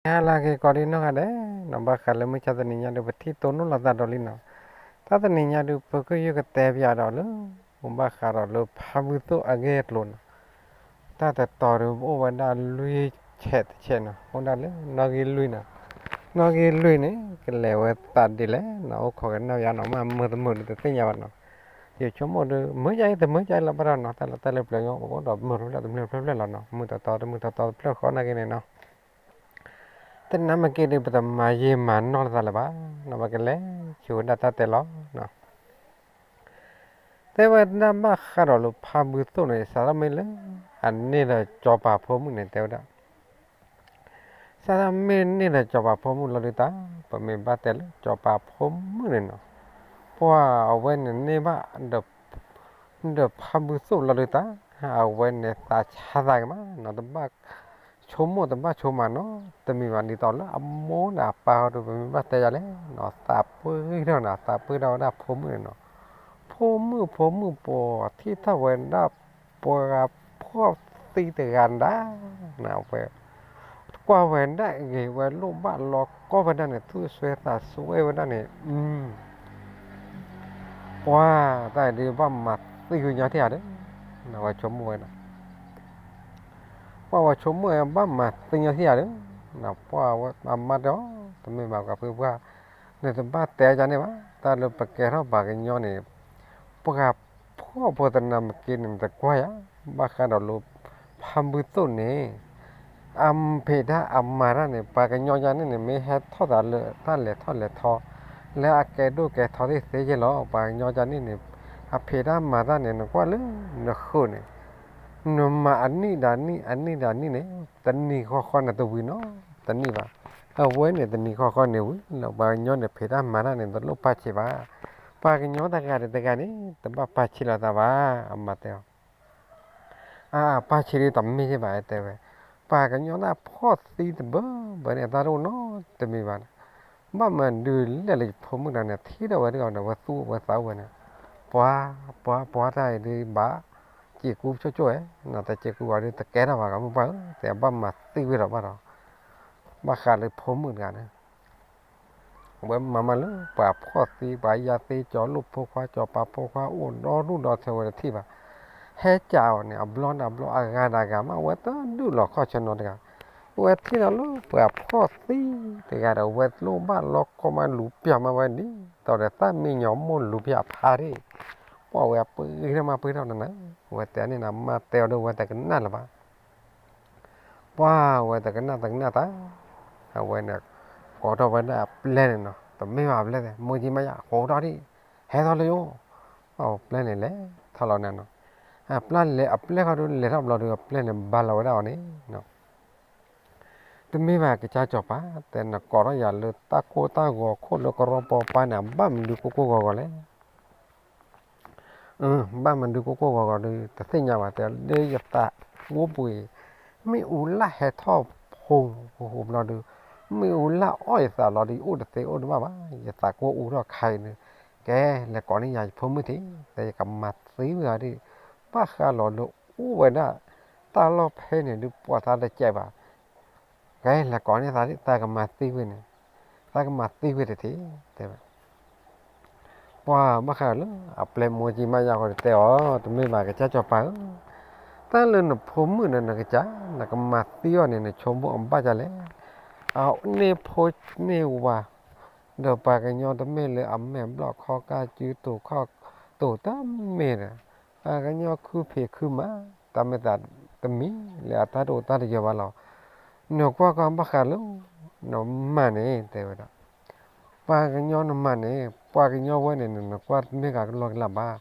ဟါလၢအဂ့ၤကိးဒံနီၢ်ဂၤဒဲးနီၤ, ဘၣ်ဃးလၢမုၢ်ဆါတနံၤညါဒုး ပထံၣ်တိၢ်နီၣ်လိာ်သးဒီးလံနီၤ. တၢ်တနံၤညါဒုး ပကယုၢ်ကတဲပၠးဒီးလၢ ဘၣ်ဃးဒီးလၢဖါဘုသိၣ်အဂ့ၢ်အကျိၤနီၤ. တၢ်တတီၤဒုး ပအိၣ်ဝဲဒၣ်လွံၢ်ဆဲးတဆဲးနီၤ, အိၣ်ဒၣ်လၢနီၣ်ဂံၢ်လွံၢ်နီၤ. နီၣ်ဂံၢ်လွံၢ်န့ၣ် ကလဲၤဝဲသးဒ်လဲၣ်နီၤ, အိၣ်ခိးကနၣ်ပၠးနီၤ, မ့ၢ်မုာ်တမုာ်ဒုးတသ့ၣ်ညါဘၣ်နီၤ. ယဆိကမိၣ်ဒုး မုာ်ကါအံၤ တမုာ်ကါအံၤလီၤဘၣ်ဒီးနီၤ, တၢ်လီၢ်တၢ်လၢပျၢၤညီ ပကအိၣ်ဒီးမုာ်ဖျၢၣ်ဖျၢၣ် တမုာ်ဖျၢၣ်ဖျၢၣ်လီၤနီၤ, မုာ်တတီၤတမုာ်တတီၤတဖျၢၣ်ဃီနာ်က့န့ၣ်နီၤ. တနာ်မ့ၢ်က့ဒုး ပတမၤယံာ်မၤနီၢ်လိာ်သးလၢၤဘၣ်နီၤ, ပကလဲၤဆူဝဲဒၣ်တၢ်တဲလီၤနီၤ. တဲဝဲဒၣ်ဘၣ်ဃးဒီးလၢဖါဘုသိၣ်န့ၣ် စးထီၣ်မ့ၢ်လၢ အန့ၢ်ဒီးစီၤပၤဖိမုၣ်န့ၣ် တဲဝဲဒၣ် စးထီၣ်မ့ၢ်န့ၢ်ဒီးစီၤပၤဖိမုၣ်လီၤဒုးတၢ်, ပမ့ၢ်ဘၣ်တဲလၢစီၤပၤဖိမုၣ်န့ၣ်နီၤ, ပှၤအဝဲန့ၣ်န့ၢ်ဘၣ် ဒီးဖါဘုသိၣ်လီၤဒုးတၢ်, အဝဲန့ၣ်သးဆါသးကမးနီၤ, တဘၣ်ဆိကမိၣ်တဘၣ်ဆိကမးနီၤ, တမ့ၢ်ဘၣ်ဒ်သိးလၢအမိၢ်ဒီးအပၢ်ဟီဒုး ပမ့ၢ်ဘၣ်တဲယၤလဲၣ်နီၤ, သးပှ့ၤထီၣ်နီၤ, သးပှ့ၤထီၣ်ဝဲဒၣ်ဖိမုၣ်န့ၣ်နီၤ. ဖိမုၣ် ဖိမုၣ် ပှၤထံၣ်ထီၣ်ဝဲဒၣ် ပှၤဖှီၣ်သံတဂၤဒၣ်, ဝဲ ကွၢ်ဝဲဒၣ်ဂ့ၤဝဲလိၣ်ဘၣ်လီၤကီဝဲဒၣ်န့ၣ် သူၣ်စွဲသးစွဲဝဲဒၣ်န့ၣ်, ပှၤတၢ်အံၤဒုးဘၣ်မၤသံဝဲညီထံၣ်ဧါဒီး, ဝဲဆိကမိၣ်ဝဲဒၣ်, ပှၤဝဲဆိကမိၣ်ဝဲဘၣ်မၤသံညီထံၣ်ဧါဒီး, ပှၤဝဲအမါတဲအီၤ, တမ့ၢ်ဘၣ်ပှၤဖုပှၢ်, နတဘၣ်တဲယၤန့ၣ်ဘၣ်, တၢ်လၢပကဲထီၣ်ပှၤကညီန့ၣ် ပှၤဖှီၣ်ဖိတနၢ်မ့ၢ်က့န့ၣ် နတကွၢ်ယၤ, ဘၣ်ဃးဒီးလၢ ဖါဘုသိၣ်န့ၣ် အဖံးတၢ်အမၤတၢ်န့ၣ် ပှၤကညီယၤန့ၣ်န့ၣ် မ့ၢ်ဟဲထီၣ်သးလၢတၢ်လဲၤထီၣ်လဲၤထီ လၢအကဲဒိၣ်ကဲထီသ့ၣ်သ့ၣ်ယဲၢ်လီၤ. ပှၤကညီယၤန့ၣ်န့ၣ် အဖံးတၢ်မၤတၢ်န့ၣ် နကွၢ်လၢနဃုာ်န့ၣ် နမၤအနံၣ်ဒၣ်နံၣ် အနံၣ်ဒၣ်နံၣ်န့ၣ် တနံၤဃီဃီန့ၣ်တဝံၤနီၤ တနံၣ်ဘၣ်. အဝဲန့ၣ်တနံၤဃီဃီန့ၣ်ဝံၤလီၤ. ပှၤကညီန့ၣ် ဖံးတၢ်မၤတၢ်န့ၣ် တလိၣ်ပာ်ဆံးဘၣ်. ပှၤကညီတဂၤဒီးတဂၤန့ၣ် တဘၣ်ပာ်ဆံးလိာ်သးဘၣ်. အမၤတဲအီၤ အပာ်ဆံးဒ်တမ့ၢ်ယဲၢ်ဘၣ် တဲဝဲ. ပှၤကညီတၢ်ဖှီၣ်သံတဘၢဘၢန့ၣ် အတၢ်တအိၣ်နီတမံၤဘၣ်. ဘၣ်မနုၤလဲၣ်လၢယဖိမုၣ်တဂၤန့ၣ် ထံၣ်ထီၣ်ဝဲဒၣ်ဒီး ဝဲသူၣ်ဝဲသးအိၣ်ဝဲန့ၣ်, ပှၤ ပှၤ ပှၤတၢ်အံၤဒုးဘၣ် စံးကူဆိၣ်ဆိၣ်ဝဲ, တစံးကူဘၣ်ဒုးတကဲထီၣ်ဘၣ် ကီမုၣ်ပှၢ်ဧၢ, တဲဘၣ်မၤသံဝဲဒီးဘၣ်ဒီး ဘၣ်ဃးလၢဖိမုၣ်တဂၤန့ၣ် အဝဲမၤမးလၢပှၤဖှီၣ်သံ ပှၤယၤသ့ ကၠီၤလိၣ်ဖိခွါ ကၠီၤပၤဖိခွါ အိၣ်ဒီဒူၣ်ဒီထၢဝဲတထံၣ်ဘၣ်. ဟဲကးအီၤန့ၣ် အဘျီဒီးအဘျီ အဂၤဒီးအဂၤမး အဝဲတဒူၣ်လီၤခီၣ်ဆၢနီတဂၤ. ဝဲထံၣ်လီၤလၢပှၤဖှီၣ်သံတဂၤဒီး ဝဲလိၣ်ဘၣ်လီၤကီမး လူၤပျၢ်မးဝဲဒ်သိးဒီး သၣ်မံညီၤမိၢ်လူၤပျၢ်ဖးဒၣ်, ပှၤဝဲပှ့ၤထီၣ်မးပှ့ၤထီၣ်နၤနၤ, ဝဲတဲန့ၣ်နၤ မၤတဲအီၤဒီး ဝဲတကနၣ်လၢၤဘၣ်. ပှၤဝဲတကနၣ်တကနၣ်တၢ်, အဝဲန့ၣ် ကိးထီၣ်ဝဲဒၣ်အပျဲၢ်န့ၣ်နီၤ, တမ့ၢ်ဘၣ်အပျဲၢ်, မိၢ်ကၠံမးယၤ ကိးထီၣ်ဒံး, ဟဲထီၣ်လၢယအိၣ်, အပျဲၢ်န့ၣ်လဲၤထီၣ်လီၤန့ၣ်နီၤ, အပျဲၢ်လဲၤ အပျဲၢ်ဃီဒုးလဲၤထီၣ်ဘျီဒုး အပျဲၢ်န့ၣ်ဘါလီၤဝဲဒၣ်အီၤန့ၣ် တမ့ၢ်ဘၣ်ကစၢ်စီၤပၤ, တဲနကိးထီၣ်ယၤလၢတၢ်ကိၢ်တၢ်ဂီၤခိၣ်လၢကရီပီပၤန့ၣ် အဘၣ်မနုၤကိၢ်ကိၢ်ဂီၤဂီၤလဲၣ်. ဘၣ်မနုၤကိၢ်ကိၢ်ဂီၤဂီၤဒုး တသ့ၣ်ညါဘၣ်, တဲလၢယသးကိၢ်ပူၤအံၤ, မ့ၣ်အူလၢ်ဟဲထီၣ်ဖိဟိဘျီဒုး, မ့ၣ်အူလၢ်အီၣ်ယသးလီၤဒုး ယအိၣ်တသ့အိၣ်တဘၣ်ဘၣ်, ယသးကိၢ်အူထီၣ်ခါအံၤန့ၣ်, ကဲ လဲၤကိးန့ၢ်ယၤယဖိမုၣ်ထံၣ်, တဲယကမၤသံဝဲဒၣ်, ဘၣ်ဃးလီၤလၢအိၣ်ဝဲဒၣ် တၢ်လီၢ်ဖဲန့ၣ်ဒုး ပှၤသးတစဲးဘၣ် ကဲ လဲၤကိးန့ၢ်သးဒ် သးကမၤသံဝဲန့ၣ်, သးကမၤသံဝဲတထံၣ်, တဲဝဲ. ပှၤဘၣ်ဃးလၢ အပျဲၢ်မိၢ်ကၠံမးယၤဃီဒီးတဲအီၤ, တမ့ၢ်ဘၣ်ကစၢ်စီၤပၤဧၢ, တၢ်လၢနဖိမုၣ်ဒီးနကစၢ် နကမၤသံအီၤန့ၣ် နဆိကမိၣ်အဘၣ်ဒ်လဲၣ်. အန့ၢ်ဖိန့ၢ်ဝၤ ဒီးပှၤကညီတမ့ၢ်လၢအမဲာ်ဘျီၣ်ခီၣ်ကၢ်စုတိာ်ခီၣ်တိာ်တမ့ၢ်ဒီး ပှၤကညီခုဖံးခုမၤ တၢ်မ့ၢ်သးတမံၤလၢအတၢ်တအိၣ်တၢ်တယၢၤဘၣ်လီၤ. နကွၢ်ကွၢ်ဘၣ်ဃးလၢ နမၤန့ၣ် တဲဝဲဒၣ်, ပှၤကညီနမၤန့ၣ် ပှၤကညီဝဲန့ၣ် နကွၢ်တမ့ၢ်ဂၤကလီကလးဘၣ်.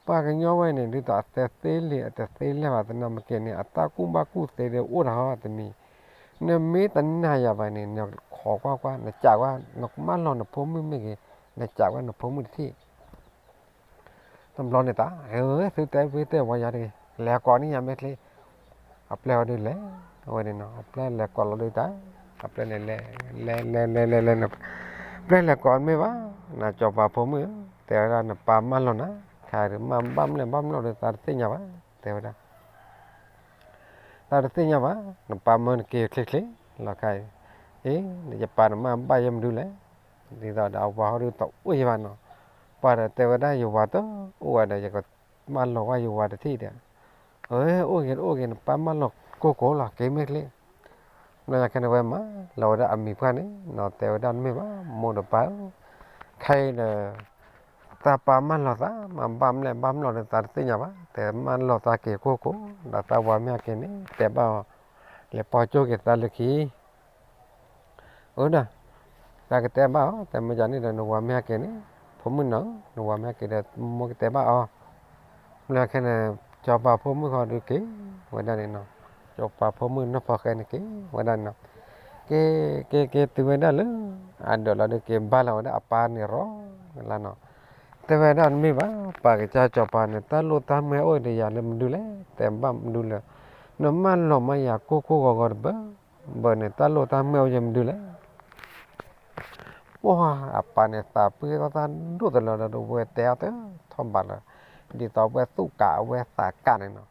ပှၤကညီဝဲန့ၣ် ဒ်သိးအသဲသ့လံာ်အတသ့လဲၢ်ဘၣ် သနာ်က့န့ၣ် အတၢ်ကူၣ်ဘၣ်ကူၣ်သ့ဒီးအိၣ်တၢ်ဟီတမံၤ, နမ့ၢ်တနာ်ယၤဘၣ်န့ၣ် နခိးကွၢ်ကွၢ် နစံးကွၢ် နကမၣ်လီၤနဖိမုၣ်မ့ၢ်ဂ့ၤ, နစံးကွၢ်နဖိမုၣ်တထံၣ် တဘျီန့ၣ်တၢ် သုတဲဝံၤတဲဝီၤယၤတဂ့ၤ, လဲၤကိးန့ၢ်ယၤမ့ၢ်ချ့, အပျဲၢ်ဝဲဒုးလဲၤဝဲန့ၣ်နီၤ, အပျဲၢ်လဲၤကိးလီၤဒုးတၢ်, အပျဲၢ်န့ၣ်လဲၤ လဲၤ လဲၤ လဲၤ လဲၤ လဲၤ ပျဲၢ်လဲၤကိးမ့ၢ်ဘၣ်, နစီၤပၤဖိမုၣ်ဧၢ, တဲဝဲဒၣ်နပၢ်မၢလီၤနၤ, ခဲအံၤမ့ၢ်ဘၣ်မနုၤဘၣ်မနုၤဒီး သးတသ့ၣ်ညါဘၣ်, တဲဝဲဒၣ် သးတသ့ၣ်ညါဘၣ်, နပၢ်မၢနက့ၤချ့ချ့လီၤခဲအံၤ, ယပၢ်န့ၣ်မ့ၢ်ဘၣ်ယဲမနုၤလဲၣ်. ဒ်သိးဒီးအဝၤဟီဒုးတအိၣ်ယဲဘၣ်နီၤ. ပှၤဒီးတဲဝဲဒၣ်ယဝၤတအိၣ်ဝဲဒီး ယကမၢလီၤဝဲယဝၤတထံၣ်ဒီး, အၢ အိၣ်ဂ့ၤတအိၣ်ဂ့ၤ နပၢ်မၢလီၤကိၢ်ကိၢ်လီၤ က့ၤမ့ၢ်ချ့. ဘျီညါခဲန့ၣ်ဝဲမၢလီၤဝဲဒၣ်အမံၤပှၢ်န့ၣ်နီၤ တဲဝဲဒၣ်တမ့ၢ်ဘၣ် မိၢ်ဒီးပၢ်ဧၢ, ခဲအံၤဒီး သးပၢ်မၢလီၤသး မ့ၢ်ဘၣ်မလဲၣ်ဘၣ်မလီၤဒီးသးတသ့ၣ်ညါဘၣ် တဲမၢလီၤသးက့ၤကိၢ်ကိၢ် ဒီးသးဝၤမ့ၢ်ဟဲက့ၤန့ၣ် တဲဘၣ်အီၤ, လဲၤပိာ်ကၠိက့ၤသးလၢခံ အၢဒီး သးကတဲဘၣ်အီၤ တဲမ့ၢ်ဒ်န့ၣ်ဒီး နဝၤမ့ၢ်ဟဲက့ၤန့ၣ် ဖိမုၣ်နီၤ နဝၤမ့ၢ်ဟဲက့ၤဒီး မိၢ်ကတဲဘၣ်အီၤ. ဘျီခဲန့ၣ် စီၤပၤဖိမုၣ်ဃီဒုးက့ၤဝဲဒၣ်န့ၣ်နီၤ, စီၤပၤဖိမုၣ်နီၢ်ဖီဃဲန့ၣ်က့ၤဝဲဒၣ်န့ၣ်နီၤ, က့ၤ က့ၤ က့ၤတုၤဝဲဒၣ်လၢ အဒၢးလီၤဒုးက့ၤဘါလီၤဝဲဒၣ်အပၢ်န့ၣ်ရီ လၢနီၤ, တဲဝဲဒၣ်တမ့ၢ်ဘၣ် ပၢ်ကစၢ်စီၤပၤန့ၣ် တၢ်လိၣ်တၢ်မှဲအိၣ်ဒီးယၤလၢမနုၤလဲၣ် တဲဘၣ်မနုၤလဲၣ်, နမၢလီၤမၢယၤကိၢ်ကိၢ်ဂီၤဂီၤတဘၢ ဘၢန့ၣ် တၢ်လိၣ်တၢ်မှဲအိၣ်ယဲမနုၤလဲၣ်. ပှၤအပၢ်န့ၣ်သးပှ့ၤထီၣ်တၢ်ဒိၣ်တလၢဒီး ဝဲတဲအီၤတထီၣ်ဘးလၢ ဒ်သိးဝဲသူၣ်ကးအဝဲသးကးန့ၣ်နီၤ,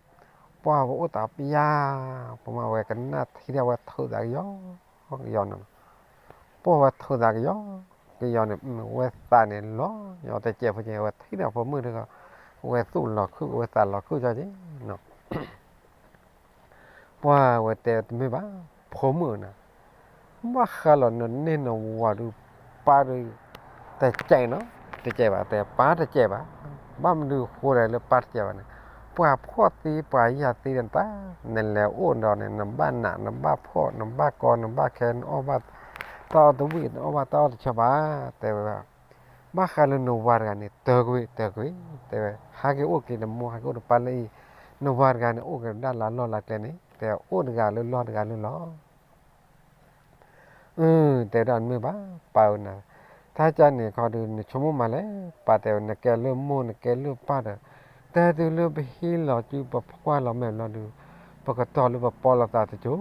ပှၤဝဲအိၣ်သးပျၢ်, ပမ့ၢ်ဝဲကနၣ်ထံၣ်ဒၣ်ဝဲထုးသးကယီကယီန့ၣ်နီၤ, ပှၤဝဲထုးသးကယီကယီန့ၣ် ဝဲသးန့ၣ်လီၤညီတစဲးဖိက့ၤ ဝဲထံၣ်ဒီးဖိမုၣ်ဒီး ဝဲသူၣ်လီၤခုၣ် ဝဲသးလီၤခုၣ်ကၠီက့ၤနီၤ ပှၤဝဲတဲတမ့ၢ်ဘၣ် ဖိမုၣ်န့ၣ်, ဘၣ်ဃးလီၤနန့ၢ်နဝၤဒုး ပၢ်ဒုး တစဲးနီၤ, တစဲးဘၣ် တဲပၢ်တစဲးဘၣ်, ဘၣ်မနုၤဃိလဲၣ်လၢပၢ်တစဲးဘၣ်န့ၣ်, ပှၤဖှီၣ်သံ ပှၤယၢ်သံတၢ် နလဲၤအိၣ်ဒီးန့ၣ် နဘၣ်နး နဘၣ်ဖှီၣ် နဘၣ်ကီ နဘၣ်ခဲ နအီၣ်ဘၣ်တၢ်အီၣ်တဝံၣ် နအီၣ်ဘၣ်တၢ်အီၣ်တဆၢဘၣ်, တဲဝဲဒၣ် ဘၣ်ဃးလၢနဝၤတဂၤန့ၣ် တၢ်ကွံာ် တၢ်ကွံာ် တဲဝဲ ဟးက့ၤအိၣ်က့ၤနမိၢ် ဟးက့ၤအိၣ်နပၢ်လၢအံၤ, နဝၤတဂၤန့ၣ် အိၣ်က့ၤဒၣ်လၢလီၢ်လၢကျဲန့ၣ် တဲအိၣ်တဂၤလၢလီၢ်တဂၤလၢလီၢ် အၢ တဲဝဲဒၣ်တမ့ၢ်ဘၣ် ပၢ်ဧၢနၤ, တၢ်ကၢ်န့ၣ်ခီဒုး နဆိကမိၣ်မးလဲၣ်, ပၢ်တဲဝဲ နကဲလၢမိၢ် နကဲလၢပၢ်ဒီး, တၢ်တုၤလၢပဟံးလီၤစုပကွၢ်လီၤမဲာ်ဘျီဒုး, ပကတီၤလၢပပီလီၤသးတစိၤ,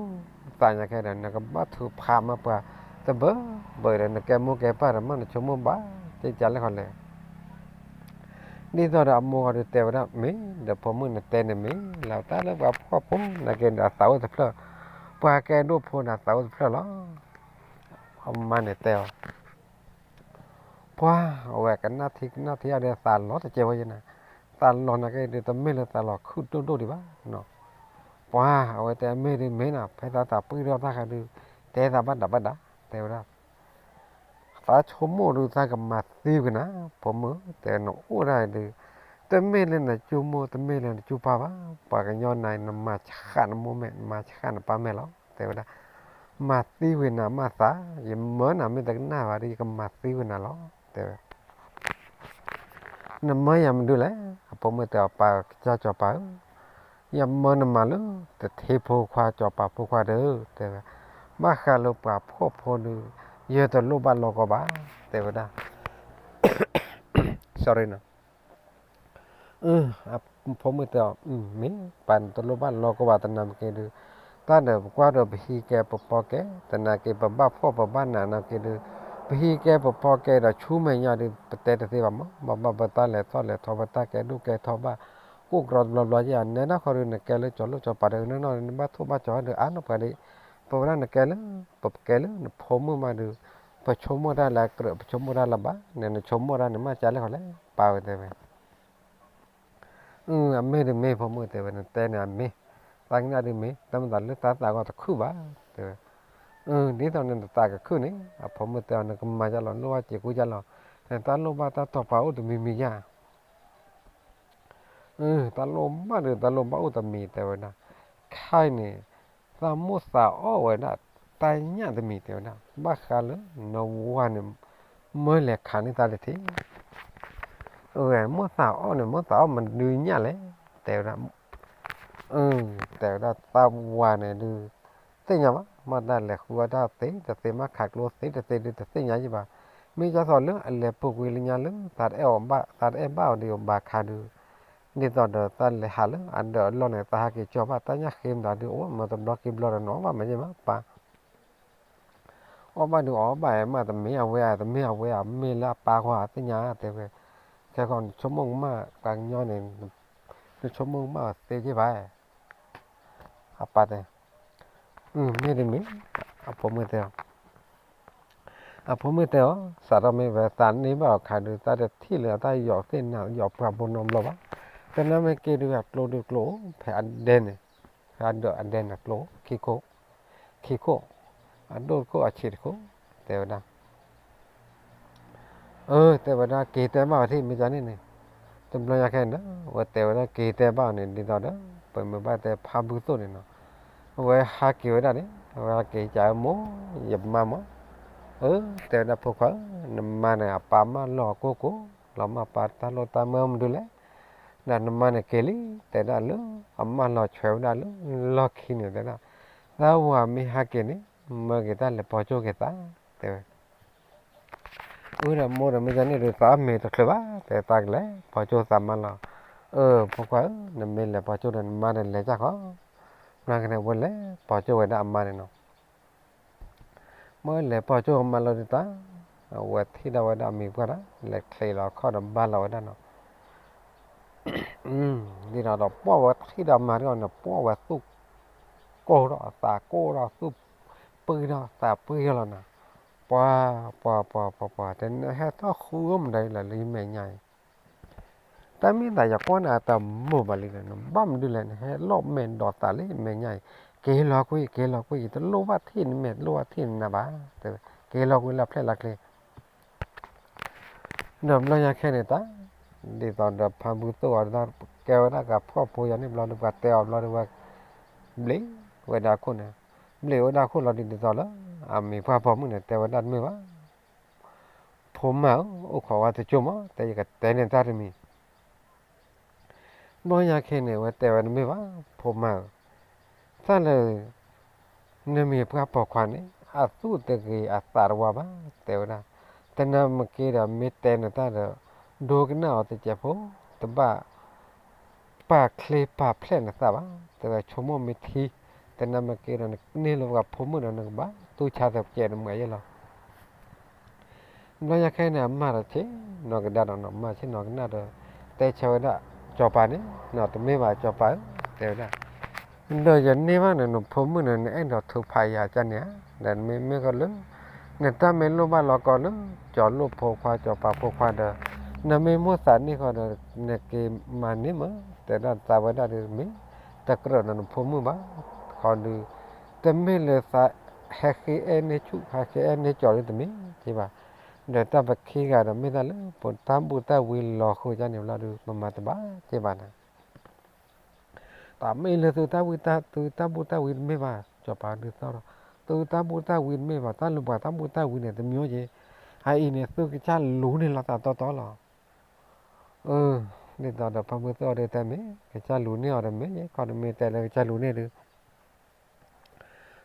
သးညါခဲဒီး နကဘၣ်ထုးဖးမးပှၤတဘၢဘၢဒီး နကဲမိၢ်ကဲပၢ်ဒီး မ့ၢ်နဆိကမိၣ်ဘၣ် ကကၢ်လဲၣ်ခီလဲၣ် ဒ်သိးဒီးအမိၢ်ဂီၤဒုးတဲဝဲဒၣ် မ့ၢ်ဒီးဖိမုၣ်နတဲန့ၣ်မ့ၢ်လီၤ, တၢ်လၢပှၤဖှီၣ်ဖိနာ်က့ဒီးအသးအိၣ်တဖျၢၣ်, ပှၤကဲဒိၣ်ဖိန့ၣ်အသးအိၣ်တဖျၢၣ်လီၤ. အမါန့ၣ်တဲအီၤ, ပှၤအဝဲကနၣ်ထံကနၣ်ထံအီၤဒီးသးလီၤတကဲဝဲယဲန့ၣ်, သးလီၤနာ်က့ဒီး တမ့ၢ်လၢသးလီၤခုၣ်ဒိၣ်ဒိၣ်ဒံးဘၣ်. ပှၤအဝဲတဲမ့ၢ်ဒ်မ့ၢ်နီၤ, ဖဲသးသးပှံၢ်ထီၣ်တၢ်ခါဒုး, တဲသးဘၣ်ဒးဘၣ်ဒး, တဲဝဲဒၣ် သးဆိကမိၣ်ဒုးသးကမၤသံကွံာ်နၤ, ဖိမုၣ် တဲနအိၣ်ဒၣ်ဒုး, တမ့ၢ်လၢနကၠိမိၢ် တမ့ၢ်လၢနကၠိပၢ်ဘၣ်, ပှၤကညီနၤ နမၤဆှးနမိၢ်မဲာ် နမၤဆှးနပၢ်မဲာ်လီၤ တဲဝဲဒၣ်, မၤသံကွံာ်နၤမးသး, ယမၢနၤမ့ၢ်တကနၣ်ဘၣ်ဒီး ယကမၤသံကွံာ်နၤလီၤ တဲဝဲ နမၢယၤမနုၤလဲၣ်, အဖိမုၣ်တဲအီၤ ပၢ်ကစၢ်စီၤပၤဧၢ, ယမၢနမၤလၢ တထ့ဖိခွါစီၤပၤဖိခွါဒီး တဲဝဲ, ဘၣ်ဃးလၢပှၤဖှီၣ်ဖိဒုး, ယတလိၣ်ဘၣ်လီၢ်ကီဘၣ်, တဲဝဲဒၣ် sorry နီၤ, ဖိမုၣ်တဲအီၤ မ့ၢ်ပၢ်နတလိၣ်ဘၣ်လီၢ်ကီဘၣ်သနာ်က့ဒုး, တၢ်ဒီးပကွၢ်ဒီးပဟံးကဲပဖီကဲ သနာ်က့ ပဘၣ်ဖှီၣ်ပဘၣ်နးနာ်က့ဒုး, ပဟံးကဲပဖီကဲဒီးဆူမဲာ်ညါဒုး ပတဲတသ့ဘၣ်မး, ဘၣ်ဘၣ်ပတၢ်လဲၤထီၣ်လဲၤထီ ပတၢ်ကဲဒိၣ်ကဲထီဘၣ်, ကိၣ်ကြီတဘျီဘျီယဲၢ် နဲဒၣ်ဃီဒုး နကဲလၢစီၤလိၣ်စီၤပၤဒီး နနီၢ်နဘၣ်ထိၣ်ဘၣ်ကီၤဒုး အါနီၢ်ပှၤဒံး, ပဝဲဒၣ်နကဲလၢ, ပကဲလၢနဖိမုၣ်မးဒုး, ပဆိကမိၣ်တၢ်လၢအကြၢး ပဆိကမိၣ်တၢ်လၢဘၣ်, နဆိကမိၣ်တၢ်န့ၣ်မ့ၢ်ကလဲၣ် ပၢ်ဝဲတဲဝဲ အမ့ၢ်ဒုးမ့ၢ်ဖိမုၣ်တဲဝဲ နတဲန့ၣ်အမ့ၢ်, သးကနၣ်ဒုးမ့ၢ် တၢ်မၤသးလၢတၢ်သးဂီၤတခုၣ်ဘၣ်, တဲဝဲ, ဒ်သိးန့ၣ်နသးကခုၣ်န့ၣ် အဖိမုၣ်တဲအီၤ နကမၤယါလီၤ လိၣ်ဘၣ်စ့းကူယါလီၤ, နတၢ်လိၣ်ဘၣ်တၢ်တီၤပာ်အိၣ်တမံၤမံၤယါ တၢ်လိၣ်ဘၣ်ဒုး တၢ်လိၣ်ဘၣ်အိၣ်တမံၤတဲဝဲဒၣ်, ခဲအံၤန့ၣ်, သးမိၣ်သးအီၣ်ဝဲဒၣ်, တၢ်ညၣ်တမံၤတဲဝဲဒၣ်, ဘၣ်ဃးလၢ, နဝၤန့ၣ်, မၢလဲၤခးန့ၢ်သးတထံၣ်, မိၣ်သးအီၣ်န့ၣ် မိၣ်သးအီၣ်မနုၤညၣ်လဲၣ်, တဲဝဲဒၣ်, တဲဝဲဒၣ်သးဝၤန့ၣ်ဒုး, သ့ၣ်ညါဘၣ် မ့ၢ်တၢ်လဲၤဃုအီၣ်တၢ်သ့တသ့ မ့ၢ်ခးကျိသ့တသ့ဒုး တသ့ၣ်ညါယံၣ်ဘၣ်, မ့ၢ်ကၢ်သိးလၢအလဲၤပူၤကွံာ်လၢညါလၢ သးတအဲၣ်အီၤဘၣ် သးတအဲၣ်ဘၣ်အီၤဒံးဘၣ်ခါဒုး, ဒ်သိးဒီးသးလဲၤဟးလၢအဒၢးအလီၢ်န့ၣ် သးဟးက့ၤကၠီဘၣ် တၢ်ညၣ်ဃ့မတၤဒုး အိၣ်မ့ၢ်တဘျီက့ၤဘျီဒီး နအီၣ်ဘၣ်မ့ၢ်ယဲၢ်မးပၢ် အီၣ်ဘၣ်ဒုးအီၣ်ဘၣ်မး တမ့ၢ်အဝဲ တမ့ၢ်အဝဲ မ့ၢ်လၢအပၢ်ဃီသ့ၣ်ညါတဲဝဲ, ခဲကီးနဆိကမိၣ်ကမၣ် ပှၤကညီန့ၣ်, နဆိကမိၣ်ကမၣ်အီၤသ့က့ၢ်ဘၣ်, အပၢ်တဲ, မ့ၢ်တမ့ၢ်, အဖိမုၣ်တဲအီၤ, အဖိမုၣ်တဲအီၤ, စးထီၣ်မ့ၢ်ဝဲသးန့ၢ်ဘၣ်အီၤခါဒုး သးတထံၣ်လၢၤအတၢ်ယီၤသ့ၣ်နၤယီၤပှၢ်ဘိနီတဘျီဘၣ်. သနာ်မ့ၢ်က့ဒုး အကျိဒုးကျိအိၣ်ဖဲအဒဲန့ၣ်, ဖဲအဒဲန့ၣ်ကျိ ခံခိၣ်, ခံခိၣ်, အဒိၣ်တခိၣ်အဆံးတခိၣ်, တဲဝဲဒၣ် အၢ တဲဝဲဒၣ် က့ၤတဲဘၣ်အီၤထံၣ် မ့ၢ်ကန့ၣ်န့ၣ်, တဘျီညါခဲန့ၣ်ဒီး အဝဲတဲဝဲဒၣ် က့ၤတဲဘၣ်အီၤန့ၣ် ဒ်သိးဒီး ပမ့ၢ်ဘၣ်တဲဖါဘုသိၣ်န့ၣ်နီၤ, အဝဲဟးက့ၤဝဲဒၣ်န့ၣ် အဝဲဟးက့ၤကးမ့ၢ် ယမါမ့ၢ်, အၢ တဲဝဲဒၣ် ဖိခွါဧၢ, နမါန့ၣ် အပၢ်မၢလီၤကိၢ်ကိၢ်, လီၤမၢ်ပၢ်တၢ်လိၣ်တၢ်မၢမနုၤလဲၣ်, ဒီးနမါန့ၣ်က့ၤလံ, တဲဒၣ်လၢ အမၢလီၤဆွဲဝဲဒၣ်လၢလီၢ်ခံန့ၣ် တဲဒၣ်, သးဝၤမ့ၢ်ဟးက့ၤန့ၣ် မၢက့ၤတၢ်လဲၤပိာ်ကၠိက့ၤသး, တဲဝဲ အၢ ဒီးမိၢ်ဒီး မ့ၢ်ကန့ၣ်ဒုး သးမ့ၢ်တချုးဘၣ်, တဲသးကလဲၤပိာ်ကၠိသးမါလီၤ, အၢ ဖိခွါဧၢ, နမ့ၢ်လဲၤပိာ်ကၠိဒီး နမါဒီးလဲၤကၢ်ဃီ, ဘျီကန့ၣ် ဝဲလဲၤပိာ်ကၠိဝဲဒၣ်အမါန့ၣ်နီၤ, မ့ၢ်လဲၤပိာ်ကၠိအမါလီၤဒုးတၢ်, အဝဲထံၣ်ဒၣ်ဝဲဒၣ်အမံၤပှၢ်တၢ် လဲၤချ့လီၤခီၣ်ဒီးဘါလီၤဝဲဒၣ်နီၤ ဒ်ဒီး ဒီးပှၢ်ဝဲထံၣ်ဒီးမါတဂၤန့ၣ် ပှၢ်ဝဲသူၣ်ကိၢ်ထီၣ်သးကိၢ်ထီၣ်သူၣ်ပှံထီၣ်သးပှံထီၣ်လီၤနီၤ, ပှၤ ပှၤ ပှၤ ပှၤ ပှၤ တဲနဟဲထီၣ်ဃုအီၣ်မတၤဒ်လဲၣ်လၢယမဲာ်ညါအံၤ, တၢ်မ့ၢ်သးယကွၢ်နၤတမုာ်ဘၣ်လံဒီး နဘၣ်မနုၤလဲၣ် နဟဲလီၤမဲာ်ဒီးသးလၢယမဲာ်ညါအံၤ, က့ၤလီၤကွံာ် က့ၤလီၤကွံာ် ယတလိၣ်ဘၣ်ထံၣ်နမဲာ် တလိၣ်ဘၣ်ထံၣ်နနါဘၣ်, တဲဝဲ က့ၤလီၤကွံာ်လၢဖျဲၣ်လၢချ့ ဒီးဘျီညါခဲန့ၣ်တၢ်, ဒ်သိးဒီးဖါဘုသိၣ်အီၤဒ်သိး ကဲဝဲဒၣ်ကဖှီၣ်ဖိယၤန့ၣ်ဘျီဒီး ပှၤတဲအီၤဘျီဒီးဝဲ ဘျ့ဝဲဒၣ်အခိၣ်န့ၣ်, ဘျ့ဝဲဒၣ်အခိၣ်လီၤဒုးဒ်သိးလၢ အမံၤပှၢ်ပိာ်မုၣ်န့ၣ် တဲဝဲဒၣ်တမ့ၢ်ဘၣ်, ဖိမါဧၢ, အိၣ်ခိးဝဲတကၠိမး တဲယကတဲန့ၢ်တၢ်တမံၤ ဘျီညါခဲန့ၣ် အဝဲတဲဝဲတမ့ၢ်ဘၣ်, ဖိမါဧၢ, တၢ်လၢ နမံၤပှၢ်ပိာ်ခွါန့ၣ် အသူၣ်တဂ့ၤအသးတဝါဘၣ်, တဲဝဲဒၣ်, တနၤမ့ၢ်က့ဒီး မ့ၢ်တဲနတၢ်ဒီး ဒိကနၣ်အီၤတစဲးဖိ, တဘၣ် ပာ်ချ့ပာ်ဖျဲးနသးဘၣ်, တဲဝဲဆိကမိၣ်မ့ၢ်ထံ, တနၤမ့ၢ်က့ဒီး နန့ၢ်လၢပှၤဖိမုၣ်ဒီး နကဘၣ်သူၣ်ဆါသးကဲးနမၤယဲၢ်လီၤ ဘျီညါခဲန့ၣ် အမါဒီးဆ့ၣ်နီၤကဒါဒီးနီၤ မၤဆ့ၣ်နီၤကနၣ်ဒီး တဲဆၢဝဲဒၣ် စီၤပၤန့ၣ်နီၤ တမ့ၢ်ဘၣ် စီၤပၤဧၢ, တဲဝဲဒၣ်, ဒီးယန့ၢ်ဘၣ်န့ၣ် နဖိမုၣ်န့ၣ် နအဲၣ်ဒိးထုးဖးယၤကန့ၣ်ဧါ, ဒီးနမ့ၢ်မ့ၢ်ဃီလၢ နတၢ်မ့ၢ်လိၣ်ဘၣ်လီၤကီလၢ စီၤလိၣ်ဖိခွါ စီၤပၤဖိခွါဒီး နမ့ၢ်မိၣ်သးန့ၢ်ဃီဒီး နက့ၤမၤန့ၢ်မး, တဲဒၣ်သးဝဲဒၣ်ဒီး မ့ၢ်တကြၢးဒီးနဖိမုၣ်ဘၣ်, ခီဒုး တမ့ၢ်လၢသး ဟဲဃ့အဲၣ်န့ၢ်ဆူၣ် ဟဲဃ့အဲၣ်န့ၢ်စီၤဒုးတမ့ၢ်က့ဘၣ်, ဒီးတၢ်ပခံဂၤဒီးမ့ၢ်တၢ်လၢ ပတၢ်ဘူၣ်တၢ်ဝံလီၤဃိကန့ၣ်ဘျီဒုး ပမၤတဘၣ်က့ဘၣ်န့ၣ် တမ့ၢ်လၢသုတၢ်ဘူၣ်တၢ်ဝံတမ့ၢ်ဘၣ် စီၤပၤဒုးသီၣ်ဒီး သုတၢ်ဘူၣ်တၢ်ဝံတမ့ၢ်ဘၣ် တၢ်လူၤပှၤတၢ်ဘူၣ်တၢ်ဝံန့ၣ်တမ့ၢ်က့, အအံၤန့ၣ် သုကစၢ်လူၤန့ၢ်လီၤသးတီတီလီၤ. ဒ်သိးဒီးဖါမုၢ်သိၣ်အီၤဒုးတဲမ့ၢ် ကစၢ်လူၤန့ၢ်အီၤဒီးမ့ၢ် ခီဒုးမ့ၢ်တဲလၢကစၢ်လူၤန့ၢ်ဒုး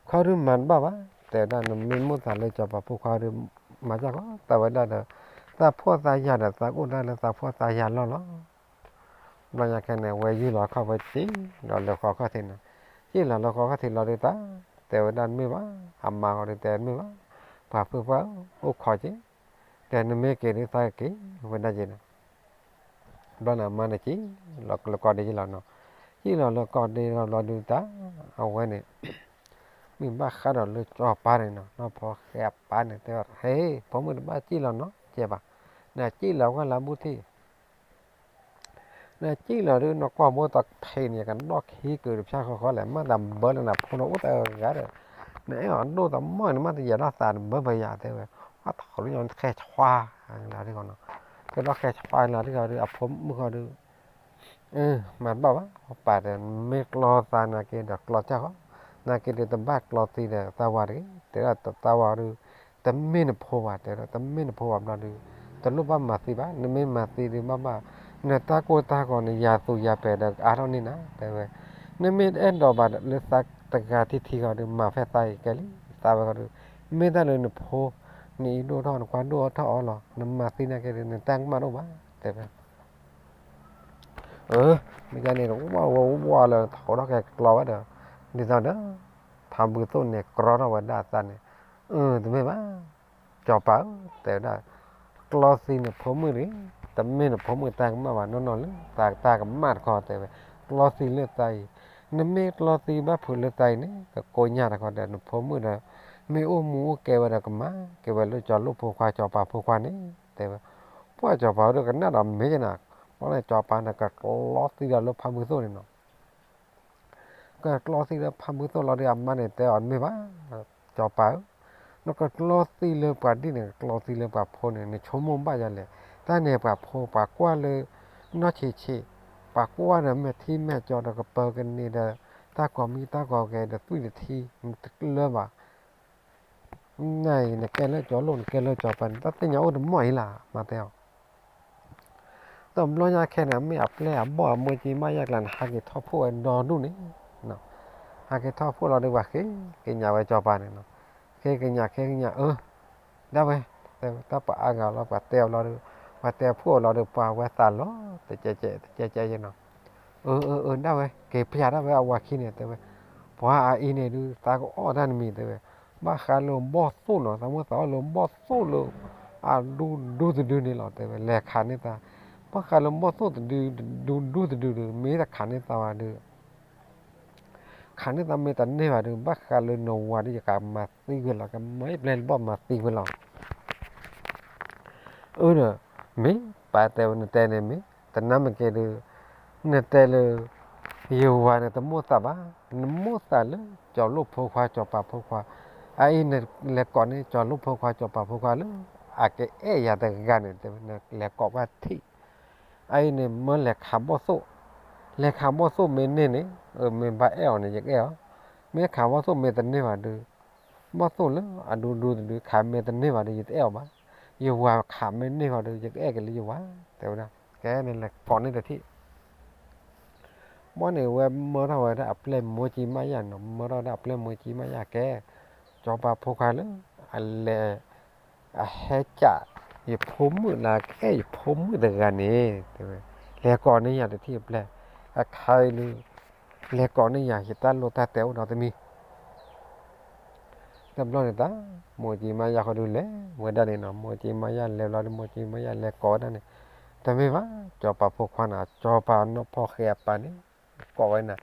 ခီဒုးမၤတဘၣ်ဘၣ်, တဲဝဲဒၣ်နမ့ၢ်မိၣ်သးလၢစီၤပၤဖိခွါဒုး မၤစၢ်ကီး သးဝဲဒၣ်ဒီး သးဖှီၣ်သးယာ်ဒီး သးကအိၣ်ဒၣ်လၢသးဖှီၣ်သးယာ်လီၢ်လီၤ. ဘျီညါခဲန့ၣ် ဝဲယုၢ်လီၤခီၣ်ဝဲစံၣ်လီၤလၢဃီခီၣ်ထံးန့ၣ်, စံၣ်လီၤလၢဃီခီၣ်ထံးလီၤဒုးတၢ်, တဲဝဲဒၣ်တမ့ၢ်ဘၣ်, အမါဂီၤဒုးတဲတမ့ၢ်ဘၣ်, ပှၤဖုပှၢ်အိၣ်ခိးက့, ဒီးနမ့ၢ်က့ၤဒုးသးက့ၤဝဲဒၣ်က့ၤန့ၣ် ဘျီန့ၣ်အမါန့ၣ်စံၣ်လီၤလၢကီၢ်ဒ့ယလီၤနီၤ, စံၣ်လီၤလၢကီၢ်ဒ့လီၤဘျီဒုးတၢ်, အဝဲန့ၣ် မ့ၢ်ဘၣ်ဃးဒီးလၢစီၤပၤန့ၣ်နီၤ နီၢ်ဖီဃဲအပၢ်န့ၣ်တဲဝဲ ဟဲ ဖိမုၣ်တဘၣ်စံၣ်လီၤနီတစဲးဘၣ်, နစံၣ်လီၤဝဲလၢဘူးထံၣ် နစံၣ်လီၤဒုး နကွၢ်ဘိတဖံးန့ၣ် ကဒီၣ်ခံကုာ်တဖျၢၣ်ဃီဃီလဲၣ် မ့ၢ်တဘၢလၢနဖိန့ၣ်အိၣ်တဂၤဒီး နအဲၣ်အီၤဒိၣ်တမီၢ်န့ၣ် မ့ၢ်တယာ်ဒီးသးတဘၢဘၢယၤတဲဝဲ, အထီၣ်လၢညါဃဲဆှါလၢဒ်ဂီၤနီၤ, ကဒီၣ်ဃဲဆှါလၢဒ်ဂီၤဒုး အဖိမုၣ်ဃီဒုး မၤတဘၣ်ဘၣ်, ပာ်ဒီး မ့ၢ်ကျီသးနာ်က့ဒီး ကျီတၢ်ဃီ, နာ်က့ဒီး တဘၣ်ကျီသံဒီးသးဝၤတဂ့ၤ, တဲဒၣ်သးဝၤဒုး တမ့ၢ်နဖိဘၣ်, တဲဒၣ် တမ့ၢ်နဖိဘၣ်ဘျီဒုး တလိၣ်ဘၣ်မၤသံဘၣ်, နမ့ၢ်မၤသံဒုး ဘၣ်ဘၣ် နတၢ်ကိၢ်တၢ်ဂီၤ နယၤသူယၤပဲာ်ဒီး ကအါထီၣ်န့ၢ်နၤ တဲဝဲ, နမ့ၢ်အဲၣ်ဒိးဘၣ်လၢသးတဂၤထံထံဃီဒုး မၤဖဲသးအံၤကဲလံ, သးဝဲဃီဒုး မ့ၢ်တၢ်လၢနဖိ နအံၤဒိၣ်ထီၣ် နကွၢ်ဒိၣ်ထီၣ်အီၤလီၤ, နမၤသံနာ်က့ဒီး နတၢ်ကမၣ်တအိၣ်ဘၣ် တဲဝဲ မ့ၢ်ကန့ၣ်ဒီး ဝဲဝဲဝဲလၢထီၣ်ထီၣ်ကဲကျီဝဲဒီး ဒ်သိးဒီး ဖါဘုသိၣ်န့ၣ် ကြီထီၣ်ဝဲဒၣ်အသးန့ၣ်, တမ့ၢ်ဘၣ်, စီၤပၤဧၢ, တဲဝဲဒၣ် ကျီသံနဖိမုၣ်တဂ့ၤ, တမ့ၢ်နဖိမုၣ်တၢ်ကမၣ်ဘၣ်နီၢ်နီၢ်လၢ သးတၢ်ကမၣ်တခီတဲဝဲ, ကျီသံလၢသးအံၤ, နမ့ၢ်ကျီသံဘၣ်ဖုးလၢသးအံၤန့ၣ် ကကိညၢ်တခီဒီး နဖိမုၣ်ဒီး မ့ၢ်အိၣ်မူအိၣ်ကဲဝဲဒီးကမၤကဲဝဲလၢကၠီၤလိၣ်ဖိခွါ ကၠီၤပၤဖိခွါန့ၣ် တဲဝဲ. ပှၢ်ကၠီၤပၤဝဲဒီးကနၣ်ဒီးမ့ၢ်ကနၤ, ဘျီန့ၣ် ကၠီၤပၤန့ၣ် ကကျီသံဒီးလၢဖးမုၢ်သိၣ်န့ၣ်နီၤ. ကကျီသံလၢဖးမုၢ်သိၣ်လီၤဒီး အမါန့ၣ်တဲအီၤ မ့ၢ်ဘၣ်, ကၠီၤပၤဧၢ, နကကျီသံလၢပှၤဒ်န့ၣ် ကကျီသံလၢပှၤဖိန့ၣ် နဆိကမိၣ်ဘၣ်ယၤလဲၣ်. တၢ်န့ၣ်ပှၤဖိပှၤကွၢ်လၢ နီၢ်ဆံးဆံး, ပှၤကွၢ်ဒီးမဲာ်ထံမဲာ်ကၠီဒီးကပၢၤကန့ၢ်ဒီး တၢ်ကိးမံၤတၢ်ကိးဂဲၤဒီးသွံၣ်တထံ တလၢဘၣ် နအံၤ နကဲလၢကၠီၤလိၣ် နကဲလၢကၠီၤပၤန့ၣ် တၢ်သ့ၣ်ညါအိၣ်တမီၢ်အံၤလၢ် မၤတဲအီၤ. တဘျီညါခဲန့ၣ် မ့ၢ်အပျဲၢ်အဘီၣ်အမိၢ်ကၠံမးယၤကျါန့ၣ် ဟးက့ၤထီၣ်ဖှိၣ်ဝဲဒီဒူၣ်န့ၣ်, ဟးက့ၤထီၣ်ဖှိၣ်လီၤဒီး ပှၤဃ့ကညးဝဲကၠီၤပၤန့ၣ်နီၤ. ဃ့ကညး ဃ့ကညး အၢ ဒၣ်ဝဲ, တၢ်ပှၤအါဂၤလီၤပှၤတဲအီၤလီၤဒီး ပှၤတဲဖှိၣ်အီၤလီၤဒီး ပှၤဝဲသးလီၤ တကဲကဲ တကဲကဲနီၤ. အၢ အၢ အၢ ဒၣ်ဝဲ က့ၤပျၢ်ဒၣ်ဝဲအဝၤခံန့ၣ် တဲဝဲ. ပှၤအအံၤန့ၣ်ဒုး သးကအီၣ်တၢ်တမံၤ တဲဝဲ. ဘၣ်ဃးလၢဘီၣ်သိၣ်နီၤ သးမိၢ်သးအီၣ်လၢဘီၣ်သိၣ်လၢ အဒူဒူသဒုန့ၣ်လီၤ တဲဝဲ လဲၤခးန့ၢ်သး. ဘၣ်ဃးလၢဘီၣ်သိၣ်တဒု ဒူဒူသဒုဒီး မ့ၢ်တခးန့ၢ်သးဘၣ်ဒီး ခးန့ၢ်သးမ့ၢ်တန့ၢ်ဘၣ်ဒီး ဘၣ်ဃးလၢနဝၤဒီး ယကမၤသံဝဲလီၤ ကမၤအံၤပျဲၢ်လၢဘီၣ်မၤသံဝဲလီၤ. အၢဒီး မ့ၢ်ပၢ်တဲဝဲ နတဲန့ၣ်မ့ၢ် တနါမ့ၢ်ကဲဒီး နတဲလၢ ယဝၤန့ၣ်တမိၣ်သးဘၣ်, နမိၣ်သးလၢ ကၠီၤလိၣ်ဖိခွါ ကၠီၤပၤဖိခွါ, အအံၤနလဲၤကိးန့ၢ် ကၠီၤလိၣ်ဖိခွါ ကၠီၤပၤဖိခွါလၢ အကအဲၣ်ယၤတဂၤန့ၣ် တဲဝဲ နလဲၤကိးကွၢ်ထံၣ် အအံၤန့ၣ် မၢလဲၤခးဘီၣ်သိၣ်, လဲၤခးဘီၣ်သိၣ်မ့ၢ်န့ၢ်န့ၣ် မ့ၢ်ဘၣ်အဲၣ်အီၤန့ၣ် ယကအဲၣ်အီၤ, မ့ၢ်ခးဘီၣ်သိၣ်မ့ၢ်တန့ၢ်ဘၣ်ဒီး ဘီၣ်သိၣ်လၢအဒူဒူတဒုခးမ့ၢ်တန့ၢ်ဘၣ်ဒီး ယတအဲၣ်အီၤဘၣ်, ယဝၤခးမ့ၢ်န့ၢ်ဘၣ်ဒီး ယကအဲၣ်က့ၤလၢယဝၤ, တဲဝဲဒၣ် ကဲန့ၣ်လဲၤကိးန့ၢ်တထံၣ် ဘီန့ၣ် ဝဲမၢထီၣ်ဝဲဒၣ်အပျဲၢ်မိၢ်ကၠံမးယၤနီၤ, မၢထီၣ်ဝဲဒၣ်အပျဲၢ်မိၢ်ကၠံမးယၤကဲ, ကၠီၤပၤဖိခွါလၢ အလဲၤ အဟဲကး ယဖိမုၣ်လၢကအဲၣ်ယဖိမုၣ်တဂၤန့ၣ် တဲဝဲ, လဲၤကိးန့ၢ်ယၤတထံၣ်အပျဲၢ်, အခါအံၤဒုး လဲၤကိးန့ၢ်ယၤ ယတၢ်လိၣ်တၢ်တဲအိၣ်ဒီးတမံၤ တဘျီန့ၣ်တၢ် မိၢ်ကၠံမါယါဃီဒုးလဲၤဝဲဒၣ်န့ၣ်နီၤ, မိၢ်ကၠံမါယါလဲၤဘျီဒီး မိၢ်ကၠံမါယါလဲၤကိးဝဲဒၣ်န့ၣ်, တမ့ၢ်ဘၣ် ကၠီၤပၤဖိခွါန့ၣ် ကၠီၤပၤနီၢ်ဖီၣ်ဃဲအပၢ်န့ၣ် ကိးဝဲနၤ,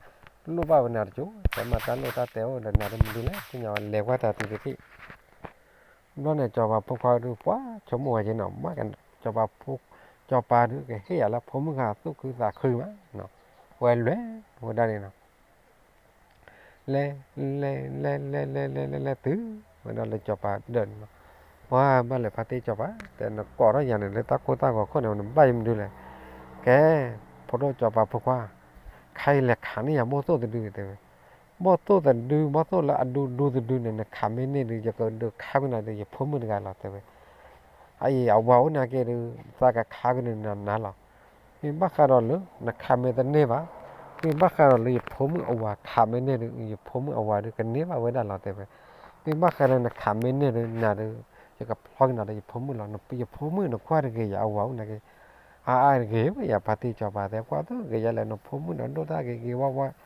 လိၣ်ဘၣ်ဝဲနၤတကၠိ, တဲမၤတၢ်လိၣ်တၢ်တဲအိၣ်ဒီးနၤတမံၤဒုးလဲၣ်, သ့ၣ်ညါဝဲလဲၤကွၢ်တၢ်တုၤတထံၣ် ဘျီန့ၣ် ကၠီၤပၤဖိခွါဒုး ပှၤဆိကမိၣ်ဝဲက့ၤနီၤ, ကၠီၤပၤဖိ, ကၠီၤပၤဒုးကဟ့ၣ်ယၤလၢဖိမုၣ်ဂၤသူၣ်ခုသးခုမး, ဝဲလဲၤဝဲဒၣ်န့ၣ်နီၤ, လဲၤ, လဲၤ, လဲၤ, လဲၤ, လဲၤ, လဲၤ, လဲၤ, လဲၤတုၤဝဲဒၣ်လၢကၠီၤပၤဒၢးန့ၣ်နီၤ, ပှၤဘၣ်လဲၤဖါတံၢ်ကၠီၤပၤ, တဲနကိးထီၣ်ယၤန့ၣ်လၢတၢ်ကိၢ်တၢ်ဂီၤခိၣ်န့ၣ် နဘၣ်ယမနုၤလဲၣ်, ကဲ, ဖိဒိၣ်ကၠီၤပၤဖိခွါ, ခဲအံၤလဲၤခးန့ၢ်ယၤဘီၣ်သိၣ်တဒုတဲဝဲ, ဘီၣ်သိၣ်တဒု ဘီၣ်သိၣ်လၢအဒူဒူတဒုန့ၣ် နခးမ့ၢ်န့ၢ်ဒုး ယကဒုးခးကွံာ်နၤဒီး ယဖိမုၣ်တဂၤလီၤတဲဝဲ, အအံၤအဝၤအိၣ်နာ်က့ဒုး သးကခးကွံာ်နၤနၤလီၤ, မ့ၢ်ဘၣ်ဃးဒီးလၢ နခးမ့ၢ်တန့ၢ်ဘၣ်, မ့ၢ်ဘၣ်ဃးဒီးလၢယဖိမုၣ်အဝၤခးမ့ၢ်န့ၢ်ဒုး ယဖိမုၣ်အဝၤဒုးကန့ၢ်ဘၣ်ဝဲဒၣ်လီၤတဲဝဲ, မ့ၢ်ဘၣ်ဃးဒီးနခးမ့ၢ်န့ၢ်ဒုး နၤဒုး ယကဖျီက့ၤနၤဒီးယဖိမုၣ်လီၤ, ယဖိမုၣ်နကွၢ်တဂ့ၤယၤအဝၤအိၣ်နာ်က့, အါအါတဂ့ၤဝဲယၤဖါတံၢ်ကၠီၤပၤတဲ ကွၢ်တဂ့ၤယၤလဲၣ် နဖိမုၣ်န့ၣ်ဒိၣ်တၢ်ဂ့ၤဂ့ၤဝါဝါ, စီ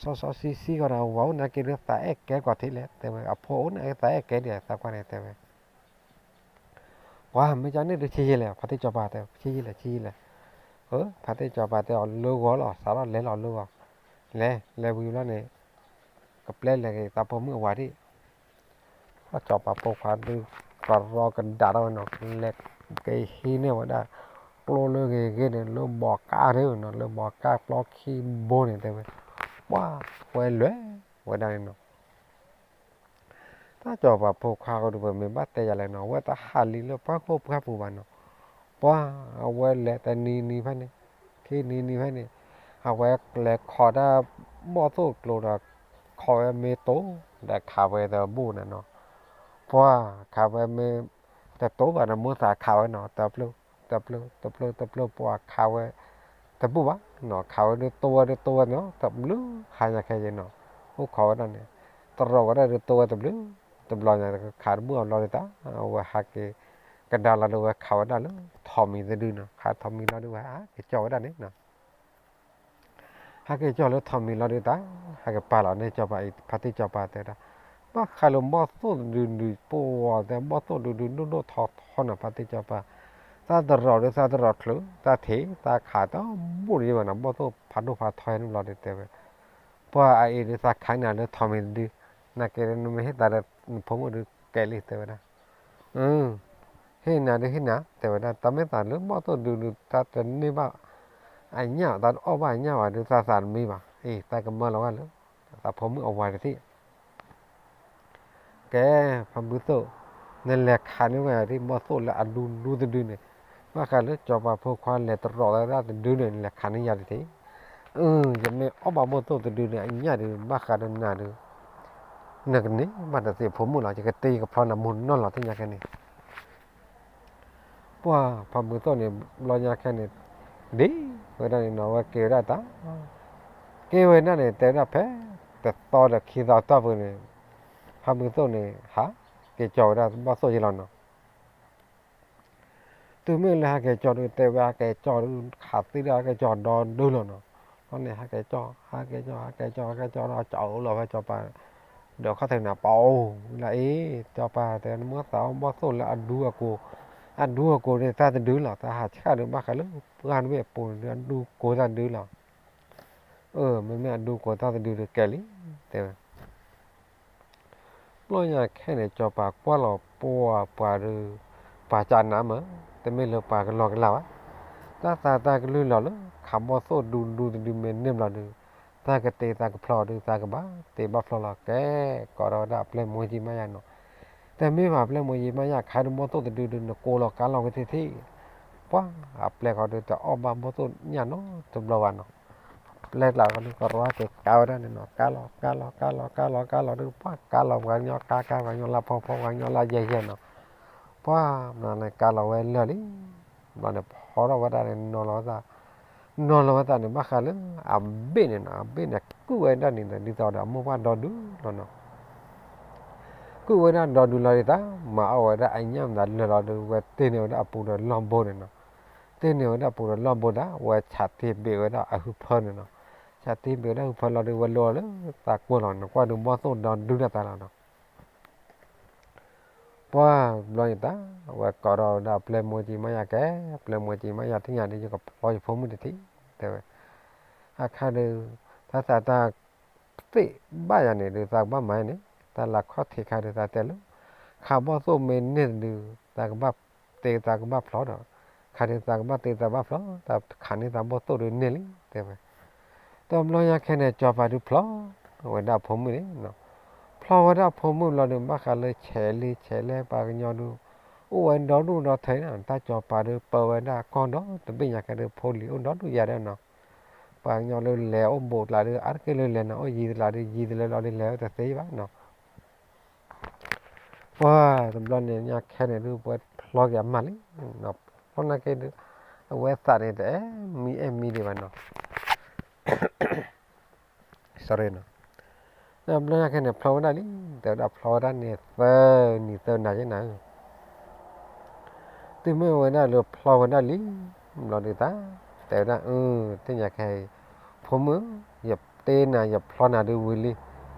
စီဆှံဆှံဃီဒီး အဝၤအိၣ်နာ်က့ဒုး သးအဲၣ်ကဲကီးထံးလဲၣ်တဲဝဲ, အဖိအိၣ်နာ်က့သးအဲၣ်ကဲဒံးသးကွၢ်န့ၣ်တဲဝဲ ပှၤမ့ၢ်ကန့ၣ်ဒုးဆံးယံာ်လဲၣ် ဖါတံၢ်ကၠီၤပၤတဲ ဆံးယံာ်လဲၣ် ဆံးယံာ်လဲၣ်, ဖါတံၢ်ကၠီၤပၤတဲအီၤလၢဂီၤလီၤ စးထီၣ်လဲၤလီၤလၢဂီၤ, လဲၤ လဲၤဝံၤဘျီန့ၣ် ကပျဲလဲၤက့ၤသးဖိမုၣ်အဝၤဒံး, ကၠီၤပၤဖိခွါဒုး ကရီကဒါထီၣ်ဝဲနီၤ, လဲၤကဟံးန့ၢ်ဝဲဒၣ် ကျိလၢဂ့ၤဂ့ၤန့ၣ် လၢဘီကါဒုးနီၤ လၢဘီကါပျီခံဘိန့ၣ်တဲဝဲ, ပှၤဝဲလဲၤဝဲဒၣ်န့ၣ်နီၤ တၢ်ကၠီၤပၤဖိခွါကဒုး ပမ့ၢ်ဘၣ်တဲယၤလဲၣ်နီၤ အဝဲတဟးလံလၢပှၢ်ခိၣ်ပှၢ်ပူၤဘၣ်နီၤ, ပှၤအဝဲလဲၤတနံၤနံၤဖဲန့ၣ်, ခံနံၤနံၤဖဲန့ၣ်, အဝဲလဲၤခိးတၢ်ဘီၣ်သိၣ်ကျိဒီး ခိးဝဲမ့ၢ်တိၤ ဒီးခးဝဲတဘူၣ်န့ၣ်နီၤ, ပှၤခးဝဲမ့ၢ်တတိၤဘၣ်န့ၣ် မိၢ်သးခးဝဲနီၤ တပျုၢ်, တပျုၢ်, တပျုၢ်, တပျုၢ် ပှၤခးဝဲ တဘူၣ်ဘၣ်နီၤ ခးဝဲဒုးတိၤဝဲဒုးတိၤဝဲနီၤ တဘျုးဟါညါခဲအံၤနီၤ, အိၣ်ခိးဝဲဒၣ်န့ၣ်, တရီးဝဲဒၣ်ဒုးတိၤဝဲတဘျုး, တဘျီညါခးတဘူၣ်အဘျီဒုးတၢ် အဝဲဟးက့ၤ ကဒါလီၤဒုးဝဲခးဝဲဒၣ်လၢထိးမံၤတဒုနီၤ ခးထိးမံၤလီၤဒုးဝဲဟးက့ၤကၠီၣ်ဝဲဒၣ်န့ၣ်နီၤ ဟဲက့ၤကၠီၣ်လၢထိးမံၤလီၤဒုးတၢ် ဟဲက့ၤပာ်လီၤန့ၢ်ကၠီၤပၤအံၤ ဖါတံၢ်ကၠီၤပၤတဲဒၣ်, ဘၣ်ဃးလၢဘီၣ်သိၣ်တဒုဒုး ပှၤတဲဘီၣ်သိၣ်ဒုးဒုးဒိၣ်ဒိၣ်ထီထီနီၤ ဖါတံၢ်ကၠီၤပၤ, သးတရီးဒုးသးတရီးချုး သးထံးသးခးတဘူၣ်န့ၣ်ဘၣ်နီၤ ဘီၣ်သိၣ်ဖးဒိၣ်ဖးထီဟဲန့ၣ်ဘျီဒုးတဲဝဲ, ပှၤအအံၤဒုးသးခးနၤလၢထိးမံၤတဒု, နကဲနမ့ၢ်ဟ့ၣ်သးဒီးနဖိမုၣ်ဒုး ကဲလံ တဲဝဲဒၣ်, ဟ့ၣ်နၤဒုးဟ့ၣ်နၤ တဲဝဲဒၣ်, တၢ်မ့ၢ်သးလၢဘီၣ်သိၣ်ဒုဒုး တၢ်တန့ၢ်ဘၣ်အညၣ် တၢ်တအီၣ်ဘၣ်အညၣ်ဘၣ်ဒုး သးသးတမံဘၣ်, အ့ တၢ်ကမၢလီၤဝဲလၢ သးဖိမုၣ်အဝၤတထံၣ် ကဲ, ဖါဘုသိၣ်, နလဲၤခးန့ၢ်ဝဲဒၣ်ဘီၣ်သိၣ်လၢအဒူဒူတဒုန့ၣ်, ဘၣ်ဃးလၢစီၤပၤဖိခွါလဲၤတရီးဝဲဒၣ်တဒုန့ၣ် နလဲၤခးန့ၢ်ယၤတထံၣ်, အၢ ယမ့ၢ်အီၣ်ဘၣ်ဘီၣ်သိၣ်တဒုန့ၣ် အညၣ်ဒုး ဘၣ်ဃးဒီးနၤဒုး နကန့ၢ်ဘၣ်တသ့ဖိမုၣ်လီၤ, ယကတ့ယကဖျီနၤမိၢ်နီၢ်လီၤ သ့ၣ်ညါခဲန့ၣ် ပှၢ်ဖါဘုသိၣ်န့ၣ် ဘျီညါခဲန့ၣ် ဒ်ဝဲဒၣ်န့ၣ်နီၤ ဝဲက့ၤဝဲဒၣ်တၢ်, က့ၤဝဲဒၣ်န့ၣ် တဲဝဲဒၣ်ဖဲ တသီဒီးခံသီတီၢ်ပူၤန့ၣ် ဖါဘုသိၣ်န့ၣ် ဟးက့ၤကၠီၤဝဲဒၣ်ဘီၣ်သိၣ်ယဲလီၤနီၤ. တုၤမ့ၢ်လၢဟးက့ၤကၠီၤဒုး တဲဝဲဟးက့ၤကၠီၤဒုး ခးသံဒၣ်ဟးက့ၤကၠီၤဒီဒုလီၤနီၤ. ဘျီန့ၣ် ဟးက့ၤကၠီၤ ဟးက့ၤကၠီၤ ဟးက့ၤကၠီၤ ဟးက့ၤကၠီၤ ဟးက့ၤကၠီၤဒီး ကၠီၤအိၣ်လီၤဖဲစီၤပၤ ဒီးခီၣ်ထံးနၤ ပအိၣ်လၢအံၤ စီၤပၤတဲ နမိၢ်သးအီၣ်ဘီၣ်သိၣ်လၢအဒူအကိး, အဒူအကိးန့ၣ် တၢ်တဒုလီၤ, တၢ်ဟးဆှၣ်ဒုး ဘၣ်ဃးလၢပှၢ်တဘ့ၣ်အပူၤန့ၣ်ဒုး အဒူကိးတၢ်ဒုလီၤ. အၢ မ့မ့ၢ်အဒူကိးတၢ်တဒုဒုးကဲလံ တဲဝဲ ဘျီညါခဲန့ၣ် စီၤပၤကွၢ်လီၤပှၢ်ပှၤဒုး ပှၤကနးမး တမ့ၢ်လၢပှၤကလီၤကလးဘၣ်. တၢ်သးတၢ်ကလုၢ်လီၤလၢ ခးဘီၣ်သိၣ်ဒူဒူတဒုမ့ၢ်န့ၢ်ဘျီဒုး တၢ်ကတ့တၢ်ကဖျီဒုး တၢ်ကဘၣ်တ့ဘၣ်ဖျီလီၤ. ကဲ ကိးထီၣ်ဝဲဒၣ်အပျဲၢ်မူကၠံမးယါနီၤ. တမ့ၢ်ဘၣ်အပျဲၢ်မူကၠံမးယါ ခးဒုးဘီၣ်သိၣ်တဒုဒုး နကိးလီၤကါလီၤဝဲသ့ၣ်သ့ၣ် ပှၢ်အပျဲၢ်ဃီဒုး တအီၣ်ဘၣ်ဘီၣ်သိၣ်ညၣ်နီတဘျီဘၣ်နီၤ. ပျဲၢ်ကျးဃီဒုး ကရီက့ၤကါဝဲဒၣ်န့ၣ်နီၤ. ကါလီၤ ကါလီၤ ကါလီၤ ကါလီၤ ကါလီၤဒုး ပှၢ်ကါလီၤ ပှၤကညီကါကါ ပှၤကညီလၢဖီဖီ ပှၤကညီလၢယဲၢ်ယဲၢ်နီၤ. ပှၢ်ဘျီန့ၣ် ကါလီၤဝဲလၢာ်လံ. ဘျီန့ၣ် ဖီထီၣ်ဝဲဒၣ်န့ၣ် နီၤလီၤဝဲသး, နီၤလီၤဝဲသးန့ၣ် ဘၣ်ဃးလၢ အဘ့ၣ်န့ၣ်နီၤ, အဘ့ၣ်န့ၣ် ကုၢ်ဝဲဒၣ်န့ၣ် ဒ်သိးဒီးအမိၢ်ပှၢ်ဒီဒုလီၤနီၤ. ကုၢ်ဝဲဒၣ်ဒီဒုလီၤဒ်သး မၤအီၣ်ဝဲဒၣ်အညၣ်မတၤလၢာ်လီၤဒုး ဝဲတ့ၢ်န့ၢ်ဝဲဒၣ်အပူၤဒီးလီၢ်ဘိန့ၣ်နီၤ. တ့ၢ်န့ၢ်ဝဲဒၣ်အပူၤဒီးလီၢ်ဘိသး ဝဲဆးတ့ၢ်ဘ့ၣ်ဝဲဒၣ်အဟုဖၢန့ၣ်နီၤ. ဆးတ့ၢ်ဘ့ၣ်ဝဲဒၣ်ဟုဖၢလီၤဒုး ဝဲလိလၢသးကွၢ်လီၤ နကွၢ်ဒုးဘီၣ်သိၣ်ဒီဒုဒၣ်သးလီၤနီၤ. ပှၢ်ဘျီန့ၣ်တၢ် ဝဲကိးထီၣ်ဝဲဒၣ်ပျဲၢ်မူကၠံမးယါ ကဲ ပျဲၢ်မူကၠံမးယါ ထံၣ်ညါဒုး ယကဖျီယဖိမုၣ်တထံၣ် တဲဝဲ. အခါဒုး တၢ်သးတၢ်သ့ၣ်ဘၣ်ယၤန့ၣ်ဒုး သးကဘၣ်မၤန့ၣ် တၢ်လၢခီၣ်ထံးခါဒုး သးတဲလၢ ခးဘီၣ်သိၣ်မ့ၢ်န့ၢ်တဒုး သးကဘၣ်တ့သးကဘၣ်ဖျီဒီး ခးဒုးသးကဘၣ်တ့သးဘၣ်ဖျီ တၢ်ခးန့ၢ်သးဘီၣ်သိၣ်ဒုးန့ၢ်လံ တဲဝဲ. တဘျီညါခဲန့ၣ် စီၤပၤဒုးဖျီဝဲဒၣ်အဖိမုၣ်န့ၣ်နီၤ. ဖျီဝဲဒၣ်အဖိမုၣ်ဘျီဒုး ဘၣ်ဃးလၢဆဲးလံဆဲးလဲၣ် ပှၤကညီဒုး အိၣ်ဝဲဒီဒူၣ်ဒီထၢန့ၣ် တၢ်စီၤပၤဒုးပၢဝဲဒၣ်ကီၢ်ဒီတဘ့ၣ်ညါခဲဒုး ဖိလံၤအိၣ်ဒီဒူၣ်ယၤဒီးနီၤ. ပှၤကညီလၢလဲၤအိၣ်ဘူးကျါဒုး အါတက့ၢ်လၢလဲၤနီၤ အိၣ်ယံၤတကျါဒုး ယံၤတလၢလီၤဒုး လဲၤဝဲတသ့ဘၣ်နီၤ. ပှၢ်တဘျီန့ၣ်ညါခဲန့ၣ်ဒုး ပဝဲဖျီက့ၤအမးလံ. ဖျီနာ်က့ဒုး အဝဲသးန့ၣ် တအဲၣ်မံအဲၣ်မံဒံးဘၣ်နီၤ. တဘျီညါခဲန့ၣ် ဖျီဝဲဒၣ်လံ. တဲဝဲဒၣ်ဖျီဝဲဒၣ်န့ၣ် သၢနံၤသၢနၤယဲနၤဧၢ တုၤမ့ၢ်ဝဲဒၣ်လၢဖျီဝဲဒၣ်လံ ဘျီဒုးသး တဲဝဲဒၣ် အၢ သ့ၣ်ညါခဲအံၤ ဖိမုၣ် ယတ့နၤ ယဖျီနၤဒုးဝံၤလံ.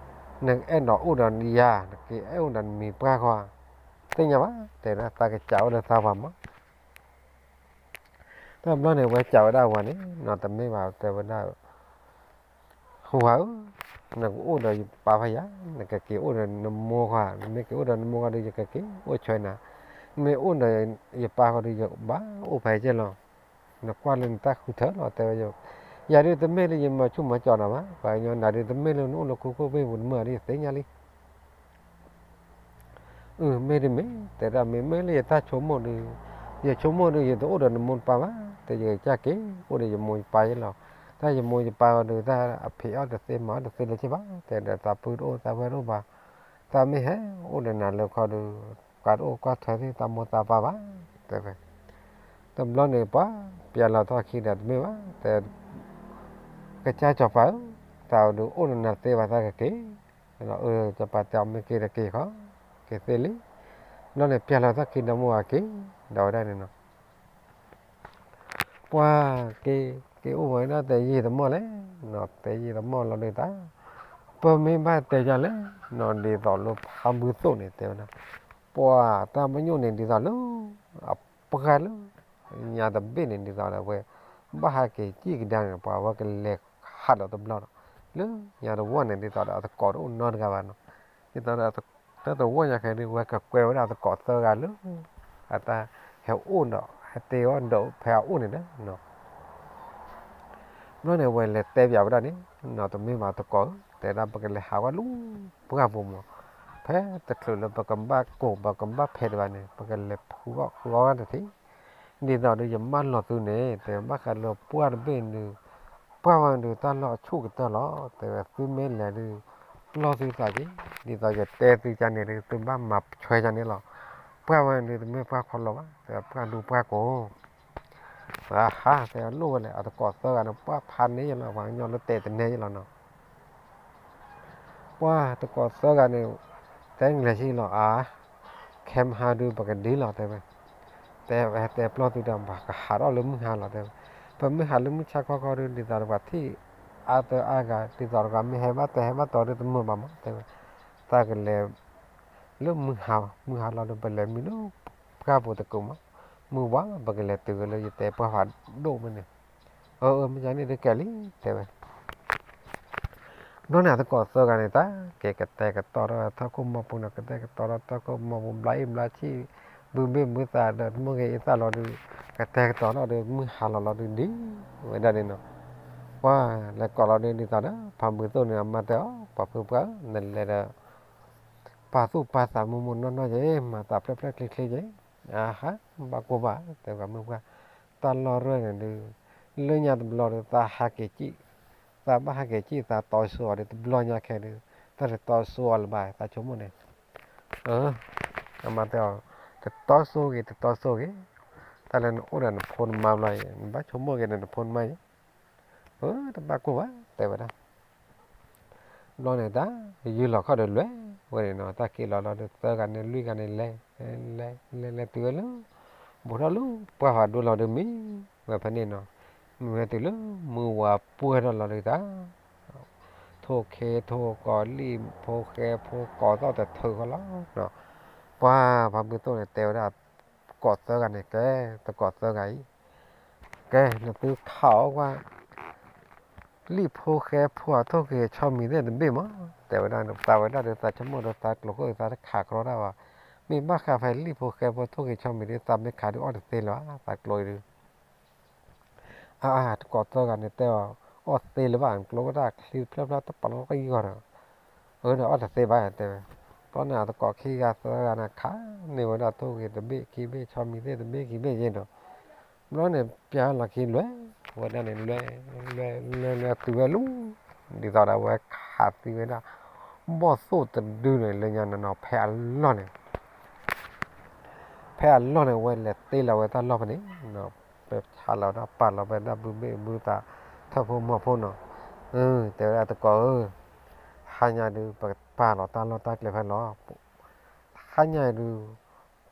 နအဲၣ်ဒိးအိၣ်ဒီးယၤ နက့ၤအဲၣ်အိၣ်ဒီးနမံၤပှၢ်ဃီဧါ. သ့ၣ်ညါဘၣ် တဲဝဲဒၣ် သးကစးအိၣ်ဒီးသးပှၤမး. တဘျီန့ၣ် ဝဲစံးဝဲဒၣ်ဝၤန့ၣ်နီၤ တမ့ၢ်ဘၣ် တဲဝဲဒၣ် ဝၤဧၢ, နကအိၣ်ဒီးယပၢ်ဖဲယၤ, နကက့ၤအိၣ်ဒီးနမိၢ်ဃီ, နမ့ၢ်က့ၤအိၣ်ဒီးနမိၢ်ဃီဒီး ယကက့ၤအိၣ်ဆွဲနၤ, နမ့ၢ်အိၣ်ဒီးယပၢ်ဃီဒီး ယဘၣ်အိၣ်ဖဲယဲလီၤ. နကွၢ်လၢနတၢ်ဃုထၢလီၤ တဲဝဲ. ယၤဒုးတမ့ၢ်လၢယမၤဆူၣ်မၤစီၤနၤဘၣ်, ပှၤကညီနၤဒုးတမ့ၢ်လၢနအိၣ်လၢခိခိၣ်ဘ့ၣ်ပူၤတမုာ်ဒ်ယသ့ၣ်ညါလံ အၢ မ့ၢ်တမ့ၢ် တဲဒၣ် မ့မ့ၢ်လၢယတၢ်ဆိကမိၣ်ဒီး, ယဆိကမိၣ်ဒီး ယတအိၣ်ဒီးနမိၢ်နပၢ်ဘၣ်, တဲယကစၢ်က့ၤအိၣ်ဒီးယမိၢ်ယပၢ်ယဲလီၤ. တၢ်ယမိၢ်ယပၢ်အီၤဒီး တၢ်အဖံးအီၣ်တသ့မၤအီၣ်တသ့လၢၤဘၣ်, တဲဒီးသးပုၢ်တအိၣ်သးဝဲၢ်တအိၣ်ဘၣ်, သးမ့ၢ်ဟဲအိၣ်ဒီးနၤလၢခီဒီး ပှၤတအိၣ်ကွၢ်ထွဲသ့ၣ်သးမိၢ်သးပၢ်ဘၣ်, တဲဝဲ. တဘျီန့ၣ် ပှၤပျဲလီၤထီၣ်ခံဒီးတမ့ၢ်ဘၣ်, တဲ ကစၢ်စီၤပၤဧၢ, သးဒုးအိၣ်ဒီးနၤတသ့ဘၣ် သးကက့ၤ အၢ စီၤပၤတဲအီၤမ့ၢ်က့ၤတက့ၤဃီ, က့ၤသ့လံ. ဘျီန့ၣ် ပျဲလီၤထီၣ်ခံဒီးမိၢ်ဝၤက့ၤ ဒီးဝဲဒၣ်န့ၣ်နီၤ. ပှၤက့ၤ က့ၤအိၣ်ဝဲဒၣ်တဲယံာ်တမီၢ်လဲၣ်, တဲယံာ်တမီၢ်လီၤဒုးသး, ပမ့ၢ်ဘၣ်တဲယၤလဲၣ်နီၤ, ဒ်သိးလၢဖါဘုသိၣ်န့ၣ်တဲဝဲဒၣ်, ပှၤတၢ်ပညိၣ်န့ၣ်ဒ်သိးလၢ အပှၢ်လၢ ညါတဘ့ၣ်န့ၣ် ဒ်သိးဒီးဝဲ ဘၣ်ဟးက့ၤစံၣ်ကဒါန့ၣ် ပှၤဝဲကလဲၤဟးဒီးတဘျီဒီး လၢညါတဝီၢ်န့ၣ် ဒ်သိးဒီးအသကိးတအိၣ်နီတဂၤဘၣ်နီၤ, ဒ်သိးဒီးအသ တၢ်တဝီၢ်ညါခဲဒုး ဝဲကကွဲးဝဲဒၣ်သကိးသၢဂၤလၢ အတၢ်ဟဲအိၣ်ဒီး ဟဲတ့အီၣ်ဒီးဖဲအအိၣ်န့ၣ်လီၤ. ဘျီန့ၣ် ဝဲလဲၤတဲပၠးဝဲဒၣ်န့ၣ်, နီၢ်တမ့ၢ်ဘၣ်သကိးဧၢ, တဲဒၣ်ပကလဲၤဟးဝဲလၢပှၢ်ပူၤမး, ဖဲတချုးလၢပကဘၣ်ကိၢ် ပကဘၣ်ဖဲးဒံးဘၣ်န့ၣ် ပကလဲၤဖုးအီၣ်ဃုအီၣ်ဝဲတထံး, ဒ်သိးဒီးယမၢလီၤသုန့ၣ် တဲဘၣ်ဃးလၢပှၢ်တဘ့ၣ်န့ၣ်ဒုး ပှၢ်ဝဲဒုးတၢ်လီၢ်အဆူၣ်ကတၢၢ်လီၤ, တဲဝဲသုမ့ၢ်လဲၤဒုး ပျီၢ်သုသးက့ၤ, ဒ်သိးယတဲသုကန့ၣ်ဒုး သုဘၣ်မၤဆွဲကန့ၣ်လီၤ, ပှၢ်ဝဲဒုးတမ့ၢ်ပှၢ်ခီလီၤဘၣ်, တဲပှၢ်ဒူပှၢ်ကိၢ် ဟါ တဲလိၣ်ဝဲလဲၣ် အသကိးသၢဂၤန့ၣ် ပှၢ်ဖးန့ၢ်ယလီၤ ပှၤကညီလၢတဲတနဲယလီၤနီၤ, ပှၢ်သကိးသၢဂၤန့ၣ် တဲလဲၤဆံလီၤအါ, ခဲမဟါဒုးပကဒ်လီၤ တဲဝဲ, တဲဝဲတဲပျီၢ်သုဒီး ပှၤကဟးထီၣ်လၢမုၢ်ဟါလီၤ တဲဝဲ, ပမ့ၢ်ဟးလၢမုၢ်ဆါခီခီဒုး ဒ်သိးဒီးပှၤထံၣ်အါသၢအါဂၤ ဒ်သိးဒီးပှၤမ့ၢ်ဟဲဘၣ်တဲဟဲဘၣ်တီၤဒုးတမုာ်ဘၣ်မး တဲဝဲ, တၢ်ကလဲၤ လၢမုၢ်ဟါ မုၢ်ဟါလီၤဒီး ပလဲၤမံလၢပှၢ်ပူၤတကိးမး, မုၢ်ဝါပကလဲၤတုၤဝဲလၢယတဲပှၢ်ဖးဒိၣ်မ့ၢ်န့ၣ်, အၢ အၢ မ့ၢ်ညါန့ၣ်ဒုးကဲလံ တဲဝဲ, ဘျီန့ၣ်အသကိးသၢဂၤန့ၣ် တၢ်က့ၤကတဲာ်ကတီၤထီၣ်ထီၣ်ခိၣ်မီၤပူၤန့ၣ် ကတဲာ်ကတီၤထီၣ်ထီၣ်ခိၣ်မီၤပူၤ ဘျါအ့ၣ်ဘျါဆံၣ် ဘုဘ့ၣ်ဘုသးဒီး တမုၢ်ဂ့ၤအ့ၣ်သၣ်လီၤဒုး ကတဲာ်ကတီၤထီၣ်ဒီး မုၢ်ဟါလီၤလီၤဒုးဒ်ဝဲဒၣ်န့ၣ်နီၤ, ပှၢ်လဲၤကိးလီၤဒုး ဒ်သိးဒီး ဖးမုာ်သိၣ်န့ၣ် အမါတဲအီၤ ပှၤဖုပှၢ်ဧၢ နလဲၤဒီး ပာ်သူၣ်ပာ်သးမိၢ်မိၢ်နီၢ်နီၢ်က့ၤ မၤသးဖျၢၣ်ဖျၢၣ်ချ့ချ့က့ၤ, အဟါ ဘၣ်ကိၢ်ဘၣ် တဲပှၤမုၢ်ပှၢ်, တၢ်လီၢ်ရၢၢ်န့ၣ်ဒုး လၢညါတဘျီဒီး သးဟးက့ၤစံၣ်, သးဘၣ်ဟးက့ၤစံၣ် သးတီဆိအီၤဒီး တဘျီညါခဲဒုး သးတတီဆိအီၤလၢၤဘၣ် သးဆိကမိၣ်န့ၣ်, အမါတဲအီၤ တတီဆိဂ့ၤ တတီဆိဂ့ၤ, တၢ်လၢနအိၣ်ဒီးနဖိနမါဘျီအံၤ နဘၣ်ဆိကမိၣ်က့ၤဒီးနဖိနမါအံၤ, အၢ တဘၣ်ကိၢ်ဘၣ် တဲဝဲဒၣ် ဘျီန့ၣ်တၢ် ယုၢ်လီၤခီၣ်ဒီးလွဲၢ်ဝဲန့ၣ်နီၤ, တၢ်က့ၤလီၤလီၤဒီး သၢဂၤန့ၣ်လွံၢ်ဂၤန့ၣ်လဲၤ လဲၤ လဲၤ လဲၤတုၤဝဲလၢ ဘူးထီၣ်လၢပှၢ်ဖးဒိၣ်လီၤဒီးမံဝဲဖဲန့ၣ်နီၤ, မံဝဲတုၤလၢမုၢ်ဝါပှဲၤထီၣ်လီၤဒီးတၢ် ထိၣ်ခ့ထိၣ်ကီၤလံၣ်ဖိဃဲဖိကိးသီၣ်တထုးဃီလီၤ, ပှၢ်ဖးမုၢ်သိၣ်န့ၣ် တဲဝဲဒၣ် သကိးသၢဂၤန့ၣ် ကဲ သကိးသၢဂၤအံၤ ကဲ နသုခးအီၣ်ကွၢ် လံၣ်ဖိဃဲဖိအထိၣ်ဂ့ၤဆီမံၤသ့ၣ်တဘ့ၣ်မး, တဲဝဲဒၣ်န့ၣ် သးဝဲဒၣ်ဒီး သးဆိကမိၣ်ဒီးသးကျိးခိၣ်သးတခးကြီဒၣ်ဘၣ်, မ့ၢ်ဘၣ်ဃးဖဲလံၣ်ဖိဃဲဖိထိၣ်ဂ့ၤဆီမံၤဒီး သးမ့ၢ်ခးဒုးအီၣ်တသ့လၢၤဘၣ် သးကျိးအံၤဒုး အါ သကိးသၢဂၤန့ၣ်တဲအီၤ အီၣ်သ့လၢၤဘၣ် ကျိးဝဲဒၣ်ချံတဖျၢၣ်ဖျၢၣ်တပာ်လီၤကယံာ်ဂီၤဒီး အၢဒီးအီၣ်တသ့ဘၣ်တဲဝဲ, ဘျီန့ၣ်အသကိးခံဂၤသၢဂၤန့ၣ် ခးန့ၢ်ဝဲဒၣ်ထိၣ်ဂ့ၤတဘ့ၣ်ခံဘ့ၣ် ဆီမံၤသ့ၣ်တဘ့ၣ်ခံဘ့ၣ်ယဲၢ်ဒီး ဘျီန့ၣ် ပျၢ်လီၤခံလွဲၢ်ဝဲဒၣ်န့ၣ် လွဲၢ် လွဲၢ် လွဲၢ် လွဲၢ်တုၤဝဲလီၤ, ဒ်သိးဒီးအဝဲခးသံဝဲဒၣ် ဘီၣ်သိၣ်တဒုန့ၣ် လၢညါနီၤနီၤ ဖဲအလီၢ်န့ၣ် ဖဲအလီၢ်န့ၣ် ဝဲလဲၤတ့လီၤဝဲတၢ်လီၢ်ဖဲန့ၣ်, ပဆါလီၤဝဲဒၣ်ပာ်လီၤဝဲဒၣ်ဘုဘ့ၣ်ဘုသး ထၢၣ်ဖိမီၤဖိနီၤ, တဲဝဲဒၣ်သကိးဧၢ, ဟါညါဒုး ပပာ်လီၤတၢ်လီၢ်တၢ်ကျဲဖဲလီၤ, ဟါညါဒုး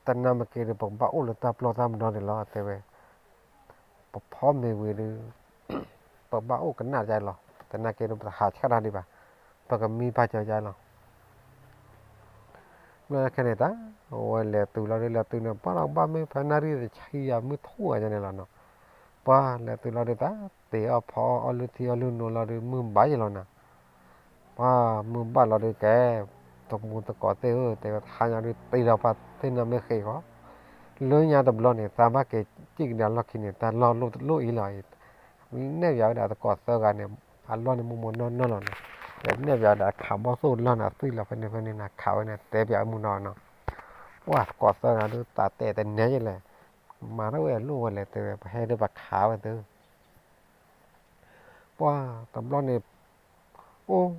တနၤမ့ၢ်က့ၤဒီး ပကဘၣ်အိၣ်လၢတၢ်ပျီတၢ်မဒီန့ၣ်လီၤ တဲဝဲ, ပဖီမ့ၤဝံၤဒုး ပကဘၣ်အိၣ်ကနၣ်ကလီၤ, တနၤက့ၤဒီး ပတဟးဆၣ်တၢ်ဒံးဘၣ်, ပကမံဘၣ်ကၠီကလီၤ ဘျီခဲန့ၣ်တၢ် အဝဲလဲၤတုၤလီၤဒုး လဲၤတုၤန့ၣ် ပှၢ်လီၤဘၣ်မ့ၢ်ဖဲနၣ်ရံၣ်တဆံယၤမုၢ်ထူၣ်အါန့ၣ်လီၤနီၤ, ပှၢ်လဲၤတုၤလီၤဒုးတၢ် တ့အီၣ်ဖီအီၣ်အီၣ်လုၢ်ထံအီၣ်လုၢ်နိလီၤဒုး မုၢ်ဘၣ်ယလီၤနီၤ, ပှၢ်မုၢ်ဘၣ်လီၤဒုးကဲ, တမူသကိးသ့ၣ်ဧၢ တဲဝဲ ဟါညါဒုးတ့လီၤပှၤသ့ၣ်နီၣ်မ့ၢ်ဃ့ၢ်ဃီ, လၢညါတဘျီန့ၣ် သးဘၣ်က့ၤစံၣ်ကဒါလီၢ်ခံန့ၣ် တၢ်လီၢ်လိၣ်တလိၣ်အံၤလီၤ နဲၣ်ပၠးဝဲဒၣ်သကိးသၢဂၤန့ၣ် အလီၢ်န့ၣ်မိၢ်မိၢ်နီၢ်နီၢ်လီၤနီၤ, ဒီးနဲၣ်ပၠးဝဲဒၣ်ခးဘီၣ်သိၣ်လီၢ်န့ၣ် အသွံၣ်လီၤဖဲန့ၣ်ဖဲန့ၣ်နီၤ ခးဝဲန့ၣ်တဲပၠးဝဲမုၢ်နီၤနီၤ, ပှၢ်သကိးသၢဂၤဒုး သးတဲတနဲယလဲၣ်, မၤထီၣ်ဝဲအလိၣ်ဝဲလဲၣ် တဲဝဲ ပဟဲဒုးပခးဝဲသု ပှၢ်တဘျီန့ၣ် အိၣ်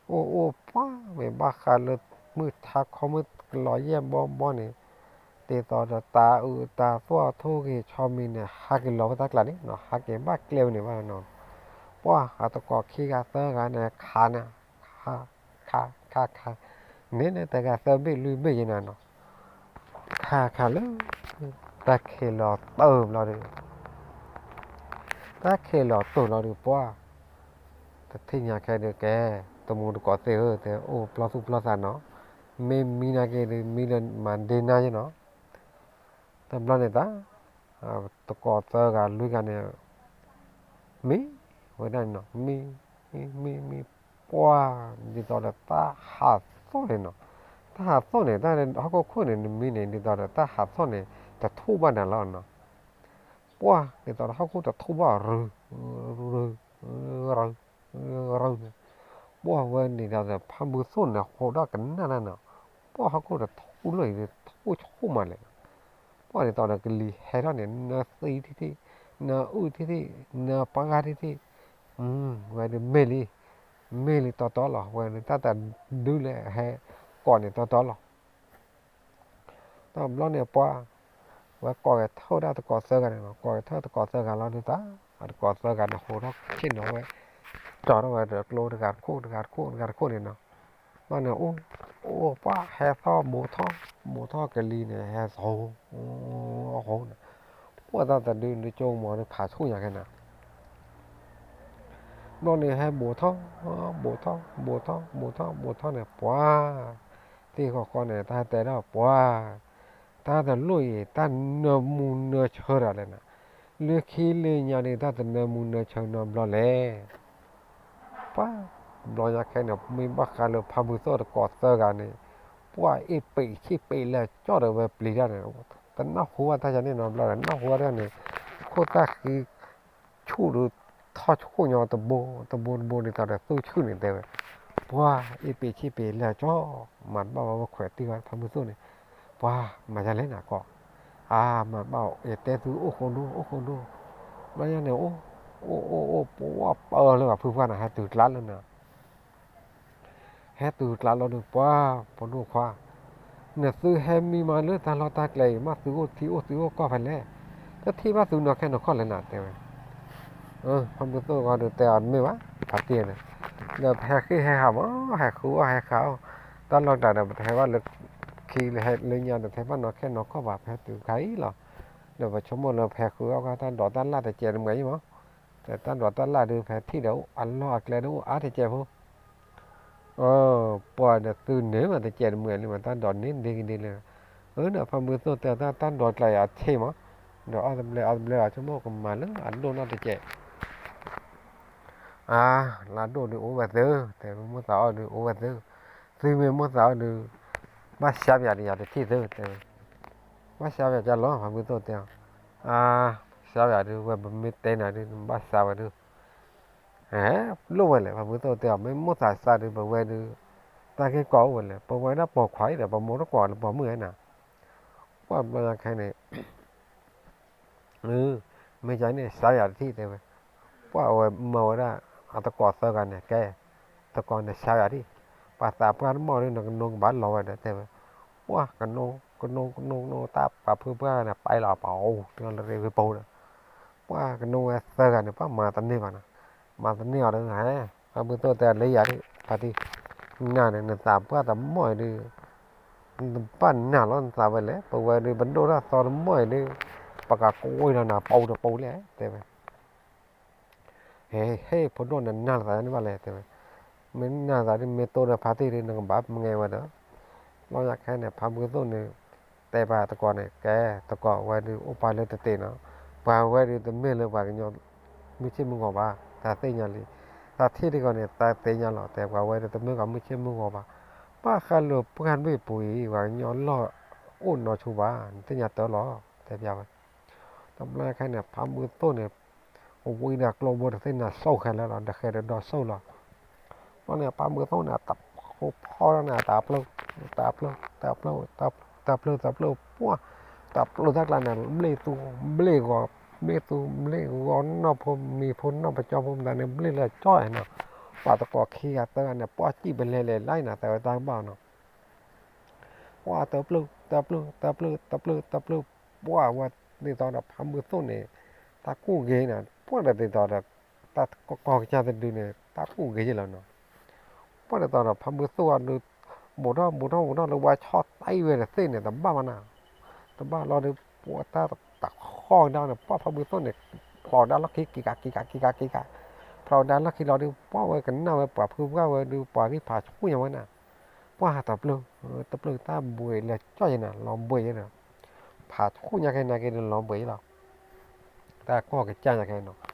အိၣ် အိၣ် ပှၢ်မ့ၢ်ဘၣ်ဃးလၢမုၢ်ထါခီမုၢ်ကလီၤယဲၢ်ဘီဘီန့ၣ်, ဒ်သိးဒီးတၢ်အုးတၢ်သီၣ်ထိၣ်ဂ့ၤဆီမံၤန့ၣ် ဟးက့ၤလီၤဝဲတၢ်ကျါန့ၣ်နီၤ, ဟးက့ၤဘၣ်ကျဲဝဲန့ၣ်ဘၣ်နီၤ, ပှၢ်အသကိးခံဂၤသၢဂၤန့ၣ် ခးန့ၣ် ခး ခး ခး န့ၣ်န့ၣ် တဂၤသၢဘ့ၣ်လွံၢ်ဘ့ၣ်ယဲၢ်နီၤနီၤ, ခးခးလၢ တၢ်ခံးလီၤတိၢ်ဘျီဒီး တၢ်ခံးလီၤတိၢ်လီၤဒီး ပှၢ် တထံၣ်ညါခဲဒုးကဲ, တမူသကိးသ့ၣ်ဧၢ တဲအိၣ်ပျီသူၣ်ပျီသးနီၤ, မ့ၢ်မံနာ်က့ၤဒီး မံလၢမၤဒ့နါယဲၢ်နီၤ, တဘျီန့ၣ်တၢ် သကိးသၢဂၤလွံၢ်ဂၤန့ၣ် မံဝဲဒၣ်န့ၣ်နီၤ, မံ မံ မံ မံ ပှၢ် ဒ်သိးဒီးတၢ်ဟးသီၣ်န့ၣ်နီၤ, တ တၢ်ဟးသီၣ်န့ၣ် တၢ်ဟီၣ်ခိၣ်ခိၣ်န့ၣ် နမံၤန့ၣ် ဒ်သိးဒီးတၢ်ဟးသီၣ်န့ၣ် တထူၣ်ဘၣ်နၤလီၤနီၤ. ပှၢ်ဒ်သိးဒီးဟီၣ်ခိၣ်တထူၣ်ဘၣ် ရူၤရူၤရူၤရူၤန့ၣ်, ပှၢ်ဝဲန့ၣ်ဒီးဖါမုၢ်သိၣ်န့ၣ် ဟိးထီၣ်ကနၣ်တၢ်နီၤ. ပှၢ်ဟီၣ်ခိၣ်တထူၣ်လီၤအံၤ ထူၣ်ဆိကမိၣ်မးလဲၣ်နီၤ. ပှၢ်ဒ်သိးဒီးကလံၤဟဲထီၣ်န့ၣ် နၢသံထံထံၣ်, နၢအုၣ်ထံထံၣ်, နၢပှၢ်ဂၤထံထံၣ်, ဝဲဒၣ်မ့ၢ်လံ, မ့ၢ်လံတီတီလီၤ. ဝဲဒၣ်တၢ်တဒုလၢဟဲကိးန့ၣ်တီတီလီၤ. တဘျီန့ၣ်ပှၢ်, ဝဲကိးက့ၤထီၣ်ဒၣ်တကိးသၢဂၤန့ၣ်, ကိးက့ၤထီၣ်တကိးသၢဂၤလီၤဒုးတၢ်, အတကိးသၢဂၤန့ၣ် ဟိးထီၣ်ဆ့ၣ်နီၤဝဲ, ကၠီထီၣ်ဝဲဒီးကျိတဂၤတခိၣ် တဂၤတခိၣ် တဂၤတခိၣ်န့ၣ်နီၤ. ဘျီန့ၣ် အိၣ်, အိၣ်ပှၢ်ဟဲသီၣ်ဘိးထီၣ်, ဘိးထီၣ်ကလံၤန့ၣ် ဟဲသီၣ်, ဟီန့ၣ်, ပှၢ်တၢ်တဒုလၢကၠိမီၤဒီးဖးဆူၣ်ညါခဲနၤ ဘျီန့ၣ်ဟဲဘိးထီၣ်, ဘိးထီၣ် ဘိးထီၣ် ဘိးထီၣ် ဘိးထီၣ်န့ၣ် ပှၢ်, သ့ၣ်ဃီဃီန့ၣ် တၢ်ဟဲတဲဒၣ်ပှၢ်, တၢ်တလိၣ်အံၤ တၢ်နၢမူနၢဆၢဒီးလဲၣ်နၤ, လၢခံလၢညါဒီး တၢ်တနၢမူနၢဆၢနီတဘျီလဲၣ်. ပှၢ်, ဘျီညါခဲန့ၣ် မ့ၢ်ဘၣ်ဃးလၢဖါမုၢ်သိၣ်တကိးသၢဂၤန့ၣ်, ပှၢ်အ့ၣ်ပ့းဆ့ၣ်ပ့းလၢကၠီၣ်ဒီးဝဲပျံၤတၢ်န့ၣ်, တနၢ်ဟူဘၣ်တၢ်ယၤန့ၣ်နီတဘျီဒီး နၢ်ဟူဘၣ်တၢ်န့ၣ်, ခိၣ်သၣ်ဃံ ဆူၣ်ဒီးထီၣ်ဆူၣ်ညီတဘိတဘိတဘိန့ၣ် သိးဒီးသူၣ်ဆူၣ်န့ၣ်တဲဝဲ, ပှၢ်အ့ၣ်ပ့းဆ့ၣ်ပ့းလၢကၠီၣ်, မၤတဘၣ်ဝဲ ဝဲခွဲးတံၢ်ဝဲဖါမုၢ်သိၣ်န့ၣ်, ပှၢ်မၤယၤလဲၣ်နၤကီး, အါ မၤဘၣ် ယတဲသုအိၣ်ဃိဒိၣ် အိၣ်ဃိဒိၣ်, ဘျီညါန့ၣ် အိၣ် အိၣ် အိၣ် အိၣ် ပှၢ်ပၢလၢပှၤဖုပှၢ်န့ၣ် ဟဲတုၤကျါလၢနၤ ဟဲတုၤကျါလီၤဒီး ပှၢ်ဖိဒိၣ်ခွါ, နသုဟဲမံမၤလၢတၢ်လီၢ်တၢ်ကျဲအံၤ မ့ၢ်သုအိၣ်ထံအိၣ်သုအိၣ်ကီၢ်ဖဲလဲၣ်, တထံၣ်ဘၣ်သုနီၢ်ခဲနီၢ်ခီၣ်လဲၣ်နၤတဲဝဲ, ဖါမုၢ်သိၣ်ဂီၤဒီးတဲအီၤတမ့ၢ်ဘၣ်, ဖါတံၢ်န့ၣ်, ဒီးပဟဲဃ့ၢ်ဟဲဟးမး ဟဲဃုအီၣ်ဟဲဃုအီၣ်, တၢ်လီၢ်တၢ်ဒီး ပတဟဲဘၣ်လၢခံလၢညါဒီး ပဟဲဘၣ်နီၢ်ခဲနီၢ်ခီၣ်ဘၣ် ပဟဲတုၤခါအံၤလီၤ, ဒီးပဆိကမိၣ်လၢပဟဲဃုအီၣ်တၢ်ဒိးတၢ်လၣ်တစဲးတမှဲၤအံၤမး, တၢ်ဒိးတၢ်လၣ်ဒီး ပဟဲထံၣ်ဒီးအလီၢ်အကျဲဒီးအိၣ်အါတစဲးဖိ ပှၤဒီးသုန့ၣ်မး တစဲးတမှဲၤလံမး တၢ်ဒိးန့ၢ်ဒ့ကဒ့လၢ, အၢ ဒီးဖါမုၢ်သိၣ်တဲတၢ် တၢ်ဒိးကျါအံၤအဆ့မး, ဒီးအီၣ်တဘျဲးအီၣ်တဘျဲး အဆိကမိၣ်ကမၤလၢအဒိၣ်နီၢ်တစဲး, အါ လၢအဒိၣ်ဒုးအိၣ်ဝဲသု, တဲမိၢ်သးအီၣ်ဒုးအိၣ်ဝဲသု, သုမ့ၢ်မိၢ်သးအီၣ်ဒုး, ဘၣ်စါပယၤဒီးယၤတထံၣ်သု တဲဝဲ, ဘၣ်စါပယၤကလီၤ ဖါမုၢ်သိၣ်တဲအီၤ, အါ စါပယၤဒုး ဝဲပမ့ၢ်တဲနၤဒုး နဘၣ်စါဝဲဒုး ဟဲလိၣ်ဝဲလဲၣ် ဖါမုၢ်သိၣ်တဲအီၤ မ့ၢ်မိၢ်သးစါဒုး ပဝဲဒုး, တၢ်ဂ့ၢ်ကီအိၣ်ဝဲလဲၣ် ပဝဲဒၣ်ပိာ်ခွါအံၤဒီး ပမိၢ်တကိးလၢပိာ်မုၣ်ဧါနၤ, ပှၢ်ဘျီညါခဲန့ၣ် မ့ၢ်ကန့ၣ် စါယၤတထံၣ်တဲဝဲ, ပှၢ်အဝဲမၢဝဲဒၣ် အတကိးသၢဂၤန့ၣ် ကဲ, တကိးန့ၣ်စါယၤဒံၣ်, ပှၤသးပှၢ်တမီၢ်ဒုး နကနိကဘၣ်လီၤဝဲဒီးတဲဝဲ, ပှၢ်ကနိ ကနိ ကနိ ကနိ တၢ်ပာ်ဖုပှၢ်န့ၣ် ပာ်လီၤပာ်အိၣ် တလၢရ့ဝ့ပူၤဒီး ပှၢ်ကနိဝဲသၢဂၤန့ၣ် ပှၢ်မၤတန့ၢ်ဘၣ်နီၤ, မၤတန့ၢ်အီၤဒီး ဟဲ ဖါမုၢ်သိၣ်တဲအီၤ လၢယၤဒံၣ် ဖါတံၢ်, နၤန့ၣ် နသးပှၢ်တမီၢ်အံၤဒုး နဘၣ်နာ်လီၤနသးဝဲလဲၣ် ပဝဲဒုး ပဒိၣ်တၢ်သီတမီၢ်အံၤဒုး ပကကိးဝဲလီၤနၤ ပူၤတပူၤလဲၣ် တဲဝဲ ဟဲ ဟဲ ဖိဒိၣ်နနာ်လီၤသးန့ၣ်ဘၣ်လဲၣ် တဲဝဲ, မ့ၢ်နာ်သးဒ်မ့ၢ်တိၢ်ဒီးဖါတံၢ်ဒ် နကဘၣ်မငဲဝဲဒီး, ဘျီညါခဲန့ၣ် ဖါမုၢ်သိၣ်န့ၣ် တဲပှၤတကိးန့ၣ် ကဲ တကိးဝဲဒုးအိၣ်ပာ်လၢတသ့နီၤ, ပှၤဝဲဒုးတမ့ၢ်လၢပှၤကညီ မုၢ်ဆ့ၣ်မုၢ်ဂီၤဘၣ်, တၢ်သ့ၣ်ညါလံ, တၢ်ထံၣ်တဂီၤန့ၣ် တၢ်သ့ၣ်ညါလီၤ တဲပှၤဝဲဒုးတမ့ၢ်ပှၤမုၢ်ဆ့ၣ်မုၢ်ဂီၤဘၣ်, ဘၣ်ဃးလၢပှၢ်တဘ့ၣ်ပူၤအံၤ ပှၤကညီလီၢ်အိၣ်နီၢ်ဆူၣ်ဘၣ် နသ့ၣ်ညါတၢ်လီၤ တဲပျးဝဲ တဘျီညါခဲန့ၣ် ဖါမုၢ်သိၣ်န့ၣ် ဝံၤဒီးကျိဘိတသ့ၣ်န့ၣ် ဆိၣ်ဃဲလၢာ်လီၤ ဒီးဃဲဒီးဒီးဆိၣ်လီၤ, ဘျီန့ၣ် ဖါမုၢ်သိၣ်န့ၣ် တၢ်ဖီဖီန့ၣ် တၢ်ပျုၢ် တၢ်ပျုၢ် တၢ်ပျုၢ် တၢ်ပျုၢ် တၢ်ပျုၢ် ပှၢ် တၢ်ပျုၢ်တၢ်ကျါန့ၣ် ဘျ့ၣ်သူဘျ့ၣ်ဂီၤ ဘျ့ၣ်သူဘျ့ၣ်ဂီၤ နီၢ်ဖိမံၤဖိ နီၢ်ပကၠီဖိမတၤန့ၣ် ဘျ့ၣ်လၢကၠီနီၤ, ပှၤတကိးခံဂၤသၢဂၤန့ၣ် ပှၢ်စံၣ်ပလဲၤလဲၤလၢန့ၣ် သးဝဲတၢ်ကဘၣ်နီၤ ပှၢ်တပျုၢ် တပျုၢ် တပျုၢ် တပျုၢ် တပျုၢ် ပှၢ်ဝဲဒ်သိးဒီးဖါမုၢ်သိၣ်န့ၣ် တၢ်ကူၣ်ဂ့ၤန့ၣ် ပှၢ်ဒီးဒ်သိးဒီး တၢ်ကီကစၢ်တဒုန့ၣ် တၢ်ကူၣ်ဂ့ၤယဲၢ်လီၤနီၤ, ပှၢ်ဒ်သိးဒီးဖါမုၢ်သိၣ်အဒု ဘူးထီၣ်ဘူးထီၣ် ဘူးထီၣ်လၢဝါဆီတၢ်အံၤဝဲတသ့ၣ်န့ၣ် တဘၣ်မးနၤ, တဘၣ်လီၤဒီး ပှၢ်တၢ်တဃီကဒါန့ၣ် ပှၢ်ဖါမုၢ်သိၣ်န့ၣ် ဖျိးဒါလီၢ်ခံ က့ၤကး က့ၤကး က့ၤကး က့ၤကး, ဖျိးဒါလီၢ်ခံလီၤဒီး ပှၢ်ဝဲကနၣ်ဝဲပှၤဖုပှၢ်ဝဲဒုး ပှၤဂံၢ်ဖးဆူၣ်ညါဝဲနၤ ပှၢ်တပျုၢ် တပျုၢ်တၢ်ဘှံးလၢကၠီၣ်ယဲၢ်နၤ လီၤဘှံးယဲၢ်ဒီး ဖးဆူၣ်ညါခဲနၤက့ၤဒီးလီၤဘှံးယဲၢ်လီၤ, တၢ်ကီၢ်ကစၢ်ညါခဲနီၤ,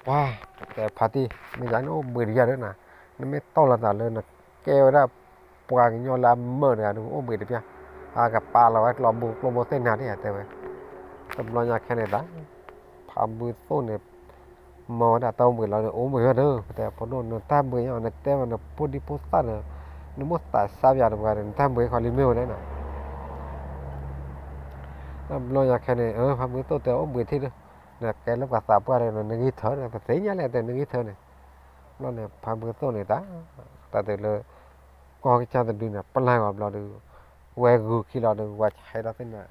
ပှၢ် တဲဖါတံၢ် မ့ၢ်ယၤန့ၣ်အိၣ်ဘှံးတယၢ်ဒီးနၤ, နမ့ၢ်တီၢ်လီၤသးလၢနကဲဝဲဒၣ် ပှၤကညီလၢအမၢတဂၤဒုး အိၣ်ဘှံးတပျၢ်, အကပာ်လီၤဝဲကျီဘိကျိဘိသ့ၣ်နၤဒ်တဲဝဲ, တဘျီညါခဲန့ၣ်သး ဖးဘုသိၣ်န့ၣ် မၢဝဲဒၣ်တၢ်အိၣ်ဘှံးလီၤဒီး အိၣ်ဘှံးဝဲဒီး ပတဲဖိဒိၣ် နတၢ်ဘှံးညါ နတဲဝဲနဖိဒံဖိသၣ်ဒီး နမိၢ်သးစၢ်ပယၤတပှၤဒီး နတၢ်ဘှံးခီလံမ့ၢ်ဝဲလဲၣ်နီၤ. တဘျီညါခဲန့ၣ် ဖးဘုသိၣ်တဲအိၣ်ဘှံးထံၣ်ဒီး နကဲလၢပှၤသးပှၢ်ဒီး နဂံၢ်ထၢဒီး ပသ့ၣ်ညါလဲၣ်တဲနဂံၢ်ထၢန့ၣ်. ဘျီန့ၣ် ဖးဘုသိၣ်န့ၣ်တၢ် တၢ်တုၤလၢ ကီၢ်ကစၢ်တဒုန့ၣ် ပျၢ်ဂီၤဘျီဒီး ဝဲဂုာ်ခံလီၤဒီး ဝဲဆဲးဒီးသ့ၣ်နၤ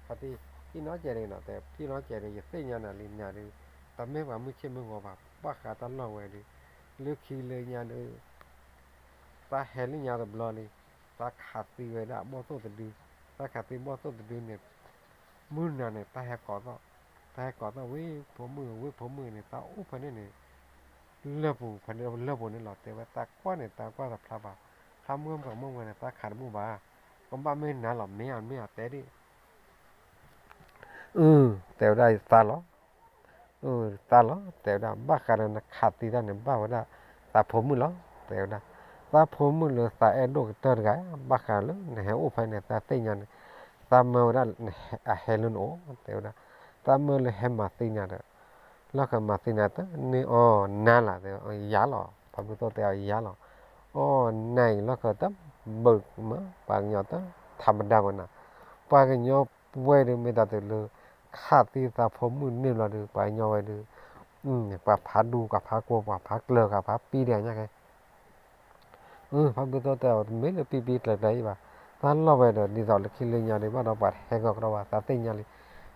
ဖါတံၢ် ဖံနီၢ်ကဲးဒုးနီၤ တဲဖံနီၢ်ကဲးဒုး ယသ့ၣ်ညါနၤလံနၤဒုး တၢ်မ့ၢ်ပှၤမုၢ်ဆ့ၣ်မုၢ်ဂီၤဘၣ် ဘၣ်ဃးတၢ်လီၢ်ဝဲဒုး လၢခံလၢညါဒုး တၢ်ဟဲလၢညါတဘျီလံ တၢ်ခးသံဝဲဒၣ်ဘီၣ်သိၣ်တဒု တၢ်ခးသံဘီၣ်သိၣ်တဒုန့ၣ် မုၢ်နၤန့ၣ် တၢ်ဟဲကိးသီၣ် တၢ်ဟဲကိးသီၣ် ဝ့ၢ်ဖိမုၣ် ဝ့ၢ်ဖိမုၣ်န့ၣ် တၢ်အိၣ်ဖဲန့ၣ်န့ၣ် လၢပူၤဖဲန့ၣ်လၢပူၤန့ၣ်လီၤ တဲဝဲ တၢ်ကွၢ်န့ၣ် တၢ်ကွၢ်တဖျါဘၣ် ဖျါမုၢ်ပှၤမုၢ်ဝဲန့ၣ် တၢ်ခးတဘူၣ်ဘၣ် ကဘၣ်မ့ၢ်နၤလီၤ မ့ၢ်အမ့ၢ်အတဲဒၣ် အု တဲဝဲဒၣ်သးလီၤ အု သးလီၤ တဲဝဲဒၣ် ဘၣ်ဃးဒီးနခးသံတၢ်န့ၣ် ဘၣ်ဝဲဒၣ် သးဖိမုၣ်လီၤ တဲဝဲဒၣ် သးဖိမုၣ်လၢသးအဲၣ်ဒိၣ်ကတၢၢ်တဂၤ ဘၣ်ဃးလၢနဟဲအိၣ်ဖဲန့ၣ် သးသ့ၣ်ညါန့ၣ် သးမၢဝဲဒၣ် အဟဲလၢနအိၣ် တဲဝဲဒၣ် သးမၢလၢဟဲမၤသံနၤဒီး လီၢ်ဃၢၤမၤသံနၤတန့ၢ်အီၤနၤလၢ် တဲဝဲ ယၤလီၤ ဖးဘုသိၣ်တဲအီၤယၤလီၤ အီၣ် နၤအံၤလီၢ်ဃၢၤတဘၢၣ်မး ပှၤကညီတထးမတၤဘၣ်နၤ ပှၤကညီဝဲဒုး မ့ၢ်တၢ်တုၤလၢ ခးသံသးဖိမုၣ်န့ၣ်ဘျီဒုး ပှၤကညီဝဲဒုး ပှၤဖးဒူ ပှၤဖးကိၢ် ပှၤဖးကျၢၤ ပှၤဖးပံၤဒဲးညါကဲ အု ဖးဘုသိၣ်တဲအီၤ တမ့ၢ်လၢပံပံကျၢၤကျၢၤအံၤဘၣ် တၢ်လီၢ်ဝဲဒီး ဒ်သိးလၢခံလၢညါဒုး ဘၣ်ဒီးပှၤတဟဲကီၢ်ကဒီးဘၣ် သးသ့ၣ်ညါလံ ဒ်သိး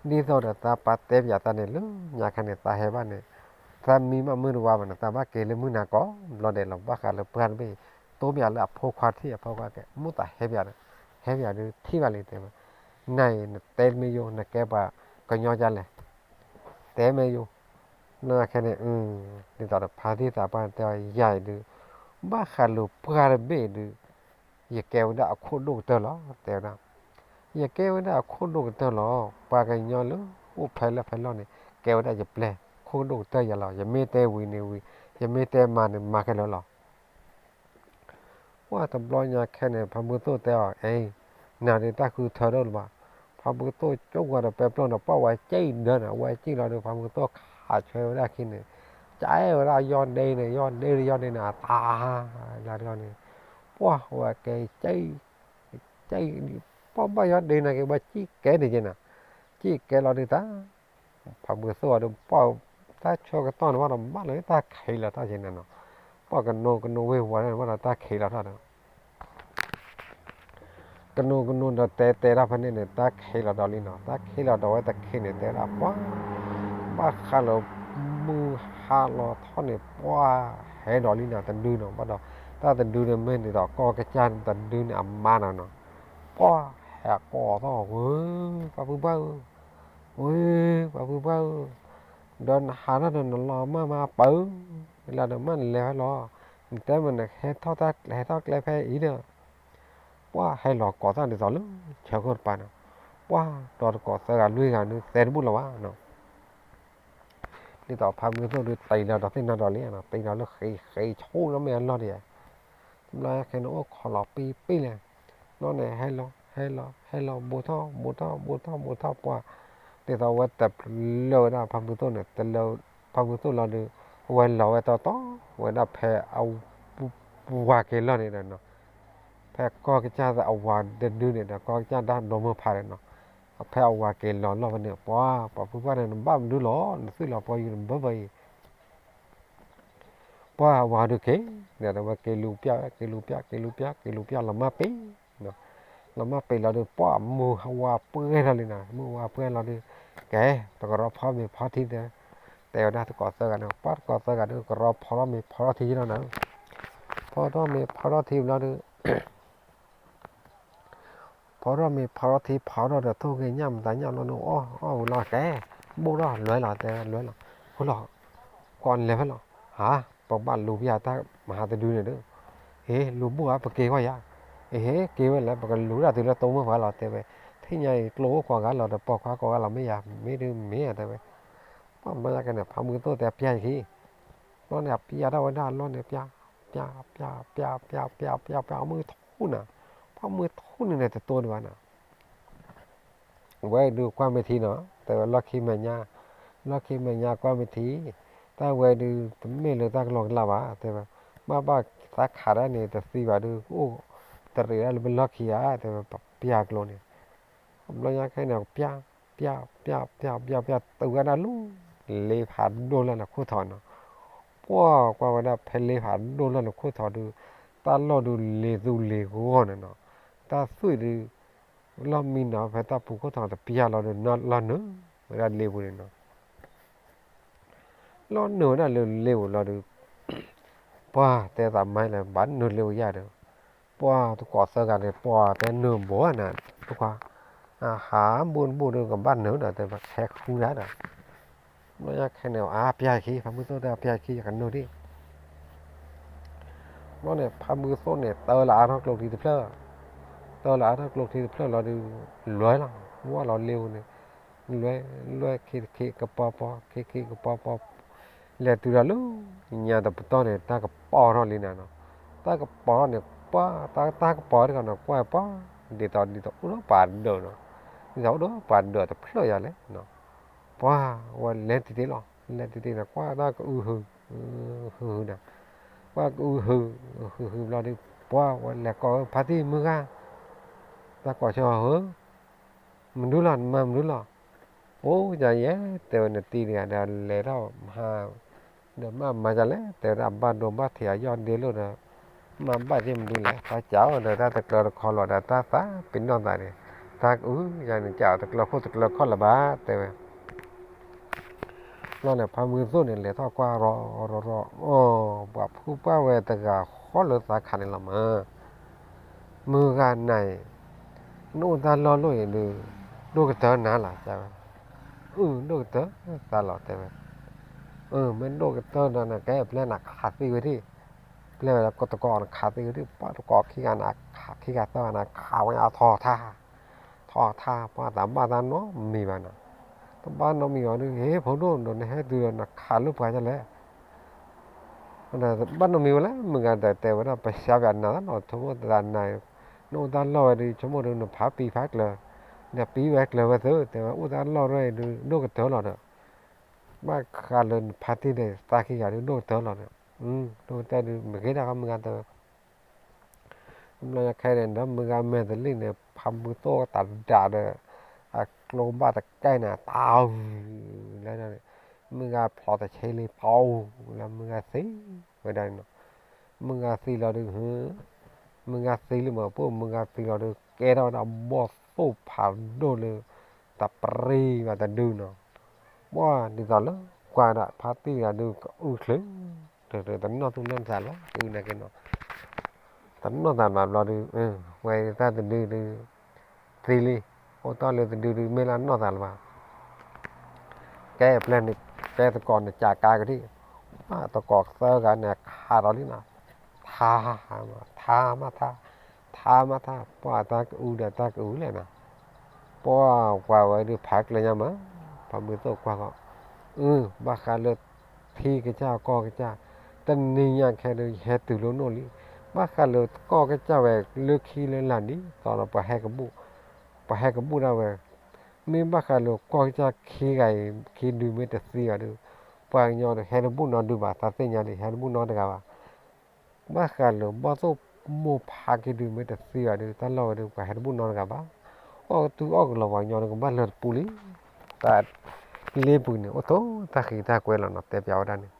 ဒီးသးပာ်တဲပၠးသးန့ၣ်လၢညါခါန့ၣ် သးဟဲဘၣ်န့ၣ် သးမံဘၣ်မုၢ်တဝါဘၣ်န့ၣ် သးဘၣ်က့ၤလၢမုၢ်နၤကိးဘျီဒဲးလီၤ ဘၣ်ဃးလၢပှၢ်တဘ့ၣ်အံၤ တိၢ်ပၠးလၢအဖိခွါထံၣ်အဖိခွါကဲ မိၢ်သးဟဲပၠးဒီး ဟဲပၠးဒုးထံၣ်ဘၣ်လံတဲဝဲ နၤအံၤနတဲမ့ၢ်ယိၣ် နကဲပှၤကညီကလဲၣ် တဲမ့ၢ်ယိၣ် ဘျီညါခဲန့ၣ် ဒ်သိးဒီးဖါတံၢ်သးပှၢ်တဲအီၤ ယၤအံၤဒုး ဘၣ်ဃးလိာ်ပှၢ်တဘ့ၣ်အံၤဒုး ယကဲဝဲဒၣ်အခိၣ်ဒိၣ်ကတၢၢ်လီၤ တဲဝဲဒၣ် ယကဲဝဲဒၣ်အခိၣ်ဒိၣ်ကတၢၢ်လီၤ ပှၤကညီလၢအိၣ်ဖဲလၢဖဲလီၢ်န့ၣ် ကဲဝဲဒၣ်ယပျဲၢ် ခိၣ်ဒိၣ်ကတၢၢ်ယၤလီၤ ယမ့ၢ်တဲဝံၤန့ၣ်ဝံၤ ယမ့ၢ်တဲမၤန့ၣ်မၤခဲလၢာ်လီၤ ပှၢ်တဘျီညါခဲန့ၣ် ဖါမုၢ်သိၣ်တဲအီၤ အ့ နၤဒုးတၢ်ဃုထၢဒိၣ်လၢၤဘၣ် ဖါမုၢ်သိၣ်ကၠိၣ်ကွၢ်ဒီးပဲပျိၢ်န့ၣ် ပှၢ်ဝဲကၠံၣ်ဒၢန့ၣ် အဝဲကၠံၣ်လီၤဒီး ဖါမုၢ်သိၣ်ခးဆွဲဝဲဒၣ်ခံန့ၣ် ကဲဝဲဒၣ်ယီၢ်ဒ့န့ၣ် ယီၢ်ဒ့ယီၢ်ဒ့န့ၣ် အတၢ်လၢတဂီၢ်န့ၣ် ပှၢ်ဝဲကဲ ကၠံၣ် ပှၢ်ဘၣ်ယီၢ်ဒ့န့ၣ်က့ၤ ဘၣ်ကၠံၣ်ကဲန့ၣ်က့ၤနၤ ကၠံၣ်ကဲလီၤဒုးတၢ် ဖါမုၢ်သိၣ်အီၤဒီး ပှၢ်တၢ်ဆၢကတီၢ်န့ၣ်ဘၣ်ဒီး ဘၣ်လီၤတၢ်ခံးလီၤထီၣ်က့ၤန့ၣ်နီၤ ပှၢ်ကနိးကနိးဝ့ၢ်ဝီၤန့ၣ်ဘၣ်ဒီးတၢ်ခံးလီၤထီၣ်ဒီး ကနိးကနိးဒီးတဲတဲဒၣ်ဖဲန့ၣ်န့ၣ် တၢ်ခံးလီၤဒီးလံနီၤ တၢ်ခံးလီၤဒီးဝဲတခံးန့ၣ် တဲဒၣ်ပှၢ် ဘၣ်ဃးလၢမုၢ်ဟါလီၤထီၣ်န့ၣ် ပှၢ်ဟဲဒီးလံနီၤ တဒုနီၤ ဘၣ်ဒီး တၢ်တဒုန့ၣ်မ့ၢ်ဒ်သိးကီၢ်ကစၢ်တဒုန့ၣ်အမါနီၤနီၤ ပှၢ်ဟဲကိးသီၣ်ဝဲ ပှၢ်ဖုပှၢ်ဧၢ ဝဲ ပှၢ်ဖုပှၢ်ဧၢ ဒီးနဟးထီၣ်ဒီးနလီၤမၢ်မါပၢၢ် လၢဒီးမၢ်နလဲၤဖဲလီၤ နတဲမ့ၢ်နဟဲထီၣ်တၢ် ဟဲထီၣ်ကျဲဖဲအံၤဒီး ပှၢ်ဟဲလီၤကိးသီၣ်ဒ်သိးလၢ ဆၢခိၣ်တပၤန့ၣ် ပှၢ်ဒီးတကိးသၢဂၤလွံၢ်ဂၤန့ၣ် သဲတဘူၣ်လီၤဘၣ်နီၤ ဒ်သိးဖါမုၢ်သိၣ်ဒုးတံၤလီၤဒီးသ့ၣ်နီၣ်ဒီးလံနီၤ တံၤလီၤလၢဃ့ဃ့ဆိလီၤမ့ၢ်အလီၢ်ဒံး တဘျီညါခဲန့ၣ် အိၣ်ခိးလီၤပံပံလဲၣ် ဘျီန့ၣ် ဟဲလီၤ ဟဲလီၤ ဟဲလီၤ ဘူးထီၣ် ဘူးထီၣ် ဘူးထီၣ် ဘူးထီၣ် ပှၢ် ဒ်သိးဝဲတလၢဝဲဒၣ်ဖါမုၢ်သိၣ်န့ၣ် တလၢ ဖါမုၢ်သိၣ်လီၤဒီး အဝဲလီၤဝဲတီတီ ဝဲဒၣ်ဖဲအ ဝၤက့ၤလီၢ်န့ၣ်ဒီးနီၤ ဖဲကီၢ်ကစၢ်အဝၤတဒုန့ၣ်ဒီး ကီၢ်ကစၢ်ဒၣ်ဒိမုၢ်ဖးဒီးနီၤ ဖဲအဝၤက့ၤလီၤလီၢ်ဖဲန့ၣ် ပှၢ် ပှၢ်ဖုပှၢ်န့ၣ် နဘၣ်မနုၤလီၤ နသွံၣ်လီၤပှီၤယူၤနဘၢဘၢအံၤ ပှၢ်ဝၤဒုးက့ၤ ဒီးဝဲက့ၤလူၤပျၢ် က့ၤလူၤပျၢ် က့ၤလူၤပျၢ် က့ၤလူၤပျၢ် လီၤမၢ်ပ့ၤ လီၤမၢ်ပ့ၤလီၤဒီး ပှၢ်မုၢ်ဝါပှဲၤထီၣ်လံနီၤ မုၢ်ဝါပှဲၤလီၤဒီး ကဲ ပကရီဖီမ့ၤဖီထံ တဲဝဲဒၣ်တကိးသၢဂၤန့ၣ် ပှၢ်တကိးသၢဂၤဒီး ကရီဖီထီၣ်မ့ၤဖီထီၣ်ထံလီၤနီၤ ဖီထီၣ်မ့ၤဖီထီၣ်ထံဘျီဒီး ဖီထီၣ်မ့ၤဖီထီၣ်ထံဖီထီၣ်ဒီး ထိၣ်ဂ့ၤညၣ်မသးညၣ်လီၤန့ၣ် အီၣ်အီၣ်ဝံၤလီၤကဲ ဘိၣ်ထီၣ်လွဲလီၤ တဲလွဲလီၤ ဃိလီၤ ကိးနလဲၤဖဲလီၤ ဟါ ပကဘၣ်လူၤပျၢ်တၢ်မဟါတဒုန့ၣ်ဒီး ဟ့ လူၤဘူၣ်ဧါ ပက့ၤဂီၢ်ယၤ အဟ့ က့ၤဝဲလဲၣ် ပကလူၤဒၣ်တုၤလၢတိၢ်မုၢ်ပှၢ်လီၤ တဲဝဲ ထံၣ်ညါအံၤကျိအိၣ်ကိးဂၤလီၤဒီးပိာ်ခွါကိးဂၤလီၤ မ့ၢ်ယၤ မ့ၢ်ဒုးမ့ၢ်ဧါ တဲဝဲ ပှၢ်ဘျီညါကဲန့ၣ် ဖါမုၢ်သိၣ်တဲပျၢ်ယခံ ဘျီန့ၣ် အပျၢ်တၢ်ဝဲဒၣ်အလီၢ်န့ၣ် ပျၢ် ပျၢ် ပျၢ် ပျၢ် ပျၢ် ပျၢ် ပျၢ် ပျၢ် အမုၢ်ထီၣ် ဖါမုၢ်ထူၣ်နၤ, ဖါမုၢ်ထူၣ်န့ၣ်န့ၣ် တတိၢ်ဒံးဘၣ်နီၤ. ဝဲဒုးကွၢ်မ့ၢ်ထံနီၤ, တဲဝဲလီၢ်ခံမဲာ်ညါ, လီၢ်ခံမဲာ်ညါကွၢ်မ့ၢ်ထံ, တၢ်ဝဲဒုး တမ့ၢ်လၢတၢ်ကလီကလီဘၣ်, တဲဝဲ, ဘၣ်ဘၣ်သးခးဒၣ်န့ၣ် တသံဘၣ်ဒုး အိၣ်တရံးဒၣ်လၢပလီၢ်ခံဧါ, တဲဝဲ ပျၢ်ကျိန့ၣ်, ဘျီညါခဲအံၤန့ၣ် ပျၢ်, ပျၢ်, ပျၢ်, ပျၢ်, ပျၢ်, ပျၢ်, တုၤဝဲဒၣ်လၢ လ့ဖးဒိၣ်လၢနခိၣ်ထီနီၤ, ပှၢ်ကွၢ်ဝဲဒၣ်ဖဲလ့ဖးဒိၣ်လၢနခိၣ်ထီဒုး, တၢ်လီၢ်ဒုးလ့ၤသူလ့ၤဂီၢ်န့ၣ်နီၤ, တၢ်သွံၣ်ဒုး လီၢ်မံနီၤ ဖဲတၢ်ပူၤခိၣ်ထီတပျၢ်လီၤဒုး လီၤနုာ်ဝဲဒၣ်လ့ပူၤန့ၣ်နီၤ. လီၤနုာ်ဝဲဒၣ်လၢလ့ပူၤလီၤဒုး, ပှၢ်တဲသးမါလဲၣ် ဘၣ်နုာ်လ့ပူၤယါဒီး, ပှၢ်တကိးသၢဂၤန့ၣ် ပှၢ်တဲနုာ်ဘိနၤ, တခွါ, အဟးဘူၣ်တဘူၣ်ဒီးကဘၣ်နုာ်ဒီး တဲဘၣ်ခဲဃူဒၣ်ဒီး, ဘျီညါခဲန့ၣ် အါပျၢ်ခံ ဖါမုၢ်သိၣ်တဲအပျၢ်ခံ ယကနုာ်ဒံး ဘျီန့ၣ် ဖါမုၢ်သိၣ်န့ၣ် တၢလၢအါထီၣ်ကျိချံတဖျၢၣ်, တၢလၢအါထီၣ်ကျိချံတဖျၢၣ်လီၤဒုး, လွဲလီၤ, ဝဲလီၤလ့ပူၤန့ၣ်, လွဲ, လွဲခံတခံကပီၤပီၤ ခံခံကပီၤပီၤ, လဲၤတုၤဒီးလၢညါတပတီၢ်န့ၣ် တၢ်ကပီၤထီၣ်လံနၤနီၤ, တၢ်ကပီၤထီၣ်န့ၣ် ပှၢ်တၢ်ကပီၤတခီနီၤ ကွၢ်ပှၢ်, ဒ်သိးဒ်သိးအိၣ်ဒီးပှၤဒၢးနီၤ, ဒ်သိးအိၣ်ဒီးပှၤဒၢးတဖျၢၣ်ယၤလဲၣ် ပှၢ်ဝဲလဲၤတံၢ်တ့ၢ်လီၤ, လဲၤတံၢ်တ့ၢ်န့ၣ် ကွၢ်တၢ်ကအုဟု, ဟုဟုဒီး, ကွၢ်ကအုဟု, ဟုဟုဘျီဒုး, ပှၢ်ဝဲလဲၤကိးဖါတံၢ်မုၢ်ဂၤ, တၢ်ကိးဆၢဟၢ, မနုၤလီၤ နမၤမနုၤလီၤ, အိၣ်ယၤယဲ, တဲဝဲနတံၢ်တဂၤဒီးလဲၤထီၣ်မဟါ, ဒီးမၤမၤယၤလဲၣ် တဲဝဲဒၣ်ဘၣ်ဒိဘၣ်ထံးအယီၢ်ဒ့လိာ်ဒီး, မၤဘၣ်ယဲၢ်မနုၤလဲၣ် တၢ်ကးအီၤဒီးတၢ်တကျၢတခီလီၤဒီးတၢ်သးပ့ၤနီၣ်သးန့ၣ်, တၢ်ကအုယၤန့ၣ် ကးအီၤတကျၢခိၣ်တကျၢခီၣ်လၢၤဘၣ် တဲဝဲ ဘျီန့ၣ် ဖါမုၢ်သိၣ်န့ၣ် လဲၤထီၣ်ကွၢ်ရီရီရီ, အိ ပှၤဖုပှၢ်ဝဲတဂၤဃီလၢသးခးန့ၣ်လီၤမး, မုၢ်ဂၤနၤအံၤ, နအိၣ်တၢ်လီၢ်လိၣ်အံၤဒုး, ဒိၣ်ကတၢၢ်နၤလီၤ တဲဝဲ, အု ဒိၣ်ကတၢၢ်သးလီၤ တဲဝဲ, အု မ့ၢ်ဒိၣ်ကတၢၢ်ဒီးနကဲပျဲနခးသံဝဲဒၣ်, ပျဲဝဲဒၣ်တကိးနခးသံဝဲဒၣ် ပှၤတကိးခံဂၤနခးခံဂၤသၢဂၤနခးဝဲအထီၣ်ထါ ထီၣ်ထါ ပှၤတဘၣ်တၢ်နီတမံၤဘၣ်နီၤ, တဘၣ်နီတမံၤဘၣ်ဒုး ဟ့ ဖိဒိၣ်ဒီးနဟဲတုၤဒီးနခးလၢပှၤဒ်လဲၣ်, ဘၣ်နီတမံၤဝဲလဲၣ် မုၢ်ဂၤဒီးတဲဝဲဒၣ် ပဆါပှၤနၤသးနီၤ ဆိကမိၣ်သးနၤ, နအိၣ်တၢ်လီၢ်ဝဲဒုး ဆိကမိၣ်ဒုး နဖးပံဖးကျၢၤ, နပံဝဲကျၢၤဝဲသု တဲဝဲ အိၣ်တၢ်လီၢ်ရဲၣ်ဒုး ဒိၣ်ကတၢၢ်လီၤဒီး, ဘၣ်ဃးလၢနဖါတံၢ်ဒီးသးခံဂၤဒုး ဒိၣ်ကတၢၢ်လီၤဒီး, ဒိၣ်ကတၢၢ်ဒုး မ့ၢ်ဂ့ၤဒၣ်ဃီမုၢ်ဂၤတဲဝဲ ဘျီညါခဲန့ၣ် ဒီးမုၢ်ဂၤမဲာ်တလံၣ်န့ၣ် ဖးမုၢ်သိၣ်တၢ်ဒၣ်ဒီး အကျိဘၣ်တကဲန့ၣ် တၢ်အုလၢန့ၣ်, မုၢ်ဂၤဖျိးတဆ့လံ ပှၤအုလၢမုၢ်ဂၤသံဝဲဒၣ်န့ၣ်နီၤ, မုၢ်ဂၤသံလီၤဒုး, မုၢ်ဂၤသံလံမး ပှၢ်မုၢ်ဂၤသံလီၤဒုး ကဲထီၣ်ဝဲဒၣ်ဘီၣ်သိၣ်ဖးဒိၣ်လၢ တပရံဘၣ်တဒုနီၤ, ပှၢ်ဒ်သိးလၢ ကွၢ်ဒၣ်ဖါတံၢ်တဂၤဒုး ကအုချုး တနီၢ်သူၣ်နီၢ်သးလၢၤဘၣ် ကအုနာ်က့နီၤ, တနီၢ်သးဘၣ်ဘျီဒုး, ဝဲတၢ်တဒုဒုး, သံလံ, အိၣ်တ့ၢ်လၢတဒုဒုး မ့ၢ်လၢနီၢ်သးလၢၤဘၣ်, ကဲပျဲန့ၣ်, ကဲသကိးန့ၣ် ကးကါကဒံ, သကိးသၢဂၤန့ၣ် ခးဒီးလံနီၤ, ထါ, ထါမးထါ, ထါမးထါ ပှၢ်တၢ်ကအုဒီးတၢ်ကအုလဲၣ်နီၤ, ပှၢ်ပှၤဝဲဒုးဖးကျၢၤညါမး, ဖးမုၢ်သိၣ်ကွၢ်ဃီ, အု ဘၣ်ဃးလၢ ထံကစၢ်ကီၢ်ကစၢ်, တနံၤညါခဲဒုး ယဟဲတုၤလၢနအိၣ်လံ, ဘၣ်ဃးလၢကီၢ်ကစၢ်ဝဲလၢခံလၢလာ်ဒ်သိးဒီး ပှၤဟဲကဘူၣ်, ပှၤဟဲကဘူၣ်ဒၣ်ဝဲ, မ့ၢ်ဘၣ်ဃးလၢကီၢ်ကစၢ်ခံဂၤအံၤ ခံဒုမ့ၢ်တသံဘၣ်ဒုး, ပှၤကညီဒီးဟဲတဘူၣ်နီတဒုဘၣ် သးသ့ၣ်ညါလံ ဟဲတဘူၣ်နီတဂၤဘၣ် ဘၣ်ဃးလၢဘီၣ်သိၣ်မိၢ်ဖးက့ၤဒုးမ့ၢ်တသံဘၣ်ဒုး တၢ်လီၢ်ဝဲဒုး ပှၤဟဲတဘူၣ်နီတဂၤဘၣ်, အီၣ်ကသူအီၣ်ကလီၤပှၤကညီဒီးကဘၣ်လၢတပူၤလံ, တၢ်လ့ပူၤန့ၣ် အိၣ်ထိးတၢ်ဃံးတၢ်ကွဲလီၤနီၤ တဲပျးဝဲဒၣ်န့ၣ်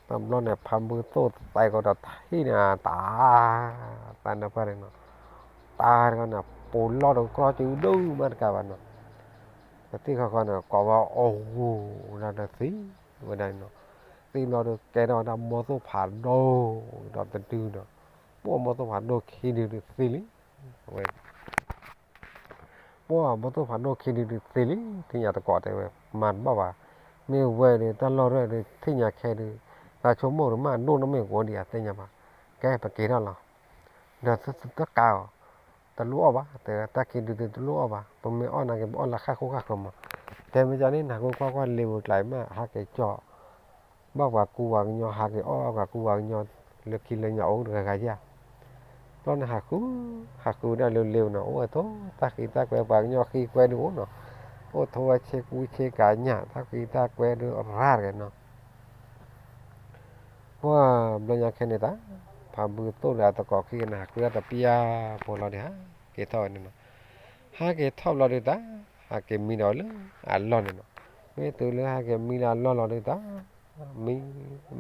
တဘျီန့ၣ် ဖးမုၢ်သိၣ်သဲကီးဒီးထံၣ်န့ၣ် တၢ်, တၢ်နၢ်ပၢၢ်န့ၣ်နီၤ, တၢ်တခီန့ၣ် ပိာ်လီၢ်ဒီးကြီကဒုမးတကးဘၣ်နီၤ, ပတံၢ်ဃီဃီန့ၣ် ကိးဝဲအီၣ်ဂူၤဒီးသံဝဲဒၣ်န့ၣ်နီၤ, သံဘျီဒီးကဲထီၣ်ဝဲဒၣ်ဘီၣ်သိၣ်ဖးဒိၣ်ဒီးတဒုဒီး, ပှၢ်ဘီၣ်သိၣ်ဖးဒိၣ်ခံဒုဒုးသံလံ, ဝဲ ပှၢ်ဘီၣ်သိၣ်ဖးဒိၣ်ခံဒုဒုးသံလံ ထံၣ်ညါတကိးတဲဝဲ မၤတဘၣ်ဘၣ်, မ့ၢ်ဝဲဒုးတၢ်လီၢ်ရဲၣ်ဒုးထံၣ်ညါခဲဒုး, သးဆိကမိၣ်တမ့ၢ်ဒိၣ်နီတမ့ၢ်ကအိၣ်ဒံးဧါသ့ၣ်ညါဘၣ်, ကဲပက့ၤထီၣ်လီၤ, ဒီးတကးအီၤ, တလိၣ်အီၣ်ဘၣ် တဲဝဲ တၢ်ခံဒုဒုးတလိၣ်အီၣ်ဘၣ် ပမ့ၢ်အီၣ်နာ်က့ၤ ပအီၣ်လၢဃၣ်ဃိဃၣ်ဃၢၤမး, တဲမ့ၢ်ကန့ၣ် နၢ်ဟူကွၢ်ကွၢ်လ့ပူၤကျါမး ဟးက့ၤကၠီၣ် ဘၣ်ပှၤကူပှၤကညီ ဟးက့ၤအီၣ်ပှၤကူပှၤကညီ လၢခံလၢညါအိၣ်တဂၤဂၤဧါ, ဘျီန့ၣ်ဟးဃု, ဟးဃုဒၣ်လၢလ့ဝဲနီၤ, အိၣ်ဝဲထိၣ်တၢ်ဃံတၢ်ကွဲ ပှၤကညီဃံကွဲဒုးအိၣ်နီၤ, အိၣ်ထိၣ်ဝဲဆ့ကူဆ့ကၤညၣ် တၢ်ဃံတၢ်ကွဲဒုးရၢ်တဂ့ၤနီၤ. ပှၢ်ဘျီညါခဲန့ၣ်တၢ်, ဖးဘုသိၣ်ဒီးအသကိးခံဂၤန့ၣ် ဟးဃုဒၣ်တပျၢ်ဖိလီၤဒီး ဟးက့ၤထီၣ်ဝဲန့ၣ်နီၤ. ဟးက့ၤထီၣ်ဘျီဒုးတၢ်, ဟးက့ၤမံဒီးလၢအလီၢ်န့ၣ်နီၤ. မ့ၢ်တုၤလၢဟဲက့ၤမံလၢအလီၢ်လီၤဒုးတၢ်, မံ,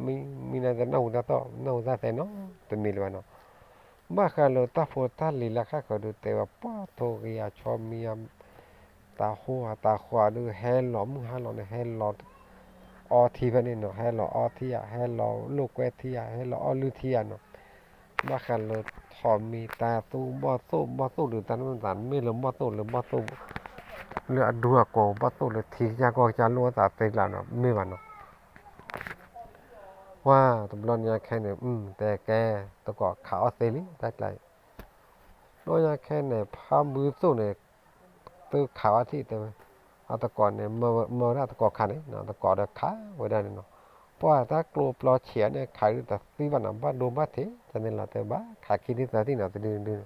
မံ, မံန့ၣ်တနၢ်ဟူတၢ်သီၣ် နၢ်ဟူတၢ်သဲနီတမံၤလၢၤဘၣ်နီၤ. ဘၣ်ဃးလၢတၢ်ဖိတၢ်လံၤလၢဃၣ်ဃၢၤဒုး တဲဝဲပှၢ်ထိၣ်က့ၤအဆီမံ တၤဟိအတၤဃီၤဒုး ဟဲလီၤမုၢ်ဟါလီၤန့ၣ် ဟဲလီၤအီထံဖဲန့ၣ်နီၤ, ဟဲလီၤအီထံဧါ, ဟဲလီၤလိာ်ကွဲထံဧါ, ဟဲလီၤအီလုၢ်ထံဧါနီၤ. ဘၣ်ဃးလၢထိးမံတၤသူဘီၣ်သိၣ်, ဘီၣ်သိၣ်ဒုးတၢ်န့ၣ်မ့ၢ်လၢဘီၣ်သိၣ်လၢဘီၣ်သိၣ် လၢအဒူအကိာ် ဘီၣ်သိၣ်လၢထံကစၢ်ကီၢ်ကစၢ်လိၣ်အသးသ့ကျါနီၤ မ့ၢ်ဘၣ်နီၤ. ပှၢ်တဘျီညါခဲန့ၣ် တဲကဲ သကိးခးအီၣ်သ့လံ တၢ်ကျါအံၤ. ဘျီညါခဲန့ၣ် ဖးဘုသိၣ်န့ၣ် သုခးအီၣ်ထံၣ်တဲဝဲ, အသကိးန့ၣ် မၢဝဲဒၣ်သကိးခးန့ၣ် သကိးဒီးခးဝဲဒၣ်န့ၣ်နီၤ. ပှၢ်တၢ်ကျိပျီဆံးအန့ၣ် ခးဒုးတသံဘၣ်နီၤ, ဘၣ်ဒိဘၣ်ထံး တန့ၣ်လီၤ တဲဘၣ်ခးခံထံၣ်သၢထံၣ်နီၤ တဒုတဒုန့ၣ်.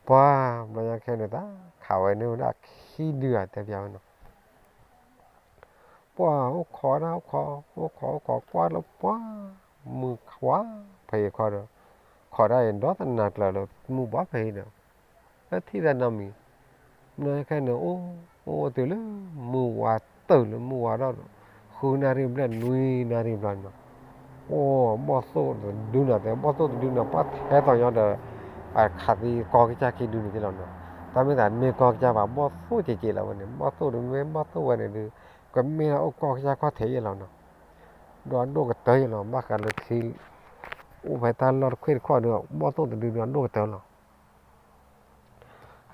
ပှၢ်ဘျီညါခဲန့ၣ်တၢ် ခးဝဲန့ၢ်ဝဲဒၣ်ခံဒုဧါ တဲပျးဝဲနီၤ. ပှၢ်အိၣ်ခိးဒၣ်အိၣ်ခိး အိၣ်ခိးအိၣ်ခိးကွၢ်လၢပှၢ် မုၢ်ခွါဖဲအံၤခီဒီး ခိးဒၣ်အံၤဒီးတနၤကျၢၤလၢမုၢ်ဘှီဖဲအံၤဒီး လၢထံၣ်တၢ်နီတမံၤ, ဘျီညါခဲန့ၣ် အိၣ်အိၣ်တုၤလၢမုၢ်ဝါတၢၢ်လၢမုၢ်ဝါဒီး ဃုနၣ်ရံၣ်ဘျဲၣ်နွံနၣ်ရံၣ်ဘျီန့ၣ်နီၤ. အိၣ်ဘီၣ်သိၣ်တဒုနီၤ တဲဘီၣ်သိၣ်တဒုနီၤ ပှၢ်ထဲသိးညီဒီး အခးသံကီၢ်ကစၢ်ခံဒုန့ၣ်က့လီၤနီၤ. တၢ်မ့ၢ်သးမ့ၢ်ကီၢ်ကစၢ်ဘၣ် ဘီၣ်သိၣ်က့ၤက့ၤလီၤဝဲန့ၣ် ဘီၣ်သိၣ်တမ့ၢ်ဘီၣ်သိၣ်ဝဲန့ၣ်ဒုး ကမ့ၢ်ဒၣ်အိၣ်ကီၢ်ကစၢ်ခီၣ်ထံးယဲလီၤနီၤ. ဒီးအဒိၣ်ကတၢၢ်ယဲလီၤ ဘၣ်ဃးလၢခံ အိၣ်ဖဲတၢ်လီၢ်တခွ့ၣ်တခီၣ်ဒီး ဘီၣ်သိၣ်တဒုဒီးအဒိၣ်ကတၢၢ်လီ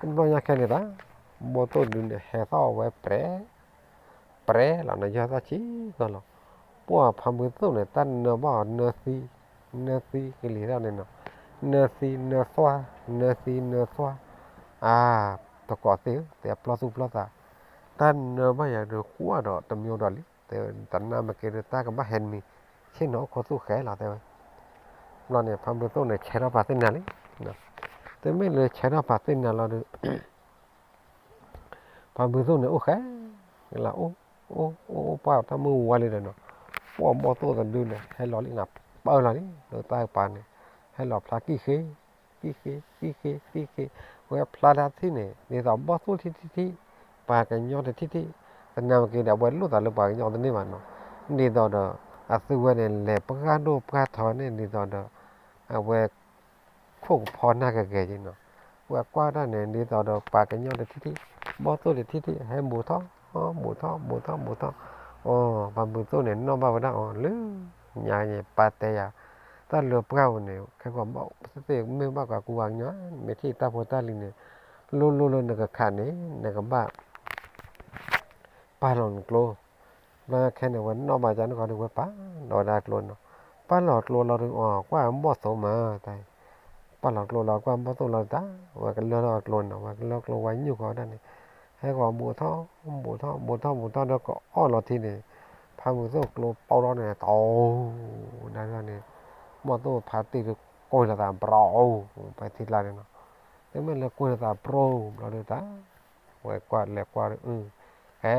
ၤ. တဘျီညါခဲန့ၣ်တၢ် ဘီၣ်သိၣ်တဒုန့ၣ် ဟဲသီၣ်ဝဲပြဲ ပြဲလီၤနီၤ ယဲၢ်သီၣ်ဆံးသီၣ်လီၤ. ပှၢ်ဖးဘုသိၣ်န့ၣ် တၢ်နၢဘၣ်အီၤနၢသံ နၢသံကလံၤထီၣ်န့ၣ်နီၤ, နၢသံနၢသွါ နၢသံနၢသွါ, အါ သကိးသ့ၣ်ဧၢ တဲအပျီၢ်သူၣ်ပျီၢ်သး, တၢ်နၢဘၣ်ယၤဒီးကွၢ်ဒီးတမံၤဒီးလံ တဲဝဲ တနၢ်မ့ၢ်က့ၤဒီးတၢ်ကဘၣ်ဟဲတမံၤ ဆ့ၣ်နီၤအိၣ်ခိးသူၣ်ဃဲလီၤ တဲဝဲ. ဘျီန့ၣ် ဖးဘုသိၣ်န့ၣ် ဆဲးထီၣ်ပာ်သ့ၣ်နၤလံ, တမ့ၢ်လၢဆဲးထီၣ်ပာ်သ့ၣ်နၤလီၤဒီး ဖးဘုသိၣ်န့ၣ် အိၣ်ဃဲ လၢအိၣ် အိၣ် အိၣ် အိၣ်ပှၢ်တၢ်မုၢ်ဝါလံဒီးနီၤ, ပှၢ်ဘီၣ်သိၣ်တဒုန့ၣ် ဟဲလီၤလံနီၤ ပၢလီၤလံ လၢတၢ်ကပၤန့ၣ် ဟဲလီၤဖျါကံၣ်ဃ့ ကံၣ်ဃ့ ကံၣ်ဃ့ ကံၣ်ဃ့, ဝဲဖျါတၢ်ထံၣ်န့ၣ် ဒ်သိးဘီၣ်သိၣ်ထံထံထံ ပှၤကညီတထံၣ်ထံၣ်, တနၢ်မ့ၢ်က့ၤဒီး အဝဲလိၣ်သးလၢပှၤကညီတန့ၢ်ဘၣ်နီၤ, ဒ်သိးဒီး အသုဝဲန့ၣ် လဲၤပှၢ်ဒိၣ်ပှၢ်ထီန့ၣ် ဒ်သိးဒီး အဝဲ ခိၣ်ကဖီနၢ်ကဂဲၤက့နီၤ, ဝဲကွၢ်တၢ်န့ၣ် ဒ်သိးဒီးပှၤကညီတထံၣ်ထံၣ်, ဘီၣ်သိၣ်တထံၣ်ထံၣ် ဟဲဘူးထီၣ် ဘူးထီၣ် ဘူးထီၣ် ဘူးထီၣ်, အိ ဖးဘုသိၣ်န့ၣ် နီၣ်ဘၣ်ဝဲဒၣ်အီၤလၢ ညါန့ၣ် ပၢ်တဲယၤ, တၢ်လၢပှၢ်ပူၤန့ၣ် ခဲကီးဘီၣ်သိၣ်သ့ၣ်မ့ၢ်ဘၣ်ကးကူဝါကညီ မ့ၢ်ထံၣ်တၢ်ဖိတၢ်လံၤန့ၣ် လိၣ်လိၣ်လၢနကခးန့ၣ် နကဘၣ် ပာ်လီၤနကျိ, ဘျီခဲန့ၣ် ဝဲနီၣ်ဘၣ်ကန့ၣ်ဃီဒီး ဝဲပာ်လီၤဝဲဒၣ်ကျိနီၤ, ပာ်လီၤကျိလီၤဒီး အီ ကွၢ်ဘီၣ်သိၣ်မး တၢ်, ပာ်လီၤကျိလီၤ ကွၢ်ဘီၣ်သိၣ်လီၤတၢ်, ဝဲကလၢထီၣ်ကျိနီၤ, ဝဲကလၢကျိဝဲညိၣ်ဃီဒၣ်န့ၣ်, ဟဲဃီၤဘူးထီၣ် ဘူးထီၣ် ဘူးထီၣ် ဘူးထီၣ်ဒီး ကအီၣ်လီၤထံန့ၣ်, ဖးဘုသိၣ်ကျိပီထီၣ်န့ၣ် တီ ဒၣ်န့ၣ်, ဘီၣ်သိၣ်ဖးတံၢ်ဒီး ကိၢ်လီၤသး ဘြီ ပထံကျါန့ၣ်နီၤ, တမ့ၢ်လၢကိၢ်လီၤသး ဘြီ ဘျီဒီးတၢ် ဝဲကွၢ်လဲၤကွၢ်ဒီး အၢ ဟဲ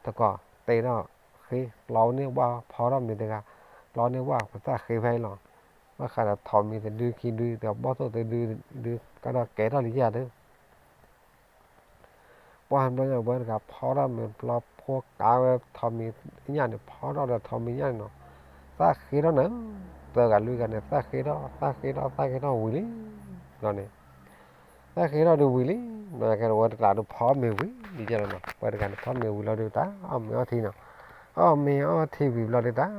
သကိး တ့ထီၣ်ဃ့ လီၤန့ၢ်ဝၣ်ဖီထီၣ်မ့ၤတဂၤ, လီၤန့ၢ်ဝၣ်ပသၣ်ဃ့ဖဲအံၤလီၤ, ဘၣ်ဃးဒီးထိးမံၤတဒုခံဒု ဒီးဘီၣ်သိၣ်တဒု ဒု ကဒီးကဲထီၣ်လံယၤဒီး ပှၢ်ဘျီညါဝဲတဂၤဖီထီၣ်မ့ၤဘျီဖိကးဝဲထိးမံၤညၣ်န့ၣ် ဖီထီၣ်ဒီးထိးမံၤညၣ်န့ၣ်နီၤ, သၣ်ဃ့ထီၣ်န့ၣ်, သၢဂၤလွံၢ်ဂၤန့ၣ် သၣ်ဃ့ထီၣ် သၣ်ဃ့ထီၣ် သၣ်ဃ့ထီၣ်ဝံၤလံ, ဘျီန့ၣ် သၣ်ဃ့ထီၣ်ဒုးဝံၤလံ, ဘျီခဲဒီးဝဲတဂၤဒုးဖီမ့ၤဝံၤလံယဲလီၤနီၤ, ဝဲတဂၤန့ၣ်ဖီမ့ၤဝံၤလီၤဒုးတၢ် အီၣ်မ့ၤအီထံနီၤ, အီၣ်မ့ၤအီထံဝံၤဘျီဒုးတၢ်,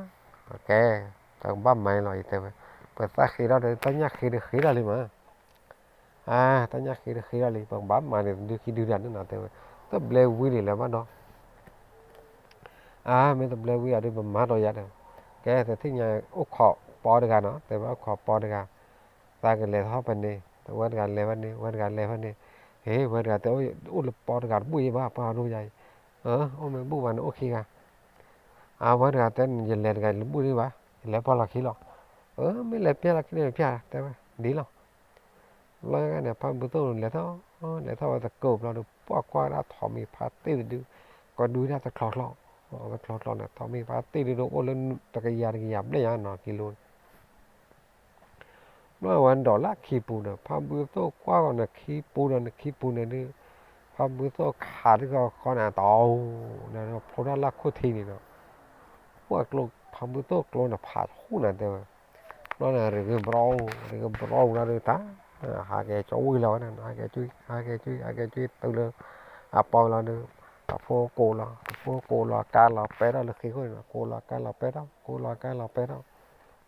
ကဲ ပကဘၣ်မၤအံၤလီၤ ယတဲဝဲ, ပသၣ်ဃ့ထီၣ်ဒီး တၢ်ညၣ်ဃ့ဒီးဃ့ထီၣ်လံမး အါ တၢ်ညၣ်ဃ့ဒီးဃ့ထီၣ်လံ ပကဘၣ်မၤန့ၣ် တဒုခံဒုဒၣ်န့ၣ်နီၤ တဲဝဲ, တဘျဲဝံၤလံလၢၤဘၣ်ဒီး, အါ မ့ၢ်တဘျဲဝံၤအဒုး ပမၤဒီးယၤဒီး, ကဲ တထံၣ်ညါ အိၣ်ခိးပီတဂၤနီၤ တဲဝဲ အိၣ်ခိးပီတဂၤ, သးကလဲၤထီၣ်ဖဲန့ၣ် ဝဲတဂၤလဲၤဖဲန့ၣ် ဝဲတဂၤလဲၤဖဲန့ၣ်, ဟ့ ဝဲတဂၤတဲ အိၣ်လၢပီတဂၤတဘူၣ်ယဲဘၣ် ပှၤဒိယၤအံၤ, အိၣ်မ့ၢ်ဘူၣ်ဘၣ်န့ၣ်အိၣ်ခံဂၤ အဝဲတဂၤတဲန့ၣ် ယလဲၤတဂၤယဘူၣ်ဒံးဘၣ် ယလဲၤပှၢ်လီၤခံလီၤ, အၢ မ့ၢ်လဲၤပျၢ်လီၤခံန့ၣ်ပျၢ် တဲဝဲ ဒ်လီၤ, ဘျီန့ၣ် ဖါဘုသိၣ်လဲၤထီၣ်, လဲၤထီၣ်ဝဲသကိးဘျီဒီး ပှၢ်ကွၢ်ဒၣ်ထိးမံၤဖါတ့ၢ်တဒု, ကဒုဒၣ်တချီချီ, တချီချီန့ၣ် ထိးမံၤဖါတ့ၢ်တဒုအိၣ်လၢတကယၤတကယၤဘျဲၣ်ညါနီၤ ကံလိ ဘျီဝဲဒိးလၢခံပူၤဒီး ဖါဘုသိၣ်ကွၢ်ဂီၤန့ၣ်ခံပူၤဒီးန့ၣ်ခံပူၤန့ၣ်ဒုး, ဖါဘုသိၣ်ခးတဂီၤဃီန့ၣ် တအိၣ်, ဒီးဖျိတၢ်လၢခိၣ်ထံန့ၣ်ဒီး, ပှၢ်ကျိ ဖါဘုသိၣ်ကျိန့ၣ်ဖးဟူၣ်နၤတဲဝဲ, ဘျီန့ၣ် ရဂ့ၤဘြီ, ရဂ့ၤဘြီဝံၤလီၤဒုးတၢ်, ဟးက့ၤကၠီဝံၤလီၤဝဲဒၣ်, ဟးက့ၤကၠီ, ဟးက့ၤကၠီ, ဟးက့ၤကၠီတုၤလၢ အပီလီၤဒုး, အဖိကိးလီၤ, အဖိကိးလီၤကါလီၤပဲထီၣ်လၢဃ့ခိၣ်န့ၣ်, ကိးလီၤကါလီၤပဲထီၣ်, ကိးလီၤကါလီၤပဲထီၣ်,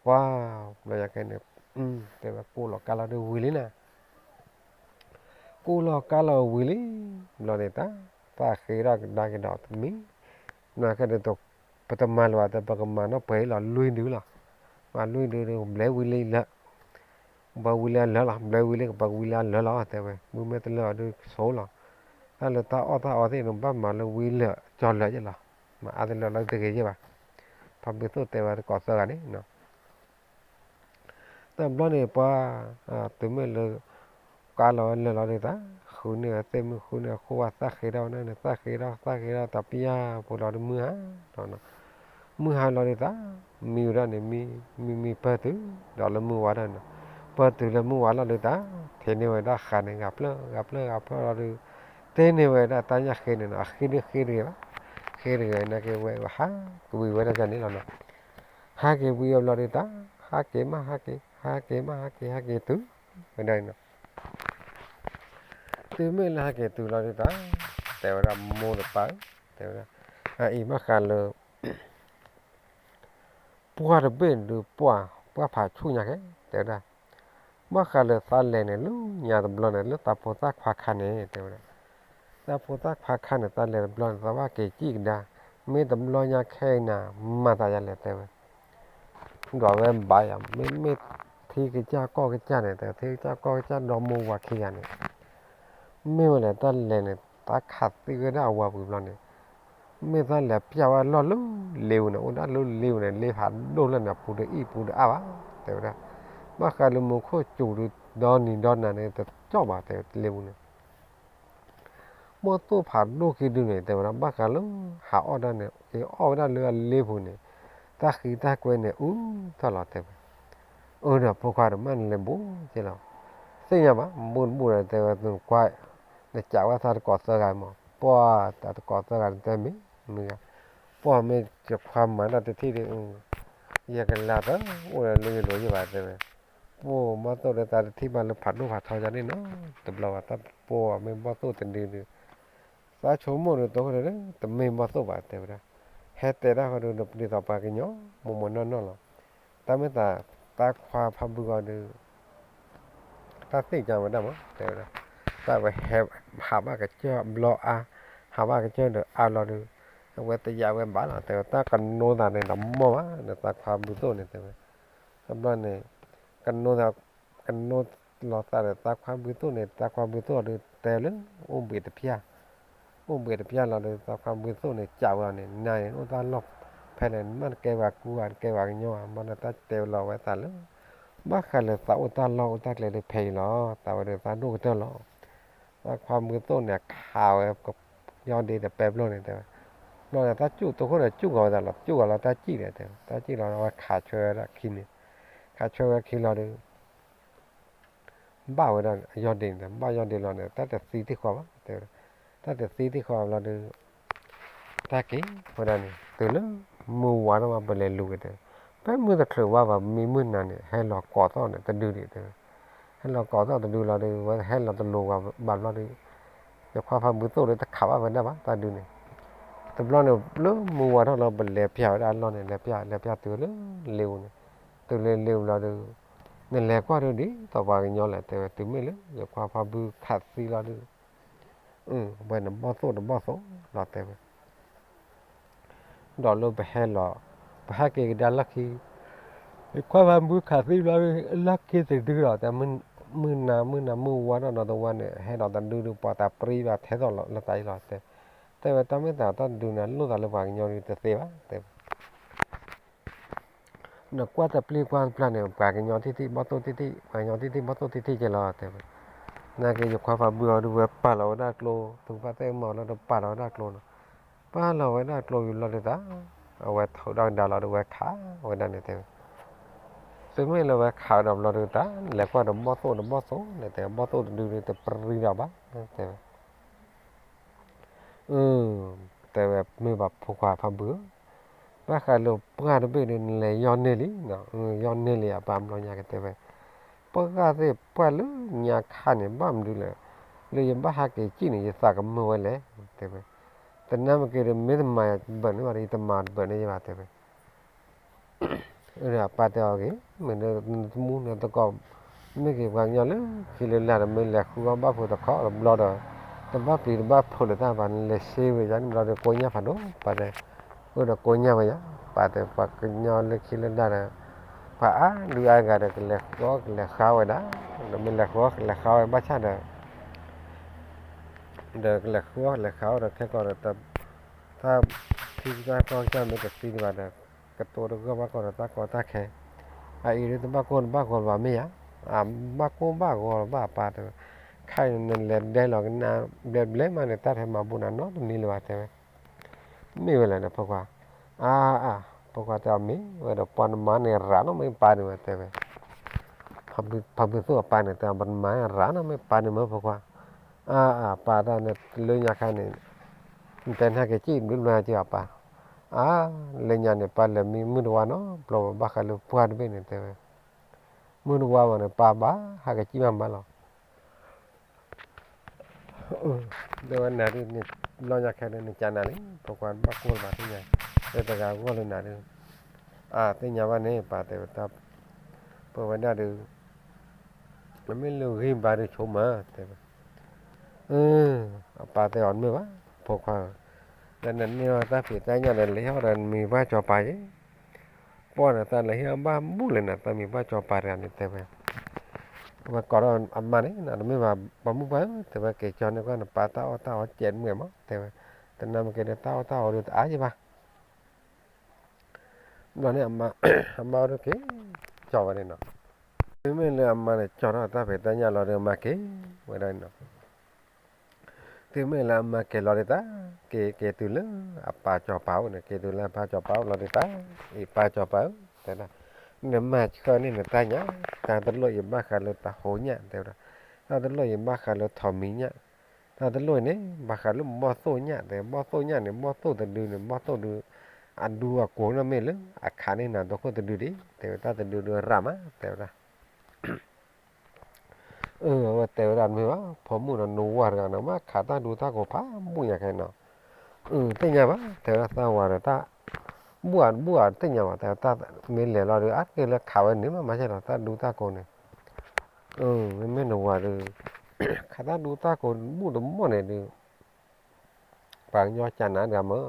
ပှၢ်, ဘျီယၤခဲန့ၣ်, တဲဝဲကိးလီၤကါလီၤဒုးဝံၤလံနၤ ကိးလီၤကါလီၤဝံၤလံ, ဘျီန့ၣ်တၢ်, သးဃ့ထီၣ်ကဒါက့ၤဒီးတမံၤ, နခဲန့ၣ်, ပတမၤလၢၤဘၣ်တဲ ပကမၤနီၣ်ပှဲၤလီၤလွံၢ်ဒုလီၤ, မၤလွံၢ်ဒုဒီး ဘျဲဝံၤလံလၢာ်, ဘျဲဝံၤလံလၢာ်လီၤ, ဘျဲဝံၤလံကပၤဝံၤလံလၢာ်လီၤ တဲဝဲ, မ့မ့ၢ်တလၢာ်အီၤဒုးဆိလီၤ, တၢ်လၢတၢ်အီၣ်တၢ်အီသ့ၣ်န့ၣ် ဘၣ်မၤလၢဝံၤလၢာ်ကၠီလၢာ်ယဲလီၤ, မၤအါတလၢာ်လီၤတဂ့ၤယဲဘၣ်, ဖါဘုသိၣ်တဲဝဲတကိးသၢဂၤန့ၣ် တဘျီန့ၣ်ပှၤ, တုၤမ့ၢ်လၢ, ကါလီၤဝဲလၢာ်လီၤဒုးတၢ်, ဃုန့ၢ်ဝဲသ့ၣ်မုၢ်ဃုန့ၢ်ဝဲဃိဝဲသးဃ့ထီၣ်ဝဲန့ၣ် သးဃ့ထီၣ်သးဃ့ထီၣ်တၢ်ပယၢ်ပူၤလီၤဒုးမုၢ်ဟါလီၤ, မုၢ်ဟါလီၤဒုးတၢ်, မံဝဲဒၣ်န့ၣ် မံမံမံပၢၢ်တုၤ, ဒီးလၢမုၢ်ဝါထီၣ်န့ၣ်, ပၢၢ်တုၤလၢမုၢ်ဝါလီၤဒုးတၢ်, ထံၣ်န့ၢ်ဝဲဒၣ်ဃာ်န့ၣ် ဂၤဖျၢၣ်ဂၤဖျၢၣ်ဂၤဖျၢၣ်လီၤဒုး, တ့န့ၢ်ဝဲဒၣ်တၢ်ညၣ်ဃ့န့ၣ်နီၤ, အဃ့ဒုးဃ့တဂ့ၤဘၣ်, ဃ့တဂ့ၤနာ်က့ဝဲဟးကဝံၤဝဲဒၣ်န့ၣ်လီၤနီၤ, ဟးက့ၤဝံၤအဘျီဒုးတၢ်, ဟးက့ၤမးဟးက့ၤ, ဟးက့ၤမးဟးက့ၤ ဟးက့ၤတုၤ, ဝဲဒၣ်နီၤ, တုၤမ့ၢ်လၢဟဲက့ၤတုၤလီၤဒုးတၢ်, တဲဝဲဒၣ်မိၢ်ဒီးပၢ်ဧၢ, တဲဝဲဒၣ်, အအံၤဘၣ်ဃးလၢ, ပှၢ်တဘ့ၣ်ဒုးပှၢ်, ပှၢ်ဖးဆူၣ်ညါခဲ, တဲဝဲဒၣ်, ဘၣ်ဃးလၢသးလဲၤန့ၣ် လၢညါတဘျီန့ၣ် လၢသးဖိသၣ်ခွါခါန့ၣ် တဲဝဲဒၣ်, သးဖိသၣ်ခွါခါန့ၣ် သးလဲၤတဘျီန့ၣ် သးဘၣ်က့ၤစံၣ်ကဒါ, မ့ၢ်တဘျီညါခဲအံၤနၤ, မၤသးယၤလဲၣ်တဲဝဲ ဒီးဝဲဘၣ်ယၤ မ့မ့ၢ်ထံကစၢ်ကီၢ်ကစၢ်န့ၣ် တဲထံကစၢ်ကီၢ်ကစၢ်ဒီမိၢ်ဝၤခံဂၤန့ၣ်, မ့ၢ်ဝဲလဲၣ်တၢ်လဲၤန့ၣ် တၢ်ခးသံဝဲဒၣ်အဝၤပူၤဘျီန့ၣ်, မ့ၢ်တၢ်လဲၤပျၢ်ဝဲလီၢ်လၢလ့ပူၤန့ၣ် အိၣ်ဒၣ်လၢလ့ပူၤန့ၣ် လ့ဖးဒိၣ်လၢန့ၣ် ပူၤတအံၣ်ပူၤတအါဘၣ် တဲဝဲဒၣ်, ဘၣ်ဃးလၢမူခိၣ်စူၤဒုး ဒီနံၤဒီနၤန့ၣ် တကၠီၣ်ဘၣ် တဲဝဲလ့ပူၤန့ၣ် ဘီၣ်သိၣ်ဖးဒိၣ်ခံဒုန့ၣ် တဲဝဲဒၣ် ဘၣ်ဃးလၢ ဟးအီၣ်ဒၣ်န့ၣ် က့ၤအီၣ်ဝဲဒၣ်လၢအလ့ပူၤန့ၣ်, တၢ်ဃံတၢ်ကွဲန့ၣ် အူထီၣ်လီၤတဲဝဲ, အၢဒီးဖိခွါဒီးမ့ၢ်နလဲၤဘူးက့လီၤ, သ့ၣ်ညါဘၣ် ဘူးတဘူးဒီးတဲဝဲ နကွၢ်, နကးဝဲသးတကိးသၢဂၤမး, ပှၢ်တကိးသၢဂၤတဲမ့ၢ်, မ့ၢ်ဂ့ၤ, ပှၢ်မ့ၢ်ယခွါမၤတၢ်တထံၣ်ဒီး ယကလၤတအိၣ်လၢယလိၤယဘၣ်တဲဝဲ, ပှၢ်မီၢ်သိၣ်ဒီးသးတထံၣ်ဘၣ်လၢဖးဒိၣ်ဖးထီယါန့ၣ်နီၤ, တဘျီဘၣ်တၢ်ပှၢ်မ့ၢ်မီၢ်သိၣ်တဒုဒီး, သးဆိကမိၣ်ဒီးတိၢ်ဃိဒီး တမ့ၢ်မီၢ်သိၣ်ဘၣ်တဲဝဲဒၣ်, ဟဲတဲတၢ်ဃီဒီး နပျံၤသးပှၤကညီမိၢ်မိၢ်နီၢ်နီၢ်လီၤ, တၢ်မ့ၢ်သး, တၢ်ခွါဖးဘုဂီၤဒီး တၢ်သ့ၣ်ညါဝဲဒၣ်မး တဲဝဲဒၣ်, တၢ်ဝဲဟဲ, ဟးဘၣ်ကစၢၢ်ဘျီအါ, ဟးဘၣ်ကစၢၢ်ဒီးအါလီၤဒီး, အဝဲတယာ်ဝဲဘၣ်လီၤ တဲဝဲ တၢ်ကနိသးန့ၣ်ဒီးမီၢ်ဘၣ်ဒီးသးခွါဘုသိၣ်န့ၣ်တဲဝဲ, တဘျီန့ၣ်, ကနိသး, ကနိလီၤသးဒီးသးခွါဘုသိၣ်န့ၣ် သးခွါဘုသိၣ်ဒီးတဲလၢ အိၣ်ဘှံးတဖျၢၣ် အိၣ်ဘှံးတဖျၢၣ်လီၤဒီး သးခွါဘုသိၣ်န့ၣ် ကးဝဲအီၤန့ၣ် နၤန့ၣ် အိၣ်တၢ်လီၢ်ဖဲလဲၣ် နမ့ၢ်တကဲပှၤကူဧါ နကဲပှၤကညီဧါ ဘၣ်ဒီးတၢ်တဲလီၤဝဲသးလၢ ဘၣ်ဃးလၢသးအိၣ်တၢ်လီၢ်အိၣ်တၢ်ကျဲဒီးဖဲအံၤလီၤ သးဝဲဒီးသးဒိၣ်ကတၢၢ်လီၤ. သးခွါဘုသိၣ်န့ၣ် ခးဝဲ ယီၢ်ဒ့ဒီးပဲဘျီန့ၣ်တဲဝဲ, ဘျီန့ၣ် တၢ်ကူၣ်တိခိၣ်န့ၣ် ကူၣ်ဂီၤဝဲသးလီၤ ကူၣ်ဂီၤလီၤတၢ်စံၣ်န့ၣ်တဲဝဲ တၢ်စံၣ်လီၤဝဲခးဆွဲဝဲဒၣ်ခံန့ၣ်, ခးဆွဲဝဲခံလီၤဒီး ဘၣ်ဝဲဒၣ်ယီၢ်ဒ့န့ၣ် ဘၣ်ယီၢ်ဒ့လီၤန့ၣ် တၢ်တသံတံၢ်ဃီဘၣ်တဲဝဲ, တၢ်တသံတံၢ်ဃီဘၣ်လီၤဒီး တၢ်က့ၤဝဲဒၣ်န့ၣ် တုၤလၢမုၢ်ဝါထီၣ်မး ပလဲၤလူၤက့ၤတဲဝဲ, ဖဲမုၢ်တချုးဝါဘၣ် မံမုၢ်နၤန့ၣ် ဟဲလီၤကိးသီၣ်န့ၣ် တဒုဒံးတဲဝဲ, ဟဲလီၤကိးသီၣ်တဒုလီၤဒီး ဝဲဟဲလီၤတလိၤဘၣ်ဘျီဒီး ယခွါဖးဘုသိၣ်ဒီး တခးဘၣ်ဝဲဒၣ်ဘၣ် တၢ်ဒုန့ၣ်, တဘျီန့ၣ် လၢမုၢ်ဝါထီၣ်လီၤ ပလဲၤပျၢ်ဝဲဒၣ်အလီၢ်န့ၣ် လဲၤပျၢ် လဲၤပျၢ်တုၤလၢလ့ပူၤန့ၣ်, တုၤလၢလ့ပူၤလီၤဒီး နလဲၤကွၢ်ဒုဒ်သိးပှၤကညီလဲၣ် တဲဝဲ တုၤမ့ၢ်လၢယခွါဖးဘုခးသံလီၤဒုး ဝဲန့ၣ်ဘီၣ်သိၣ်တဘီၣ်သိၣ်လီၤတဲဝဲ ဒီးလၢပဟဲလီၤ, ပဟဲက့ၤကဒါလီၢ်ခံ, ယခွါဖးဘုခးသံလီၤ လီၢ်ခံတဒုလီၤတဲ, မုၢ်နၤ မုၢ်နၤမုၢ်ဝါထီၣ်နီၤတဝါန့ၣ် ဟဲဒီးတဒုဒုး ပှၤတၢ်ပြံဘၣ်ထဲသိးလီၤလၢတၢ်အံၤလီၤတဲ, တဲဝဲတၢ်မ့ၢ်သးတၢ်တဒုန့ၣ် လိၣ်သးလၢပှၤကညီဒုးတသ့ဘၣ်တဲဝဲ နကွၢ်တပျံၤကွၢ်တပျၢ်န့ၣ် ပှၤကညီထံၣ်ထံၣ်ဘီၣ်သိၣ်ထံၣ်ထံၣ် ပှၤကညီထံၣ်ထံၣ်ဘီၣ်သိၣ်ထံၣ်ထံၣ်ကဲလီၤတဲဝဲ, နာ်က့ ယခွါဖးဘုအီၤဒုး ဝဲပာ်လီၤဝဲဒၣ်ကျိ, သုကဖးသ့ၣ်မၤလီၤဒီးပာ်လီၤဝဲဒၣ်ကျိနီၤ. ပာ်လီၤဝဲဒၣ်ကျိယူၤလီၤဒုးတၢ်, အဝဲထုးဒီးကဒါလီၤဒီး ဝဲခးဝဲဒၣ်န့ၣ်တဲဝဲ. သုမ့ၢ်လၢဝဲခးဒီးဘျီဒုးတၢ် လဲၤကွၢ်ဒီးဘီၣ်သိၣ်တဘီၣ်သိၣ်န့ၣ်တဲ, ဘီၣ်သိၣ်တဒုဒုး တပြံဒီးဘၣ်တဲဝဲ. တဲဝဲ မ့ၢ်ဘၣ်ဖိခွါဖးဘုဧၢ, ဘၣ်ဃးလၢပှၢ်တဘ့ၣ်ဒုး နလဲၤယီၢ်န့ၢ်လံ, ယီၢ်န့ၢ်လံအပၢ် ဘျီညါကတဲဝဲ, ပှၢ်သ့ၣ်ပှၢ်လၢညါခါန့ၣ် ဘၣ်မနုၤလဲၣ်, လၢယဘၣ်ဟးက့ၤစံၣ်န့ၣ် ယသးကမုာ်ဝဲလဲၣ်တဲဝဲ. တနၢ်မ့ၢ်က့ၤဒီး မ့ၢ်တမၤဘၢၣ်န့ၢ်ဘၣ်ဒီး ယတမၤဘၢၣ်န့ၢ်ယဘၣ်တဲဝဲ. အပၢ်တဲအီၤက့ၤ, မ့ၢ်နသမူနသကိး, မ့ၢ်က့ၤပှၤကညီလၢခံလၢလာ်ဒီး မ့ၢ်လဲၤဃုအီၣ်ဘၣ်ဖိတခီတဘျီဒီး, တဘၣ်ပျံၤတဘၣ်ဖုးလၢၤတၢ်ဘၣ်, နလဲၤရှဲဝဲယၤန့ၣ်ဘျီဒီး ကိညၢ်ဖးဒိၣ်ပၢ်တဲ, အိၣ်ဒီးကိညၢ်ဝဲယၤ, ပၢ်တဲ ပှၤကညီလၢခံလၢလာ်ဒီး, ပှၤအါဒုအါဂၤဒီး ကလဲၤဃုအီၣ်ကလဲၤဃုဝဲဒၣ်, ဒီးမ့ၢ်လဲၤဃုအီၣ်ကလဲၤဃုဝဲဘၣ်ဆၣ်ဒီး ဒီးကလဲၤဃုအီၣ်ကလဲၤဃုအီၣ်ဒီး ခဲကီးဒီး တၢ်ဖံးတၢ်ကီတၢ်မ့ၢ်တသံဒံးဘၣ်ဒီး ကတိၤတဂၢၢ်ဘၣ်ကီးဒီးတၢ်ကီတၢ်ခဲ, အအံၤဒုး တဘၣ်ကိၢ်တဘၣ်ဂီၤလၢၤဘၣ်မ့ၢ်ဧါ, အဘၣ်ကိၢ်ဘၣ်ဂီၤလၢၤဘၣ်အပၢ်တဲဝဲ, ခဲအံၤနလဲၤဒဲလီၤကနၣ်ဘျဲဘျဲမးန့ၣ် တၢ်တဟဲမၤဘူးနၤနီတမံၤလၢၤဘၣ်တဲဝဲ. မ့ၢ်ဝဲလဲၣ်ဒီးဖိခွါ, အါအါ, ဖိခွါတဲအီၤ မ့ၢ်ဝဲဒီး ပှၤနမၤန့ၣ်ရၤနီတမံၤပၢ်န့ၣ်ဝဲတဲဝဲ. ဖးဘုသိၣ်အပၢ်န့ၣ်တဲအီၤ ပှၤနမၤန့ၣ်ရၤနီတမံၤပၢ်န့ၣ်မ့ၢ်ဖိခွါ, အါအါ ပၢ်တၢ်န့ၣ်လၢညါခါန့ၣ် နတဲနဟဲက့ၤစံၣ်ဘျုးဘျုးက့ၤအပၢ်, အါ, လၢညါန့ၣ် ပၢ်လဲၤမံမုၢ်တဝါနီတဘျီဘၣ် ဘၣ်ဃးလၢပှၢ်တဘ့ၣ်န့ၣ်တဲဝဲ, မုၢ်တဝါဘၣ်န့ၣ် ပၢ်ဘၣ်ဟဲက့ၤစံၣ်မးမးလီၤ. တဲဝဲနၤဒုး လီၤညါခဲဒုးနကးနၤလံ ဖိခွါဘၣ်ကိၢ်လၢၤဘၣ်သ့ၣ်ညါ, လၢတဂၤဂီၢ်လၢနၤဒုး, အါ သ့ၣ်ညါဘၣ်န့ၣ် ပၢ်တဲဝဲတၢ်, ပဝဲဒၣ်ဒုး နမ့ၢ်လၢဂ့ၢ်ဘါဒုးဆိမး တဲဝဲ, အပၢ်တဲအီၤတမ့ၢ်ဘၣ်, ဖိခွါဧၢ, လၢနန့ၢ်အီၤတၢ်ဖံးတၢ်ညၣ်ဒီး လဲၤဟံးအီၣ်ဒီးနမံၤပှၢ်စီၤပၤယဲ, ပှၢ်ဒီးသးလဲၤဟံးအီၣ်ဘၣ်ဘူၣ်လဲၣ်နၤ သးမံၤပှၢ်စီၤပၤတဂၤန့ၣ်တဲဝဲ, ဝဲကိးထီၣ်အမါန့ၣ် နတမ့ၢ်ဘၣ် ပှၤမုၣ်ပှၢ်ဧၢ တဲဝဲ က့ၤကၠီန့ၢ်ကွၢ်နပၢ်တၢ်အီၣ်တၢ်အီကဲးတမုာ်မး တဲဝဲ, တနၢ်မ့ၢ်က့ၤဒီးတၢ်အီၣ်တၢ်အီဒုးတအါယံၤဘၣ် ဘျီန့ၣ် အမါအိၣ်ဒုးက့ၤ ကၠီဝဲန့ၣ်နီၤ, မ့မ့ၢ်လၢအမါန့ၣ် ကၠီထီၣ်တၢ်ဖံးတၢ်ညၣ်လီၤဒီး အမါက့ၤဝဲဒၣ်နီၤ, တုၤမ့ၢ်လၢအမါက့ၤလီၤဒုးတၢ်, က့ၤက့ၤတုၤလၢအပၢ်စီၤပၤအိၣ်န့ၣ် က့ၤတုၤလၢအပၢ်စီၤပၤအိၣ်လီၤဒုးတၢ်, အံၤပၢ်စီၤပၤဧၢ, တဲဒၣ်, နမၤဆှၢန့ၢ်နတၢ်ညၣ်, တၢ်တလိၣ်အံၤဘၣ်ဃးလၢတၢ်ဟိညၣ် တဲဝဲဒၣ်, တၢ်တလိၣ်အံၤဘၣ်ဃးလၢထိးမံၤညၣ်, တၢ်တလိၣ်အံၤန့ၣ် ဘၣ်ဃးလၢဘီၣ်သိၣ်ညၣ် တဲ ဘီၣ်သိၣ်ညၣ်န့ၣ် ဘီၣ်သိၣ်တဒုန့ၣ် ဘီၣ်သိၣ်ဒု အဒူအကိာ်နီၢ်မ့ၢ်လၢ အခးန့ၢ်နၤဒိခိၣ်တဒုဒံး တဲဝဲ တၢ်တဒုဒုရၣ်မး တဲဝဲဒၣ် အဝဲတဲဝဲဒၣ်တမ့ၢ်ဘၣ် ဖိမုၣ်ဒီးနဝၤတဂၤနီၤ မ့ၢ်ခးတၢ်ဒူတၢ်ကိးဖးဘူၣ်ညါခဲနီၤ, သ့ၣ်ညါဘၣ် တဲဝဲဒၣ်သးဝၤဒီးတၢ် ဘူၣ်အဘူၣ်အသ့ၣ်ညါဘၣ် တဲဝဲတၢ်မ့ၢ်လဲၤလီၤဒီး အါတက့ၢ်လၢခးဝဲန့ၣ်မး မၤဆဲးဒီးတၢ်ဒူတၢ်ကိးန့ၣ်, မ့မ့ၢ်နဝၤဒီး ခးတၢ်ဒူတၢ်ကိးဘူၣ်တဘီၣ်န့ၣ်ဒီး ပှၤကညီကနၤတဂၤမ့ၢ်,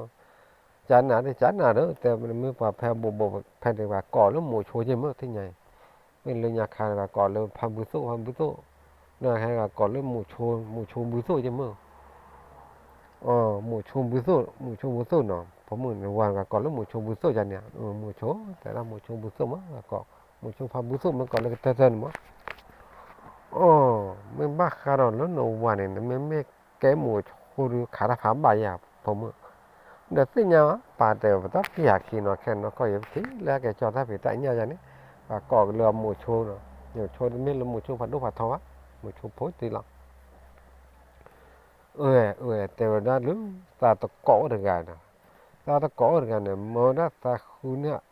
ကနၤဒီးကနၤဒီး တဲမ့ၢ်ပှၤဖဲဘိးဘိးဖဲန့ၣ် ပှၤကိးလၢမိၤဆိက့မ့ၢ် သ့ၣ်ညါအံၤ, မ့ၢ်လၢညါခါန့ၣ် ပှၤကိးလၢဖါဘုသိၣ် ဖါဘုသိၣ်, လၢညါခါန့ၣ် ပှၤကိးလၢမိၤဆိ မိၤဆိဘုသိၣ်က့မ့ၢ်, မိၤဆိဘုသိၣ် မိၤဆိဘုသိၣ်နီၤ ဖိမုၣ်န့ၣ် ဝၤပှၤကိးလၢမိၤဆိဘုသိၣ်ယါန့ၣ်, မိၤဆိ တဲဒၣ်မိၤဆိဘုသိၣ်မ့ၢ်ကိး, မိၤဆိဖါဘုသိၣ်မ့ၢ်ကိးလၢကတၢၢ်တၢၢ်န့ၣ်မ့ၢ် အိ, မ့ၢ်ဘၣ်ဃးဒီးလၢနဝၤန့ၣ် နမ့မ့ၢ်ကဲမိၤဆိဒုးခးတၢ်ဖးဘၣ်ယၤ ဖိမုၣ်, ဒီးသ့ၣ်ညါဘၣ် ပၢ်တဲပတၢ်ပျၢ်ခံနီၤ ခဲနီၢ်ခီၣ်ယဲပထံၣ်လၢအကဲကၠီတၢ်ဖံးတၢ်ညၣ်ယါန့ၣ်, ပှၤကိးကလၢမိၤဆိနီၤ, မိၤဆိတမ့ၢ်လၢမိၤဆိဖးဒိၣ်ဖးထီဘၣ်, မိၤဆိဖိတ့ၢ်လီၤ အဝဲတဲဝဲဒၣ်လၢ သးတကိးအိၣ်တဂၤဒီး, သးတကိးအိၣ်တဂၤန့ၣ် မၢဝဲဒၣ်သးဃုန့ၢ်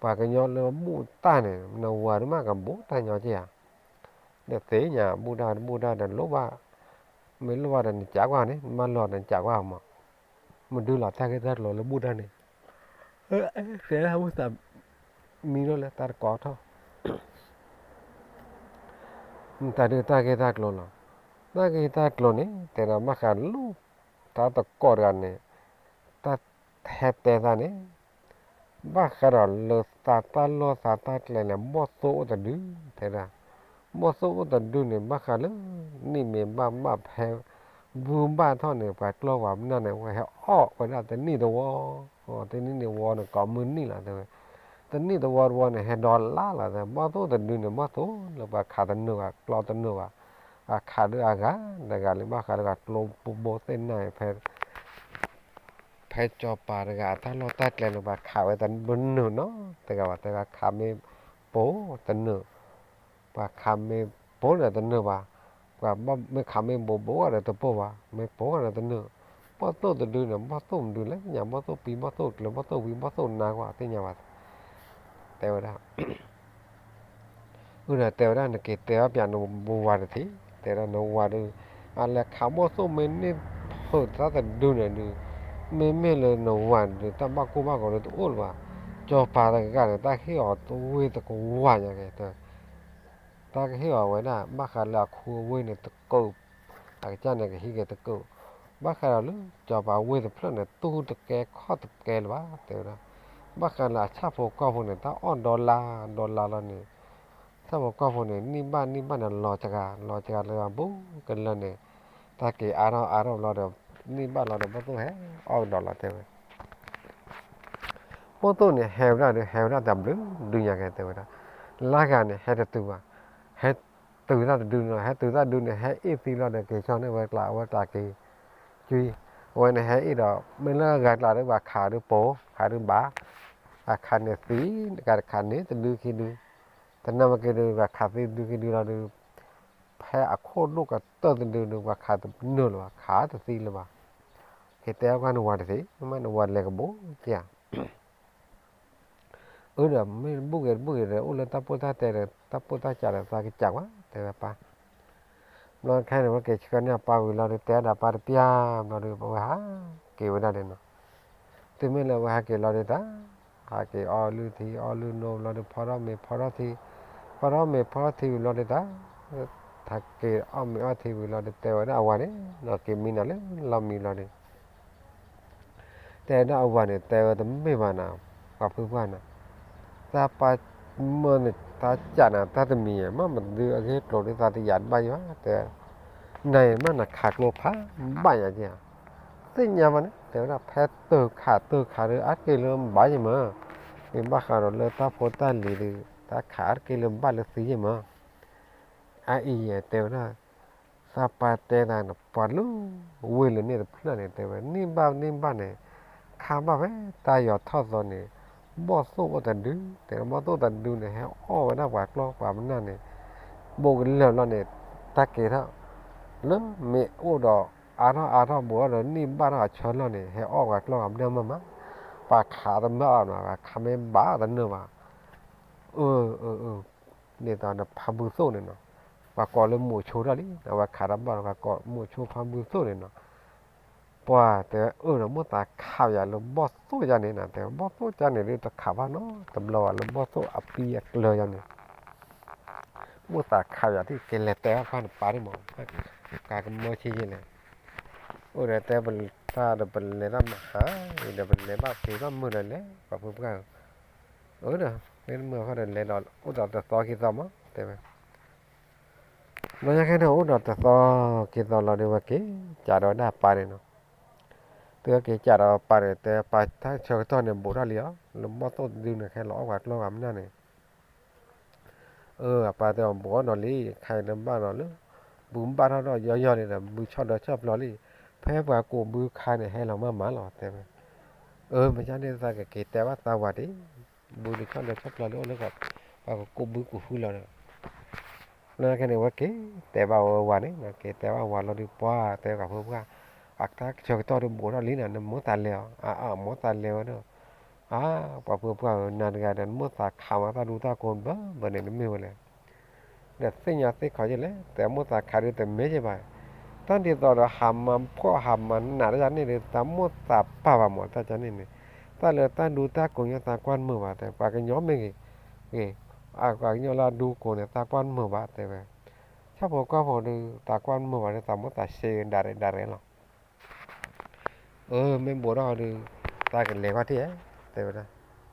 ပှၤကညီလၢဘူၣ်တၢ်န့ၣ် နဝၤဒုးမ့ၢ်ကဘူးတၢ်ညီက့ဧါ, ဒီးသ့ၣ်ညါ ဘူၣ်တၢ်တဘူၣ်တၢ်ဒီးလိၣ်ဘၣ်, မ့ၢ်လိၣ်ဘၣ်ဒီးနကးကွၢ်န့ၣ် မ့ၢ်လီၤဒီးနကးကွၢ်မး, မဒုလီၤတၢ်ဂ့ၢ်တၢ်ကျိၤလၢဘူၣ်တၢ်န့ၣ်, တဲဝဲသး မံလိာ်လၢတၢ်တကိးထီၣ် တၢ်ဒုးတၢ်ဂ့ၢ်တၢ်ကျိၤလီၤ. တၢ်ဂ့ၢ်တၢ်ကျိၤန့ၣ် တဲဒၣ်ဘၣ်ဃးလၢ တၢ်တကိးတဂၤန့ၣ် တၢ်ဟဲတဲသးန့ၣ် ဘၣ်ဃးဒီးလၢသးတၢ်လီၢ်သးတၢ်ကျဲန့ၣ် ဘီၣ်သိၣ်အိၣ်တဒု တဲဒၣ် ဘီၣ်သိၣ်အိၣ်တဒုန့ၣ် ဘၣ်ဃးလၢ နံၣ်မ့ၢ်ဘၣ်ဘၣ်ဖဲ ဘုဘၣ်ထီၣ်န့ၣ် ပှၤကျီၢ်ပှၤပနၢ်န့ၣ် ဝဲဟဲအီၣ်ဝဲဒၣ်တနံၣ်တဝီ, တနံၣ်တဝီန့ၣ် ကိးမုၢ်နံၣ်လီၤတဲဝဲ, တနံၣ်တဝီတဝီန့ၣ် ဟဲဒီးလါလီၤတဲ, ဘီၣ်သိၣ်တဒုန့ၣ် ဘီၣ်သိၣ်လၢပှၤခးတနုာ်ဘၣ် ကျီတနုာ်ဘၣ်, အခးဒုးအဂၤတဂၤလံ ဘၣ်ဃးလၢကျိဘိဘိသ့ၣ်နၢ်အံၤ ဖဲ ဖဲစီၤပၤတဂၤအတၢ်လီၢ်တၢ်ကျဲန့ၣ် ပှၤခးဝဲတဘျီနုာ်နီတဂၤဘၣ် တဲဝဲခးမ့ၢ်ပိာ်တနုာ်, ပှၤခးမ့ၢ်ပိာ်န့ၣ်တနုာ်ဘၣ်, ပှၤမ့ၢ်ခးမ့ၢ်ဘိးဘိးဒီးတပိာ်ဘၣ်, မ့ၢ်ပိာ်န့ၣ်တနုာ်, ဘီၣ်သိၣ်တဒုန့ၣ် ဘီၣ်သိၣ်မဒုလဲၣ်ညါ ဘီၣ်သိၣ်ပံ ဘီၣ်သိၣ်ကျၢၤ ဘီၣ်သိၣ်ဝံ ဘီၣ်သိၣ်နါကွၢ် သ့ၣ်ညါဘၣ် တဲဝဲဒၣ် အဒီးတဲဝဲဒၣ် နက့ၤတဲဘၣ်ပၠးနဝၤတထံၣ်, တဲဒၣ်နဝၤဒီး အလဲၤခးဘီၣ်သိၣ်မ့ၢ်န့ၢ်ဖုးတၢ်တဒုန့ၣ်ဒီး မ့မ့ၢ်လၢနဝၤန့ၣ်ဒီး တၢ်ဘၣ်ကိၢ်ဘၣ်ဂီၤဒီးတအိၣ်လၢၤဘၣ်, စီၤပၤတဂၤန့ၣ် တၢ်ဟ့ၣ်အီၤတဝ့ၢ်တကဝၤညါက့ၤ တၢ်ကဟ့ၣ်အီၤဝဲဒၣ် ဘၣ်ဃးလၢအခူအဝ့ၢ်န့ၣ်တကုး, အကစၢ်န့ၣ်ကဟံးက့ၤတကုး, ဘၣ်ဃးဒီးလၢ စီၤပၤဝ့ၢ်တဖျၢၣ်န့ၣ် တူၢ်တကဲခီၣ်တကဲလၢၤဘၣ် တဲဝဲဒၣ်, ဘၣ်ဃးလၢအဆၣ်ဖိကီၢ်ဖိန့ၣ် တၢ်အီၣ်ဒီလါ ဒီလါလီၤန့ၣ်, ဆၣ်ဖိကီၢ်ဖိန့ၣ် နံၣ်ဘၣ်နံၣ်ဘၣ်န့ၣ် လီၤစှၤ လီၤစှၤလၢအဘူးကလၢာ်န့ၣ်, တၢ်က့ၤအါထီၣ်အါထီၣ်ဘျီဒီး နံၣ်ဘၣ်လီၤဒီး ဘီၣ်သိၣ်ဟဲအီၣ်ကဒီးလီၤ တဲဝဲ ဘီၣ်သိၣ်န့ၣ် ဟဲဝဲဒၣ်ဒီး ဟဲဝဲဒၣ်တဘျုးဒုညါက့ၤ တဲဝဲဒၣ်, လါဂၤန့ၣ် ဟဲတတုၤဘၣ်, ဟဲတုၤတၢ်တဒုန့ၣ်လီၤ, ဟဲတုၤတၢ်ဒုန့ၣ် ဟဲအ့ၣ်သံလီၤဒီး က့ၤဆီန့ၢ်ဝဲကျါ အဝဲကျါက့ၤ, ကွံ, အဝဲန့ၣ်ဟဲအ့ၣ်ဒီး မ့ၢ်လၢဂၤကျါဒီး ပှၤခးဒီးပိာ် ခးဒီးဘၣ်, အခးန့ၣ်သံ, တကးတခးန့ၣ် တဒုခံဒု, တနာ်မ့ၢ်က့ၤဒီး ပှၤခးသံတဒုခံဒုလီၤဒီး ဖဲအခိၣ်ဒိၣ်ကတၢၢ်တဒုဒီး ပှၤခးတနုာ်လၢၤဘၣ်, ခးတသံလၢၤဘၣ်, က့ၤတဲအီၣ်ကွၢ်နဝၤတသ့, မ့ၢ်နဝၤလဲၤကဘိက့ၤဧါ အၢဒီး မ့ၢ်တဘူၣ်ဂ့ၤတဘူၣ်ဂ့ၤဒီး အိၣ်လၢတၢ်ပိၢ်တၢ်တဲဒီး တၢ်ပိၢ်တၢ်စးဒီး သးကစးကွၢ် တဲဝဲပၢ်, ဘျီခဲန့ၣ် ဝဲက့ၤဆှၢန့ၢ်အပၢ်ဝံၤလီၤဒီး တဲဒၣ်ပၢ်တပျၢ်ဘျီဒီး ပဝဲဟးက့ၤဝဲဒၣ်န့ၣ်နီၤ, တုၤမ့ၢ်လၢဝဲဟးက့ၤလီၤဒီးတၢ်, ဟးက့ၤအီလုၢ်ထံအီလုၢ်နိဘျီဒီး ဖီထီၣ်မ့ၤဖီထီၣ်ထံ, ဖီထီၣ်မ့ၤဖီထီၣ်ထံဝံၤလီၤဒီးတၢ်, ဟးက့ၤအီၣ်မ့ၤအီထံဝံၤလီၤဒီး တဲဝဲဒၣ်အဝၤန့ၣ်နီၤ က့ၤမံနီၤလၢလီၢ်မံလီၤဒီး တဲဒၣ်အဝၤန့ၣ် တဲဝဲတမ့ၢ်ဘၣ်နီၤ, ပှၤဖုပှၢ်နီၤ, တၢ်ပၢ်မၢန့ၣ် တၢ်စးနၤတၢ်တမံၤ မ့ၢ်မဒုအဂ့ၢ်ကျိၤဒ်သိးတယာ်တဘၣ်ယၤဘၣ် တဲ, နၤအံၤမ့ၢ်နခးကျိဖးဘၣ်ယၤက့ၤဧါ, သ့ၣ်ညါဘၣ်န့ၣ် တဲဝဲဒၣ် ဖဲတၢ်ခးတၢ်ခးဒီး အါတက့ၢ်လၢဘၣ်ယမၢ, မ့ၢ်ဘၣ်ဃးဒီးလၢတၢ်ဖိတၢ်လံၤဒီး တၢ်ခးအါတက့ၢ်လၢဘၣ်လၢသံယမၢ အအံၤတဲဝဲဒၣ်, သးပှၢ်တဲသးန့ၣ် ပှၤလၢဝ့ၢ်လၢန့ၣ်တဖျၢၣ်န့ၣ် တဲဝဲ န့ၢ်ဘၣ်န့ၢ်ဘၣ်န့ၣ် ခါဘၣ်ဖဲတၢ်ယီၤထီၣ်သီန့ၣ် ဘီၣ်သိၣ်အိၣ်တဒု, တဲဘီၣ်သိၣ်တဒုန့ၣ် ဟဲအီၣ်ဝဲဒၣ်ပှၤကျီၢ်ပှၤမနၢ်န့ၣ် ဘူးကလၢာ်လီၤန့ၣ် တၢ်က့ၤထီၣ် လၢမ့ၢ်အိၣ်ဒီးအါထီၣ်အါထီၣ်ဘူးထီၣ်ဒီး န့ၢ်ဘၣ်ထီၣ်အဆၢလီၢ်န့ၣ် ဟဲအီၣ်ပှၤကျီၢ်ပှၤမနၢ်မးမး, ပှၤခးတမၢအီၤနီၤ ပှၤခးမ့ၢ်ဘၣ်တနၢၤဘၣ် အၢ အၢ အၢ ဒ်သိးနဖးဘုသိၣ်န့ၣ်နီၤ, ပှၤကိးလၢမိၤဆိထီၣ်လံ, အဝဲခးတၢ်ဘၣ်ဒီး ပှၤကိးမိၤဆိဖးဘုသိၣ်န့ၣ်နီၤ, ပှၤတဲဝဲအၢဒီး မိၢ်သးခးယၤလၢဘီၣ်သိၣ်ယါန့ၣ်နီၤ, တဲဘီၣ်သိၣ်ယါန့ၣ်ဒုး တခးဘၣ်နီတဘျီဘၣ် လၢဘီၣ်သိၣ်အပံအကျၢၤယါန့ၣ်, မိၢ်သးခးယၤထံၣ် က့ၤလဲၤတဲဘၣ်ပၢ်န့ၣ်ပၢ်န့ၣ်မး, ကကမၢဆ့ယဲလဲၣ်, အိၣ်ဒီးတဲပတၢ်ဒီး ပလဲၤတၢ်မဟါဒီး ပလဲၤဘၣ်ဖံးဘၣ်မုာ်လၢလဲၤ ပှၤဖိပှၢ်ဧၢ, အၢဒီး မ့ၢ်တမုာ်ဃီဒီး လဲၤဒီးအိၣ်ဒီးတသီခံသီမး တဲဝဲ, ဘျီညါခဲန့ၣ် အိၣ်ဒီးတသီခံသီလီၤဒီး ဝဲက့ၤစးဒီးဝဲဒၣ်ပၢ်န့ၣ်နီၤ, တုၤဝဲက့ၤစးဒီးပၢ်န့ၣ် တဲပၢ်တၢ်ဆၢကတီၢ်န့ၣ် ဘူးထီၣ်လံဧါ, လၢဘီၣ်သိၣ်တဒုန့ၣ် ခဲလီၤအီၣ်ပှၤကျီၢ်ပှၤမနၢ်န့ၣ် အၢ အပၢ်တဲအီၤ ဘူးအီၣ်နီၤလံ, ခါအံၤလၢဘၣ်နီၤလၢ ဘုဘၣ်ထီၣ်ဒီးယီယီန့ၣ်ဒီး ဘုဆီၣ်ဒီးဆီၣ်ပျီလံ, ဖဲပှၤကိးဘုခါန့ၣ် ဟဲလီၤမးမးလီၤ တဲဝဲ, အၢ မ့ၢ်ကန့ၣ်သးကက့ၤတဲဘၣ်သးဝၤဒံး, ဘုန့ၣ်ဆီၣ်ဒီးဆီၣ်ပျီလံ အိၣ်လၢ ပှၤကကိးဘုကဟုလီၤဒီး လၢခဲန့ၣ် ဝဲက့ၤတဲဘၣ်ဝဲဝၤန့ၣ် က့ၤတဲဘၣ်ဝၤလီၤဒီး ပှၤတဲပှၤဖိပှၢ်, အတၢ်ဆၢကတီၢ်ဒီးဘူးထီၣ်လံနီၤ, နမိၢ်သးလဲၤအီၤ, အမိၢ်သးလဲၤဝဲဒီး, အါ ပှၤဖိပှၢ်ဧၢ နၤတဂၤဒီး နမိၢ်သးခးမးတၢ်ဒူတၢ်ကိးဘၢဘၢန့ၣ် နမ့ၢ်ဝဲလဲၣ် ဒီးသ့ၣ်ညါသ့ၣ်ခီယဲလဲၣ်, တဲမိၢ်သးခးဒုးတမ့ၢ်ယဲဘၣ်, တၢ်ဒ်သိးဒီးဟးမၤဖှီၣ်ဟးမၤနးတယၤန့ၣ်ဒီး သးမိၢ်သးပၢ်ဘၣ်မး တၢ်ကန့ၣ်န့ၣ်, တၢ်လၢတၢ်ဒူတၢ်ကိးညါသးကွၢ်မုာ်ဘၣ် တဲ ပှၤကညီမ့ၢ်ဂ့ၤ, ဂ့ၤ, အပှၤကညီလၢအဒူကိးန့ၣ် သးကွၢ်မုာ်ဘၣ် တဲဝဲ, ဆၣ်ဖိကီၢ်ဖိဒီး သးကွၢ်မုာ်ဘၣ်ဒီး သးမိၢ်သးစ့ဒၣ်ရဲၣ်ဒၣ်ရဲၣ်လီၤ အၢ မ့ၢ်ဘူးထီၣ်ဒီး သးကလဲၤကွၢ်ထံၣ်ဧါ တဲဝဲဒၣ်,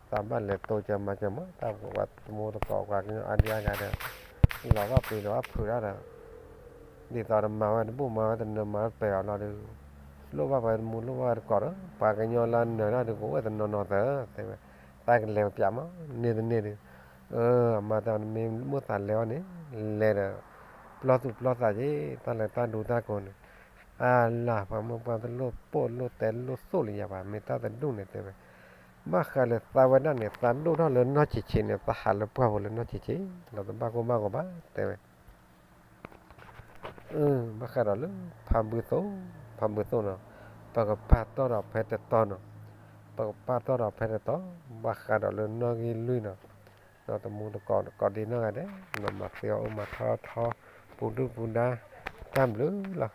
သးဘၣ်လဲၤတိစၢၤမၤစၢၤမး တၢ်ပှၤတမူတကိး ပှၤကညီအါဒံအါဂၤဒီး လီၤဘၣ်ပျံၤလီၤဘၣ်ဖုးတၢ်ဒီး ဒ်သိးတမၤဝဲတဘူၣ်မၤဝဲတနၢၤမၤဝဲတပဲာ်အီၤလီၤဒီး လိၣ်ဘၣ်ပှၤတမူလိၣ်ဘၣ်ဝဲတကိး ဒီး ပှၤကညီလၢနၢၤတၢ်ဒီး ကအိၣ်ဝဲတနီၤနီၤသၢ တဲဝဲ, သးကလဲၤပျးမး န့ၢ်တန့ၢ်ဒီး အၢ အမါတဲအီၤ နမ့ၢ်မိၢ်သးလဲၤအီၤန့ၣ် လဲၤဒီး ပျီသူၣ်ပျီသးက့ၤ တၢ်လဲၤတၢ်ဒိတၢ်ကိးန့ၣ်, အလၢ် ပှၤမုၢ်ပှၢ်တလိၣ်ပိၢ်လိၣ်တဲလိၣ်သိၣ်လၢယၤဘၣ် မ့ၢ်တၢ်တဒူၣ်န့ၣ်တဲဝဲ, ဘၣ်ဃးလၢသးဝဲဒၣ်န့ၣ် သးဒိၣ်ထီၣ်လၢနီၢ်ဆံးဆံးန့ၣ် သးဟးလၢပှၢ်ပူၤလၢနီၢ်ဆံးဆံး လီၤတဘၣ်ကိၢ်ဘၣ်ဂီၤဘၣ်တဲဝဲ ဘၣ်ဃးဒီးလၢ ဖးဘုသိၣ်, ဖးဘုသိၣ်နီၤ, ပကပာ်တီၢ်ဒီးဖဲတတီၤနီၤ, ပကပာ်တီၢ်ဒီးဖဲတတီၤ, ဘၣ်ဃးဒီးလၢနီၣ်ဂံၢ်လွံၢ်နီၤ, ဒီးတမူတကိးကိးဒံနီၢ်ဂၤဒဲး, နီၤမၤသ့အီၤအိၣ်မၤထီၣ်ထီ, ပူၤဒုၣ်ပူၤဒါ, တၢ်ဘျုးလီၤ.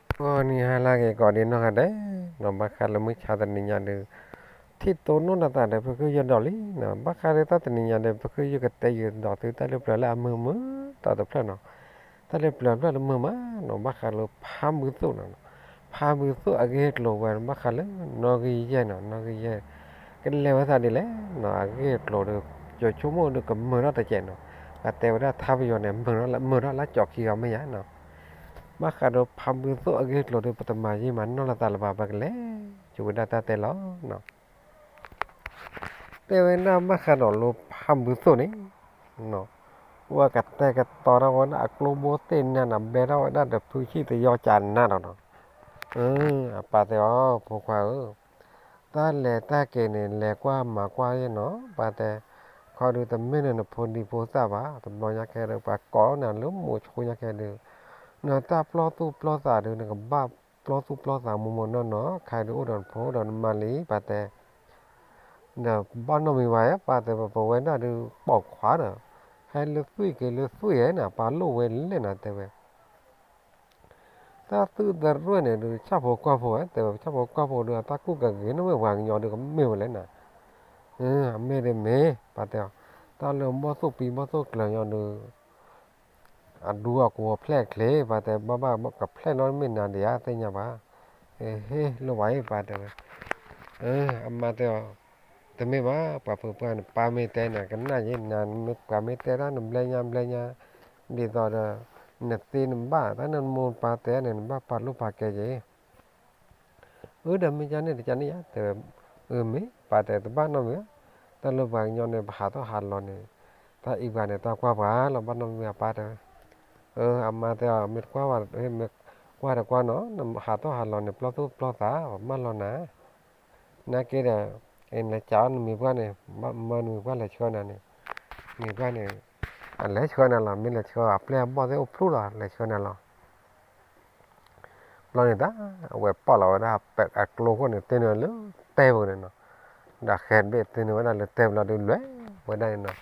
ဂီၤနံၤဟါလၢအဂ့ၤကိးဒံနီၢ်ဂၤဒဲး, နီၤဘၣ်ဃးလၢမုၢ်ဆါတနံၤညါဒုး ထံၣ်တိၢ်နီၣ်နသးဒီး ပဃုယဒိးလံနီၤ, ဘၣ်ဃးလၢတၢ်တနံၤညါဒီး ပဃုယကတဲယဒိးသုတၢ်လၢပျၢၤလၢအမုာ်မုာ် တၢ်တဖျၢၣ်နီၤ, တၢ်လၢပျၢၤဖျၢၣ်လၢမုာ်မးနီၤ, ဘၣ်ဃးလၢဖးဘုသိၣ်နီၤ, ဖးဘုသိၣ်အဂ့ၢ်အကျိၤဝဲ ဘၣ်ဃးလၢနီၣ်ဂံၢ်ယဲၢ်နီၤ, နီၣ်ဂံၢ်ယဲၢ် ကလဲၤဝဲသးဒ်လဲၣ်နီၤ, အဂ့ၢ်အကျိၤဒီး ကၠိဆိကမိၣ်ဒီးကမုာ်ထီၣ်တကဲးနီၤ, ပတဲဝဲဒၣ်ထါပယီၤန့ၣ် မုာ်ထီၣ်လၢ မုာ်ထီၣ်လၢကၠီခံဂၤမ့ၢ်ယါနီၤ, ဘၣ်ဃးဒီးဖးဘုသိၣ်အဂ့ၢ်အကျိၤဒီး ပတမၤယံာ်မၤနီၢ်လီၤသးလၢၤဘၣ် ပကလဲၤ ဆိဝဲဒၣ်တၢ်တဲလီၤနီၤ တဲဝဲဒၣ်ဘၣ်ဃးဒီးလၢဖးဘုသိၣ်န့ၣ်, ဝဲကတဲာ်ကတီၤထီၣ်ဝဲဒၣ်အကျိဘိသ့ၣ်ညါနီၤ, ဘျဲထီၣ်ဝဲဒၣ်ဒီးဖုဆံၣ်တယီကးနးဒီးနီၤ, အပၢ်တဲအီၤ ဖိခွါဧၢ, တၢ်လဲၤတၢ်က့ၤန့ၣ် လဲၤကွၢ်မၤကွၢ်ယဲနီၤ, ပၢ်တဲ, ခီဒုးတမ့ၢ်လၢနဖိဒံဖိသၣ်ဘၣ်, တဘျီညါခဲဒီး ပှၤကိးနၤလၢမိၤဆိညါခဲဒုး, နတၢ်ပျီသူၣ်ပျီသးဒုး နကဘၣ်ပျီသူၣ်ပျီသးမိၢ်မိၢ်နီၢ်နီၢ်, ခဲဒုးအိၣ်ဒီးနဖိဒီးနမါလံ, ပၢ်တဲ ဒီးဘၣ်နီတမံၤဘၣ်ဧါ, ပၢ်တဲဝဲ ပဝဲဒၣ်ဒုးပိာ်ခွါဒီး ဟဲလၢသွံၣ်က့ၤလၢသွံၣ်ဧါနီၤ, ပၢ်လိၣ်ဝဲလဲၣ်နီၤ တဲဝဲ, တၢ်သုးတရွဲၣ်န့ၣ်ဒုး ဆၣ်ဖိကီၢ်ဖိဧါ, တဲဝဲ ဆၣ်ဖိကီၢ်ဖိဒုး အတၢ်ကူၣ်ကဂ့ၤနီၣ်ဝဲပှၤကညီဒုး ကမ့ၢ်ဝဲလဲၣ်နီၤ, အမ့ၢ်ဒ်မ့ၢ် ပၢ်တဲအီၤ, တၢ်လၢဘီၣ်သိၣ်ပံဘီၣ်သိၣ်ကျၢၤညီဒုး အဒူအကိးဖျဲၣ်ချ့ ပၢ်တဲ ဘၣ်ဘၣ်ကဖျဲၣ်နီတမ့ၢ်နၤဒံးဧါ သ့ၣ်ညါဘၣ်, ဟ့ၣ်လိၣ်ဘၣ်အံၤ ပၢ်တဲဝဲ, အမါတဲအီၤ, တမ့ၢ်ဘၣ် ပှၤဖုပှၢ်န့ၣ် ပၢ်မ့ၢ်တဲနၤ ကနၣ်ယဲ နၤမ့ၢ်ပှၤမ့ၢ်တဲတၢ် နဘျဲညါဘျဲညါ, ဒ်သိးဒီး နသ့နဘၣ် တၢ်နမိၢ်ပၢ်တဲန့ၣ် နဘၣ်ပာ်လိၣ်ပာ်ကဲက့ၤ အၢ ဒီးမ့ၢ်ကန့ၣ်တကန့ၣ်ယါ တဲဝဲ, အၢ မ့ၢ် ပၢ်တဲ တဘၣ်နီတမံၤဘၣ်, တၢ်လၢပှၤကညီန့ၣ် ပဟးထီၣ်ဟးလီၤန့ၣ်, တၢ်အံၤပှၤန့ၣ် တၢ်ကွၢ်ပှၤလီၤ ဘၣ်နီတမံၤဘၣ် ပၢ်တဲဝဲ, အၢ အမါတဲအီၤ မ့ၢ်တကွၢ်ဘၣ် မ့ၢ်ကွၢ်တကွၢ်နီၤ နဟးထီၣ်ဟးလီၤန့ၣ် ပျီသူၣ်ပျီသး ပမၢလီၤနၤ နာ်က့ဒီး, နကးအီၤနမံၤပှၢ်န့ၣ်, မၢနမံၤပှၢ်လဲၤဆှၢနၤန့ၣ်, မံၤပှၢ်န့ၣ်, အလဲၤဆှၢနၤလီၤ မ့ၢ်လဲၤဆှၢအပျဲၢ်အဘီၣ်သ့ၣ်အိၣ်ဖျိလီၤ လဲၤဆှၢနၤလီၤ. ဘျီန့ၣ်တၢ်, အဝဲပာ်လီၤဝဲဒၣ်အကျိခိၣ်န့ၣ် တ့ၢ်န့ၢ်ဝဲလၢတဲပူၤန့ၣ်နီၤ, ဒီးဃဲၤတဘ့ၣ်တ့ၢ်န့ၢ်ဝဲဒၣ်လၢတဲပူၤလီၤဒုး လဲၤဝဲဒၣ်န့ၣ်နီၤ,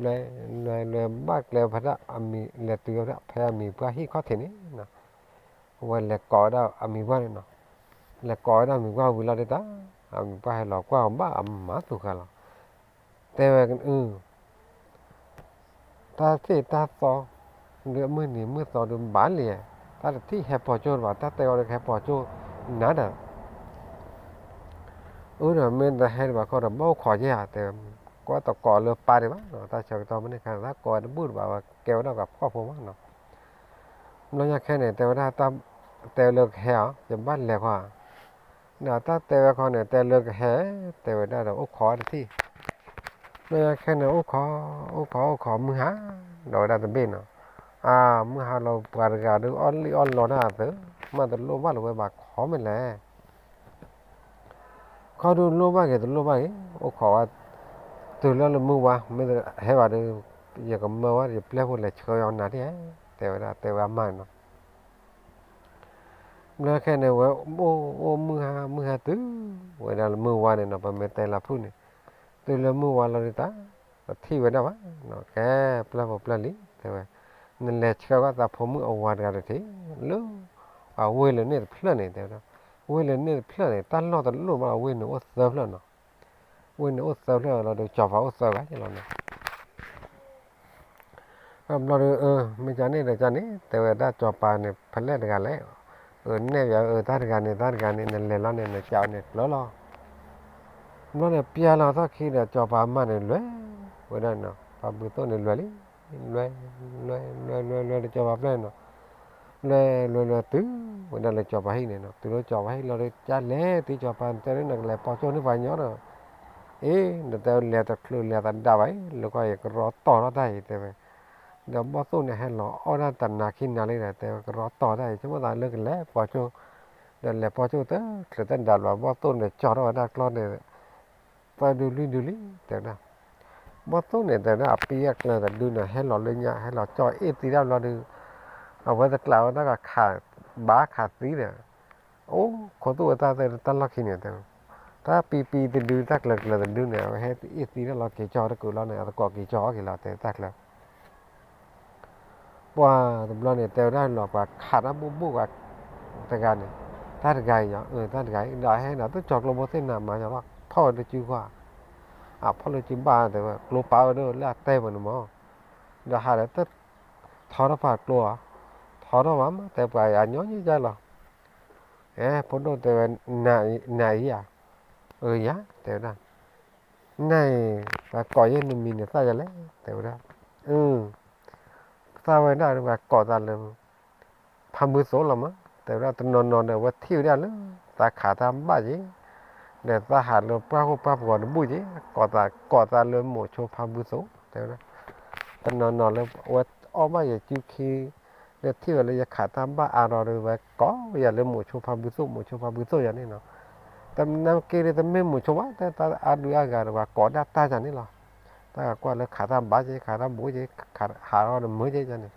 လဲၤ, လဲၤလဲၤဘၣ်ကျဲဖဲဒၣ်အမံၤ လဲၤတုၤဝဲဖဲအမံၤပှၢ်ဟံၣ်ခီၣ်ထံးန့ၣ်နီၤ, အဝဲလဲၤကိးဝဲဒၣ်အမံၤပှၢ်န့ၣ်နီၤ, လဲၤကိးဝဲဒၣ်အမံၤပှၢ်ဝံၤလီၤဒုးတၢ်, အမံၤပှၢ်ဟဲလီၤကွၢ်အီၤဘၣ်အမၤသူၣ်ဃာ်လီၤ တဲဝဲ, တၢ်သ့ၣ်တၢ်သီ, ဒုးမုၢ်နံၤမုၢ်သီဒုးဘၣ်လံ, တၢ်တထံၣ်ဟဲပိာ်ကၠိတဘၣ် တၢ်တဲအီၤဒုးကဟဲပိာ်ကၠိနၤဒီး, အၢဒီးမ့ၢ်တဟဲဒံးဘၣ်ခီဒီး ဘၣ်အိၣ်ခိးယဲၢ်ဧါ တဲဝဲ, ကိးတကိးလၢပၢ်ဒံးဘၣ်, တၢ်ဆၢကတီၢ်မ့ၢ်န့ၣ်ခါန့ၣ် တၢ်ကိးဝဲတဘူၣ်တဘၣ်ဝဲ ကဲဝဲဒၣ်ကဖှီၣ်ဖိမးနီၤ ဘျီညါခဲန့ၣ် တဲဝဲဒၣ်, တဲဝဲလၢကဟဲဧါ, ယဘၣ်လဲၤခီဧါ, ဒီးတၢ်တဲဝဲခီန့ၣ် တဲလၢကဟဲ, တဲဝဲဒၣ်ဒီးအိၣ်ခိးတထံၣ်, ဘျီညါခဲန့ၣ် အိၣ်ခိး, အိၣ်ခိးအိၣ်ခိးမုၢ်ဟါ, ဒီးဝဲဒၣ်တဘ့ၣ်နီၤ, အါ မုၢ်ဟါလီၤပှၤတဂၤဒုးအီၣ်လံၣ်အီၣ်လီတၢ်အသး, မ့ၢ်တလိၣ်ဘၣ်လၢၤဝဲဘၣ်ခီမ့ၢ်လဲၣ် ခီဒုးလိၣ်ဘၣ်က့ၤတလိၣ်ဘၣ်က့ၤ အိၣ်ခိးဝဲ, တုၤလၢလၢမုၢ်ဝါ မ့ၢ်တဟဲဘၣ်ဒီး, ယကမၢဝဲ ယပျဲၢ်ဖိလဲၤဆှၢအီၤနၤဒ်ဧါ, တဲဝဲဒၣ် တဲဝဲအမါန့ၣ်နီၤ, ဘျီခဲန့ၣ်ဝဲ, အိၣ်အိၣ်မုၢ်ဟါ မုၢ်ဟါတုၤ, ဝဲဒၣ်လၢမုၢ်ဝါန့ၣ်နီၤ ပမ့ၢ်တဲလၢဖုၣ်န့ၣ်, တုၤလၢမုၢ်ဝါလီၤဒုးတၢ်, တထံၣ်ဝဲဒၣ်ဘၣ်, ကဲပျဲၢ်ဖိပျဲၢ်လံ တဲဝဲ, နလဲၤဆှၢဝဲသးဖိမုၣ်အဝၤတဂၤတထံၣ်, လၢ, အဝ့ၢ်လၢန့ၣ်တဖျၢၣ်န့ၣ် တဲဝဲဒၣ်, ဝ့ၢ်လၢန့ၣ်တဖျၢၣ်န့ၣ် တၢ်လီၢ်တလိၣ်ဘၣ် အဝ့ၢ်န့ၣ်အိၣ်သၢဖျၢၣ်နီၤ, ဝ့ၢ်န့ၣ်အိၣ်သၢဖျၢၣ်လီၤဒီး စီၤပၤအိၣ်သၢဂၤလီၤနီၤ ဘျီဒီး မ့ၢ်ကန့ၣ်ဒီးကန့ၣ် တဲဝဲဒၣ်စီၤပၤန့ၣ် ဖဲလဲၣ်တဂၤလဲၣ်, အၢ နဲၣ်ယၤအၢ တၢ်တဂၤန့ၣ် တၢ်တဂၤန့ၣ် နလဲၤလီၤန့ၣ် နကးအီၤန့ၣ်ကျၢၤလီၤ, ဘျီန့ၣ် ပျဲလီၤထီၣ်ခံဒီး စီၤပၤအမါန့ၣ် လဲၤဝဲဒၣ်နီၤ ဖးဘုသိၣ်န့ၣ် လဲၤလံ, လဲၤ, လဲၤလဲၤလဲၤလဲၤဒီးစီၤပၤပျဲၢ်နီၤ, လဲၤလဲၤလဲၤတုၤဝဲဒၣ်လၢစီၤပၤဟံၣ်န့ၣ်နီၤ, တုၤလၢစီၤပၤဟံၣ်လီၤဒီး ကလဲၤတုၤစီၤပၤန့ၣ် တဲလၢနကလဲၤပိာ်ကၠိန့ၢ်ပှၤကညီဒီး အ့ နတဲလဲၤတချုးလဲၤသဒါဘၣ်အံၤ လၢကီၢ်အံၤကရီတီၤထီၣ်တၢ်အံၤ တဲဝဲ, ဒီးဘီၣ်သိၣ်န့ၣ်ဟဲလီၤအီၣ်ဒၣ်တနၤခံနၤလံဒီး တဲဝဲကရီတီၤတၢ်အံၤ ဆိကမိၣ်သးလၢကလဲၤပိာ်ကၠိ, ဒီးလဲၤပိာ်ကၠိတချုးတဒၣ်ဘၣ် ဘီၣ်သိၣ်န့ၣ်ကၠီထီၣ်ဝဲဒၣ်ကျီန့ၣ် သၢဒုလွံၢ်ဒုလံ တဲဝဲဒၣ်. ဘီၣ်သိၣ်န့ၣ် တဲဝဲဒၣ် အပံအကျၢၤတဒုန့ၣ် ဟဲလီၤလၢညါ ဟဲလီၤကၠီအ့ၣ်သံတၢ်ဘျီဒီး အဝဲတကျးဝဲဒၣ်ကခး ဘၣ်ခးသံဒီး အိၣ်ခိးသူၣ်ဝဲတၢ်သၢတၢ်လီၢ်ခံန့ၣ် တဲဝဲ တၢ်ပံပံတဒု တၢ်ကျၢၤကျၢၤတဒုန့ၣ် အဝဲဟဲအ့ၣ်သံတၢ်လီၤက့ၤကၠီတကုာ်လီၤန့ၣ် အသကိးက့ၤကၠီအီၣ်က့ၤလီၤ တဲတၢ်ကျၢၤ ပှၤတဘျီန့ၣ် တဲဝဲဒၣ်လီၤ ပှၤခးတၢ်ဘူၣ်ဘူၣ်ပှၤတဂၤန့ၣ်, တၢ်တဂၤအံၤ, တၢ်တဂၤအံၤ ဒီးဟဲဒီး သူၣ်ကၠီၤကျိဘိသ့ၣ်နၤမၤညီလီၤ ဖီၣ်ဝဲတစုကွၢ်, အဖီၣ်လၢစုဘၣ်တဲဝဲ ကျိပာ်ဝဲဒၣ်လၢအတဲပူၤန့ၣ်မး, ဒီးဟးဒီး ထီထီၣ်ပှၤကျိဧါ, ထီထီၣ်ဘၣ်မး တဲပှၤအညီညီယါလီၤ, အဲ ဖိဒိၣ်တဲဝဲ နၤအံၤဧါ, အၢယၤ တဲဝဲဒၣ် နၤအံၤ ပှၤကိးယဲၢ်နမံၤန့ၣ်သၣ်ယၤလဲၣ် တဲဝဲဒၣ်, သၣ်ဝဲဒၣ်ဒီးပှၤကိးသးလၢ ဖါမုသိလီၤမး တဲဝဲဒၣ် တနီၤနီၤဒီး အဝဲထံၣ်ဝဲဒၣ်လၢ သးခးတၢ်ဘၣ်က့ၤ, ဒီးသးဟးလၢပှၢ်ဃိပှၢ်ပဂီၤတဘူၣ်က့ၤ ကိးသး ကိးသးလၢမိးဆိဖါမုသိ တဲဝဲဒၣ်, တနီၤနီၤလၢအဝဲအီၣ်ဘၣ်ယဲၢ်စုခံ ဒီးထံၣ်ဝဲလၢယခးတၢ်ဘၣ်အါဒီးဒီး ဝဲကိးယၤလၢမိးဆိဖါမုသိ မိးဆိဖါမုသိယၤန့ၣ်နီၤ, တနာ်က့ဒီးတမ့ၢ်မိးဆိဘၣ် တၢ်အါဒုးအါဂၤဒီး ပှၤကိးဒၣ်တၢ်ယၤန့ၣ်လီၤ, တၢ်ဂၤကွၢ်လၢခးတၢ်ဘၣ်က့ၤ ခးတၢ်ဘူးက့ၤ ခးဟးထီၣ်ဒီးမုာ်က့ၤယၤန့ၣ်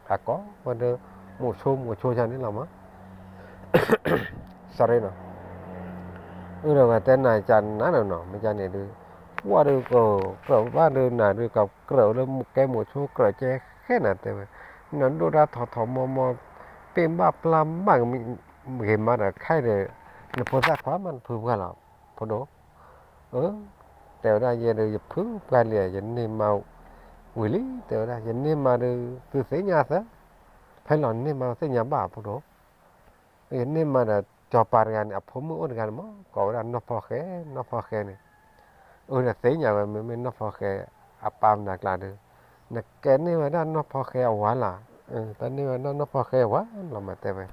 အကိးဝဲဒီး မိးဆိမိးဆိယၤန့ၣ်လီၤမး sorry နီၤ, အၢဒီးဝဲတဲနၤကနၤနီၤနီၤ မ့ၢ်ကန့ၣ်ဒုး ဝဲဒီးကကြၢးဘၣ်ဒီးနၤဒုး ကကြၢးလၢကဲမိးဆိကြၢးကဲဃဲနၤတဲဝဲ, နဒိၣ်တၢ်ထီၣ်ထီၣ်မီမီ ပ့ၢ်ဘၣ်ပျၢ်ဘၣ်ဂ့ၤမးဒီး ခဲအံၤဒီး နဖိသၣ်ခွါမး နဖုပှၢ်လီၤ ဖိဒိၣ် အၢ တဲဝဲဒၣ် ယဲဒုးယဖုပှၢ်လံ ယန့ၢ်မါဝံၤလံ တဲဝဲဒၣ် ယန့ၢ်မါဒီး သုသ့ၣ်ညါသၢ ဖဲလီၤန့ၢ်မါသ့ၣ်ညါဘၣ်ဖိဒိၣ်, ယန့ၢ်မါဒီး စီၤပၤတဂၤန့ၣ် အဖိမုၣ်အိၣ်တဂၤန့ၣ်မး ကိးဝဲဒၣ်နီၢ်ဖီဃဲ နီၢ်ဖီဃဲန့ၣ်, အၢ ဒီးသ့ၣ်ညါဝဲ မ့မ့ၢ်နီၢ်ဖီဃဲ အပၢ်မနုၤကျါဒီး နကဲန့ၢ်ဝဲဒၣ်နီၢ်ဖီဃဲအဝၤလီၤ, တၢ်န့ၢ်ဝဲဒၣ်နီၢ်ဖီဃဲအဝၤလီၤ မးတဲဝဲ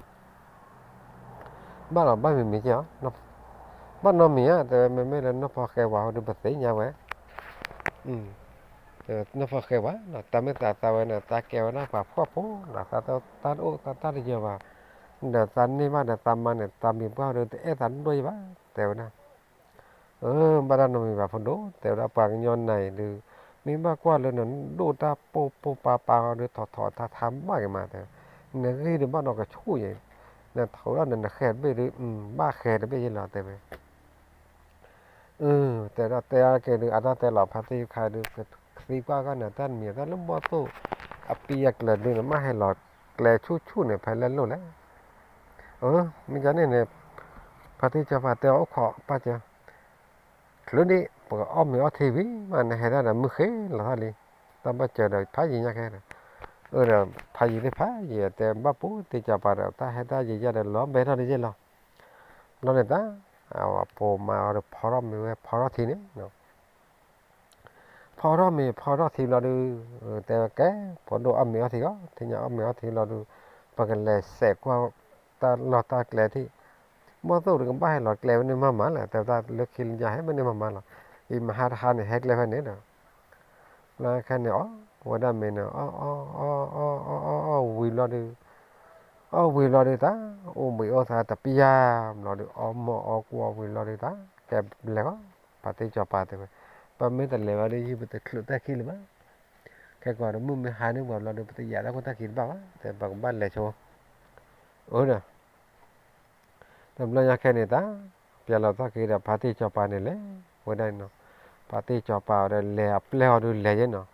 ဘၣ်လီၤ ဘၣ်မံၤမံၤက့ၤအီၤ, ဘၣ်နီတမံၤဧါ တဲဝဲ မ့မ့ၢ်လၢနီၢ်ဖီဃဲဝၤဟီဒီး ပသ့ၣ်ညါဝဲ, နီၢ်ဖီဃဲဝၤလီၤ တၢ်မ့ၢ်သးသးဝဲန့ၣ် သးကဲဝဲဒၣ်ပှၤဖှီၣ်ဖိလီၤ သးတအိၣ်သးတၢ်တယၢၤဘၣ်, ဒီးသးန့ၢ်ဘၣ်ဒီးသးမါန့ၣ် သးမံၤပှၢ်ဒီး တအဲၣ်သးဒိၣ်ယံၤဘၣ် တဲဝဲဒၣ် အၢ ဘၣ်တၢ်နီတမံၤဘၣ်ဖိဒိၣ် တဲဝဲဒၣ် ပှၤကညီနၤအံၤဒုး မ့ၢ်ဘၣ်ကွၢ်လၢနဒိၣ်တၢ်ပိာ်ပိာ်ပၤပၤအီၤဒီး ထီၣ်ထီၣ်ထါထါဘၣ်က့ၤမးတဲဝဲ, နဂ့ၢ်ဒီးဘၣ်နီၢ်ကဆူၣ်ယဲၢ်, နထီၣ်ဝဲဒၣ်နဃဲၤတဘ့ၣ်ဒီး ဘၣ်ဃဲၤတဘ့ၣ်ယဲၢ်လီၤတဲဝဲ အၢ တဲဝဲဒၣ် တဲအါက့ၤဒုး အတၢ်တဲလီၤ ဖါတံၢ်ခါဒုး ကသံကွၢ်ကီၢ်န့ၣ် တၢ်တမံၤတၢ်လၢဘီၣ်သိၣ် အပံအကျၢၤဒုးန့ၣ် မ့ၢ်ဟဲလီၤကျဲဆူၣ်ဆူၣ်န့ၣ် ဖဲလဲၣ်လိၣ်လဲၣ်, အၢ မ့ၢ်ကန့ၣ်န့ၣ် ဖါတံၢ်စီၤပၤတဲအီၤအိၣ်ခိးပၢ်ကၢ ချုးဒံး ပကအီၣ်မ့ၤအီထံဝံၤမး နဟဲဒၣ်ဒီးမုၢ်ဃ့လီၤထီၣ်လံ, တၢ်ဘၣ်စၢၤဒီးဖးယံၤညါခဲဒီး, အၢ ဒီးဖးယံၤသ့ၣ်ဖးယံၤ တဲဘၣ်ပူၤတံၢ်စီၤပၤဒီး တၢ်ဟဲတၢ်ယံၤယါဒီး လီၤဘဲထီၣ်တယဲၢ်လီၤ, ဘျီန့ၣ်တၢ် အဖိမါအီၤဒီးဖီထီၣ်မ့ၤဝဲ ဖီထီၣ်ထံန့ၣ် ဖီထီၣ်မ့ၤဖီထီၣ်ထံဘျီဒုး တဲဝဲကဲ ဖိဒိၣ်အီၣ်မ့ၤအီထံဂီၢ် ထံၣ်ညါအီၣ်မ့ၤအီထံဘျီဒုး ပကလဲၤစဲးကွၢ်တၢ်လီၢ်တၢ်ကျဲထံၣ်, ဘီၣ်သိၣ်ဒီးကဘၣ်ဟဲလီၤကျဲဝဲန့ၣ်မးမးလဲၣ် တဲဝဲဒၣ်လၢခံလၢညါဟဲမ့ၢ်န့ၣ်မးမးလီၤ, အံၤမဟါတဟါန့ၣ် ဟဲကျဲဖဲန့ၣ်ဒီး လၢခဲန့ၣ် အီၣ်ဝဲဒၣ်မ့ၤန့ၣ် အီၣ်အီၣ်အီၣ်အီၣ်အီၣ်ဝံၤဘျီဒုး အီၣ်ဝံၤဘျီဒုးတၢ် အိၣ်ဘှံးအိၣ်သါတပျၢ်ဘျီဒုး အီၣ်မီၢ်အီၣ်ကွီၢ်ဝံၤဘျီဒုးတၢ် ကဲဘျဲၣ်ဂီၢ် ဖါတံၢ်စီၤပၤတဲဝဲ, ပမ့ၢ်တလဲၤဘၣ်ဒီး ယုၢ်ပတချုးတၢ်ခံလၢၤဘၣ်, ခဲကီးဒီးမုၢ်မ့ၢ်ဟါန့ၢ်ပှၤဘျီဒီး ပတယာ်တၢ်ခိၣ်တၢ်ခံတဘၣ်ဘၣ် တဲပကဘၣ်လဲၤဆိ အၢဒီး တဘျီညါခဲန့ၣ်တၢ် ပျဲလီၤသီၣ်က့ၤဒီး ဖါတံၢ်စီၤပၤန့ၣ်လဲၤ ဝဲဒၣ်နီၤ, ဖါတံၢ်စီၤပၤအီၤဒီးလဲၤအပျဲၢ်အီၤဒုးလဲၤယဲနီၤ,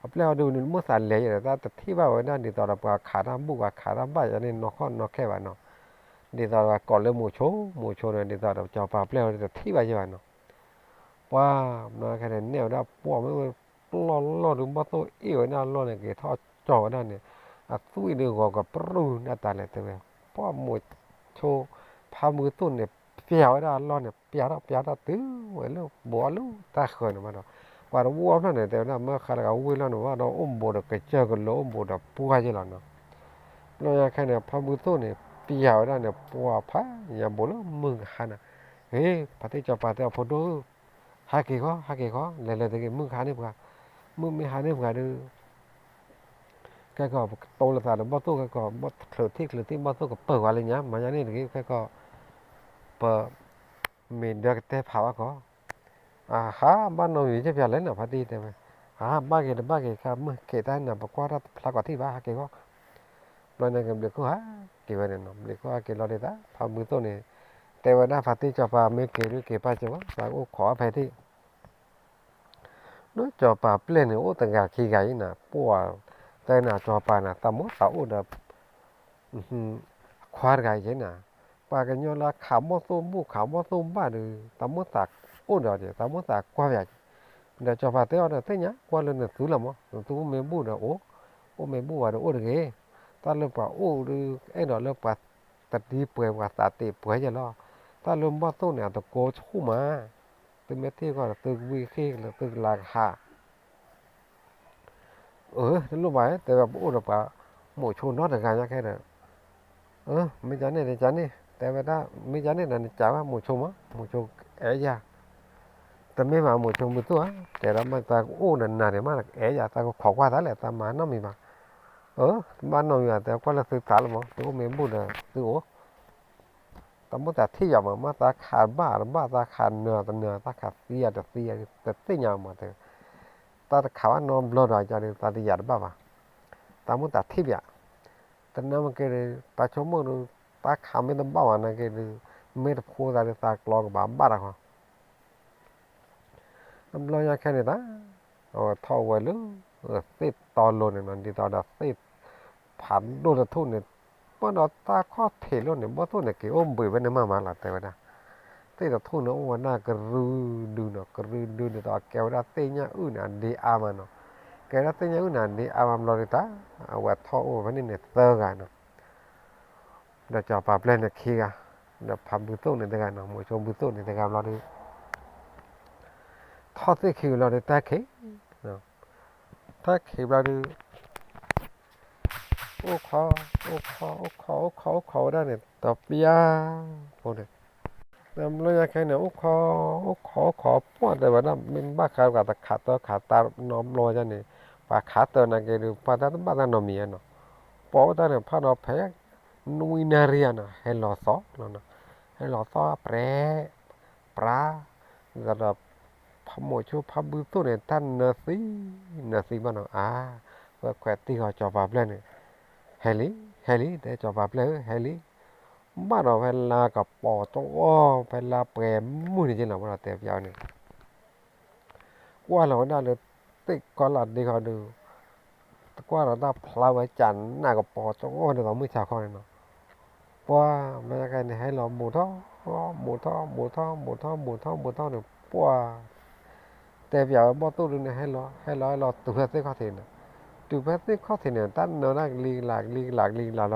အပျဲၢ်အီၤဒုးန့ၣ် မိၢ်သးလဲၤယဲဒီး တၢ်တထံၣ်ဘၣ်ဝဲဒၣ်ဒ်သိးဒီးပှၤခးတၢ်ဘူၣ်ပှၤခးတၢ်ဘၣ်ယဲန့ၣ် နီၢ်ခီၣ်နီၢ်ခဲဘၣ်နီၤ, ဒ်သိးဒီးပှၤကိးလၢမိၤဆိ မိၤဆိန့ၣ် ဒ်သိးဒီးစီၤပၤပျဲၢ်အီၤဒုးတထံၣ်ဘၣ်ယဲဘၣ်နီၤ, ပှၤ ဘျီညါခဲန့ၣ် နဲၣ်ဝဲဒၣ်ပှီၢ်မ့ၢ်ဝဲ ပျီၢ်လီၢ်ဒုး ဘီၣ်သိၣ်အ့ၣ်ဝဲဒၣ်အလီၢ်န့ၣ် က့ၤထီၣ်ကၠီဝဲဒၣ်န့ၣ်, အသွံၣ်ဒုးဂီၤကပြုၢ်န့ၢ်တၢ်လဲၣ်တဲဝဲ, ပှၢ်မိၤဆိ ဖါမုသိၣ်န့ၣ် ပျးဝဲဒၣ်အလီၢ်န့ၣ် ပျးထီၣ်ပျးထီၣ်တုၤဝဲလၢဘိးအီၤလၢတၢ်ဃၢၤန့ၣ်ဘၣ်ဒီး, ပှၤတဝီဖျၢၣ်န့ၣ် တဲဝဲဒၣ် မ့ၢ်ဃါလၢကဝ့ၢ်လီၢ်န့ၣ်ဘၣ်ဒီး အိၣ်ဘူးဒီးကစၢၢ်ကလိၤအိၣ်ဘူးဒီးပှၢ်ယဲလီၤနီၤ, ဘျီညါခဲန့ၣ် ဖါမုသိၣ်န့ၣ် ပျးဝဲဒၣ်န့ၣ် ပှၢ်ဖးညါဘူးလၢမုၢ်ကဟါန့ၣ်, ဟ့ၣ် ဖါတံၢ်စီၤပၤတဲအီၤ ဖိဒိၣ်ဧၢ ဟးက့ၤဃီ ဟးက့ၤဃီ လဲၤလဲၤတဂ့ၤ မုၢ်ကဟါန့ၢ်ပှၤ, မုၢ်မ့ၢ်ဟါန့ၢ်ပှၤဒုး ခဲကီၢ်ပကတိၤလိာ်သးဒီးဘီၣ်သိၣ်ခဲကီၢ် ဘီၣ်ချၢးထံၣ်ချၢးထံၣ်ဘီၣ်သိၣ်ကပၢၢ်ဝဲလၢညါ မၤယါန့ၣ်တဂ့ၤ ခဲကီၢ် ပ မ့ၢ်ဒၢကတဲဖးဘၣ်ကီး, အဟးဘၣ်နီၢ်မံၤကဖျါလဲၣ်နီၤ ဖါတံၢ်တဲဝဲ, အဟးဘၣ်က့ၤတဘၣ်က့ၤခါ မုၢ်က့ၤတၢ်နၤ ပကွၢ်တၢ်တဖျါကီးထံၣ်ဘၣ် ဟးက့ၤဃီ, ဘျီန့ၣ်ကဘျံးခိၣ်ဟးက့ၤဝဲန့ၣ်နီၤ ဘျံးခိၣ်ဟးက့ၤလီၤဒ်သး ဖးဘုသိၣ်န့ၣ် တဲဝဲဒၣ်ဖါတံၢ် စီၤပၤမ့ၢ်က့ၤဒုးက့ၤပာ်စၢၤဝဲ သးအိၣ်ခိးအီၣ်ဖဲထံၣ် ဒီးစီၤပၤပျဲၢ်န့ၣ် အိၣ်တဂၤခံဂၤအံၤနၤ ပှၤ တဲနၤစီၤပၤနၤ သးမိၣ်သးအိၣ်ဒီး အခွါတဂၤအံၤနၤ, ပှၤကညီလၢခးဘီၣ်သိၣ်ဘူၣ်ခးဘီၣ်သိၣ်ဘၣ်ဒီး သးမိၣ်သးအိၣ်ဒီး သးမိၣ်သးကွၢ်ပယၤ, ဒီးစီၤပၤတဲအီၤဒီး သ့ၣ်ညါ ကွၢ်လၢနသူလီၤမး နသူအိၣ်မ့ၢ်ဘူၣ်ဒီးအိၣ်, အိၣ်မ့ၢ်ဘူၣ်ဝဲဒီးအိၣ်တဂ့ၤ, တၢ်လၢပှၤအိၣ်ဒီး အဲၣ်ဒိးလၢပှၤတဒံပှဲၤပှၤသးတ့ၢ်ပှဲၤယဲလီၤ, တၢ်လၢဘီၣ်သိၣ်န့ၣ် အတကိးဆူၣ်မး, သုမ့ၢ်ထံၣ်ဃီဒီး သုကဝံၣ်ဃ့ၢ်လၢသုကလၤကဟး အၢ တလိၣ်ဘၣ် တဲဝဲပအိၣ်ဒီးပှၤ မိၤဆိနီတဂၤညါခဲဒီး, မ့ၢ်ကန့ၣ်တကန့ၣ် တဲဝဲဒၣ် မ့ၢ်ကန့ၣ်ဒီးနကးဝဲ မိၤဆိမး မိၤဆိအဲၣ်ယၤ, တမ့ၢ်ဘၣ်မိၤဆိဘုသိၣ်ဧါ, တဲဒၣ်မ့ၢ်တၢ်ကအိၣ်ဒီးနၤန့ၣ်မး အဲၣ်ယၤ တၢ်ကခိးကွၢ်သးလဲၣ် တၢ်မၤနီတမံၤဘၣ်, တဘၣ်နီတမံၤဘၣ် တဲကွၢ်လၢသုသးလီၤမး သုအိၣ်မ့ၢ်ဘူၣ်ဒီးသုအိၣ် တၢ်မိၣ်သးထံၣ်ယၤမး မ့ၢ်သးခးဘၣ်တဘၣ် သးခးနၢၤတနၢၤ သးခးသံယၤတသံယၤ တသ့ၣ်ညါမးတဲ, တၢ်တခးဘၣ်နီတဘျီဒီးယၤဒီး သးတယာ်တဘၣ်ဘၣ်, တၢ်မိၣ်သးထံၣ်ပယၤ, တနၢၤမးက့ၤဒီး ပှၤဆိကမိၣ်ဒီး တၢ်ခးမ့ၢ်တဘၣ်ဘၣ်နာ်က့ၤဒီး မ့ၢ်တဖိသးဒီးသးကျီကဘၣ်ဘၣ်တခီ တဘျီညါခဲန့ၣ်တၢ်, အဝဲထီၣ်ဝဲလၢ သ့ၣ်တီလိၤန့ၣ်နီၤ ဒ်သိးဒီးသ့ၣ်ဖးဒိၣ်တထူၣ်န့ၣ်, ပၢၢ်ဒီးတၢ်ခီၣ်ထံးလိၤန့ၣ် ဘီၣ်သိၣ်န့ၣ်က့ၤအိၣ်ဘှံးဝဲန့ၣ်မးမးလီၤ တဲဝဲဒၣ်, သ့ၣ်တထူၣ်န့ၣ်အိၣ်ဝဲဒၣ်ကရူဒုနီၤ ကရူဒုဒ်သိးကဲဝဲဒၣ်သ့ၣ်ညါအုၣ်န့ၣ် အဒ့အါမးနီၤ, ကဲဝဲဒၣ်သ့ၣ်ညါအုၣ်န့ၣ် အဒ့အါမးဘျီဒီးတၢ်, အဝဲထီၣ်အိၣ်ဝဲဖဲန့ၣ်န့ၣ်သၢဂၤနီၤ ဒီးစီၤပၤပျဲၢ်န့ၣ်ခံဂၤ, ဒီးဖးဘုသိၣ်န့ၣ်တဂၤနီၤ မိၤဆိဘုသိၣ်န့ၣ်တဂၤဘျီဒီး, ထီၣ်သ့ၣ်ခံဂၤလီၤဒီးတၢ်ခံး, တၢ်ခံးဘျီဒီး, အိၣ်ခိး, အိၣ်ခိး, အိၣ်ခိး, အိၣ်ခိး, အိၣ်ခိးဝဲဒၣ်န့ၣ် တပျၢ်ဖိန့ၣ်, တဘျီညါခဲန့ၣ် အိၣ်ခိး, အိၣ်ခိး, အိၣ်ခိး, ပှၢ်တဲဝဲဒၣ် မ့ၢ်ဘၣ်ဃးပှၤတခးတၢ်ခးတၢ်နီတဘျီညါန့ၣ်, ပှၤခးတၢ်နာ်က့ၤဒီး ပှၤတၢ်တဘၣ်တၢ်နီတမံၤဧါနီၤ, ပှၢ်အိၣ်တၢ်န့ၣ် ဖးဒီးဖဲ နွံနၣ်ရံၣ်ဧါနီၤ ဟဲလီၤသီလီၤနီၤ, ဟဲလီၤသီပြဲး ပြး, ဒီး ဖးမိၤဆိဖးဘုသိၣ်န့ၣ် တၢ်နၢၤသံ, နၢၤသံဘၣ်နီၤ အါ, ဝဲခွဲးတံၢ်ဃီစီၤပၤပျဲၢ်န့ၣ်, ဟဲလံ, ဟဲလံ, တဲစီၤပၤပျဲၢ်ဧၢ ဟဲလံ, ဘၣ်ဒီးဖဲလါကပီၤတအီၣ် ဖဲလါပှဲၤမုၢ်န့ၣ်က့လီၤ ဘၣ်ဒီးတဲပျးန့ၣ် ကွၢ်လီၤဝဲဒၣ်လၢ သ့ၣ်ကီလၢဒ့ခီဒီး, တကွၢ်ဒီးတၢ်ဖျါဝဲကနၣ်ကပီၤတအီၣ်ဒ်သိးမုၢ်ဆါခီန့ၣ်နီၤ, ပှၢ် ဘျီညါခဲန့ၣ် ဟဲလီၤဘူးထီၣ်, ဘူးထီၣ်, ဘူးထီၣ်, ဘူးထီၣ်, ဘူးထီၣ်န့ၣ် ပှၢ် တဲပျးဝဲဘီၣ်သိၣ်ဒုန့ၣ် ဟဲလီၤ, ဟဲလီၤ, ဟဲလီၤတုၤဖဲသ့ၣ်ခီၣ်ထံးန့ၣ်, တုၤဖဲသ့ၣ်ခီၣ်ထံးန့ၣ် တၢ်နၢၤဒၣ်ကလံၤကလၤ ကလံၤကလၤ ကလံၤကလၤလီၤဒီး,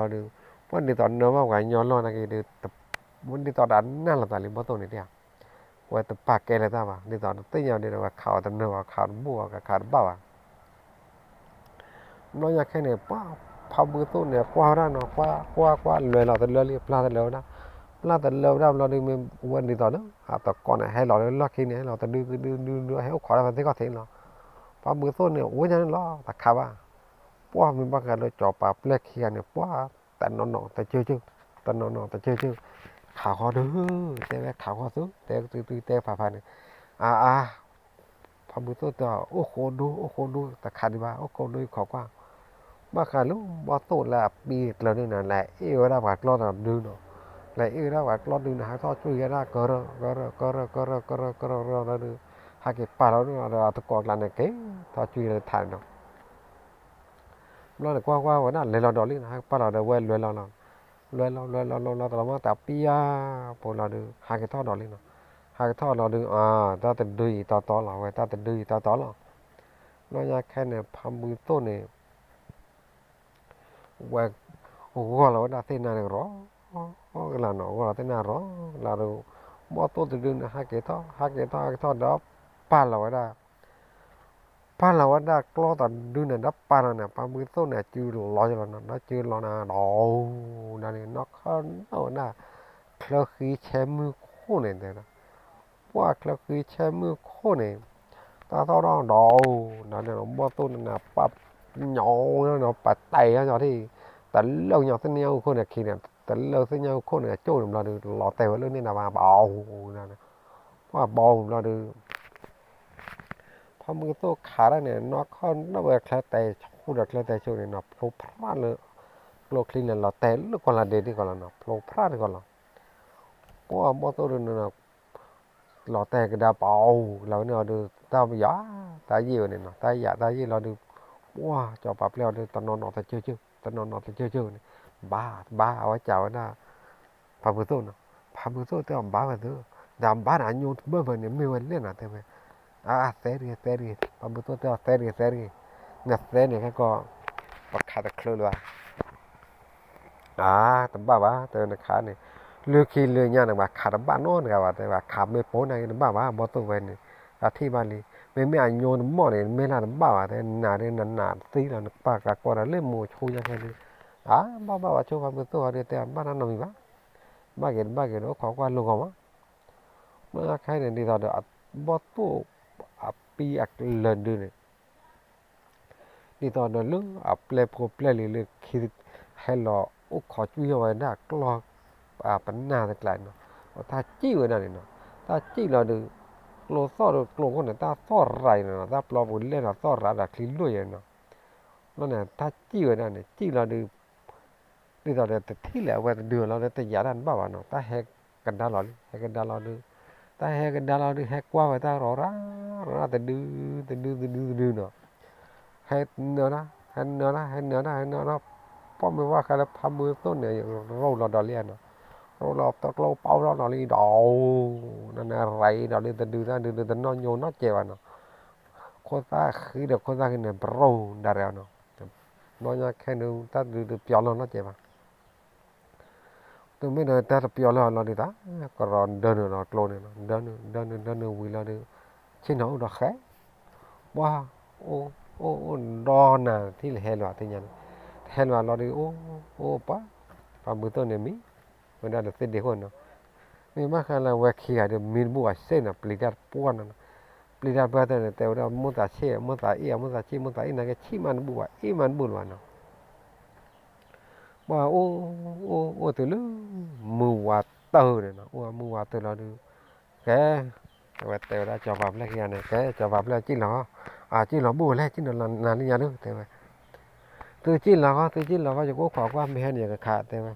ပှၢ်ဒ်သိးနၢၤဘၣ်ပှၤကညီလီၤနာ်က့ၤဒီး, ဒ်သိးဒီးနၢ်လိာ်သးလံဘီၣ်သိၣ်န့ၣ်တဲဧါ ဝဲတပာ်ကဲလၢၤတၢ်ဘၣ် ဒ်သိးတသ့ၣ်ညါဒ်ဒီး ဝဲခးအီၤတနၢၤဘၣ် ခးတဘူၣ်ဘၣ် ခးတဘၣ်ဘၣ် ဘျီညါခဲန့ၣ် ပှၢ် ဖးဘုသိၣ်န့ၣ် ကွၢ်ဝဲဒၣ်နီၤ ကွၢ် ကွၢ် ကွၢ် လဲၤလီၤတလၢလံ ပျၢ်တလၢဝဲဒၣ် ပျၢ်တလၢဝဲဒၣ်ဘျီဒီး မ့ၢ်ဝဲဒ်သိးလၢ အတကိးန့ၣ် ဟဲလီၤလၢလီၢ်ခံန့ၣ် ဟဲလီၤတဒုဒုဒုဒု ဟဲအိၣ်ခိးဒၣ်ဖဲသ့ၣ်ခီၣ်ထံးန့ၣ်လီၤ ဖးဘုသိၣ်န့ၣ် အိၣ်ညါန့ၣ်လီၤ တခးဘၣ် ပှၢ်မ့ၢ်ဘၣ်ဃးလၢစီၤပၤပျဲၢ်ခံဂၤန့ၣ် ပှၢ် တနီၤနီၤတကၢၢ်ကၢၢ် တနီၤနီၤတကၢၢ်ကၢၢ် ခးဃီဒု တဲဝဲခးဃီသု တဲသုသုတဲဖးဖးန့ၣ် အါအါ ဖးဘုသိၣ်တဲ အိၣ်ဃိဒူ အိၣ်ဃိဒူ တခးဒံးဘၣ် အိၣ်ဃိဒူယခိးကွၢ် ဘၣ်ဃးလၢဘီၣ်သိၣ်လၢအပံၤကျၢၤန့ၣ်နီၤ လဲၤအ့ၣ်ဝဲဒၣ်ပှၤကျီတဒုနီၤ လဲၤအ့ၣ်ဝဲဒၣ်ပှၤကျီဒုန့ၣ် ဟးထီၣ်ကွံာ်ဝဲဒၣ်ကရၢ ကရၢ ကရၢ ကရၢ ကရၢ ကရၢ ကရၢ လီၤဒု ဟဲက့ၤပာ်လီၤဒုဒီးအတကိးကျါန့ၣ်က့ၤ ထီၣ်ကွံာ်လၢထးန့ၣ်နီၤ ဘျီန့ၣ်ကွၢ်ကွၢ်ဝဲဒၣ်လဲၤလီၤဒီးလံနီၤ ဟဲကပာ်လီၤဒီးဝဲလဲၤလီၤလီၤ လဲၤလီၤလဲၤလီၤလီၤလီၤတလီၤမ့ၢ်တပံၤဧါ ဖိလီၤဒု ဟးက့ၤထီၣ်ဒီးလံနီၤ ဟးက့ၤထီၣ်လီၤဒု အါ တၢ်တဒုအံၤတီတီလီၤ ဝဲတၢ်တဒုအံၤတီတီလီၤ ဘျီညါခဲန့ၣ် ဖးဘုသိၣ်န့ၣ် ဝဲ ဂီၢ်လီၤဝဲဒၣ်သ့ၣ်နါန့ၣ်ရီၤ ကလါနီၤ ဂီၢ်လီၤသ့ၣ်နါရီၤ ကလါဒီး ဘီၣ်သိၣ်တဒုန့ၣ် ဟးက့ၤထီၣ် ဟးက့ၤထီၣ် ဟးက့ၤထီၣ်ဒီး ပာ်လီၤဝဲဒၣ် ပာ်လီၤဝဲဒၣ်ကျီတဒုန့ၣ် ဒီးပာ်လီၤန့ၣ် ဖးဘုသိၣ်န့ၣ် စုလီၤယလီၤနီၤ ဒီးစုလီၤနၤဒီး ဒ်န့ၣ် နီၢ်ခီနီၢ်ဝဲဒၣ် ချၢဃံဆဲမုၢ်ခိၣ်န့ၣ်တဲ ပှၢ်ချၢဃံဆဲမုၢ်ခိၣ်န့ၣ် တၢ်ထီၣ်ဒီး ဒ်န့ၣ် ဘီၣ်သိၣ်န့ၣ် ပာ် ပှၤညီနီၤ ပတဲာ်ညီထံၣ်, တလၢညါသ့ၣ်ညါအူခိၣ်န့ၣ်ခံန့ၣ် တလၢသ့ၣ်ညါအူခိၣ်န့ၣ် အကၠိၣ်န့ၣ်ဘျီဒီး လီၤတဲာ်ဝဲလၢန့ၣ်နၤဘၣ် ပအီၣ်, ပှၤပီၣ်ဘျီဒီး ဖးမုၢ်သိၣ်ခးတၢ်န့ၣ် နီၢ်ခီၣ်နီၣ်ဝဲချၢတဲာ်ဆူဒီးချၢတဲာ်ဆူန့ၣ်နီၤ ဖျိဖရၣ်လၢ ကျိချံန့ၣ် လီၤတဲာ်လၢကီၢ်လၤဒ့ဒ်ကီၢ်လီၤနီၤ ဖျိဖရၣ်ဒ်ကီၢ်လီၤ. ပှၤဘီၣ်သိၣ်ဒုးနီၤ လီၤတဲာ်ကဒါပအီၣ်လီၤဝဲန့ၣ်အီၤဒီး တၢ်ယါ တၢ်ယံာ်ဝဲန့ၣ်နီၤ တၢ်ယါတၢ်ယံာ်လီၤဒီး ပှၤစီၤပၤပျဲၢ်အီၤဒီး တနီၤနီၤတကၢၢ်ကၢၢ် တနီၤနီၤတကၢၢ်ကၢၢ်န့ၣ် ဘါတဘါအဝဲကးဝဲဒၣ် ဖးမုၢ်သိၣ်နီၤ ဖးမုၢ်သိၣ်တဲအီၤဘါဝဲသု ဒီးဘါန့ၣ်အညိတဘၢၣ်ဘၢၣ်န့ၣ် မ့ၢ်ဝဲလဲၣ်နီၤ တဲဝဲ အါ သဲတဂ့ၤ သဲတဂ့ၤ ဖးမုၢ်သိၣ်တဲအီၤ သဲတဂ့ၤ သဲတဂ့ၤ နသဲန့ၣ် ခဲကီး ပခးတချုးလၢၤဘၣ် အါ တဘၣ်ဘၣ် တဲဝဲနခးန့ၣ် လၢခံလၢညါန့ၣ် ပှၤခးတဘၣ်နီတဂၤဘၣ် တဲဝဲ ခးမ့ၢ်ပိာ်န့ၣ်တဘၣ်ဘၣ် ဘီၣ်သိၣ်ဝဲန့ၣ် တၢ်ထံၣ်ဘၣ်လံ မ့မ့ၢ်အညိတမီၢ်န့ၣ် မ့ၢ်လၢတဘၣ်ဘၣ် တဲနၤဒ်နနးသံလီၤ နပာ်ကးကွၢ်ဒီးလၢမူဆိညါခဲဒုး အါ ဘၣ်ဘၣ်ဘၣ်ဆိ ဖးမုၢ်သိၣ်အီၤဒုး တဲဘၣ်တၢ်နီတမံၤဘၣ် ဘၣ်က့ၤတဘၣ်က့ၤဒီး အိၣ်ခိးကွၢ်လိာ်ဂီၤမး မ့ၢ်ခဲန့ၣ် ဒ်သိးဒီး ဘီၣ်သိၣ်အပံအကလၢၤဒုန့ၣ် ဒ်သိးဒီးလၢအပျဲၢ်ဖိပျဲၢ်လံၤလၢခံ ဟဲလီၤအိၣ်ခိးကွံာ်ဝဲဒၣ်ကျီၢ် ပနၢ်တကျါနီၤ တၢ်စံၣ်ဝဲဒၣ်န့ၣ်နီၤ တၢ်စံၣ်လီၤဒီး ကျိသီၣ်ဒီးကျိခိၣ်န့ၣ် တၢ်သီၣ်ရၤအံၤနီၤ တၢ်ပျီပူၤလဲၢ်ဒီးသီၣ်ရၤဒီးချံလိၢ်ယဲနီၤ လီၤန့ၣ် တၢ်စံၣ်ဝဲဒၣ်န့ၣ် စံၣ်လီၤဒီး ဒ်သိးဒီးတထံၣ်လၢအဝဲတဒုလီၤဒီး တယာ်တၢ်တဘၣ်ဘၣ်နီၤ တၢ်ဟဲကဒါလီၤလံ ဟဲကဒါလီၤဒီး တၢ်ဟဲကဒါလီၤဒီး ဟဲကွၢ်ဝဲတၢ်ရီၤရၤ ရီၤရၤတဒု တဒု တဒု တဒုနီၤ ဟဲနၢၤတၢ် ဟဲနၢၤတၢ် ဟဲနၢၤတၢ် ဟဲနၢၤတၢ် ပှၢ်မ့ၢ်ဝဲဃးလၢဖးမုၢ်သိၣ်န့ၣ် ရိလီၤဒီးလံနီၤ ရိလီၤတကျိပီၣ်ထီၣ်နီၤလံဒီး နနရၤအံၤဒီးလံ တဒုတၢ်ဒုးဒုးတနီၢ်ညိနီၢ်ကဲးဘၣ်နီၤ ခိၣ်သၣ်ဃံဒီးခိၣ်သၣ်ဃံန့ၣ် ပရိဒၣ်ရဲၣ်နီၤ ဘျီညါခဲန့ၣ် တၢ်ဒုးတပျီၤလီၤနီၢ်ကဲးဘၣ် တုၤမ့ၢ်ဒီးတၢ်တပျီၤလၢအလီၤဒုးတၢ် ကရီဒၢနုာ်လီၤကျိန့ၣ်နီၤ ဒၢနုာ် ဒၢနုာ် ဒၢနုာ်ဝံၤလီၤဒီး ဆ့ၣ်နီၤအိၣ်ဒီးဃဲ ပှၤ အိၣ် အိၣ် အိၣ်ဒီးနၤထံၣ်လၢဟဲလီၤသ့ၣ်ညါန့ၣ် ဟဲလီၤလီၤဒီး အိၣ် အိၣ်ပှၤ ပှၤမုၢ်သိၣ်န့ၣ်မံ ဝဲဒၣ်ဒီးသ့ၣ်ဒ့ခိၣ်နီၤ မ့ၢ်ဘၣ်ဃးလၢဝဲခံဂၤဒီးမံတဘူၣ်ဘၣ်စ့ၢ်နီၤ ပျံၤတၢ်တပှၢ်နီၤ ပျံၤတၢ်တပှၢ်တၢ်န့ၣ် တဲဝဲဒၣ်မိၢ်သးဆ့ၣ် မိၢ်သးအ့ၣ် မိၢ်သးဆ့ၣ် မိၢ်သးအ့ၣ်နာ်က့ ဆ့ၣ်မးတဘူၣ်ဘၣ် အ့ၣ်မးတဘူၣ်လၢၤဘၣ်နီၤ ပှၤအိၣ် အိၣ် အိၣ်တုၤလၢ မုၢ်ဝၤတၢၢ်န့ၣ်နီၤ အိၣ်မုၢ်ဝၤတၢၢ်လီၤဒီး ကဲ အဝဲတဲဝဲဒၣ်စီၤပၤပျဲၢ်ခံဂၤန့ၣ် ကဲ စီၤပၤပျဲၢ်စံၣ်လီၤ အစံၣ်လီၤဘူၣ်ဝဲလဲၣ် စံၣ်လီၤနၤလံညါဒု တဲဝဲ သုစံၣ်လီၤဃီ သုစံၣ်လီၤဃီ ယကအိၣ်ခိးကွၢ်မ့ၢ်ဟဲန့ၣ် ယကခး တဲဝဲ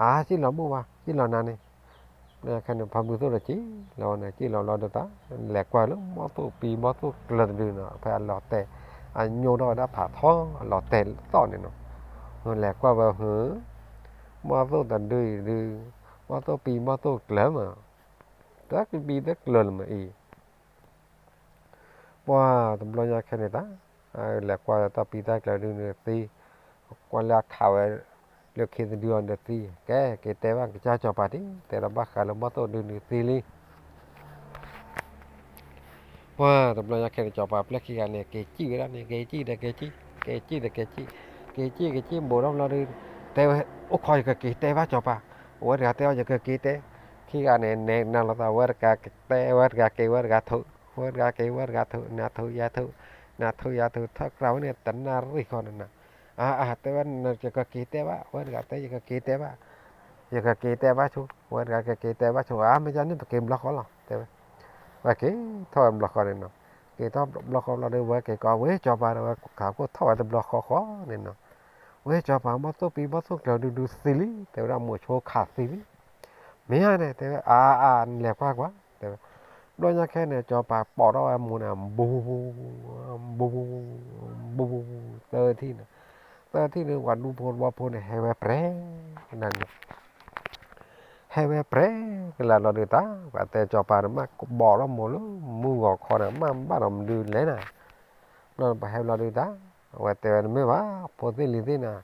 အါ စံၣ်လီၤဘူၣ်ဘၣ် စံၣ်လီၤနၤန့ၣ် ခဲန့ၣ် ဖးမုၢ်သိၣ်ဒီးစံၣ်လီၤဝဲန့ၣ် စံၣ်လီၤလီၤဒီးတၢ် လဲၤကွၢ်လၢဘီၣ်သိၣ်ပံဘီၣ်သိၣ်ကျၢၤတဒုနီၤ ဖဲအလီၤတဲာ် အညိထီၣ်ဝဲဒၣ်ဖးထီ အလီၤတဲာ်သီၣ်န့ၣ်နီၤ လဲၤကွၢ်ဝဲဟု ဘီၣ်သိၣ်တဒုအံၤဒု ဘီၣ်သိၣ်ပံဘီၣ်သိၣ်ကျၢၤမး တၢ်ကပံတၢ်ကျၢၤလၢမ့ၢ်အံၤ ပှၤတဘျီညါခဲန့ၣ်တၢ် လဲၤကွၢ်တၢ်ပံတၢ်ကျၢၤဒုန့ၣ်သံ ကွၢ်လၢအခးဝဲ လၢခံတဒုအီၤဒီးသံ ကဲ က့ၤတဲဘၣ်ကစၢ်စီၤပၤဒံး တဲဒီးဘၣ်ဃးလၢဘီၣ်သိၣ်ဒုန့ၣ်သံလံ ပှၤတဘျီညါခဲန့ၣ် စီၤပၤပျဲၢ်ခံဂၤန့ၣ် က့ၤစံၣ်ဝဲဒၣ်န့ၣ် က့ၤစံၣ်ဒီးက့ၤစံၣ် က့ၤစံၣ်ဒီးက့ၤစံၣ် က့ၤစံၣ်က့ၤစံၣ်ဘူးထီၣ်ဘျီဒီး တဲဝဲ အိၣ်ခိးယကက့ၤတဲဘၣ်စီၤပၤ အဝဲတဂၤတဲအီၤ ယကက့ၤတဲ ခံဂၤန့ၣ် နဲနၤလိာ်သး ဝဲတဂၤကတဲ ဝဲတဂၤက့ၤ ဝဲတဂၤထုး ဝဲတဂၤက့ၤ ဝဲတဂၤထုး နၤထုးယၤထုး နၤထုးယၤထုး ထၢၣ်ကြၢးဝဲန့ၣ် တနၣ်ရံၣ်ဃီန့ၣ်နီၤ အါ အါ တဲဝဲ ယကက့ၤတဲဘၣ် ဝဲတဂၤတဲ ယကက့ၤတဲဘၣ် ယကက့ၤတဲဘၣ်ဆိ ဝဲတဂၤကက့ၤတဲဘၣ်ဆိ အါ မ့ၢ်ယၤန့ၣ် ပက့ၤဘျီဃီလီၤ တဲဝဲ ဝဲက့ၤထီၣ်ဝဲဘျီဃီန့ၣ်နီၤ က့ၤထီၣ်ဘျီဃီဘျီဒီး ဝဲက့ၤကိးဝဲစီၤပၤဒီး ဝဲခးခိၣ်ထီၣ်ဝဲတဘျီဃီဃီန့ၣ်နီၤ ဝဲစီၤပၤ ဘီၣ်သိၣ်ပံဘီၣ်သိၣ်ကျၢၤဒုဒုသံလံ တဲဝဲဒၣ် မိၤဆိခးသံလံ မ့ၢ်ဧါန့ၣ် တဲဝဲ အါ အါ နလဲၤကွၢ်ကွၢ် တဲဝဲ ဘျီညါခဲန့ၣ် စီၤပၤပိာ်ထီၣ်ဝဲမိၤန့ၣ် ဘူး ဘူး ဘူး သၢထံၣ်န့ၣ် သၢထံၣ်န့ၣ် ပှၤဒူဖိတဝီဖိန့ၣ် ဟဲဝဲပြဲၤ နၤန့ၣ် ဟဲဝဲပြဲၤကလာ်လီၤဒုးတၢ် ပှၤတဲစီၤပၤန့ၣ် မ့ၢ်ကဘီးထီၣ်မိၤလၢမုၢ်ဂီၤခီန့ၣ် မ့ၢ်ဘၣ်ဒီးမနုၤလဲၣ်နၤ ဘျီပှၤဟဲဘျီဒုးတၢ် အဝဲတဲဝဲတမ့ၢ်ဘၣ် ဖိသ့ၣ်လံၤသ့ၣ်နၤ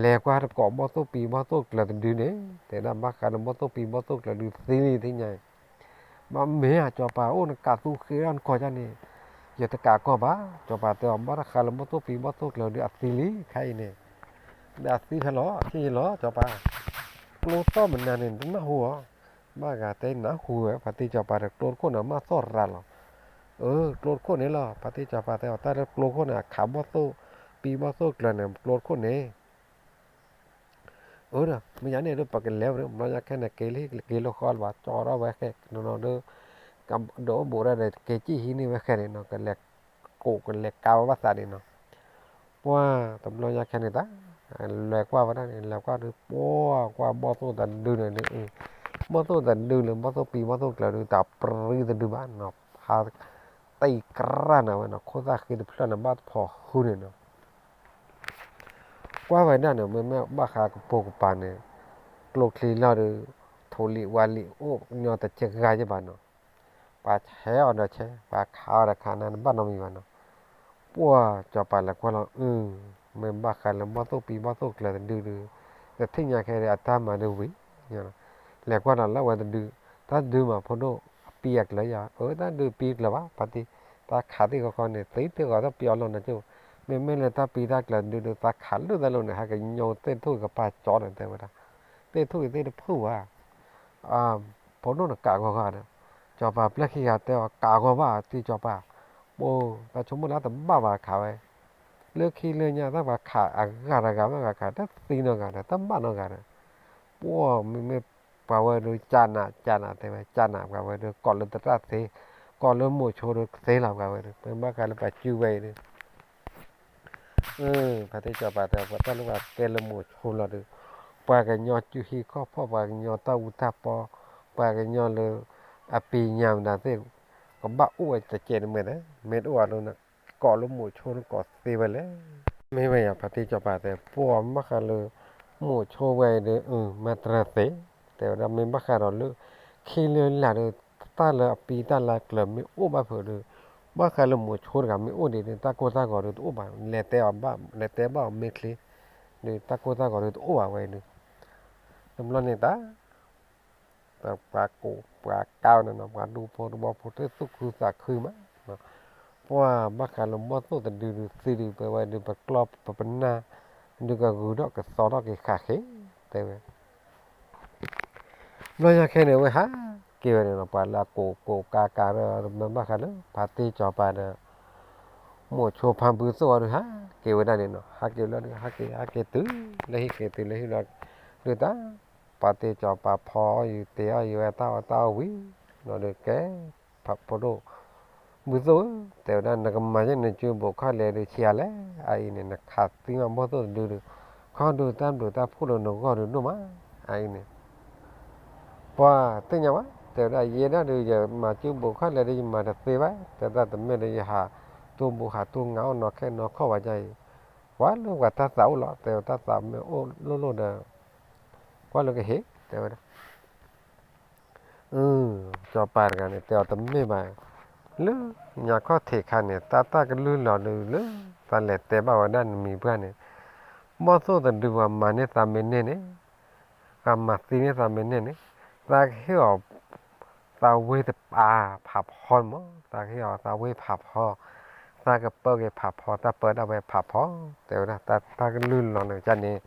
လဲၤကွၢ်တကိးဘီၣ်သိၣ်ပံဘီၣ်သိၣ်ကျၢၤတဒုန့ၣ် တဲဒၣ်ဘၣ်ဃးဒီးဘီၣ်သိၣ်ပံဘီၣ်သိၣ်ကျၢၤဒုသံလံသ့ၣ်ညါ ဘၣ်မ့ၢ်ဧါစီၤပၤ အိၣ်နကးသူဃ့ဒၣ်နကီၢ်ယါန့ၣ် ယတကးကီၢ်ဘၣ် စီၤပၤတဲအီၤ ဘၣ်တဃးလၢဘီၣ်သိၣ်ပံဘီၣ်သိၣ်ကျၢၤဒုအသံလံ ခဲအံၤန့ၣ် ဒီးအသံဖဲလီၤ ထံၣ်ယလီၤ စီၤပၤ ကျိသီၣ်မနုၤန့ၣ် တနၢ်ဟူဧါ ဘၣ်ဂၤတဲနၢ်ဟူဝဲ ဖါတံၢ်စီၤပၤဒီးကျိတခိၣ်န့ၣ် မ့ၢ်သီၣ်ရၤလီၤ အၢ ကျိတခိၣ်န့ၣ်လီၤ ဖါတံၢ်စီၤပၤတဲအီၤ တၢ်လၢကျိတခိၣ်န့ၣ် အခးဘီၣ်သိၣ် ဘီၣ်သိၣ်ပံဘီၣ်သိၣ်ကျၢၤန့ၣ် ကျိတခိၣ်န့ၣ် အၢဒီး မ့ၢ်ယၤန့ၣ်ဒီး ပကလဲၤဝဲ ဘျီညါခဲန့ၣ် က့ၤလၢဟံၣ်က့ၤလၢဃီလၢၤဘၣ် ကၠီထီၣ်ဝဲခဲနီၤဒီး ကဒိးအိၣ်ဘူးဒၣ်ဒီး က့ၤစံၣ်ဟံးန့ၢ်ဝဲခဲန့ၣ်နီၤ ကလဲၤကိးကလဲၤကါဝဲဘၣ်သးန့ၣ်နီၤ ပှၢ်တဘျီညါခဲန့ၣ်တၢ် လဲၤကွၢ်ဝဲဒၣ်န့ၣ် လဲၤကွၢ်ဒီး ပှၢ်ကွၢ်ဘီၣ်သိၣ်တဒုန့ၣ်ဒီး ဘီၣ်သိၣ်တဒုလၢ ဘီၣ်သိၣ်ပံဘီၣ်သိၣ်ကျၢၤဒီး တၢ်ပြံတဒုဘၣ်နီၤ ဖးတံၢ်ကြၢ်နၤဝဲနီၤ ခိၣ်သၣ်ဃံတဖျၢၣ်န့ၣ် ဘၣ်တဖိးဃုန့ၣ်နီၤ ကွၢ်ဝဲဒၣ်န့ၣ် မ့မ့ၢ်ဘၣ်ဃးကပိာ်ကပၤန့ၣ် ကျိချံလီၤဒီး ထိၣ်လံၣ်ဝါလံၣ်အိၣ်ညီတကဂၤယဘၣ်နီၤ ပှၤဆဲးအီၤဒီးဆဲး ပှၤခးအီၤဒီးခး နတဘၣ်နီတမံၤဘၣ်နီၤ ပှၢ်စီၤပၤလဲၤကွၢ်လီၤ အု မ့ၢ်ဘၣ်ဃးလၢဘီၣ်သိၣ်ပံဘီၣ်သိၣ်ကျၢၤတဒုဒီး တထံၣ်ညါခဲဒီးအတၢ်မၤဒုဝံၤ လဲၤကွၢ်လီၤလၢအဝဲတဒု တၢ်ဒုမးဖိဒိၣ် အပံအကျၢၤယၤ အၢ တၢ်ဒုပံကျၢၤဘၣ် ပှၤတံၢ် တၢ်ခးသ့ၣ်ဃီဃီန့ၣ် သ့သ့ၣ်ဃီတၢ်ပံအီၤလီၤနၤကၠိ မ့မ့ၢ်လၢတၢ်ပံတၢ်ကျၢၤတဒုဒီး သးခးလၢတၢ်လိၤန့ၣ် ဟဲကညီသ့ၣ်ထူၣ်ကပၢ်ကၠီန့ၣ် တဲဝဲဒၣ် သ့ၣ်ထူၣ်ကသ့ၣ်တဖုၣ်ဘၣ် ဖိဒိၣ်နကးဂီၤဂၤဒီး စီၤပၤပျဲၢ်ခံဂၤတဲအီၤ ကးဂီၤဘၣ်တံၢ်စီၤပၤ ပှၢ် တၢ်ဆိကမိၣ်လၢတဘၣ်ဘၣ်ခးဝဲ လၢခံလၢညါတၢ်ပှၤခးအဂၤတဂၤမ့ၢ်ဂၤခး တသံနီတဂၤဒီး တဘၣ်နီတဂၤဒီး ပှၢ် မ့မ့ၢ်ပှၤဝဲဒီး ကၢ်နး ကၢ်နးတဲဝဲ ကၢ်နးပှၤဝဲဒီး ကိးလၢသရၣ်သ့ ကိးလၢမိၤဆိဒီးသ့လီၤပှၤဝဲဒီး မ့ၢ်ဘၣ်ဃးလၢပှၤစုဝဲအံၤဒီး ဖါတံၢ်စီၤပၤတဲ ပှၤတၢ်လၢပှၤကဲလၢမိၤဆိလီၤဒီး ပှၤကညီစုဟံၣ်ခီၣ်ဖီၣ် ပှၤကညီတၢ်အူတၢ်ပီ ပှၤကညီလၢ အပံညါမတၤသ့ၣ် ကဘၣ်အိၣ်ဝဲတကဲးတမဲာ်ဒီး မ့ၢ်တအိၣ်အီၤဒီး ကိးလၢမိၤဆိန့ၣ်ကိးသ့ဝဲလဲၣ် မ့ၢ်ဝဲယၤ ဖါတံၢ်စီၤပၤတဲ ပှၢ်မ့ၢ်ဘၣ်ဃးလၢ မိၤဆိဝဲအံၤဒီး မၤတရၢသ့ တဲဝဲဒၣ် မ့ၢ်ဘၣ်ဃးဒီးလၢ ခံလၢလာ်ဒီး တၢ်လၢအပံတၢ်လၢကျၢၤမ့ၢ်အိၣ်ဘၣ်ဖုးဒီး ဘၣ်ဃးလၢမိၤဆိတဂၤမ့ၢ်အိၣ်ဒံးဒီး တၢ်ကိၢ်တၢ်ဂီၤဒီးတအိၣ်ဘၣ် လဲၤတဲအီၤဘၣ် လဲၤတဲဘၣ်အီၤမ့ၢ်ချ့ ဒီးတၢ်ကိၢ်တၢ်ဂီၤဒီးတအိၣ်ဘၣ်ဝဲဒီး တဘျီန့ၣ်တၢ် ပှၤကိးပှၤကါဝဲန့ၣ်နီၤ ပှၤဒူဖိတဝီဖိသ့ၣ်သူၣ်ခုသးခုမး ပှၢ်ဘၣ်ဃးလၢဘီၣ်သိၣ်တဒုဒုးသံဒုး ပဝဲဒုးပကျီၢ်ပပနၢ် ဒုးကဂုၤထီၣ်ကသီထီၣ်က့ၤဃာ်ဃ့ တဲဝဲ ဘျီညါခဲန့ၣ် အဝဲဟးက့ၤဝဲန့ၣ်နီၤ ပှၤလၢအကိးကိးကါကါဒီး မ့ၢ်ဘၣ်ဃးလၢ ဖါတံၢ်စီၤပၤဒီး မိၤဆိဖါဘုသိၣ်အီၤဒုး ဟးက့ၤဝဲဒၣ်န့ၣ်နီၤ ဟးက့ၤလီၤဒုး ဟးက့ၤ ဟးက့ၤတုၤလၢဟံၣ်က့ၤတုၤလၢဟံၣ်လီၤ ဒုးတၢ် ဖါတံၢ်စီၤပၤဖီအီၣ်ယုာ်တ့ၤအီၣ်ယုာ်ဝဲတၢ်အီၣ်တၢ်အီဝံၤ လီၤဒုးကဲ ဖါဖိဒိၣ် ဘုသိၣ်ဧၢ တဲဝဲဒၣ် နကမၤယဲၢ်နစုဘူးခီၣ်လဲၤဒုးဆံးအါလဲၣ် အအံၤန့ၣ် နခးသံမးဘီၣ်သိၣ်တဒုဒုး ခီဒုးတၢ်ဘျုးတၢ်ဖှိၣ်လၢနဂီၢ်ဒုးဒိၣ်မး အအံၤန့ၣ် ပှၤသ့ၣ်ညါဘၣ် တဲဝဲဒၣ် ယဲဒၣ်ဒုး ယမၤစုဘူးခီၣ်လဲၤဒုး ယမၤတသ့ဘၣ် တဲဒၣ် တမ့ၢ်ဒီးယဟးတိၢ်ဘူးဟးတိၢ်ငါအီၣ်နီၢ်ခဲနီၢ်ခီၣ်ဝဲဒ်အံၤ ကွၢ်လၢပှၤတၢ်သးအိၣ်လီၤ တဲဝဲတၢ်သးမ့ၢ်အိၣ်လိၣ်လိၣ်ဒီး ကွၢ်လၢကဟ့ၣ် တဲဝဲဒၣ် အၢ စီၤပၤတဂၤန့ၣ် တဲအီၤတမ့ၢ်ဘၣ်, လၢညါခီၣ်ထံးခါန့ၣ် တၢ်တၢ်ကလုၢ်လီၤဒုးလၢ သးလဲၤတဲဘၣ်ဝဲဒၣ်နမံၤပှၢ်န့ၣ်, ဘီၣ်သိၣ်တဒုပှၤမၤန့ၢ်သးမ့ၢ်န့ၢ်န့ၣ်, ပှၤမၤသံန့ၢ်သးမ့ၢ်န့ၢ်န့ၣ်, သးကဟ့ၣ်အီၤ သးဝ့ၢ်တပၤဖးဖီမး, သးကဟ့ၣ်အီၤသးဝ့ၢ်ဖးဖီ, သးကပၢက့ၤဖးဖီ, သးပၢဒၣ်ဝဲဖးဖီ, တဲဝဲဒၣ် တၢ်တၢ်ကလုၢ်လီၤန့ၣ်ကန့ၣ်,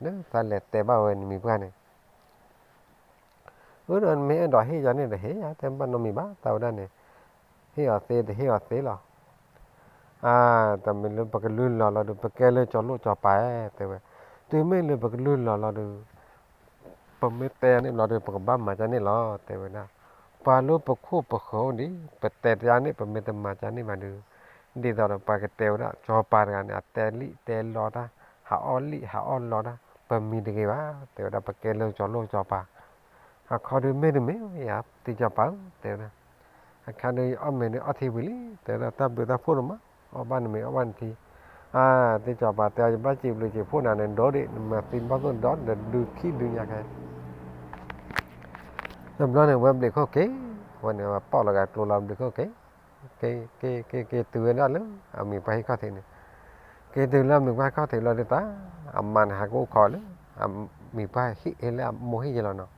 လၢသးလဲၤတဲဘၣ်ဝဲနမံၤပှၢ်န့ၣ် အၢ ဒီးနမ့ၢ်အဲၣ်ဒိးဟ့ၣ်ယၤန့ၣ်ဒီးဟ့ၣ်ယၤ တဲဘၣ်နီတမံၤဘၣ် သးဝဲဒၣ်န့ၣ်, ဟ့ၣ်အီၤသ့တဟ့ၣ်အီၤသ့လီၤ. အါ တမ့ၢ်လၢပကလုၢ်လီၤလီၤဒီး ပကဲလၢကၠီၤလိၣ်ကၠီၤပၤဧါ တဲဝဲ, တုၤမ့ၢ်လၢပကလုၢ်လီၤလီၤဒီး ပမ့ၢ်တဲန့ၣ်လီၤဒီး ပကဘၣ်မၤကန့ၣ်လီၤ တဲဝဲဒၣ်. ပှၤလၢပခိၣ်ပဃၢၤအိၣ်ဒံး ပတဲတယါန့ၣ် ပမ့ၢ်တမၤကန့ၣ်ဘၣ်ဒီး, ဒ်သိးဒီးပှၤကတဲဝဲဒၣ် ကၠီၤပၤတဂၤန့ၣ် အတဲလံၣ်တဲလီတၢ်, ဟးအီၣ်လံၣ်ဟးအီၣ်လီတၢ်, ပမံၤတဂ့ၤဘၣ် တဲဝဲဒၣ် ပကဲလၢကၠီၤလိၣ်ကၠီၤပၤ အခီဒုးမ့ၢ်တမ့ၢ်ယၤ တံၤကၠီၤပၤဧၢ တဲဝဲဒၣ်, အခါဒုးယအီၣ်မ့ၤဒုးအီၣ်ထံဝံၤလံ တဲဝဲဒၣ် တၢ်ဘျုးတၢ်ဖှိၣ်ဒိၣ်မး အီၣ်ဘၣ်နမ့ၤအီၣ်ဘၣ်နထံ, အါ တံၤကၠီၤပၤတဲအီၤ ယဘၣ်စံးဘျုးစံးဖှိၣ်နၤန့ၣ် ဒိၣ်ဒံး နမၤသံဘီၣ်သိၣ်ဒီးဒုးခံဒုညါခဲ တဘျီန့ၣ် ဝဲဘျုးခိၣ်က့ၤ, ဝဲန့ၣ်ပီၣ်လီၤဂာ်ကျိလီၤဘျုးခိၣ်က့ၤ, က့ၤက့ၤက့ၤက့ၤတုၤဝဲဒၣ်လၢ အမံၤပှၢ်ဟံၣ်ခီၣ်ထံးန့ၣ်, က့ၤတုၤလၢအမံၤပှၢ်ဟံၣ်ခီၣ်ထံးလီၤဒုးတၢ်, အမါန့ၣ်ဟးကအိၣ်ခိးလၢ အမံၤပှၢ်ဟံၣ်လၢအမိၢ်ဟံၣ်ယဲလီၤနီၤ,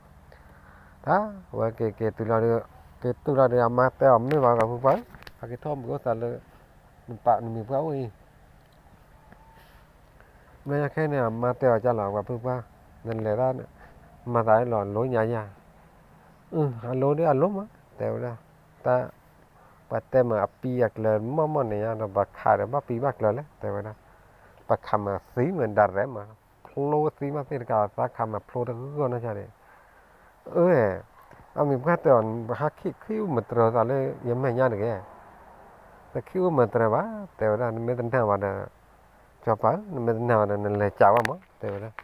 တၢ်ဝဲက့ၤက့ၤတုၤလီၤဒုး, က့ၤတုၤလီၤဒုး အမါတဲအီၤမ့ၢ်ဘၣ် ပှၤဖုပှၢ်, ဟဲက့ၤထီၣ်မုာ်အိၣ်သးလၢ နပာ်နမံၤပှၢ်အိၣ်အံၤ ဘျီညါခဲန့ၣ် အမါတဲအီၤကၢ်လီၤ ပှၤဖုပှၢ်, နလဲၤဒၣ် မၤသးလီၤလိညါယၤ, အလိဒုးအလိမး တဲဝဲဒၣ်, တၢ် ပှၤတဲမ့ၢ်အပံအကျၢၤမီၢ်မီၢ်န့ၣ်ညါဒီး ပှၤခးဒီးဘၣ်ပံဘၣ်ကျၢၤလဲၣ် တဲဝဲဒၣ်, ပ ပခးမၤသံမ့ၢ်ဒၣ်ရဲၣ်မး, ဖျိသံမးသ့ၣ်တကး သးခးမၤဖျိတဂီၢ်နီၢ်ကီၢ်န့ၣ်, အၢ, အမံၤပှၢ်တဲအီၤ ပဟးခံးခံးအူမတြၢၤသးလၢယမဲာ်ညါတဂ့ၤ, တခံးအူမတြၢၤဘၣ် တဲဝဲဒၣ်, နမ့ၢ်တနာ်ဘၣ်ဒီး, စီၤပၤဧၢ နမ့ၢ်တနာ်ဘၣ်ဒီး နလဲၤကးဝဲမး တဲဝဲဒၣ်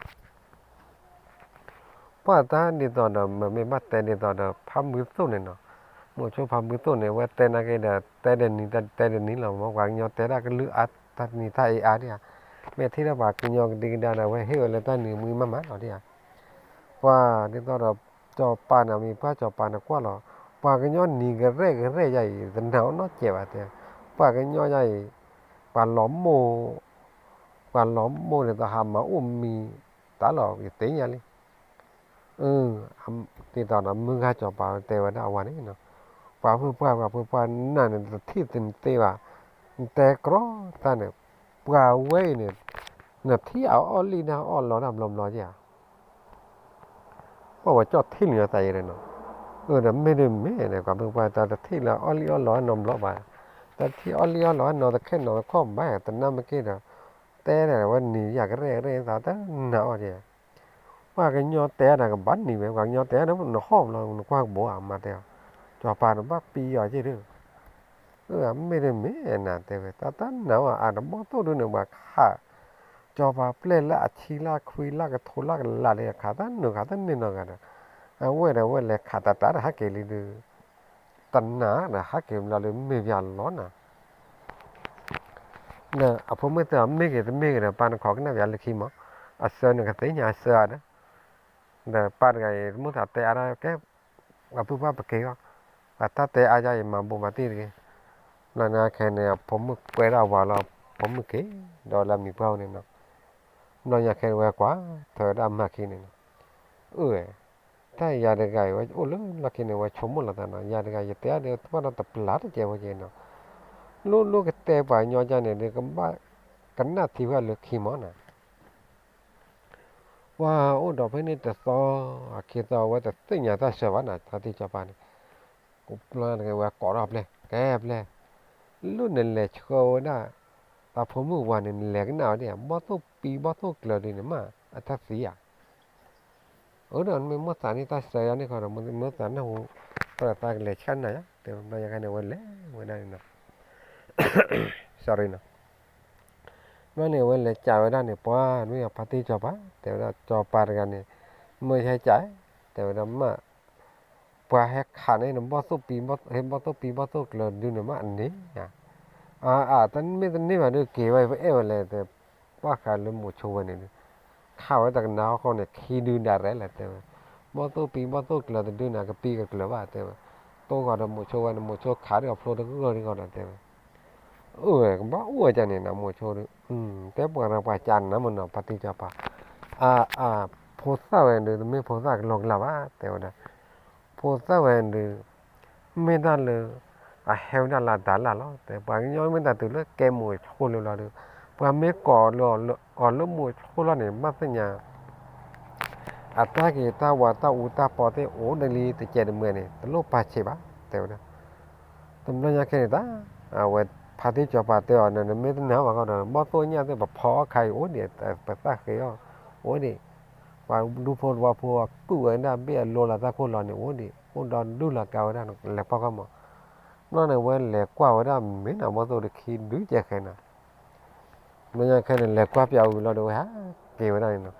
ပှၢ်တၢ်ဒ်သိးဒီး မ့မ့ၢ်ဘၣ်တဲဒ်သိးဒီး ဖးမုၢ်သိၣ်န့ၣ်နီၤ, မိၤဆိဖးမုၢ်သိၣ်န့ၣ် အဝဲတဲနာ်က့ဒီး တဲဒ်နံၤတဲဒ်နံၤလီၤမး, ပှၤကညီတဲဒၣ်ကလုၢ်အါ တၢ်နံၤတၢ်အ့အါဒၣ်ဧါ, မ့ၢ်ထံၣ်ဒီးပှၤကညီကဒံကဒါဒီး အဝဲဟ့ၣ်ဝဲလၢတၢ်နံၤမုၢ်မးမးလီၤဒၣ်ဧါ, ပှၢ်ဒ်သိးဒီး စီၤပၤန့ၣ် မံၤပှၢ်စီၤပၤန့ၣ်ကွၢ်လီၤ, ပှၤကညီနံၤကရဲၣ်ကရဲၣ်ယၤအံၤ တနာ်အီၤနီတစဲးဘၣ်တဲ, ပှၤကညီယၤအံၤ ပှၤလီၤမိၢ် ပှၤလီၤမိၢ်န့ၣ် တဟးမၤအိၣ်မံၤတၢ်လီၤ ယသ့ၣ်ညါလံ. အၢ, ဒ်သိးဒီးမုၢ်ဂၤစီၤပၤတဲဝဲဒၣ်အဝၤန့ၣ်, ပှၤဖုပှၢ် ပှၤဖုပှၢ်နၤန့ၣ် တထံၣ်သ့ဘၣ်, နတဲကြီတၢ်န့ၣ်, ပှၤဝဲအံၤန့ၣ် နထံၣ်အအီၣ်လံၣ်ဒၣ်အီၣ်လီတၢ်ဘျီဘျီဧါ ပှၤဝဲကၠီၣ်ထံၣ်လံအသးယဲန့ၣ်နီၤ, အၢ ဒီးမ့ၢ်ဒ်မ့ၢ်န့ၣ် ပှၤမုၢ်ပှၢ်တၢ်တထံၣ်လၢအီၣ်လံၣ်အီၣ်လီအနီတဘျီဘၣ်, တၢ်တထံၣ်အီၣ်လံၣ်အီၣ်လီအနီတခဲနီတခီၣ်ဘၣ် တနာ်မ့ၢ်က့ၤဒီး, တဲဒၣ်ဝဲနံၤယၤကရဲၣ်ကရဲၣ်သးတနာ်အီၤဒံး, ပှၤကညီတဲဒၣ်ကဘၣ်နံၤဝဲ ပှၤကညီတဲဒၣ်နဟီၣ်ဘျီနကွၢ်ကဘိဧါ မၤတဲအီၤ, စီၤပၤန့ၣ်ဘၣ်ပံၤအီၤက့ၤဒီး အၢ မ့ၢ်တမ့ၢ်နၤတဲဝဲ တၢ်တၢ်နာ်ဝဲအါ တဘီၣ်သိၣ်ဒုန့ၣ် ပှၤခး, စီၤပၤပျဲၢ်လၢအဆံလၢခွံလၢကထိလၢကလးလံ ခးတၢ်နုာ်ခးတၢ်န့ၢ်နီၢ်ဂၤဒီး, အဝဲဒီးဝဲလဲၤခးတၢ်တၢ်တဟးက့ၤလံဒုး, တနာ်ဒီးဟးက့ၤဘျီလၢမ့ၢ်ပၠးလီၤနၤ ဒီးအဖိမုၣ်တဲအီၤ မ့ၢ်ဂ့ၤတမ့ၢ်ဂ့ၤဒီး ပၢ်နခိးကနၣ်ပၠးလၢခံမး, အဆၢနကသ့ၣ်ညါအဆၢဧါဒီး, ဒီးပၢ်တဂၤအံၤ တမိၣ်သးတဲအါဒၣ်ကဲ, ပှၤပုၢ်ပှၢ်ပက့ၤအီၤ, ပှၤတၢ်တဲအါယါအံၤ မၤဘိးမၤတံၢ်တဂ့ၤ, ဘျီန့ၣ်ခဲန့ၣ် အဖိမုၣ်ကွဲဒၣ်ဝၤလီၤ, ဖိမုၣ်က့ၤ, ဒီးလၢအမံၤပှၢ်ဝဲန့ၣ်နီၤ, ဘျီညါခဲန့ၣ်ဝဲကွၢ်, ထၢဝဲဒၣ်မၤခံန့ၣ်နီၤ, အၢ တၢ်ယၤတဂၤအံၤ ဝဲအိၣ်လၢလီၢ်ခံန့ၣ် ဝဲဆိကမိၣ်လီၤသးနီၤ ယၤတဂၤ ယတဲအါဒီးတဘၣ်ဒီးတပျၢ်တကဲဝဲက့ၤနီၤ, လိၣ်လိၣ်ကတဲပှၤကညီကန့ၣ်ဒီး ကဘၣ်ကနၣ်ထံဝဲလၢခံမးနီၤ, ပှၤအိၣ်ဒီးဖဲန့ၣ်တသီ, အခံသီဝဲတသ့ၣ်ညါတၢ်ဆၢဘၣ်နီၤ ဖါတံၢ်စီၤပၤန့ၣ်, ကိးပျီတဂၤဝဲကိးထီၣ်ပျဲၢ် ကဲပျဲၢ်, လိၣ်နလဲၤဆှၢဝဲဒၣ်, တၢ်ဖိမုၣ်ဝၤန့ၣ် နလဲၤကနၣ်ဝဲဒၣ် ဘီၣ်သိၣ်ပံဘီၣ်သိၣ်ကျၢၤဒုန့ၣ်မး အတၢ်သံဧါ အၢဒီးမ့ၢ်မိၣ်သးန့ၣ်တၢ်စၢၤယါန့ၣ်ခီဒီး မိၣ်သးနၢ်ဟူ, ဃိဒီးသးကလဲၤဆှၢနၤယါ တဲဘျီယါခါန့ၣ် ဝဲလဲၤဝဲဒၣ်န့ၣ်နီၤ, sorry နီၤ, ဘျီန့ၣ် ဝဲလဲၤကးဝဲဒၣ်န့ၣ် ပှၤမ့ၢ်ဖါတံၢ်စီၤပၤ တဲဝဲဒၣ်စီၤပၤတဂၤန့ၣ်, မ့ၢ်ဟဲကး, တဲဝဲဒၣ်မး ပှၤဟဲခးန့ၣ် ဘီၣ်သိၣ်ပံ, ဟဲဘီၣ်သိၣ်ပံဘီၣ်သိၣ်ကျၢၤဒုန့ၣ်မးအန့ၣ်ဧါ, အၢ တမ့ၢ်တန့ၢ်ဘၣ်ဒုးက့ၤဝဲ ပအဲၣ်ဝဲလဲၣ်တဲ, ပှၢ်ဃးလၢမိၤဆိဝဲန့ၣ်ဒုး, ခးဝဲတကနၣ်ဟီၣ်ခိၣ်န့ၣ် ခံဒုဒၣ်ရဲၣ်လဲၣ်တဲဝဲ, ဘီၣ်သိၣ်ပံဘီၣ်သိၣ်ကျၢၤတဒုန့ၣ် ကပံကကျၢၤဘၣ်တဲဝဲ, တိၢ်ဃီၤဒီးမိၤဆိဝဲန့ၣ် မိၤဆိခးဒီးအဖျိတဂၢၢ်တဂီၢ်ဒီးတဲဝဲ အၢ ကဘၣ်အိၣ်ဝဲဒ်န့ၣ်နီၤ မိၤဆိဒုး, တဲပှၤဒီးပှၤကးနၤမ့ၢ်နီၤ ဖါတံၢ်စီၤပၤ, အၢ အၢ ဖိသၣ်ဝဲဒုး တမ့ၢ်ဖိသၣ်ကလီကလီဘၣ် တဲဝဲဒၣ်, ဖိသၣ်ဝဲဒုး, မ့ၢ်တၢ်လၢ, အဟဲဝဲဒၣ်လၢအဒါလၢ်လီၤ တဲ ပှၤကညီမ့ၢ်တၢ်တုၤလၢကဲမိၤဆိလၢလီၤဒုး, ပှၤမ့ၢ်ကိးလၢအီၤလၢမိၤဆိလီၤန့ၣ် ဘၣ်သ့ၣ်ညါ အတၢ်က့ၤတၢ်ဝၤတၢ်အူတၢ်ပီသ့ၣ်အိၣ်ဒၣ်လံတကဲးတမှဲၤန့ၣ် တလိၣ်ပာ်ဆံးဘၣ် တဲဝဲဒၣ်, တဘျီညါခဲန့ၣ်တၢ်, အဝဲဖါတံၢ်စီၤပၤတဲအီၤန့ၣ် နမ့ၢ်တနာ်ဘၣ်ဃီဒီး ဘီၣ်သိၣ်ညၣ်သ့ၣ်ပဖီအီၣ်ခါအံၤအိၣ်ဒံး ပသၣ်ဃ့အီၣ်, အိၣ်ဒံး, ပှၤဒူဖိတဝီဖိအကုၢ်ဝဲဒၣ်ဘ့ၣ်အလိလီၤတၢ်ခိၣ်လီၤန့ၣ် အိၣ်ဒံး အိၣ်ဒီးဒူၣ်လီၤကါဝဲဒၣ် လဲၤကွၢ်ကွၢ်မး, ဘျီန့ၣ်ဝဲလဲၤကွၢ်ဝဲဒၣ်မ့ၢ်နၤဘီၣ်သိၣ်ဒုးခံဒုကဲးဃဲနၤ ဘျီညါခဲန့ၣ် လဲၤကွၢ်ပၠးဝံၤလီၤဒီးဝဲဟးက့ၤဝဲဒၣ်န့ၣ်နီၤ,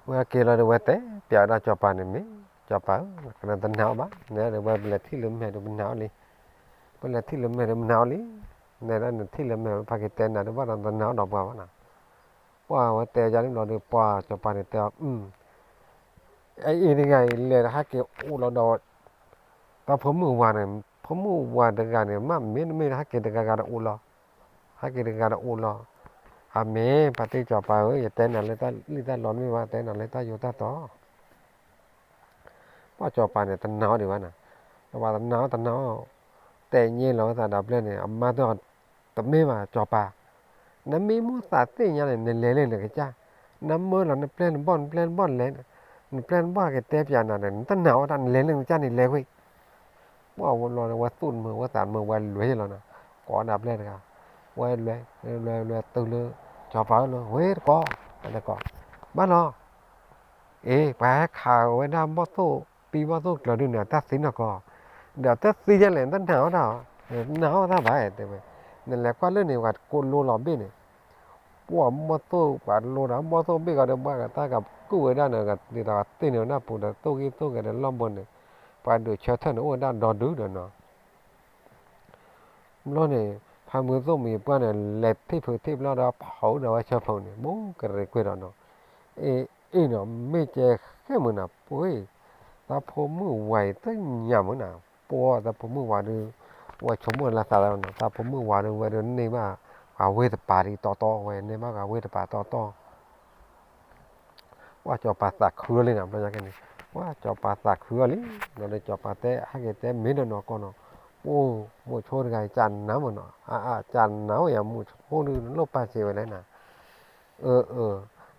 ဝဲဟးက့ၤလီၤဒီးဝဲတဲပၠးဝဲဒၣ်စီၤပၤန့ၣ်မ့ၢ်, စီၤပၤဧၢ, ကနတနာ်အီၤဘၣ်, နဲဒၣ်ဝဲပလဲၤထံၣ်လၢမဲာ်ဒီး ပနာ်အီၤလံ, ပလဲၤထံၣ်လၢမဲာ်ဒီးပနာ်အီၤလံ, နဲဒၣ်နထံၣ်လၢမဲာ်ဖါက့ၤတဲနၤတဘၣ်ဒီးတနာ်အီၤဒီးပှၤဘၣ်နီၤ, ပှၢ်ဝဲတဲယါန့ၣ်ဘျီဒီး ပှၢ်စီၤပၤန့ၣ်တဲအီၤ အအံၤတဂၤအံၤ လဲၤဟးက့ၤအိၣ်လီၤဒီး တၢ်ဖိမုၣ်ဝၤန့ၣ်, ဖိမုၣ်ဝၤတဂၤန့ၣ် မ့မ့ၢ်ဟးက့ၤတဂၤဂၤဒီးအိၣ်လီၤ, ဟးက့ၤတဂၤဒီးအိၣ်လီၤ, အမ့ၢ်ဖါတံၢ်စီၤပၤဧၢ, ယတဲနၤလၢတၢ်လံၣ်တၢ်လီမ့ၢ်ဘၣ် တဲနၤလၢတၢ်ယိၤတၢ်တီၤ ပှၢ်စီၤပၤန့ၣ် တနာ်အီၤဒံးဘၣ်နီၤ, တဘၣ်တနာ်အီၤတနာ်အီၤ, တဲညဲလီၤဝဲသးဒီးပျဲၢ်န့ၣ် အမါတဲအီၤ, တမ့ၢ်ဘၣ်စီၤပၤ, နမ့ၢ်မိၣ်သးသ့ၣ်ညါန့ၣ် နလဲၤလၢနကစၢ်, နမၢလီၤနပျဲၢ်နဘီၣ် နပျဲၢ်နဘီၣ်လဲၤ, နပျဲၢ်နဘီၣ်ကတဲပၠးနၤဒီး နတနာ်အီၤတၢ် နလဲၤလၢနကစၢ်န့ၣ်လဲၤဝဲ ပှၢ်ဝဲလီၤဒီး ဝဲသူၣ်တမုာ်ဝဲသးတမုာ် ဝဲလဲၤလီၤနီၤ, ကိးဒၣ်ပျဲၢ်တဂၤ, ဝဲလဲၤ လဲၤလဲၤတုၤလၢ ကၠီၤပၤလၢ ဝဲတကိး တကိး ဘၣ်နီၤ အ့ ပှၤဟဲခးဝဲဒၣ်ဘီၣ်သိၣ်ပံဘီၣ်သိၣ်ကျၢၤဒုန့ၣ် တၢ်သံနီၢ်ကီၢ်, ဒီးတၢ်သံယဲလဲၣ် တနာ်အီၣ်တၢ်အီၤ, နာ်အီၣ်တၢ်ဘၣ်တဲဝဲ, နလဲၤကွၢ်လၢန့ၣ် ပှၤကိးလိလီၤဘ့ၣ်န့ၣ်, ပှၤဘီၣ်သိၣ်ပှၤလိဒီးဘီၣ်သိၣ်ဘ့ၣ်ဂီၤဒီး ဘၣ်ဂၤတၢ်ကကူၣ်ဝဲဒၣ်န့ၣ် ဒ်သိးတ့ၢ်န့ၣ်ဝဲဒၣ်ပူၤဒီး သိၣ်ဂ့ၢ်သိၣ်ဂဲၤဒီးလီၢ်ဘိန့ၣ်, ပှၤဒုးဆၢထၢၣ်န့ၣ် အိၣ်ဝဲဒၣ်ဒီဒုဒီးနီၤ ဘျီန့ၣ် ဖါမုၢ်သိၣ်မံၤပှၢ်န့ၣ် လဲၤထံၣ်ဖုးထံၣ်ဘျီဒီး ဖီဒီးဝဲဆၢဖုးန့ၣ် ဘူးကရံၤကွံာ်ဒီးနီၤ, အ့ၣ် အ့ၣ်နီၤ မ့ၢ်ကဲဃဲမုာ်နၤ ပှ့ၤ, သးဖိမုၣ်ဝၤအံၤသ့ၣ်ညါမုာ်နၤ, ပှၤသးဖိမုၣ်ဝၤဒီး ဝဲဆိကမိၣ်လၢသးလီၤနီၤ သးဖိမုၣ်ဝၤဒီး ဝဲဒုးန့ၢ်ဘၣ် ပှၤဝ့ၢ်တပၤဒ်တီတီ ဝဲန့ၢ်ဘၣ်ပှၤဝ့ၢ်တပၤတီတီ ပှၤစီၤပၤသးခုအီၤလံနီၤ ဘျီညါကဲန့ၣ်, ပှၤစီၤပၤသးခုအီၤလံ, ဘျီဒီးစီၤပၤတဲ ဟဲက့ၤတဲမ့ၢ်ဒီးနီၤကီးနီၤ, ပအိၣ်မိၤဆိတဂၤအံၤ ကနၢမုာ်နီၤ, အအ ကနၢဝဲယၤ မိၤဆိဒုးလိၣ်ပာ်စ့ဝဲလဲၣ်နၤ, အၢ အၢ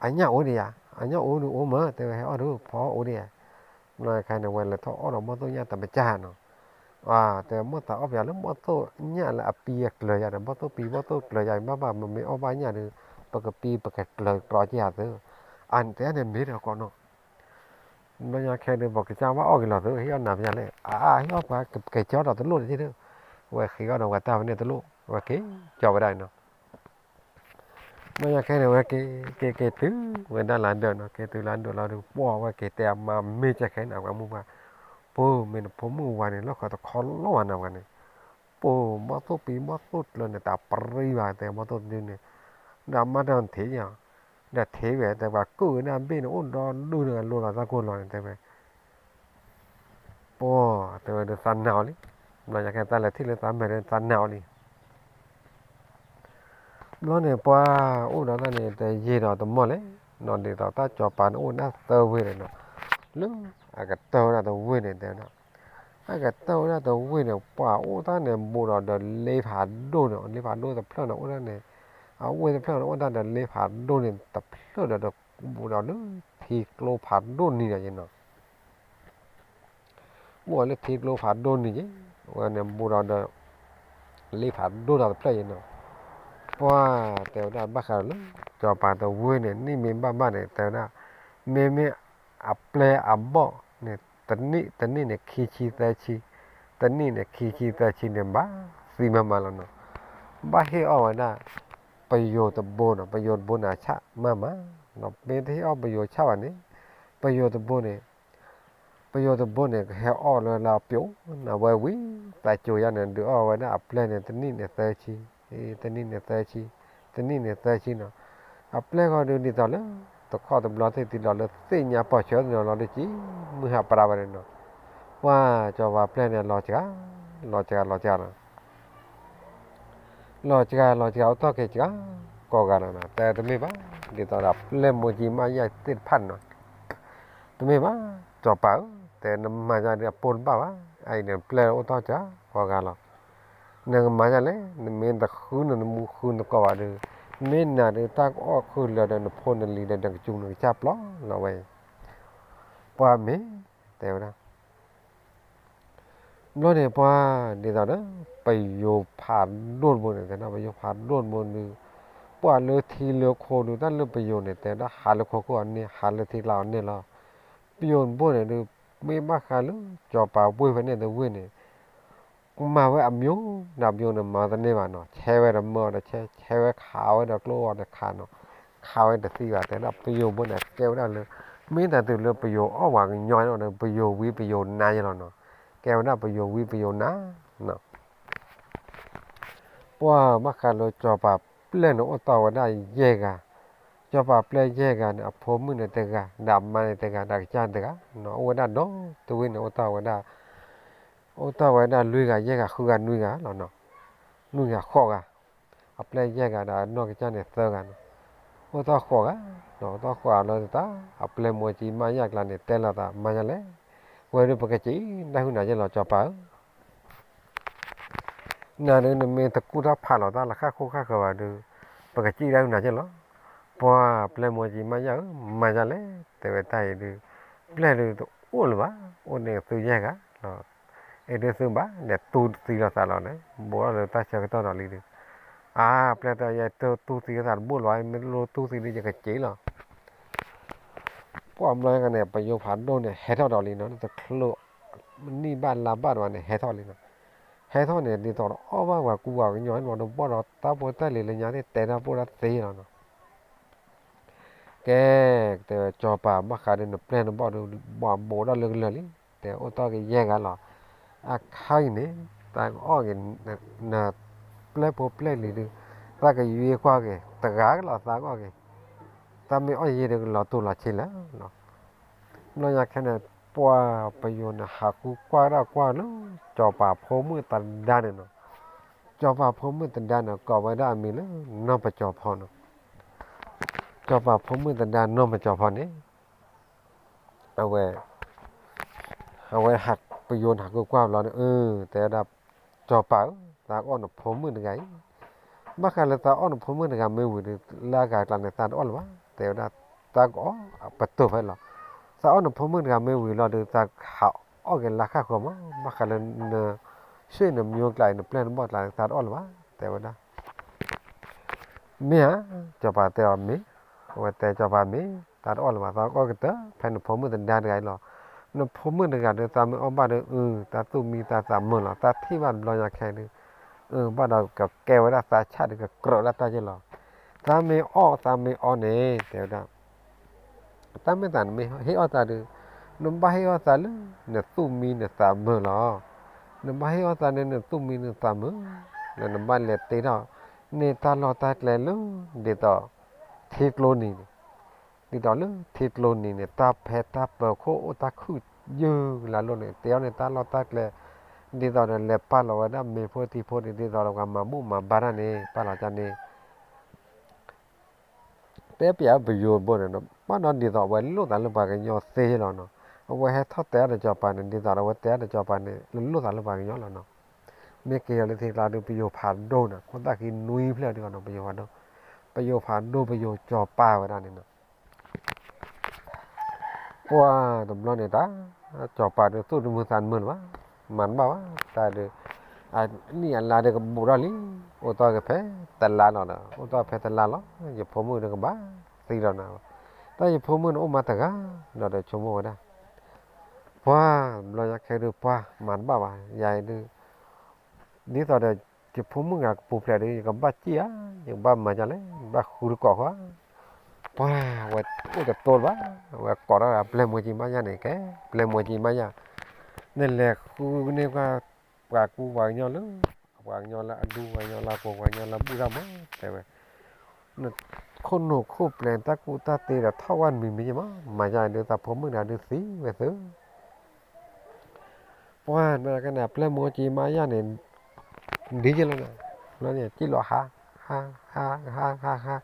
အညၣ်အိၣ်ဒံးယၤ, အညၣ်အိၣ်ဒုးအိၣ်မး တဲဝဲဟဲအီၣ်ဒုး ဖီအီၣ်အိၣ်ဒံးယၤ, ဘျီခါန့ၣ် ဝဲလဲၤထီၣ်အီၣ်ဒီးဘီၣ်သိၣ်ညၣ်တမကၢ်နီၤ တဲမိၢ်သးအီၣ်ပယၤလၢဘီၣ်သိၣ်ညၣ်လၢအပံၤအကျၢၤယၤဒီး ဘီၣ်သိၣ်ပံၤဘီၣ်သိၣ်ကျၢၤယၤ ဘၣ်ဘၣ်မ့မ့ၢ်အီၣ်ဘၣ်ညၣ်ဒီး ပကပံၤပကကျၢၤတြီက့ၤယၤသၢ, အန့ၣ်တဲန့ၣ်မ့ၢ်ဒီးကီးနီၤ, ဘျီညါခဲဒီး ပကစၢ်ဘၣ်အီၣ်က့ၤလီၤသၢ ဟ့ၣ်အီၣ်နၤပယၤလဲၣ် အအ ဟ့ၣ်အီၣ်ပှၤကကဲကၠီဒီးတလိၣ်တက့ၢ်ဒီး, ဝဲဃ့အီၣ်ဒီးဝဲတၢ်ဝဲန့ၣ်တလိၣ် ဝဲက့ၤကၠီဝဲဒၣ်နီၤ ဘျီညါခဲန့ၣ် ဝဲက့ၤ က့ၤက့ၤတုၤဝဲဒၣ်လၢဒၢးနီၤ က့ၤတုၤလၢဒၢးလီၤဒီး ပှၢ်ဝဲက့ၤတဲအမါမ့ၢ်ကဲခဲန့ၣ် ပှၤမုၣ်ပှၢ်, ပမ့ၢ်နဖိမုၣ်ဝၤန့ၣ် လီၢ်ခီတခီလီၢ်ဝဲနၤပှၤန့ၣ်, ပဘီၣ်သိၣ်ပံၤဘီၣ်သိၣ်ကျၢၤန့ၣ် တၢ်ပရံဘၣ်တဲဘီၣ်သိၣ်ဒုန့ၣ်, ဒီးအမါတၢ်ထံၣ်ယၤ, ဒီးထံၣ်ဝဲတဲ ပှၤကူၣ်ဝဲဒၣ်ဘ့ၣ်န့ၣ် အိၣ်ဒီဒူၣ်ဒီးလိၤလီၤတၢ်ကိၢ်လီၤန့ၣ်တဲဝဲ ပှၤတဲဝဲဒီးသးနာ်အီၤလံ, ဘျီညါခဲတၢ်လဲၤထံၣ်လၢသးမဲာ်ဒီးသးနာ်အီၤလံ, ဘျီန့ၣ်ပှၤအိၣ်ဒီးတၢ်န့ၣ် တယံာ်ဒီးတမီၢ်လဲၣ်, နီၢ်ဒ်သိးတၢ်စီၤပၤန့ၣ်အိၣ်ဝဲဒၣ်သၢဝ့ၢ်ဒီးနီၤ, လၢအကတၢၢ်ဝဲဒၣ်တဝ့ၢ်န့ၣ်တဲဝဲဒၣ်, အကတၢၢ်ဝဲဒၣ်တဝ့ၢ်န့ၣ် ပှၤအိၣ်တၢ်န့ၣ်ဘူးဒီးဒီးလ့ဖးဒိၣ်န့ၣ် လ့ဖးဒိၣ်တဖျၢၣ်န့ၣ်အိၣ်ဒၣ်န့ၣ်, အဝ့ၢ်တဖျၢၣ်န့ၣ်အိၣ်ဒၣ်ဒီးလ့ဖးဒိၣ်န့ၣ် တဖျၢၣ်ဒီးဒီးဘူးဒီးလၢထံကျိဖးဒိၣ်နံၤဒီးယဲနီၤ ဘူးအီၤလၢထံကျိဖးဒိၣ်နံၤက့ၤ, ဝဲန့ၣ်ဘူးဒီးဒီး လ့ဖးဒိၣ်ဒီးတဖျၢၣ်အံၤနီၤ, ပှၤတဲဝဲဒၣ်ဘၣ်ဃးဒီးလၢ စီၤပၤတဝ့ၢ်န့ၣ် နံၣ်မ့ၢ်ဘၣ်ဘၣ်န့ၣ် တဲဝဲဒၣ် မ့မ့ၢ်အပျဲၢ်အဘီၣ်န့ၣ် တနံၣ်တနံၣ်န့ၣ် ခံဆံသၢဆံ, တနံၣ်န့ၣ် ခံဆံသၢဆံန့ၣ် ဘၣ်သံမးမးလီၤနီၤ, ဘၣ်ဟ့ၣ်အီၣ်ဝဲဒၣ် ပယိၤတဘိနီၤ, ပယိၤတဘိန့ၣ် အဆၣ်မးမး, မ့ၢ်တဟ့ၣ်အီၣ်ပယိၤဆၣ်ဘၣ်န့ၣ်, ပယိၤတဘိန့ၣ် ပယိၤတဘိန့ၣ် ကဟဲအီၣ်လၢလၢပျိၤ, နဝဲဝံၤ သးကိၤယါန့ၣ် ဒုးအီၣ်ဝဲဒၣ်အပျဲၢ်န့ၣ် တနံၣ်န့ၣ်သၢဆံ, တနံၣ်န့ၣ်သၢဆံ, တနံၣ်န့ၣ်သၢဆံနီၤ, အပျဲၢ်ဃီဒုးဒ်သိးလၢ တခီတဘျီသ့ၣ်တံၤလီၤလၢသ့ၣ်ညါပီၢ်ဆၢနီၤလီၤဒုးကံ, မုၢ်ဟးပြးဝဲန့ၣ်နီၤ, ပှၤစီၤပၤပျဲၢ်န့ၣ် လီၤစှၤ, လီၤစှၤလီၤစှၤနီၤ လီၤစှၤလီၤစှၤအိၣ်တီၢ်က့ၤစှၤ, ကိးဂၤလီၤနီၤ, တမ့ၢ်ဘၣ်, ဒ်သိးဒီး ပျဲၢ်မိၢ်ကံမးယဲၢ်သ့ၣ်တဖၣ်န့ၣ်နီၤ, တမ့ၢ်ဘၣ်, စီၤပၤဧၢ, တဲနမၤယါဒီးအပိၢ်တဘၣ်ဘၣ်, အအံၤန့ၣ် ပျဲၢ်အိၣ်တီၢ်စှၤ, ကိးဂၤလီၤ, နကမၤယါလဲၣ်, နမ့ၢ်တဃုနမူဃုနကိးဘၣ်ဒီး, မ့ၢ်နၤဒီးတၢ်ကအီၣ်ဃုာ်လၢာ်ဒီးနဖိနလံၤဒီးနကစူၤနကစၢ်ပျီလီၤဝဲ, ပှၤမ့ၢ်, တဲဝဲဒၣ် ဘျီန့ၣ်ပှၤဒ်သိးဒီး ပယိၤဖးဒိၣ်တဘိန့ၣ် တဲဒၣ်ပယိၤဖးဒိၣ်တဘိဒီး, ပှၤလၢထံလၢခိဒုး တၢ်လၢပယိၤန့ၣ် တဲဒၣ်ဟးလၢခိခိၣ်အန့ၢ် ဟးလၢထံကျါအန့ၢ်လီၤ. ပယိၤတဘိန့ၣ်ဒုး မ့ၢ်ဘၣ်ဃးလၢ စီၤပၤဝ့ၢ်ဖဲန့ၣ်တဝ့ၢ်န့ၣ် မၤဝဲအမျိုးဒီးအမျိုးန့ၣ် မၤတန့ၢ်ဘၣ်နီၤ, ဆဲဝဲဒီးမၢအီၤဒီးဆဲ, ဆဲဝဲခးဝဲဒီးကျိအီၤဒီးခးနီၤ, ခးဝဲတသံဘၣ် တဲဒၣ်ပယိၤဘိန့ၣ် ကဲဝဲဒၣ်လၢ မ့ၢ်တၢ်တုၤလၢပယိၤအီၣ်ဝဲကညီန့ၣ်ဒီး ပယိၤဝံပယိၤနါယဲလီၤနီၤ, ကဲဝဲဒၣ်ပယိၤဝံပယိၤနါနီၤ ပှၤဘၣ်ဃးလၢစီၤပၤပျဲၢ်န့ၣ်အိၣ်တီၢ်ဝဲဒၣ်ယဲၢ်ဂၤ, စီၤပၤပျဲၢ်ယဲၢ်ဂၤန့ၣ် အဖိမုၣ်န့ၣ်တဂၤ, ဒီးအမါန့ၣ်တဂၤ, ဒီးကစၢ်န့ၣ်တဂၤ, အိၣ်ဝဲဒၣ်ဒီတဝ့ၢ်န့ၣ် အိၣ်တီၢ်ဝဲဒၣ်, အိၣ်တီၢ်ဝဲဒၣ်လွံၢ်ဂၤ, ယဲၢ်ဂၤ, ဃုဂၤ, နွံဂၤလီၤ, နွံဂၤဃိးဂၤ, အပျဲၢ်ယဲၢ်ဂၤဒီးအနီၢ်ကစၢ်န့ၣ်သၢဂၤန့ၣ်, အိၣ်တီၢ်ဃိးဂၤ, အိၣ်တီၢ်ဃိးဂၤလီၤတၢ်, အပျဲၢ်မိၢ်ကံမါယၢ်ကျါန့ၣ် တဲလီၤသးမါယဲၢ်လဲၣ်, ဝဲဒုးပကစံးတၢ်ဟုၣ်နၤယဲၢ်လီၤ စီၤပၤဧၢ နၤဒုးနမ့ၢ်တကူၣ်တၢ်ဖးလီၤတၢ်လၢဃၣ်ခိၣ်ဃၣ်ဃၢၤဘၣ်ဒီး, ပကစံးတၢ်ဟုၣ်နၤယဲၢ်လီၤ. ပှၤပျဲၢ်မိၢ်ကံမါယၢ်ဧၢ, မါယၢ်လဲၣ်, တဲဝဲတၢ်အံၤဒုး, ပျဲၢ်ဒုးတအိၣ်လၢၤဘၣ်, အိၣ်န့ၣ်သုယဲၢ်ဂၤလီၤ. အ့ဒုးသုဘၣ်လဲၤတူၢ်သံလီၤသးလီၤန့ၣ်, ဘူးထီၣ်လၢတၢ်ဆၢကတီၢ်ဒီးလံဒုး, ပ အါ ပျဲၢ်တဲ ယတတူၢ်သံသးတဘိၣ်လီၤ, မ့ၢ်လိတူၢ်သံဒီး ယကစ့လီၤ. ပှၢ်ဘျီညါန့ၣ် ပယိၤဖးဒိၣ်န့ၣ် ဟဲထီၣ်ဒီးလံနီၤ, တချုး နံၣ်ဘၣ်လါဘၣ်တဘၣ်န့ၣ် ဟဲထီၣ်လံနီၤ. ဟဲထီၣ်န့ၣ် ဒ်သိးဒီးအီၣ်ဘၣ်ပှၤကူပှၤကညီန့ၣ်လီၤ, ဒီးဘၣ်ဒီးတၢ်ဖိတၢ်လံၤလၢညါသ့ၣ် တဲတၢ်ပိၢ်တၢ်သ့လီၤနီၤ. ကဲ တဲဝဲ စီၤပၤ ဘၣ်ဃးဒီးနပျဲၢ်နဘီၣ်ဒီး ဘၣ်ဘိးထီၣ်လၢကလၢာ်လံ, တဲအိၣ်တ့ၢ်က့ၤယဲၢ်ဂၤလီၤ. အခါအံၤန့ၣ် တၢ်ကအီၣ်က့ၤ နပျဲၢ်ဖိပျဲၢ်လံၤဒီး တၢ်ကယွ့ကွၢ်က့ၤ တဂၤကလီၤ သးကအီၣ်က့ၤ, တၢ်မ့ၢ်အီၣ်ယဲၢ်ဒီးကလီၤတိၤလီၤဆ့လၢာ်လီၤ. ဘျီညါခဲန့ၣ် ပှၢ်ပယိၤန့ၣ် ဟးဃုကွၢ်ဒၣ်ကွၢ်လၢ စီၤပၤဖိမုၣ်သဒါန့ၣ်နီၤ. စီၤပၤဖိမုၣ်သဒါန့ၣ် ကိးဝဲဒၣ်အမံၤလၢ နီၢ်ပစီၤဖီနီၤ. စီၤပၤဖိမုၣ်သဒါနီၢ်ပစီၤဖီန့ၣ် အဝဲ အဝဲဟး ပယိၤန့ၣ်ဟးဃုကွၢ်ဘျီန့ၣ် အၢ တဲဝဲဒၣ် စီၤပၤဧၢ, သးကအီၣ်နဖိမုၣ်တဂၤအံၤ, ဘၣ်ဃးလၢသးအီၣ်နဖိမုၣ်တဂၤမ့ၢ်ဝံၤဒီး လၢအဂၤကျါန့ၣ် သးတအီၣ်လၢၤဘၣ်, တဲဝဲဒၣ် သးကအီၣ်ပတိၢ်ဖဲလီၤ. သးအီၣ်နဖိမုၣ်တဂၤမ့ၢ်ဝံၤလီၤဒီး သးဟးအီၣ်က့ၤလၢခၣ်ဃၢၤမး, ဘၣ်ဃးလၢန ဆ့ၣ်နမၠိကျါအံၤ နပျဲၢ်နဘီၣ်ကျါန့ၣ် သးတအီၣ်လၢၤဘၣ်, တဲဝဲဒၣ် မ့ၢ်ဧါ, စီၤပၤတဲအီၤမ့ၢ်, အဝဲတဲစီၤပၤမ့ၢ် သးတအီၣ်လၢၤဘၣ်, သးကအီၣ်ကတၢၢ်ဖဲနဖိမုၣ်သဒါတဂၤအံၤလီၤ. နဖိမုၣ်တဂၤဒီး သးမ့ၢ်အီၣ်ဘၣ်ဒီး အၢ တၢ်သူၣ်မံသးသးမုာ်လီၤ, တၢ်ထံၣ်ဘၣ်တဘျီညါခဲဒီး အၢ ဘၣ်ဒီးကကဲဝဲဒၣ်သးဆၣ်ဒီး ကကြၢးဒၣ်တၢ်ယဲၢ်လီၤ. သးမ့ၢ်အီၣ် သးမ့ၢ်အီန့ၣ် တဲဝဲဒၣ် တၢ်မ့ၢ်သးနမ့ၢ်ဟ့ၣ်အီၣ်သးဒီး နဘၣ်ဟ့ၣ်အီၣ်သးလၢ နသူၣ်မံနသးမုာ်လီၤ. နဘၣ်ဟ့ၣ်အီၣ်သးန့ၣ် နသူၣ်မံနသးမုာ်, လၢနဘၣ်လဲၤတ့ထီၣ်န့ၢ်တၢ်လီၢ်တၢ်ကျဲလၢ ဒ်သိး ထံကျိနံၤန့ၣ်, ဒ်သိးလၢထံကျိနံၤန့ၣ် တၢ်ဖဲတၢ်ပၢၤခိၣ်အိၣ်တၢ်ခုၣ်ယုၢ်လၢအလိၤန့ၣ် တ့ထီၣ်န့ၢ်တၢ်လီၢ်တၢ်ကျဲ, ဒ်သိးဒီးလဲၤပာ်လီၤဝဲဒၣ်မ့ၤဖိထံဖိန့ၣ် ဒ်သိးဒီးပှၤမၤဘူၣ်မၤဘါတၢ်န့ၣ် ပာ်လီၤတၢ်န့ၣ် တဲပျးပယိၤဘိန့ၣ် ဘၣ်ဒီးဒ်သိးအဝဲလိၣ်သးလၢပှၤကညီသ့လီၤနီၤ. အဝဲဟဲထီၣ်တဲအီၤဒီးစီၤပၤန့ၣ် ဒ်သိးဒီးအဝဲတဲအီၤဒီးစီၤပၤန့ၣ် လၢလိၣ်သးလၢပှၤကညီလီၤနီၤ. မ့ၢ်က့ၤအီၤလၢထံကျါဒီး ပယိၤဖးဒိၣ်န့ၣ် ခိၣ်သၣ်ဃံနွံဖျၢၣ်ဒ်ဂီၤနီၤ ပယိၤဖးဒိၣ်, ပယိၤဖးဒိၣ် ပယိၤစီၤပၤဝဲဒၣ်န့ၣ်နီၤ. ပှၢ်တဘျီန့ၣ်တၢ် စီၤပၤဒီးသူၣ်တမုာ်သးတမုာ်လၢၤဘၣ်, မၤတဘၣ်ဘၣ်, တၢ်ဒီး အနံၣ်အလါဒီးကဘူးထီၣ်လံ, အိၣ်တ့ၢ်က့ၤဖဲတလါလီၤဒီး အိၣ်တ့ၢ်ဖဲတလါလီၤ, ယဖိမုၣ်ဒီးကဘၣ်သံလီၤနၤ, တၢ်ယဖိမုၣ်န့ၣ်အိၣ်မးတဂၤလီၤဒီးဆိကမိၣ်ဝဲဒၣ် ပှၢ်တဘျီညါခဲဒီးပှၢ်မၤတဘၣ်ဘၣ်, ယၤအံၤဒီး ဒ်သိးဒီး ယဖိမုၣ်ဂၤကပူၤဖျဲးဒီး ယကဘၣ်စံၣ်ဧါ, ယကဘၣ်မၤဒ်လဲၣ်, ဘၣ်ဃုတကိးဃီဧါ, ပှၢ်ဝဲအိၣ်တတိတဘၣ်, ဝဲကိးထီၣ်အပျဲၢ်မိၢ်ကၠံမါယါန့ၣ် ကဲ ပျဲၢ်မိၢ်ကၠံမါယါ, နလဲၤဃုန့ၢ်ပှၤ ပှၤကူပှၤကညီလၢ ပှၤကညီလၢအဒူ ပှၤကညီလၢအကိး ပှၤကညီလၢအဘူၣ်တၢ်မး တဲဝဲ, နခိၣ်နူာ်ခိၣ်ပျဲၤတၢ်ကူတၢ်သ့ဒီးထီၣ်ဝဲတမံၤမံၤက့မး, မၤယါအံၤဒီးသးဖိမုၣ်တဂၤဒုးသံဝဲသု ပှၢ်မ့ၢ်ကန့ၣ် အပျဲၢ်မိၢ်ကၠံမါယါန့ၣ် ဒ်ယဲၢ်လီၤနၤ, လီၤန့ၣ် စံၣ်လီၤဟး ဟး ဟး ဟး ဟး ဟး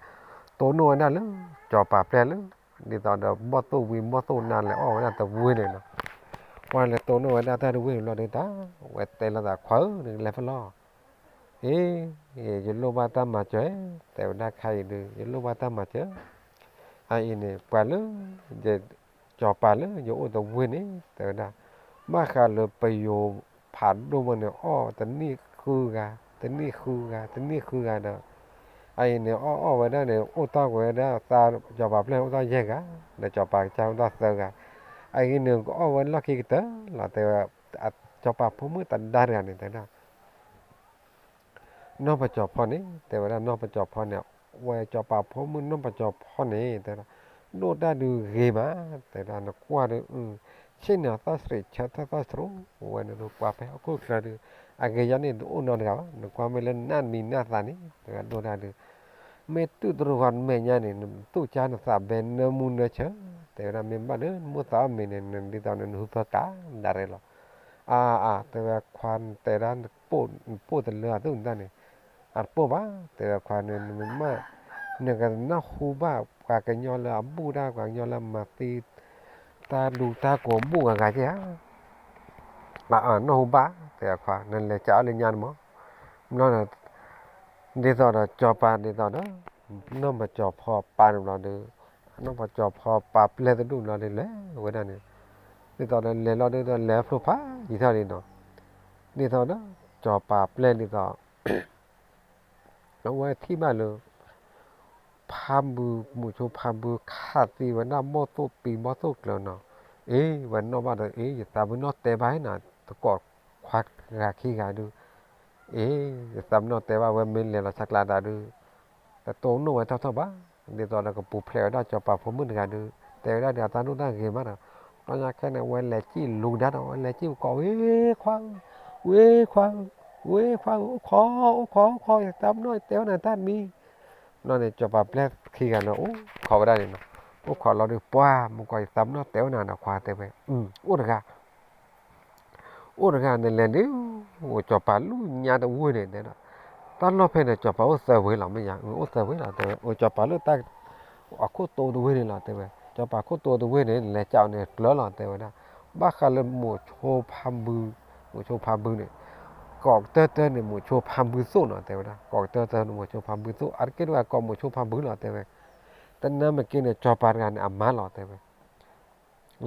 တိၢ်နီၣ်ဝဲဒၣ်လၢ စီၤပၤပျဲၢ်လၢ ဒ်သိးဒီးဘီၣ်သိၣ်ဝံၤဘီၣ်သိၣ်နါလဲၤအီၣ်ဝဲဒၣ်တဝ့ၢ်န့ၣ်နီၤ, ပှၢ်လဲၤတိၢ်နီၣ်ဝဲဒၣ်တၢ်တဝ့ၢ်န့ၣ်ဘျီဒီးတၢ် ဝဲတဲလိာ်သးခွါဧၢ နကလဲၤဖဲလဲၣ် အ့ ယလိၣ်ဘၣ်တၢ်မၤစၢၤ, တဲဝဲဒၣ်ခါအံၤဒီး ယလိၣ်ဘၣ်တၢ်မၤစၢၤ, အအံၤန့ၣ် ပှၤလၢ ယ စီၤပၤလၢယအိၣ်တဝ့ၢ်န့ၣ် တဲဝဲဒၣ်, ဘၣ်ဃးလၢပယိၤဖးဒိၣ်မးန့ၣ် အီၣ်တနံၣ်ဃုဂၤ, တနံၣ်ဃုဂၤ, တနံၣ်ဃုဂၤဒီး အအံၤန့ၣ် အီၣ်အီၣ်ဝဲဒၣ်န့ၣ် အိၣ်တ့ၢ်ကွံာ်ဝဲဒၣ်သး စီၤပၤပျဲၢ်န့ၣ် အိၣ်တ့ၢ်ယဲၢ်ဂၤ, ဒီးစီၤပၤကစၢ်အိၣ်တ့ၢ်သၢဂၤ, အအံၤန့ၣ် ကအီၣ်ဝဲလီၢ်ခံကတၢၢ်လီၤ တဲဝဲ, စီၤပၤဖိမုၣ်သဒါတဂၤန့ၣ် တဲဝဲဒၣ် နီၢ်ပစီၤဖီန့ၣ် တဲဝဲဒၣ် နီၢ်ပစီၤဖီန့ၣ်, ဝဲစီၤပၤဖိမုၣ်နီၢ်ပစီၤဖီန့ၣ် တဲဝဲဒၣ်, ဒိၣ်တၢ်ဒုးဂ့ၤမး, တဲဝဲဒၣ် နကွၢ်ဒီး ဆ့ၣ်နီၤသၣ်စရံး ဆၢထၢၣ်သၣ်စရူး ဝဲန့ၣ်ဒီး ပှၤဖဲဟီၣ်ခိၣ်ချၢဒီး အဂ့ၤယါန့ၣ် တအိၣ်နီတဂၤဘၣ်, နကွၢ်မ့ၢ်လၢနးနမံၤနးသးန့ၣ် တဲဝဲဒၣ် ဒိၣ်တၢ်ဒုး, မ့ၢ်တုၤတရူးဂီၤမဲာ်ညါန့ၣ် နသူၣ်ကၢ်နသးဘဲ နၢမူနၢဆၢ, တဲဝဲဒၣ် မ့ၢ်ဘၣ်ဒီး နမိၢ်သးအီၣ်မ့ၤန့ၣ် နဒ်သိးန့ၣ် နဟုဖၢကးဒၣ်ရဲၣ်လီၤ. အါအါ တဲဝဲခွါ နတဲဒၣ် နပိၢ်တလၢအသိးန့ၣ်တၢ်န့ၣ်, အတပိၢ်ဘၣ်, တဲဝဲခွါန့ၣ် နမ့ၢ်မ့ၢ် နကနၢ်ဟူဘၣ် ပှၤကညီလၢအဘူၣ်တၢ် ပှၤကညီလၢမၤသံ တၢ်ဒူတၢ်ကိးဘူၣ်ဂၤဂၤက့ဧါ, အနၢ်ဟူဘၣ် တဲဝဲခွါ နလဲၤကးအီၤလၢညါန့ၣ်မး, ဘျီ ဒ်သိးဒီးစီၤပၤဒ်သိးဒီး နီၢ်ပစီၤဖီပာ်န့ၣ်ဘျီဒီး နီၢ်ပစီၤဖီပာ်ပျဲၢ်တဒူၣ်ဘျီဒီးလဲၤဝဲဒၣ်န့ၣ်, ဒ်သိးဒီးလဲၤလီၤဒ်သိးလဲၤဖျိဖးယံာ်ထီၣ်လံနီၤ, ဒ်သိးဒီး စီၤပၤပျဲၢ်ဒ်သိး အဝဲထံၣ်ဘၣ်လၢ ဖါဘု, မုဆိဖါဘုခးသံဝဲဒၣ်ဘီၣ်သိၣ်ပံၤဘီၣ်သိၣ်ကျၢၤနီၤ. အ့ ဝဲနီၣ်ဘၣ်ဒီး အ့ ယသးမုၢ်နီၢ်တဲဘၣ်နီၤ, တကိးခွါဂၤခံဂၤဒုး, အ့ ယသးမုၢ်နီၢ်တဲဘၣ်ဝဲမ့ၢ်လဲၤလီၤဆါကျါဒၣ်ဒုး, တတိၢ်နီၣ်ဝဲထီၣ်ထီၣ်ဘၣ်. ဒ်သိးဒီးကပူၤဖျဲးဝဲဒၣ်စီၤပၤဖိမုၣ်တဂၤဒုး, တဲဝဲဒၣ်ဒီးအတၢ်ဒိၣ်တၢ်ဂ့ၤမးဒီး, ဘျီညါခဲန့ၣ် ဝဲလဲၤစံၣ်လူၤကဒါဒီး ဝဲလဲၤစံၣ်ကိးဝဲခွါဧၢ, ဝဲခွါဧၢ, ဝဲခွါဧၢ, အိၣ်ခိး, အိၣ်ခိး, အိၣ်ခိး, ယသးမုၢ်နီၢ်တဲဝဲနၤတၢ်တမံၤ. ဘျီန့ၣ် စီၤပၤပျဲၢ်ခံဂၤန့ၣ် အိၣ်ခိးဝဲဒၣ်န့ၣ်နီၤ, အိၣ်ခိးလီၤဒုး ပှၢ် မုၢ်ကီး ယသးမုၢ်နီၢ်တဲဝဲနၤဒီးခွါတဲဝဲ, အိၣ်တဂၤ အိၣ်တဂၤန့ၣ်လဲၤဒုး, အိၣ်စီၤပၤလၢညါတဝ့ၢ်န့ၣ်တဲဒီး, တၢ်လီၢ်ဖဲန့ၣ် စီၤပၤအိၣ်သၢဝ့ၢ်လီၤ မ့ၢ်ယၤ, အိၣ်သၢဝ့ၢ်လီၤတဲဝဲ, အိၣ်စီၤပၤလၢတၢ် အခိၣ်တိတဝ့ၢ်န့ၣ်လီၤတဲဝဲ, စီၤပၤခိၣ်တိတဝ့ၢ်န့ၣ် လဲၤကးအီၤန့ၣ်ကျၢၤလီၤတဲဝဲဒၣ်, ဘၣ်ဃးလၢမုဆိဖါဘု, မုဆိဖါဘုန့ၣ်, ကိးကတၢၢ်တၢၢ်န့ၣ် မုဆိဖါဘုသိၣ်နီၤတဲဝဲဒၣ်, ကိးကတၢၢ်တၢၢ်န့ၣ် မုဆိဖါဘုသိၣ် အါတက့ၢ်တဂၤကိးမုဆိဖါဘုလီၤတဲဝဲ, တနၢ်မ့ၢ်က့န့ၣ် စီၤပၤတဂၤန့ၣ် အမါလီၤတဲဝဲ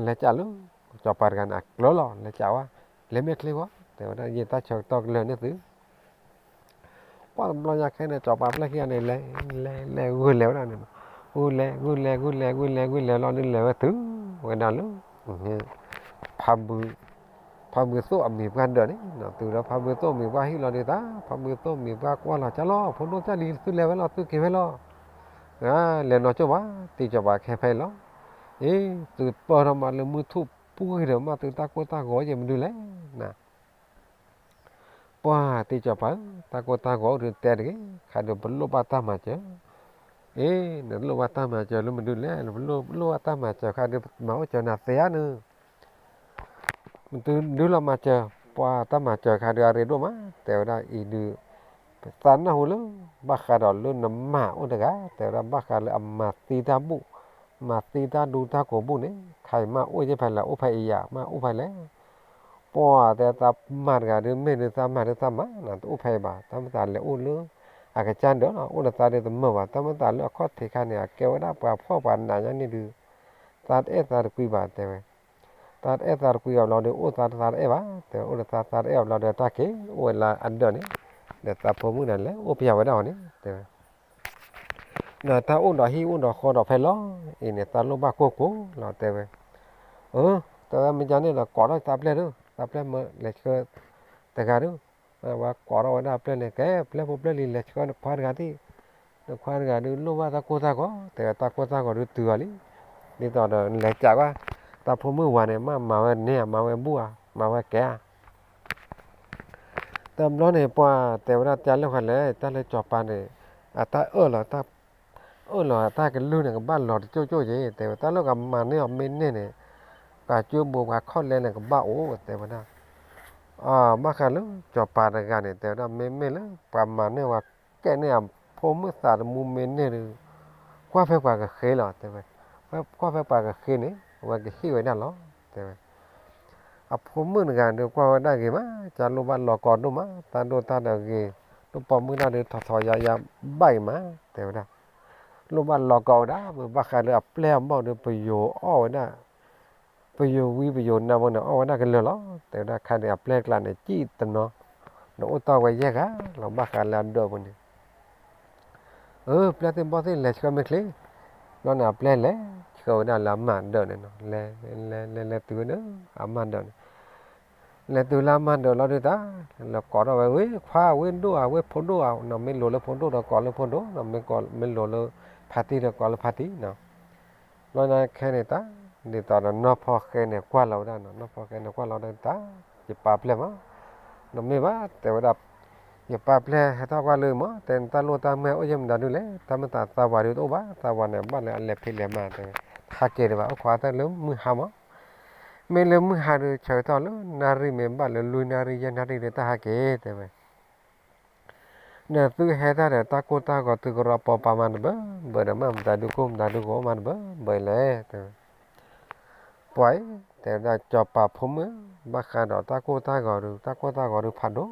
လဲၤကးလၢ စီၤပၤတဂၤန့ၣ် အကျၢၤလီၤ လဲၤကးဝဲ, လဲၤမ့ၢ်ချ့ဂီၤ တဲဝဲဒၣ် ယတၢ်ဆၢကတီၢ်ကလၢာ်န့ၢ်သု, ပှၢ်တဘျီညါခဲန့ၣ် စီၤပၤပျဲၢ်ခံဂၤန့ၣ် လဲၤ လဲၤ လဲၤ ဂုာ်လဲၤဝဲဒၣ်န့ၣ်, ဂုာ်လဲၤ ဂုာ်လဲၤ ဂုာ်လဲၤ ဂုာ်လဲၤ ဂုာ်လဲၤလီၤဒုး လဲၤဝဲတုၤဝဲဒၣ်လၢ ဖါဘု, ဖါဘုသိၣ်အမံၤပှၢ်ဒၢးန့ၣ်, တုၤဒီးဖါဘုသိၣ်အမံၤပှၢ်ဟံၣ်လီၤဒုး တၢ် ဖါဘုသိၣ်အမံၤပှၢ်ကွၢ်လီၤ ကၢ်လီၤ ဖိဒိၣ်ကၢ်လံၤ သုလဲၤဝဲလီၤ သုက့ၤဝဲလီၤ လဲၤနီၢ်ကၠိၣ်ဘၣ် တံၤစီၤပၤခဲဖဲအံၤလီၤ, အ့ သုပၢၢ်ထီၣ်မးလၢမုၢ်ထူၣ်ပှဲၤဒီးမး သုတၢ်ကိၢ်တၢ်ဂီၤယဲၢ်မနုၤလဲၣ်, ပှၢ်တံၤစီၤပၤဧၢ တၢ်ကိၢ်တၢ်ဂီၤအိၣ်ဒုးတဲတဂ့ၤ, ခါဒုးပလိၣ်ဘၣ်တၢ်မၤစၢၤ, အ့ နလိၣ်ဘၣ်တၢ်မၤစၢၤလၢမနုၤလဲၣ်, ပလိၣ်ဘၣ်တၢ်မၤစၢၤခါဒုး မၤအိၣ်စၢၤနၤသ့ဧါနုၤ မ့ၢ်သုဒုးလီၤမၤစၢၤ ပှၤတၢ်မၤစၢၤခါဒုးအရ့ဒိၣ်မး တဲဝဲဒၣ်အံၤဒုး, သးနၢ်ဟူလၢ ဘၣ်ဃးဒီးလၢနမၤအိၣ်တဂၤ တဲဝဲဒၣ်ဘၣ်ဃးလၢအမၤသံတၢ်ဘူၣ်, မၤသံတၢ်ဒူတၢ်ကိးဘူၣ်န့ၣ် ခါအံၤမ့ၢ်အိၣ်ယဲၢ်ဖဲလဲၣ် အိၣ်ဖဲအံၤယၤ မ့ၢ်အိၣ်ဖဲလဲၣ်, ပှၤတဲသးမၤတဂၤဒုး မ့ၢ်ဒုးသးမၤဒုးသးမၤနၤ တအိၣ်ဖဲအံၤဘၣ် တၢ်မ့ၢ်သးလဲၤအိၣ်လၢ အကစၢ်ဒၢးလီၤ အိၣ်ဒီးသးဒုးတမုာ်ဘၣ် တၢ်မ့ၢ်သးလၢအခီၣ်ထံးခါန့ၣ် အကဲဝဲဒၣ်ပှၤဖှီၣ်ပှၤနးညါန့ၣ်ဒုး သးတအဲၣ်သးတကွံဘၣ်တဲဝဲ, သးတအဲၣ်သးတကွံအီၤဘျီဒီး အိၣ်သးတသးတအဲၣ်ဘၣ် တဲဝဲ အိၣ်ဒီးသးသးတအဲၣ်အီၤဘျီဒီးတၢ်က့ၤ အိၣ်ဝဲလၢအဒၢးန့ၣ်, ဒီးသးဖိမုၣ်န့ၣ်လဲၤအိၣ်ပယီၤဝဲဒၣ်အီၤန့ၣ် တဲဝဲ, ဒီးတၢ်အိၣ်ဒီးဟံၣ်အိၣ်ဒီးဃီဒီးဖဲလီၤ, အံၤန့ၣ် သးလိၣ်ဘၣ်ကိၢ်ကိၢ်လီၤ တဲဝဲ, အၢ တဲဝဲ မ့ၢ်ကန့ၣ်ဒီး ကိးထီၣ်သးပျဲၢ်ဒုး သးပျဲၢ်မၢလဲၤဆှၢတဂၤဒုး, ဝဲကိးထီၣ်ဝဲဒၣ်ပျဲၢ်န့ၣ် ကဲ ပျဲၢ်ဖိပျဲၢ်လံၤ လဲၤဆှၢနခွါတဂၤဒံး, နခွါတဂၤဒုး လိၣ်ဘၣ်တၢ်ကိၢ်တၢ်ဂီၤ တဲဝဲ တၢ်ကိၢ်တၢ်ဂီၤဒုးတုၤအီၤလံ, ဒ်သိးဒီးနလဲၤကးကွၢ်, တၢ်ဖိမုၣ်ဝၤန့ၣ် မ့ၢ်မၤဝဲန့ၢ်ဧါ မၤဝဲဘူၣ်ဧါ မၤဝဲကဲဧါ တဘျီန့ၣ် ပှၤတဲဝဲဒၣ် တၢ်လၢဃီလဲၣ် တၢ်လၢစီၤပၤန့ၣ် အတၢ်အၢၣ်လီၤ တၢ်အၢၣ်လီၤ တၢ်ကလုၢ်န့ၣ် ကဘၣ်လီၤတကၠိၣ်ကၠိၣ်က့ၤ တဲဝဲ တၢ်လၢကမၤန့ၢ်အီၤမ့ၢ်န့ၢ်န့ၣ် ပှၤကၠိဘိပှၤခီၣ်လဲန့ၣ် ကဘၣ်အိၣ် တဲဝဲဒၣ်, ဘၣ်ဃးလၢစီၤပၤတဂၤန့ၣ် တဲဝဲဒၣ် မ့မ့ၢ်လၢပှၤမၤန့ၢ်ဝဲ ကဲန့ၢ်အဖိမုၣ်သးသမူမ့ၢ်န့ၢ်ဒီး ကွၢ်ဖဲပှၤကဃ့လီၤ တဲဝဲ, ကွၢ်ဖဲပှၤကဃ့န့ၣ် အဝဲကဟ့ၣ်ဝဲဒၣ်လီၤ တဲဝဲ အဖိမုၣ်တဂၤဒုးကွၢ်ဝဲဒၣ်ဂ့ၤမး ကၢ်လိၣ်ဘၣ်လီၤကီဒိၣ်မး တၢ်ဒိၣ်တၢ်ဒီးဂ့ၤ, ဒိၣ်ပိာ်မုၣ်တၢ်ဒုးထီၣ်ထီၣ်ယါယါဘၣ်အံၤမး တဲဝဲဒၣ်, လိၣ်ဘၣ်လီၤကီဝဲဒၣ် မ့ၢ်ဘၣ်ဃးလၢအပျဲၢ်အဘီၣ်ဒုး ပယိၤအီၣ်ဝဲဒၣ်, ပယိၤဝံပယိၤနါဘိန့ၣ် အီၣ်ဝဲဒၣ်ကလၢာ်လီၤ တဲဝဲဒၣ် ခါန့ၣ် အပျဲၢ်ကျါန့ၣ် စံၣ်တနီၤ, ဒီးအိၣ်တ့ၢ်ဝဲယဲၢ်ဂၤလီၤ ဘၣ်ဃးလၢအဒၢးပူၤန့ၣ် အၢ ပျဲၢ်သ့ၣ်ဘီၣ်သ့ၣ်လဲၤဆှၢမ့ၢ်ချ့, ဘျီန့ၣ်အပျဲၢ်လဲၤဆှၢဝဲဒၣ်လၢအမါဒၢးန့ၣ်နီၤ, လဲၤ လဲၤ လဲၤ လဲၤတုၤဝဲဒၣ် အမါဒၢးန့ၣ်, လဲၤတုၤလၢအမါဒၢးလီၤဒုးတၢ်, လဲၤကိးထီၣ်ဝဲ ဝ့ခွါ ဝ့ဒိၣ်ဧါ ဝ့ဖိဒိၣ်ဧါနီၤ, မ့ၢ်လိၤလၢဖိဒိၣ်ဒီးကိးလၢဖိဒိၣ်နီၤ, မ့ၢ်ကိး မ့ၢ်လိၤလၢဖါတံၢ်ဒီးကိးလၢဖါတံၢ်နီၤ, ဘျီန့ၣ်ခဲန့ၣ်တၢ်, ဒ်သိးဒီးနီၢ်ဖီၣ်ဃဲန့ၣ်ကွၢ်လီၤဝဲဒၣ်နီၤ, နီၢ်ဖီၣ်ဃဲန့ၣ်ကွၢ်လီၤဝဲဒၣ်တၢ်, ယပၢ်ပျဲၢ်မး နမ့ၢ်ဘၣ် တဲဝဲဒၣ်, ယပၢ်ပျဲၢ်ဟဲထီၣ်ကွၢ်လၢမး တဲနတၢ်လိၣ်တၢ်မၢအိၣ်ယဲၢ်မတၤဒုလဲၣ်, တၢ်မ့ၢ်သးသးဝၤဒုတအိၣ်ဘၣ်, သးဝၤန့ၣ် ဘၣ်လၢအလဲၤဖံးလဲၤမၤတဲဝဲ, ဟးက့ၤဒံးဘၣ် အိၣ်ခိးတၢ်လၢမုၢ်ဟါမး, မ့ၢ်လၢမုၢ်ဟါဒုး ဆၢကတီၢ်လၢနၣ်ရံၣ်မ့ၢ်ဘၣ်လၢလွံၢ်နၣ်ရံၣ်ယဲၢ်နၣ်ရံၣ်ဒုးတၢ်ဟးက့ၤတဲဝဲ ဒီးသုဟဲတၢ်ဒီးတၢ်ကိၢ်တၢ်ဂီၤသုကရီပီပာ်မၤတဘၢ, ဘၢဒီးမ့ၢ်မတၤဒုကိၢ်မတၤဒုဂီၤမၤတဘၢ, ဘၢလဲၣ်, ပှၤအံၤ, တဲဝဲဒၣ်စီၤပၤဖိမုၣ်, ဘၣ်ဃးဒီးတၢ်ကိၢ်တၢ်ဂီၤဒုး တၢ်ကိၢ်တၢ်ဂီၤဒုးဖးဒိ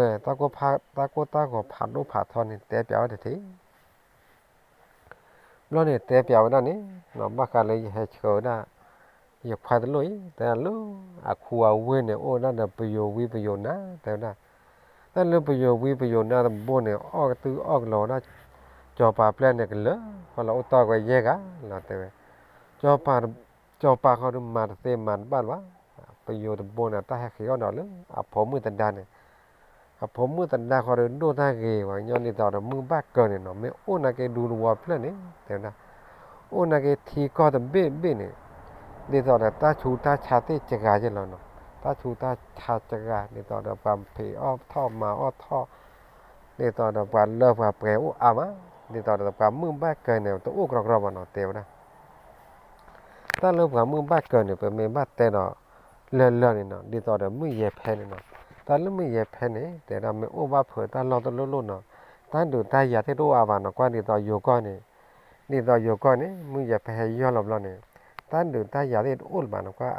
ၣ်, တၢ်ကိၢ်တၢ်ဂီၤဖးဒိၣ်ဖးထီန့ၣ် တဲပၠးဝဲတထံၣ် ဘျီန့ၣ်တဲပၠးဝဲဒၣ်န့ၣ်, ဘၣ်ဃးလၢယဟဲဆှၢဝဲဒၣ်, ယခွါတလိၣ်အံၤ တဲဒၣ်လၢ, အခူအဝ့ၢ်န့ၣ် အိၣ်ဝဲဒၣ်ဒီးပယိၤဝံပယိၤနါ တဲဝဲဒၣ်, တၢ်လၢပယိၤဝံပယိၤနါတဘိန့ၣ် အီၣ်ကတုအီၣ်ကလီၤဝဲဒၣ် စီၤပၤပျဲၢ်န့ၣ်ကလၢာ်ဃီလီၤ အိၣ်တီၢ်ဝဲယဲၢ်ဂၤလီၤတဲဝဲ. စီၤပၤ, စီၤပၤဃီဒီးမၤတသ့မၤတဘၣ်လၢၤဘၣ်. ပယိၤတဘိန့ၣ် တၢ်ဟဲဃ့အီၣ်ဒီးလၢအဖိမုၣ်သဒါန့ၣ်, အဖိမုၣ်သဒါဃီဒီးဒိၣ်တၢ်ဂ့ၤဝဲညီဒ်သိးဒီးမုၢ်ဘၣ်ကၢၤန့ၣ်နီၤ မ့ၢ်အိၣ်နာ်က့ဒူတဝီဖျၢၣ်န့ၣ် တဲဝဲဒၣ် အိၣ်နာ်က့ထံကီၢ်တဘ့ၣ်ဘ့ၣ်န့ၣ် ဒ်သိးဒီးတၢ်ဆူးတၢ်ဆါသ့ၣ်စှၤယဲၢ်လီၤနီၤ. တၢ်ဆူးတၢ်ဆါစှၤ ဒ်သိးဒီးပှၤဖံးအီၣ်ထီၣ်မၤအီၣ်ထီၣ်, ဒ်သိးဒီးပှၤလၢပှၤပှဲၤအိၣ်အါမး, ဒ်သိးဒီးပှၤမုၢ်ဘၣ်ကၢၤန့ၣ် တအိၣ်ကြီကြီဘၣ်နီၤ တဲဝဲဒၣ်. တၢ်လၢပှၤမုၢ်ဘၣ်ကၢၤန့ၣ် ပမ့ၢ်ဘၣ်တဲဒီး လၢာ်လၢာ်န့ၣ်နီၤ ဒ်သိးဒီးမုၢ်ယဲၤဖဲန့ၣ်နီၤ. တၢ်လၢမုၢ်ယဲၤဖဲန့ၣ် တဲဒၣ်မ့ၢ်အိၣ်ဘၣ်ဖုးတၢ်လီၢ်တလိၣ်လိၣ်နီၤ တၢ်ဒုးတၢ်ယၤသ့ၣ်တအိၣ်အါဘၣ်နီၤ ကွၢ်ဒ်သိးယိၤကီၢ်န့ၣ်, ဒ်သိးယိၤကီၢ်န့ၣ် မုၢ်ယဲၤဖဲဟဲယီၢ်လီၤဘျီန့ၣ် တၢ်ဒုးတၢ်ယၤသ့ၣ်တအိၣ်လၢၤဘၣ်နီၤ ကွၢ်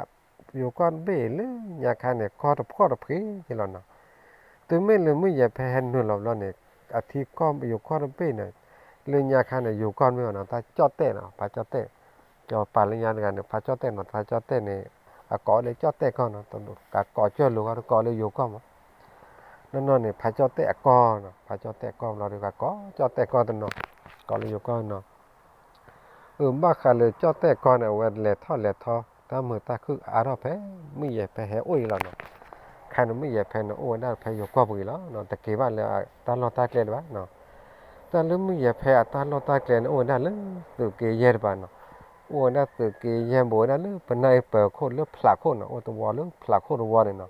ယိၤကီၢ်တဘ့ၣ်လၢညါခါန့ၣ် ကီၢ်တဖှီၣ်တဖှ့ၤက့လီၤနီၤ. တုၤမ့ၢ်လၢမုၢ်ယဲၤဖဲဟဲနုာ်လီၤဘျီန့ၣ် အထံကီၢ်ယိၤကီၢ်တဘ့ၣ်န့ၣ် လၢညါခါန့ၣ် ယိၤကီၢ်မ့ၢ်ဘၣ်နီၤ တၢ်ကၠီၣ်တဲၣ်နီၤ ဖးကၠီၣ်တဲၣ်, ကၠီၤပၤလၢညါတဂၤန့ၣ် ဖးကၠီၣ်တဲၣ်နီၤ ဖးကၠီၣ်တဲၣ်န့ၣ် အကိးလၢကၠီၣ်တဲၣ်ကီၢ်နီၤ ကကိးကၠီၢ်လိၤကီၢ် တကိးလၢယိၤကီၢ်မး နီၢ်နီၢ်န့ၣ် ဖးကၠီၣ်တဲၣ်အကီၢ်နီၤ ဖးကၠီၣ်တဲၣ်အကီၢ်ဘျီဒီး ကကိးကၠီၣ်တဲၣ်ကီၢ်တနီၤ ကိးလၢယိၤကီၢ်နီၤ. အၢ ဘၣ်ဃးလၢကၠီၣ်တဲၣ်ကီၢ်န့ၣ် အဝဲလဲၤထီၣ်လဲၤထီ တၢ်မုာ်တၢ်ခုၣ်အါထီၣ်ဖဲ မုၢ်ယဲၤဖဲဟဲအိၣ်အံၤလီၤနီၤ. ခါန့ၣ်မုၢ်ယဲၤဖဲန့ၣ် အိၣ်ဝဲဒၣ်ဖဲယိၤကီၢ်ပူၤအံၤလီၤနီၤ တက့ၤဘၣ်လၢတၢ်လီၢ်တၢ်ကျဲဒံးဘၣ်နီၤ. တၢ်လၢမုၢ်ယဲၤဖဲအတၢ်လီၢ်တၢ်ကျဲန့ၣ် အိၣ်ဝဲဒၣ်လၢသုးက့ယဲၢ်တပၤနီၤ. အိၣ်ဝဲဒၣ်သုးက့ယဲၢ် ဘူးဝဲဒၣ်လၢပနၢ်အ့ပၢၤခိၣ်လၢဖျးခိၣ်နီၤ အိၣ်တဝီလၢဖျးခိၣ်တဝီန့ၣ်နီၤ.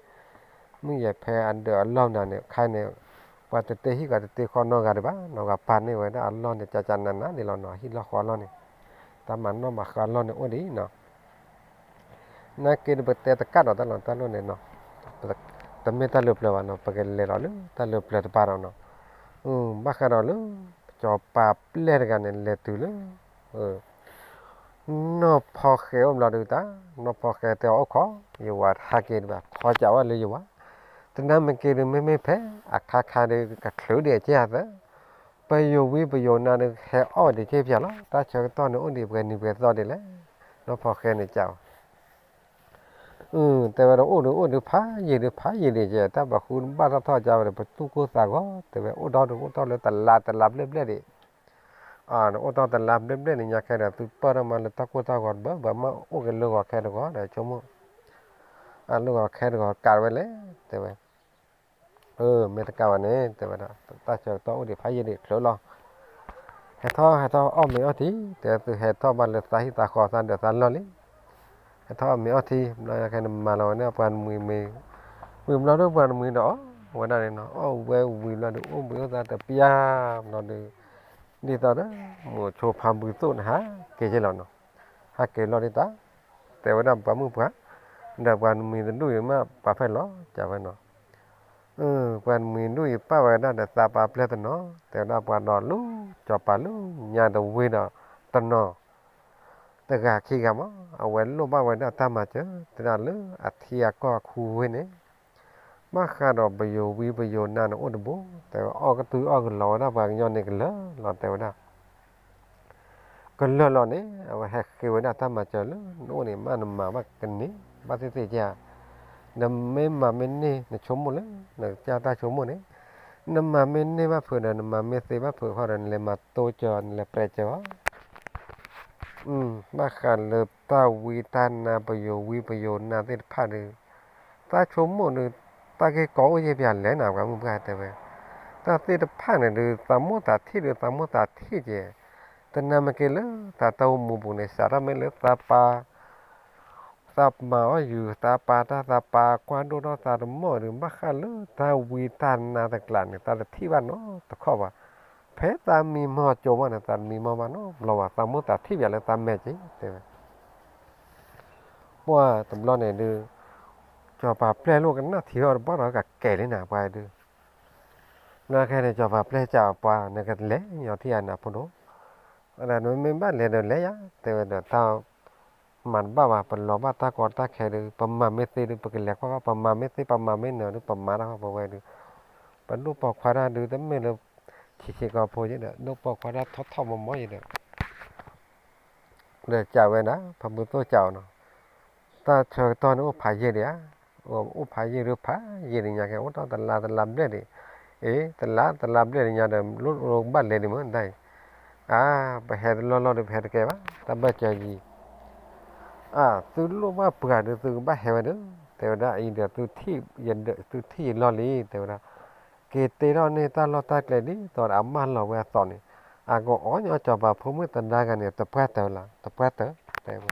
မုၢ်ယဲၤဖဲအဒၢးအလီၢ်မနုၤန့ၣ် ခါန့ၣ် ပှၤတတ့ဟံၣ်ကီးတတ့ဃီနီတဂၤဒံးဘၣ်နီၤ ပှၤပာ်န့ၢ်ဝဲဒၣ်အလီၢ်န့ၣ် ကကနးနးန့ၣ်လီၤနီၤ ဟံၣ်လီၢ်ဃီလီၢ်န့ၣ် တၢ်မၤနီၣ်မၤဃါလီၢ်န့ၣ်အိၣ်ဒံးနီၤ. နာ်က့ဒီးပတဲတကးဒီးတၢ်လီၢ်တၢ်လီၢ်န့ၣ်နီၤ တမ့ၢ်တၢ်လၢပျၢၤဘၣ်နီၤ ပကလဲၤလီၤလၢတၢ်လၢပျၢၤတပၤဒီးနီၤ. ဘၣ်ဃးဒီးလၢ စီၤပၤပျဲၢ်တဂၤန့ၣ် လဲၤတုၤလၢ နီၢ်ဖီဃဲအိၣ်ဘျီဒုးတၢ်, နီၢ်ဖီဃဲတဲအီၤအိၣ်ခိး, ယဝၤဟးက့ၤတဘၣ် ခီကးဝဲလၢယဝၤ, တနၤမ့ၢ်က့ၤဒုးမ့မ့ၢ်ဖဲ အခါခါဒုးကချုးဒံးအက့ၢ်အသး, ပယိၤဝံပယိၤနါဒုး ဟဲအီၣ်ဝဲဒံးက့ၢ်ဖၠးလီၤ, တၢ်ဆၢကတီၢ်န့ၣ်အိၣ်ဒံးပှဲၤနံၤပှဲၤသီဒံးလဲၣ်, နီၢ်ဖီဃဲန့ၣ်ကးဝဲ တဲဝဲဒၣ်အိၣ်ဒုးအိၣ်ဒုးဖးယံာ်ဒုးဖးယံာ်ဒံးကဲ တၢ်ဘၣ်ဃုဘၣ်ထီၣ်ထီၣ်ကါဝဲဒီး ပသူၣ်ကိၢ်သးဂီၤ တဲဝဲအိၣ်ဒီးဒုးအိၣ်ထီၣ်လၢတလါတလါဘျဲၣ်ဘျဲၣ်ဒံး, အိၣ်ထီၣ်တလါဘျဲၣ်ဘျဲၣ်န့ၣ် ညါခဲဒီး သုပၢၢ်ထီၣ်မးလၢတၢ်ကိၢ်တၢ်ဂီၤတဘၣ်ဘၣ် မ့ၢ်အိၣ်က့ၤလၢဂီၤခဲတဂီၤဒီးဆိကမိၣ်, အလၢဂီၤခဲတဂီၤကးဝဲလဲၣ် တဲဝဲ အၢ မ့ၢ်တကးဘၣ်န့ၣ် တဲဝဲဒၣ် တၢ်ဆၢကတီၢ်အိၣ်ဒံးဖးယံာ်ဒံးချုးလီၤ, ဟဲထီၣ်ဟဲထီၣ်အီၣ်မ့ၤအီထံ, တဲသုဟဲထီၣ်ဘၣ်လၢသးဟံၣ်သးဃီသးဒၢးသးလီၢ်လံ, ဟဲထီၣ်အီၣ်မ့ၤအီထံ ဘျီညါခဲန့ၣ်မၤလီၤဝဲန့ၣ် ပှၤနမှံၤမ့ၤ, ဝံၤဘျီဒီးပှၤနမှံၤဒီးအီၣ်ဝဲဒၣ်န့ၣ်နီၤ အီၣ်ဝဲဝံၤဘျီဒီး အိၣ်ဘှံးအိၣ်သါတပျၢ်ဘျီဒီး ဒ်သိးဒီး မိၤဆိဖါဘုသိၣ်န့ၣ် ဟးက့ၤက့လီၤနီၤ, ဟးက့ၤလီၤဒ်တၢ်, တဲဝဲဒၣ်ပှၤမုၣ်ပှၢ်, ဒီးပှၤနမှံၤတဒူၣ်အံၤမး ပာ်ဖဲလီၤ ကးဝဲနီၤ, ပှၤနမှံၤဒူၣ်အံၤပာ်ဝဲဒၣ်ဒီးသးပာ်ပျဲၢ်တနီၤ, တဲဝဲဒၣ်ပှၤဒီးလူၤ စီၤပၤလူၤညါတဝ့ဒီးတနီၤ တဂၤခံဂၤမး, အဝဲလိၣ်ဘၣ်ဝဲဒၣ်တၢ်မၤစၢၤ တဲဒၣ်လၢအထံအကီၢ်အခူဝ့ၢ်န့ၣ်, ဘၣ်ဃးဒီးပယိၤဝံပယိၤနါန့ၣ်အိၣ်တဘိ, တဲဝဲအီၣ်ကတုၤအီၣ်ကလီၤဝဲဒၣ်ပှၤကညီန့ၣ်ကလၢာ်လီၤ တဲဝဲဒၣ်, ကလၢာ်လီၤန့ၣ် အဝဲဟဲဃ့ဝဲဒၣ်တၢ်မၤစၢၤလၢ နအိၣ်န့ၣ်မးနမၤဘၣ်ကန့ၢ် ဘၣ်သ့ၣ်သ့ၣ်ကဲ, နမ့ၢ်မၤမ့ၢ်န့ၢ် နဆိကမိၣ်လၢ နကစၢ်တၢ်ဆိကမိၣ်န့ၣ်, နမၤမ့ၢ်န့ၢ်ဘၣ်ဖုးဒီး နမၤမ့ၢ်သ့ဘၣ်ဖုးဃီဒီး နလဲၤမၤတိစၢၤ နလဲၤပြဲးစၢၤအီၤ ဘၣ်ဃးလၢတၢ်ဝံတၢ်နါပယိၤဝံပယိၤနါသ့ၣ်တဖၣ်ဒီး, တၢ်ဆိကမိၣ်ဒီး, တၢ်ဂ့ၢ်ကီအိၣ်ယဲၢ်ပၠးလဲၣ်နၤ ပှၤမုၢ်ပှၢ်တဲဝဲ, တၢ်သ့ၣ်တဖၣ်န့ၣ်ဒီး သးမိၢ်သးထံၣ်ဒီးသးမိၢ်သးထံၣ်ကဲ, တနၤမ့ၢ်က့ၤလၢသးတၢ်အိၣ်မူပူၤန့ၣ် စးထီၣ်မ့ၢ်လၢသးပာ် သးမၤအီၣ်ယူၤ သးပာ်တၢ်သးပာ်ကွၢ်ဒိၣ်ထီၣ်သးတမီၢ်ဒီး ဘၣ်ဃးလၢတၢ်ဝံတၢ်နါတကျးန့ၣ် သးတထံၣ်ဘၣ်နီတခီၣ်ဘၣ်, ဖဲသးမံမီၢ်ကၠိမးန့ၣ် သးတမံမီၢ်ဘၣ်နီတဘျီဘၣ် သးမိၢ်သးထံၣ်ပၠးလၢသးမဲာ်က့ၤ တဲဝဲ, ပှၤတဘျီန့ၣ်ဒုး, စီၤပၤပျဲၢ်လိာ်ကနၣ်ထံအီၤတဘျီဒီးကကဲၤလံနၤ ပှၤဒုး, နခဲန့ၣ် စီၤပၤပျဲၢ်စံးပှၤ နကလဲၤညီထံၣ်ယၤနၤဖိဒိၣ်, နမ့ၢ်ဘၣ်လဲၤဒီးလဲၤယၤ တဲဝဲဒီးတၢ် မၤတဘၣ်ဘၣ် ပလီၤဘၣ်တၢ်ကီတၢ်ခဲဒုး ပမၤမ့ၢ်သ့ဒုး ပကလဲၤကွၢ်ကွၢ် ပမၤမ့ၢ်သ့ ပမၤမ့ၢ်နၢၤဒုး ပမၤတၢ်ကွၢ်ပဝဲဒုး, ပဒိၣ်ပိာ်ခွါတၢ်ဒုး တမ့ၢ်လၢ ဆံးဆံးကီၢ်ဖိယဲဒီး ဒိၣ်ပိာ်ခွါတၢ်ထီၣ်ထီၣ်မီၤမီၤယဲဒီး, ဒီးစံးဝဲဒၣ် ဖါဘုသိၣ်စံးအီၤနီၤ, တၢ်ဆၢကတီၢ်န့ၣ်အိၣ်ဖးယံာ်ဒံးဧါ, အိၣ်ဖးယံာ်ဒုးဖးယံာ်ဒံးညါကဲ အိၣ်ထီၣ်တလါတလါဘျဲၣ်ဒံး, အ့ တလါတလါဘျဲၣ်လၢညါဒီး လိၣ်လိၣ်ကဘၣ်လဲၤဒံးမ့ၢ်တၢ်အံၤ, အါ ပဟဲတလီၢ်လီၢ်ဒီး ပဟဲတကဲဘၣ် တၢ်ဘၣ်စၢၤယံၤ, အါ သုလိၣ်ဘၣ်ပှၤဒီး သုကဘၣ်ဟဲဝဲဒီး တဲဝဲဒၣ်အံၤဒီး သုထံၣ်ယလီၢ်လံ တဲဝဲဒၣ်, က့ၤတ့ထီၣ်န့ၢ်တၢ်လီၢ်တၢ်ကျဲဒ်သိးဒီးအမၢလီၤဝဲအသိးန့ၣ်, အကအီၣ်ညီစီၤပၤဖိမုၣ်သဒါဂၤန့ၣ် တပှၢ်တၢၢ်လီၤ တပှၢ်တၢၢ် တဲဝဲ,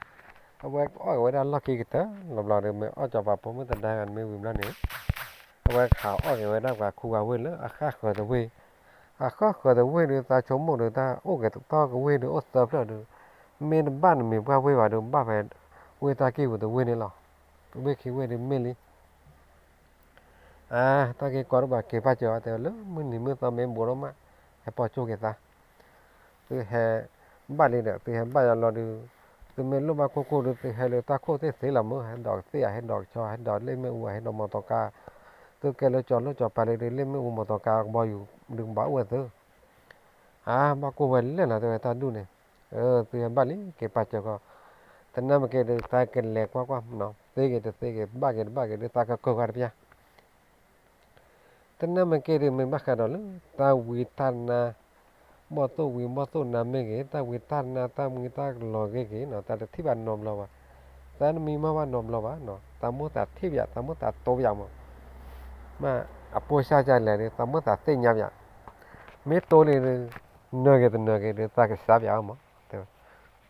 အဝဲကအီၣ်က့ၤဝဲဒၣ်လီၢ်ခံကတၢၢ်လီၤဘျီဒီး မ့ၢ်အီၣ်စီၤပၤဖိမုၣ်သဒါဂၤန့ၣ်မ့ၢ်ဝံၤဘျီန့ၣ် အဝဲဟးအီၣ်က့ၤဝဲဒၣ်ပှၤခူဂၤဝ့ၢ်လၢအဃၣ်ဃၢၤတဝ့ၢ်, အဃၣ်ဃၢၤတဝ့ၢ်ဒီး သးဆိကမိၣ်ဒီး တၢ်အိၣ်က့ၤတတီၢ်ကဝ့ၢ်ဒီး အိၣ်သၢဖျၢၣ်ဒီး, မ့ၢ်တဘၣ်နမံၤပှၢ်ဝ့ၢ်ဘၣ်ဒီး ဘၣ်ဖဲဝ့ၢ်တၢ်ကံၢ်ပူၤတဝ့ၢ်န့ၣ်လီၤ. ဝ့ၢ်ခံဝ့ၢ်ဒီးမ့ၢ်လံ အါ တၢ်က့ၤကီးတဘၣ်က့ၤပာ်စၢၤအီၤ တဲဝဲလၢမုၢ်နံၤမုၢ်သီမ့ၢ်ဘူးထီၣ်မး ဟဲပိာ်ကၠိက့ၤသး, သုဟဲဘၣ်လံဒီး သုဟဲဘၣ်ယၤလီၤဒီး, သုမ့ၢ်လိၣ်ဘၣ်ခိၣ်ကိၢ်ဒီး သုဟဲလၢတၢ်ခိၣ်သ့ၣ်သ့လီၤမ့ၢ် ဟဲဒိးကသ့ၣ်ဧါ ဟဲဒိးကဆီ ဟဲဒိးလ့ၣ်မ့ၣ်အူ ဟဲဒိးမီၢ်သီကါ, သုကဲလၢကၠီၤလိၣ်ကၠီၤပၤလံဒီး လ့ၣ်မ့ၣ်အူမီၢ်သီကါကဘီယူၤ ဒုးကဘၣ်အိၣ်ဝဲသု အါ ဘၣ်ကိၢ်ဝဲလဲၣ်နီၤ တဲဝဲတၢ်ဒူၣ်န့ၣ်, သုဟဲဘၣ်လံ က့ၤပာ်စၢၤကီး, တနၢ်မ့ၢ်က့ၤဒီး သးကလဲၤကွၢ်ကွၢ်နီၤ သ့က့ၤတသ့က့ၤ ဘၣ်က့ၤတဘၣ်က့ၤဒီး သးကကၢၢ်ဃာ်တပျၢ် တနၢ်မ့ၢ်က့ၤဒီး မ့ၢ်ဘၣ်ဃးဒီးလၢ တၢ်ဝံတၢ်နါ, ဘီၣ်သိၣ်ဝံဘီၣ်သိၣ်နါမ့ၢ်ဂ့ၤ တၢ်ဝံတၢ်နါ တၢ်မံတၢ်လီၤဂ့ၤဂ့ၤနီၤ သးတထံၣ်ဘၣ်နီတဘျီဘၣ်, သးတမံမီၢ်ဘၣ်နီတဘျီဘၣ်နီၤ သးမိၣ်သးထံၣ်ပၠး သးမိၣ်သးတိပၠးမး, မ့ၢ်အပိၢ်စၢ်ကလဲၣ်ဒီး သးမိၣ်သးသ့ၣ်ညါပၠး, မ့ၢ်တိလံဒီး နၢၤက့ၤတနၢၤက့ၤဒီး သးကစၢ်ပၠးအီၤမး တဲဝဲ,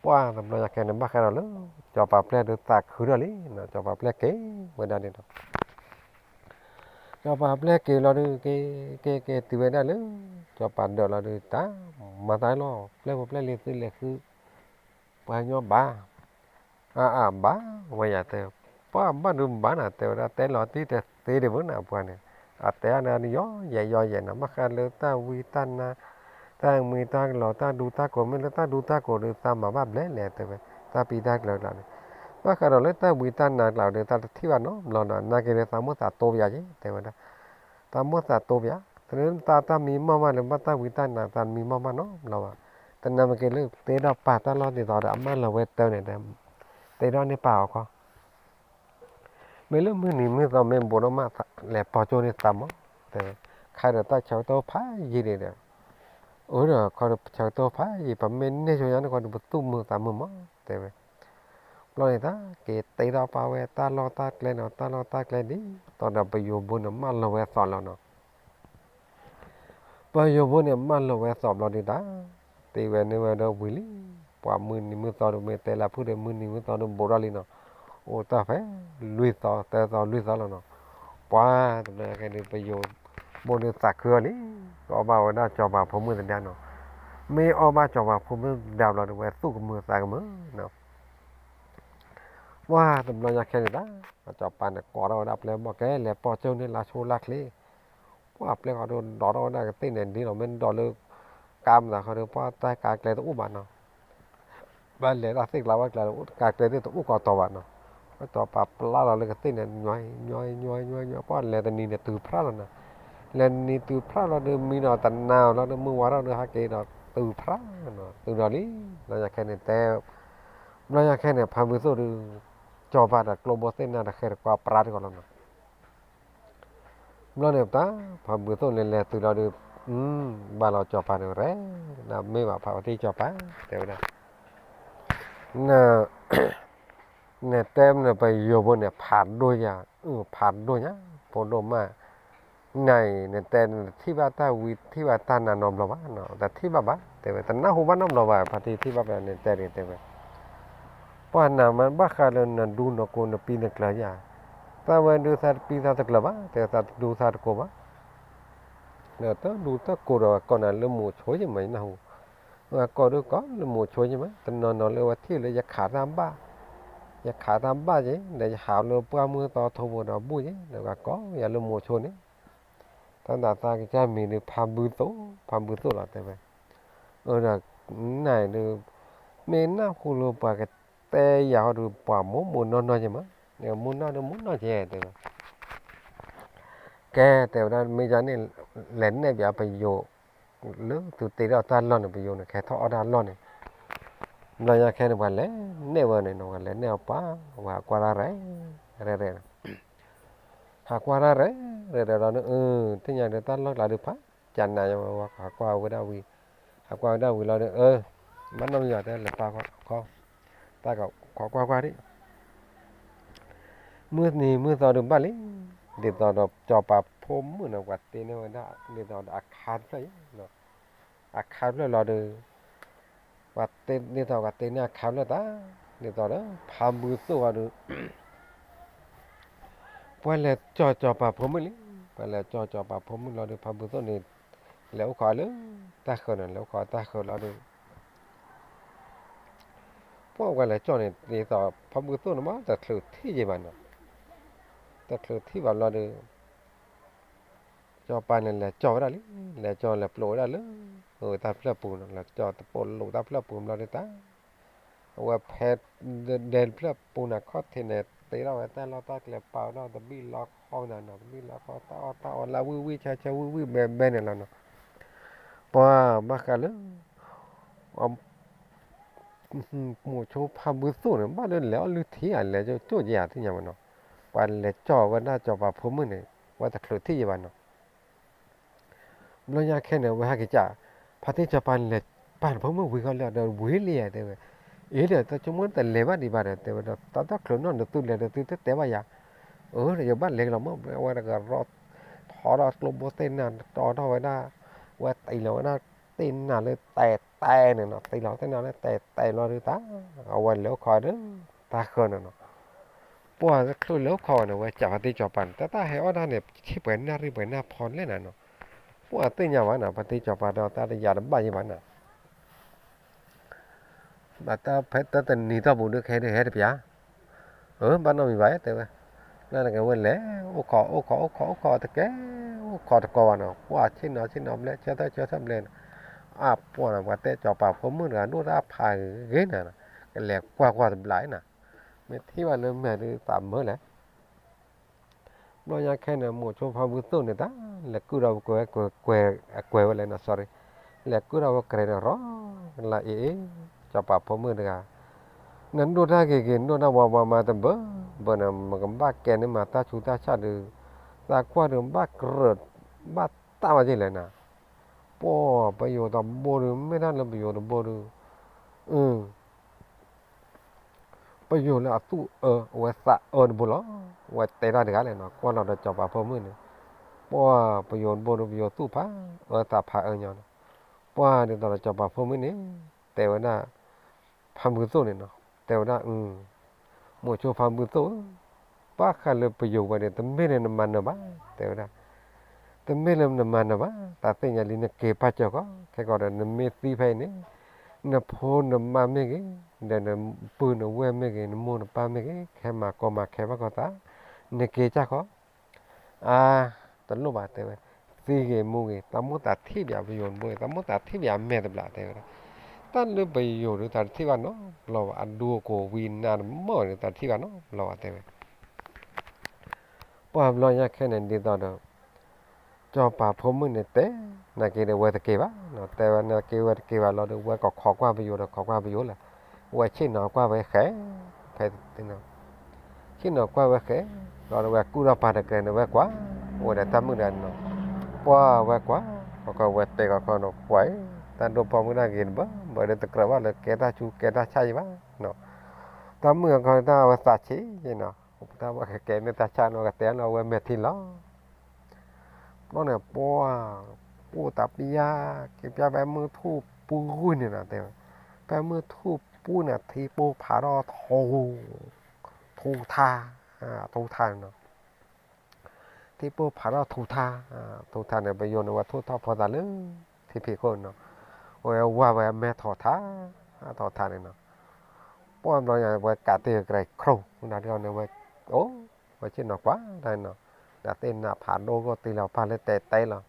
ပှၢ်တဘျီညါခဲန့ၣ် ဘၣ်ဃးဒီးလၢ ကၠီၤပၤပျဲၢ်ဒီးသးခုထီၣ်လံနီၤ ကၠီၤပၤပျဲၢ်က့ၤဝဲဒၣ်န့ၣ်ဒီး ကၠီၤပၤပျဲၢ်က့ၤလီၤဒီး က့ၤ က့ၤ က့ၤတုၤဝဲဒၣ်လၢ ကၠီၤပၤဒၢးလီၤဒီး တၢ်မၤသးလီၤ ပျဲၢ်ဖိပျဲၢ်လံၤသုလဲၤဃု ပှၤကညီဘၣ်, အါအါဘၣ်ဝဲယၤတဲ, ပှၤဘၣ်ဒုးဘၣ်နၤ တဲဝဲဒၣ် တဲလီၤတံၢ်တသ့ဒံးဘၣ်နၤ ပှၤန့ၣ်, အတဲအါနၤဒုးယီယဲၢ်ယီယဲၢ်နၤ ဘၣ်ဃးလၢတၢ်ဝံတၢ်နါ, တၢ်မံတၢ်လီၤ တၢ်ဒူတၢ်ကိး မ့ၢ်လၢတၢ်ဒူတၢ်ကိးဒီး သးမၤဘၣ်ဘျဲၣ်လဲၣ် တဲဝဲ, တၢ်ပံတၢ်ကျၢၤကျါန့ၣ်, ဘၣ်ဃးဒီးလၢတၢ်ဝံတၢ်နါကျါဒီး သးတထံၣ်ဘၣ်နီတဘျီနီၤ နာ်က့ၤလၢသးမိၣ်သးတိပၠးက့ၤ တဲဝဲဒၣ် သးမိၣ်သးတိပၠး, တနၢ်တၢ်တၢ်မံမီၢ်မးလၢဘၣ်တၢ်ဝံတၢ်နါ သးတမံမီၢ်မးနီတဘျီဘၣ်, တနၢ်မ့ၢ်က့ၤလၢတ့ထီၣ်ပာ်တၢ်လီၢ်ဒ်သိးဒီး အမၢလီၤဝဲတၢ်န့ၣ်ဒီး တ့ထီၣ်န့ၢ်ပာ်အီၤခီ, မ့ၢ်လၢမုၢ်နံၤမုၢ်သီမ့ၢ်ဘူးထီၣ်မး လဲၤပိာ်ကၠိန့ၢ်သးမး, တဲဝဲ, ခါဒီးတၢ်ဆၢကတီၢ်ဖးယံာ်န့ၣ်ဒီး, အၢဒီးခီဒီးဆၢကတီၢ်ဖးယံာ် ပမ့ၢ်န့ၢ်ဆိညါန့ၣ်ခီဒီး ပသူၣ်မုာ်သးမုာ်မး တဲဝဲ ဘျီန့ၣ်တၢ်က့ၤတ့ထီၣ်ပာ်ဝဲ တၢ်လီၢ်တၢ်ကျဲနီၤ တၢ်လီၢ်တၢ်ကျဲဒ်သိးဒီး ပယိၤဘိန့ၣ် မၢလီၤဝဲအသီလီၤနီၤ, ပယိၤဘိန့ၣ် မၢလီၤဝဲအသီဘျီဒုးတၢ်, တ့ဝဲန့ၢ်ဝဲဒီးဝံၤလံ, ပှၤမုၢ်နံၤမုၢ်သီဒီး မ့ၢ်တဲလၢဖုၣ်ဒီး မုၢ်နံၤမုၢ်သီဒီးဘူးထီၣ်လံနီၤ, အိၣ်တၢ်ဖဲလွံၢ်သီ သၢသီလွံၢ်သီလီၤနီၤ, ပှၤတဘျီညါခဲန့ၣ် ပယိၤဘိန့ၣ်သးခုအီၤလံ, အီၣ်ဘၣ်ဝဲဒၣ်စီၤပၤဖိမုၣ်သဒါနီၤ, မ့ၢ်အီၣ်ဘၣ်စီၤပၤဖိမုၣ်သဒါဘျီဒီး ဝဲသူၣ်ကမုာ်သးကမုာ်နီၤ ပှၤတဘျီညါခဲန့ၣ်တၢ်, စီၤပၤန့ၣ်ကိးထီၣ်ဝဲဒၣ်ပျဲၢ်ဘီၣ်ကဲ လဲၤပိာ်ကၠိန့ၢ်လါဆိလါချ့, ပှၤပျဲၢ်ဃီဒီး ဒိးထီၣ်ဝဲဒၣ်ကသ့ၣ်န့ၣ် ဒ်သိးမ့ၢ်ဒိးလၢကါမသးဃီဒီး ပှၤတၢ်ကါကျဲတအိၣ်ဘၣ်နီၤ, ဘၣ်လဲၤတၢ်သ့ၣ်ကျါဝဲကျါ ကါကျဲသ့ၣ်တအိၣ်ကီးတီၤဘၣ်နီၤ, စီၤပၤပျဲၢ်လီၤလၢကသ့ၣ်န့ၣ် ညီညီညီညီညီ ပှၤလဲၤတနံၤန့ၣ်တုၤဖရၣ်လီၤနီၤ, လဲၤတနံၤတုၤဖရၣ်လီၤဒီး မံဒီးတနၤလီၤဒီး မုၢ်ဝါထီၣ်ဒီး ဟဲက့ၤဒီးတုၤဖရၣ်နီၤ, တုၤဒီးလံ, ဘျီညါခဲန့ၣ်တဲ ဘျီညါခဲန့ၣ် ဖါဘုသိၣ်ဒီး စီၤပၤဒီးကျိဘိသ့ၣ်နါဒီး ဃဲတကွၢ်ပြါတဂီၤလီၤနီၤ, ဘျီန့ၣ်ပတၢ် ဖါဘုသိၣ်န့ၣ်လဲၤတုၤလီၤဒီး ဘၣ်လီၤစီၤပၤန့ၣ်ရဲၣ်, နမ့ၢ်ဘၣ်ဖးဝဲသ့ၣ်စီၤပၤ တဲဝဲဒၣ် နတဲမနုၤပယိၤဘိန့ၣ် ဖးဒိၣ်ယၤ, အုၣ်ဖးဒိၣ်ညါ, ဖိဒိၣ်မး, နအံၤ နတဲနတထံၣ်ဘၣ်တၢ်ဝံထံၣ်ဘၣ်တၢ်နါနီတဘျီဘၣ်, တထံၣ်ဘၣ်ဘၣ် တဲဝဲ, တနၢ်ဟူဘၣ်နီတဘျီဘၣ် ဖါတံၢ်ထံၣ်ဘၣ်ဖဲန့ၣ်တဲဒၣ်တဲဝဲ, ပှၤနၤမ့ၢ်ဘၣ်ဃးလၢနဒူနကိး နပံနကျၢၤယၤ, သးဝဲဒုးသးတပံသးတကျၢၤဘၣ် တဲသးတဒူသးတကိးဘၣ် ဒီးတဒူတကိးဒီး ကိးနၤလၢမိၤဆိယမး ယနၢ်ဟူ, ကိးဒုးကိးလၢမိၤဆိယမး တနီၤနီၤလၢဝဲထံၣ်လၢယခးတၢ်ဘၣ်, ယခးတၢ်ဘၣ်က့ၤ ဒီးယဟးလၢပှၢ်မုၢ်သီထိဘိဒီးဘူၣ်က့ၤ ဒီးကိးယၤလၢမိၤဆိန့ၣ်, တၢ်သးသးကစၢ်မံၤဒုး ဖါဘုသိၣ် ဖါဘုသိၣ်လီၤတဲဝဲ, အဒီး နၤဒုး မ့ၢ်နၢ်ဟူလၢပှၤကတဲယၤဟီဒုး ပှၤမိၢ်မိၢ်နီၢ်နီၢ်ယမး, မိၢ်နီၢ်ဒုးမိၢ်နီၢ်ယဲတဲဝဲ ကဲ တဲဝဲဒၣ် မ့ၢ်ယၤန့ၣ် လဲၤနဲၣ်ပယီၤပယိၤ လၢသုတ့ထီၣ်တၢ်လီၢ်န့ၣ် ပယိၤန့ၣ် ကဲထီၣ်အီၣ်တၢ်လီၢ်န့ၣ်, ဘျီညါခဲန့ၣ် ပှၤလဲၤနဲၣ်ဝဲန့ၣ် ပှၤလဲၤနဲၣ်အီၤပှၤ ပှၤဟးကွၢ်တၢ်ရဲၣ်, ရဲၣ်ရဲၣ်, ဟးကွၢ်တၢ်ရဲၣ် ဒီးဒီးဒီး သ့ၣ်ညါဒီးတၢ်လီၢ်ကျါဒုးဖး ကနၤယဝဲ ဟးကွၢ်ဝဲဒၣ်ဝံၤ, ဟးကွၢ်ဝဲဒၣ်ဝံၤလီၤဒီး အၢ ဘၣ်နီတမံၤဘၣ် တဲလဲၤပာ်ခီ တၢ်ကွၢ်ကွၢ်ကွၢ်ဒံး မုၢ်နံၤမုၢ်သီဒုးဘၣ်လံ, ဒ်သိးဒီးစီၤပၤဖိမုၣ်န့ၣ် ပှၤတ့န့ၢ်ဝဲဒၣ် ဒ်သိးဒီးအခါတဖျၢၣ်အံၤ, အခါတဖျၢၣ်လီၤဒီး ပှၤတ့ဒ်သိးပှၤတ့န့ၢ်အခါတဖျၢၣ်တၢ်, ဒ်သိးဒီးဖါဘုသိၣ်ဝဲဒီး ပှၤလဲၤကၠီၣ်စီၤပၤဖိမုၣ်လံ, ပှၤလဲၤကၠီၣ်စီၤပၤဖိမုၣ်လီၤဒီး ဖါဘုသိၣ်န့ၣ် လဲၤအိၣ်ခိးလၢတၢ်ဃၢၤန့ၣ် လဲၤအိၣ်ခိးတၢ်ဃၢၤလီၤဒီး ပှၤလဲၤကၠီၣ်န့ၣ် ဒ်သိးဖါဘုသိၣ်န့ၣ်မ့ၢ်တချုးထံၣ်ယံၤဘၣ်နီၤ, တချုးထံၣ်ဘၣ်ဘျီဒီး စီၤပၤန့ၣ်လဲၤကၠီၣ်ဝဲဒၣ်လံ, လဲၤကၠီၣ်လဲၤပျိးဝဲဒၣ်လၢ တၢ်ဖျၢၣ်ပူၤနီၤ, လဲၤကၠီၣ်တပိာ်လိာ်တၢ်ဖျၢၣ်ပူၤဘျီဒီးတၢ် အဝဲဖဲဒဲဖျၢၣ်ပူၤန့ၣ် ခီၣ်ထံးန့ၣ် တ့ထီၣ်ဝဲတၢ်လီၢ်တၢ်ကျဲ ပာ်ဝဲဒၣ်တဘံၣ်လီခီနၤနီၤ, တဘံၣ်လီခီ တၢ်အီၣ်တၢ်အီလၢဝံၣ်ဝံၣ်ဆၢဆၢ ဝံၣ်ဝံၣ်ဘဲဘဲန့ၣ်လီၤနီၤ, ပှၤဘၣ်ဃးလၢ မိၤဆိဖါဘုသိၣ်န့ၣ် ဘၣ်လၢလဲၤအီၣ်လုၢ်ထံဧါ လဲၤကၠိၣ်က့ၤဧါ သ့ၣ်ညါဘၣ်နီၤ, ပှၤလဲၤကၠီၣ်ဝဲဒၣ်စီၤပၤဖိမုၣ်န့ၣ် ဝဲတချုးထံၣ်ယံၤဘၣ်နီၤ ဘျီညါခဲန့ၣ် ဝဲဟဲက့ၤကၠး ဖါတံၢ်စီၤပၤလဲၤပာ်နဖိမုၣ်ဝံၤဃီလၢဒီးဝံၤလံဧါ တဲဝဲ, အ့ဒီး တၢ်ဆိကမိၣ်တလဲၤဘၣ်ဒံးဘၣ်ဒီး တဲဝဲဒီး တၢ်တၢ်ချုးနီၢ်နသုလဲၤဒီးသုတတဲဘၣ်ယၤ, အၢ ယဘၣ်လဲၤကလီၤမၢ် ဝဲတကရီ ထီထီၣ်ကျိဘိသ့ၣ်နၤ တီထီၣ်ဝဲဒၣ် ဝဲတ့လီၤဝဲဒၣ်သ့ၣ်နၤလၢတဲတဲန့ၣ်နီၤ, တ့လီၤသ့ၣ်နၤလၢတဲတဲလီၤဒုးတၢ် အဝဲလဲၤအိၣ်ခိးဒီး တၢ်ဃၢၤန့ၣ်နီၤ ပှၤတချုးလဲၤအိၣ်ခိးဝဲန့ၣ် ဝဲကၠးဖါတံၢ်စီၤပၤန့ၣ် တၢ်တၢ်ဟဲအီၣ်တၢ်န့ၣ် ဆ့ၣ်ပှဲၤနၣ်ရံၣ်ပှဲၤနၢ်ဖီလဲၣ်နၤနီၤ, ပှၤသ့ၣ်ညါဘၣ်နီၤ ဖါတံၢ်စီၤပၤဒီးတၢ်တယာ်တဘၣ်ယံၤဘၣ်နီၤ, ဘၣ်တၢ်ဖဲတၢ်တနံၤတီၢ်ပူၤဒုးခဲဒုးဟဲတပျၢ်, အၢ ဘၣ်နီတမံၤဘၣ် တဲဝဲ, လၢနကဝဲလဲၤ အိၣ်ခိး အိၣ်ခိး အိၣ်ခိး အိၣ်ခိးတကဲ, အိၣ်ခိးတကိးဘၣ်နီၤ ပှၤဆ့ၣ်နီၤဆ့ၣ်နီၤဘျဲ ဆၢထၢၣ်ဆၢထၢၣ်ဘျဲနီၤ, အပှၤနီၤ ပှၤတဲစီၤပၤဖိမုၣ်တဂၤဒိၣ်တၢ်ဖးဂ့ၤဂ့ၤနၤ, ကလဲၤကွၢ်ကွၢ်တဘျီအံၤနၤ, မ့ၢ်ထံၣ်ဘၣ်လၢမဲာ်ဒုးသးမုာ်လဲၣ် ဘျီညါခဲန့ၣ် မိၤဆိဖါဘုသိၣ်န့ၣ်တၢ် လဲၤကုၢ်ဒီးဝဲကွဲး ကွဲး ကွဲးဝဲလဲၣ်နီၤ sorry, လဲၤကုၢ်ဒီးဝဲကရဲၤန့ၣ်ရီၤ, လၢအ့ၣ်အ့ၣ် စီၤပၤဖိမုၣ်တဂၤ, နဒိၣ်တၢ်ဂ့ၤဂ့ၤ နဒိၣ်တၢ်ဝါဝါမးတဘၢဘၢန့ၣ် မကဘၣ်ကဲန့ၢ်မးတၢ်ဆူးတၢ်ဆါဒုး, သးကွၢ်ဒုးဘၣ်ကြၢး ဘၣ်တၢ်ဝဲက့ၤလဲၣ်နၤ, ပှၤပယိၤတဘိဒုး မ့ၢ်တၢ်လၢပယိၤတဘိဒုး, အ ပယိၤလၢအသူၣ်အၢ အဝဲသးအၢတဘိလီၤ. အဝဲတဲတၢ်တဂၤလဲၣ်နီၤ ကွၢ်လီၤဒီးစီၤပၤဖိမုၣ်န့ၣ်, ပှၤပယိၤတဘိဒီးပယိၤသူၣ်ဖးအၢသးဖးအၢညီန့ၣ်, ပှၤဒ်သိးဒီးစီၤပၤဖိမုၣ်န့ၣ် တဲဝဲဒၣ် ဖါဘုသိၣ်န့ၣ်နီၤ တဲဝဲဒၣ် မိၤဆိဖါဘုသိၣ်ဧၢ, ဘၣ်ဃးလၢပယိၤဝဲန့ၣ် တမ့ၢ်လၢနမၤနၢၤဘၣ် တဲဝဲဒၣ် တမ့ၢ်လၢနမၤနၢၤဘၣ်, တၢ်သ့ၣ်ညါလံနက့ၤပာ်စၢၤကီး, ခဲကီးဒီးနမ့ၢ်သံဖဲအံၤန့ၣ်, နဖိနမါမ့ၢ်ဂ့ၤ, ဒီးနပုၢ်နဝဲၢ်မ့ၢ်ဂ့ၤ, နမိၢ်နပၢ်မ့ၢ်ဂ့ၤ, ခဲမၤကီမၤခဲဘၣ်ကီသး, နက့ၤကၢ်ဃီ, အါ, တလိၣ်ဘၣ်တဲဝဲ, သံဂ့ၤမူဂ့ၤ, တၢ်မိၣ်သးထံၣ်ဘၣ်ပယိၤတဘိ, တၢ်မိၣ်သးထံၣ်ဘၣ်အမဲာ်တဘျီတဲဝဲဒၣ်, တၢ်လၢပယိၤဒုးတၢ်တထံၣ်ဘၣ်နီတဘျီဘၣ်, အဒူအကိာ်ဝံၤနးတမီၢ်န့ၣ် တၢ်တထံၣ်ဘၣ်နီတဘျီဘၣ်တဲဝဲ ပှၤဘျီညါခဲန့ၣ် ဒ်သိးဒီး စီၤပၤဖိမုၣ်န့ၣ်တဲ, နာ်က့ဒီးဝဲတက့ၤဘၣ်, တဲဝဲနာ်က့ဝဲတက့ၤဘၣ်လီၤဒီး ဝဲကခိးကွၢ်ပယိၤဒီးခိးကွၢ်ပယိၤလဲၣ်, ဝဲဆ့ၣ်နီၤကွၢ်ဝဲဃဲ, ဖဲ ဆ့ၣ်နီၤကွၢ်ဝဲဃဲ, လီၤဒီးဝဲကူၣ်ထီၣ်ပာ်တကြဲးန့ၣ်ဝဲကွၢ်, အိၣ်ဝဲဒီးတၢ်မုၣ်တဂၤန့ၣ်နီၤ, ပှၤဝဲကွၢ်, ခီခီဝဲတဲခီခီနီၤ ပှၤအံၤ, တၢ်ဒိၣ်ပိာ်မုၣ်တၢ်ဂ့ၤတဘၣ်, ဘၣ်ဒီးတကြၢးဘၣ်လၢကဲတၢ်ဆူးကဲတၢ်ဆါအံၤဘၣ်, တၢ်မုၣ်အခီတၢ်ဝဲသးဆံးနီၤ တၢ်ဝဲကကဲမ့ၢ်တၢ်ဆါနီၤ ကတဲနီၤ အဝဲမဲာ်ထံလီၤ. ဘျီန့ၣ် ပှၤ ပိၢ်သးပျၢ် က့ၤပျၢ်ဖဲမုၢ်ထူၣ်ပူၤဂုၢ်န့ၣ်နီၤ တဲဝဲ, ဖဲမုၢ်ထူၣ်ပူၤန့ၣ် ထံပိၢ်ဖးထီၣ်ထူ, ထူထါ, ထူထါန့ၣ်နီၤ ထံပိၢ်ဖးထီၣ်ထူထါ, ထူထါန့ၣ် ပယိၤန့ၣ် ဝဲထိၣ်ထီၣ်ဖီသးလၢ ထံဖံးခိၣ်နီၤ, ဝဲဝါဝဲမဲထီၣ်ထါ, ထီၣ်ထါန့ၣ်နီၤ, ပှၢ်ဘျီညါ ဝဲကးတ့ၢ်ကရဲၣ်ခရိၣ် ဒ်န့ၣ်ဝဲ, အိၣ်, ဝဲဆ့ၣ်နီၤကွၢ်တၢ်နီၤ, ဒီးသ့ၣ်နးဖးဒိၣ်ဂီၢ်တ့လီၤပၢ်လၢတဲတဲလီၤ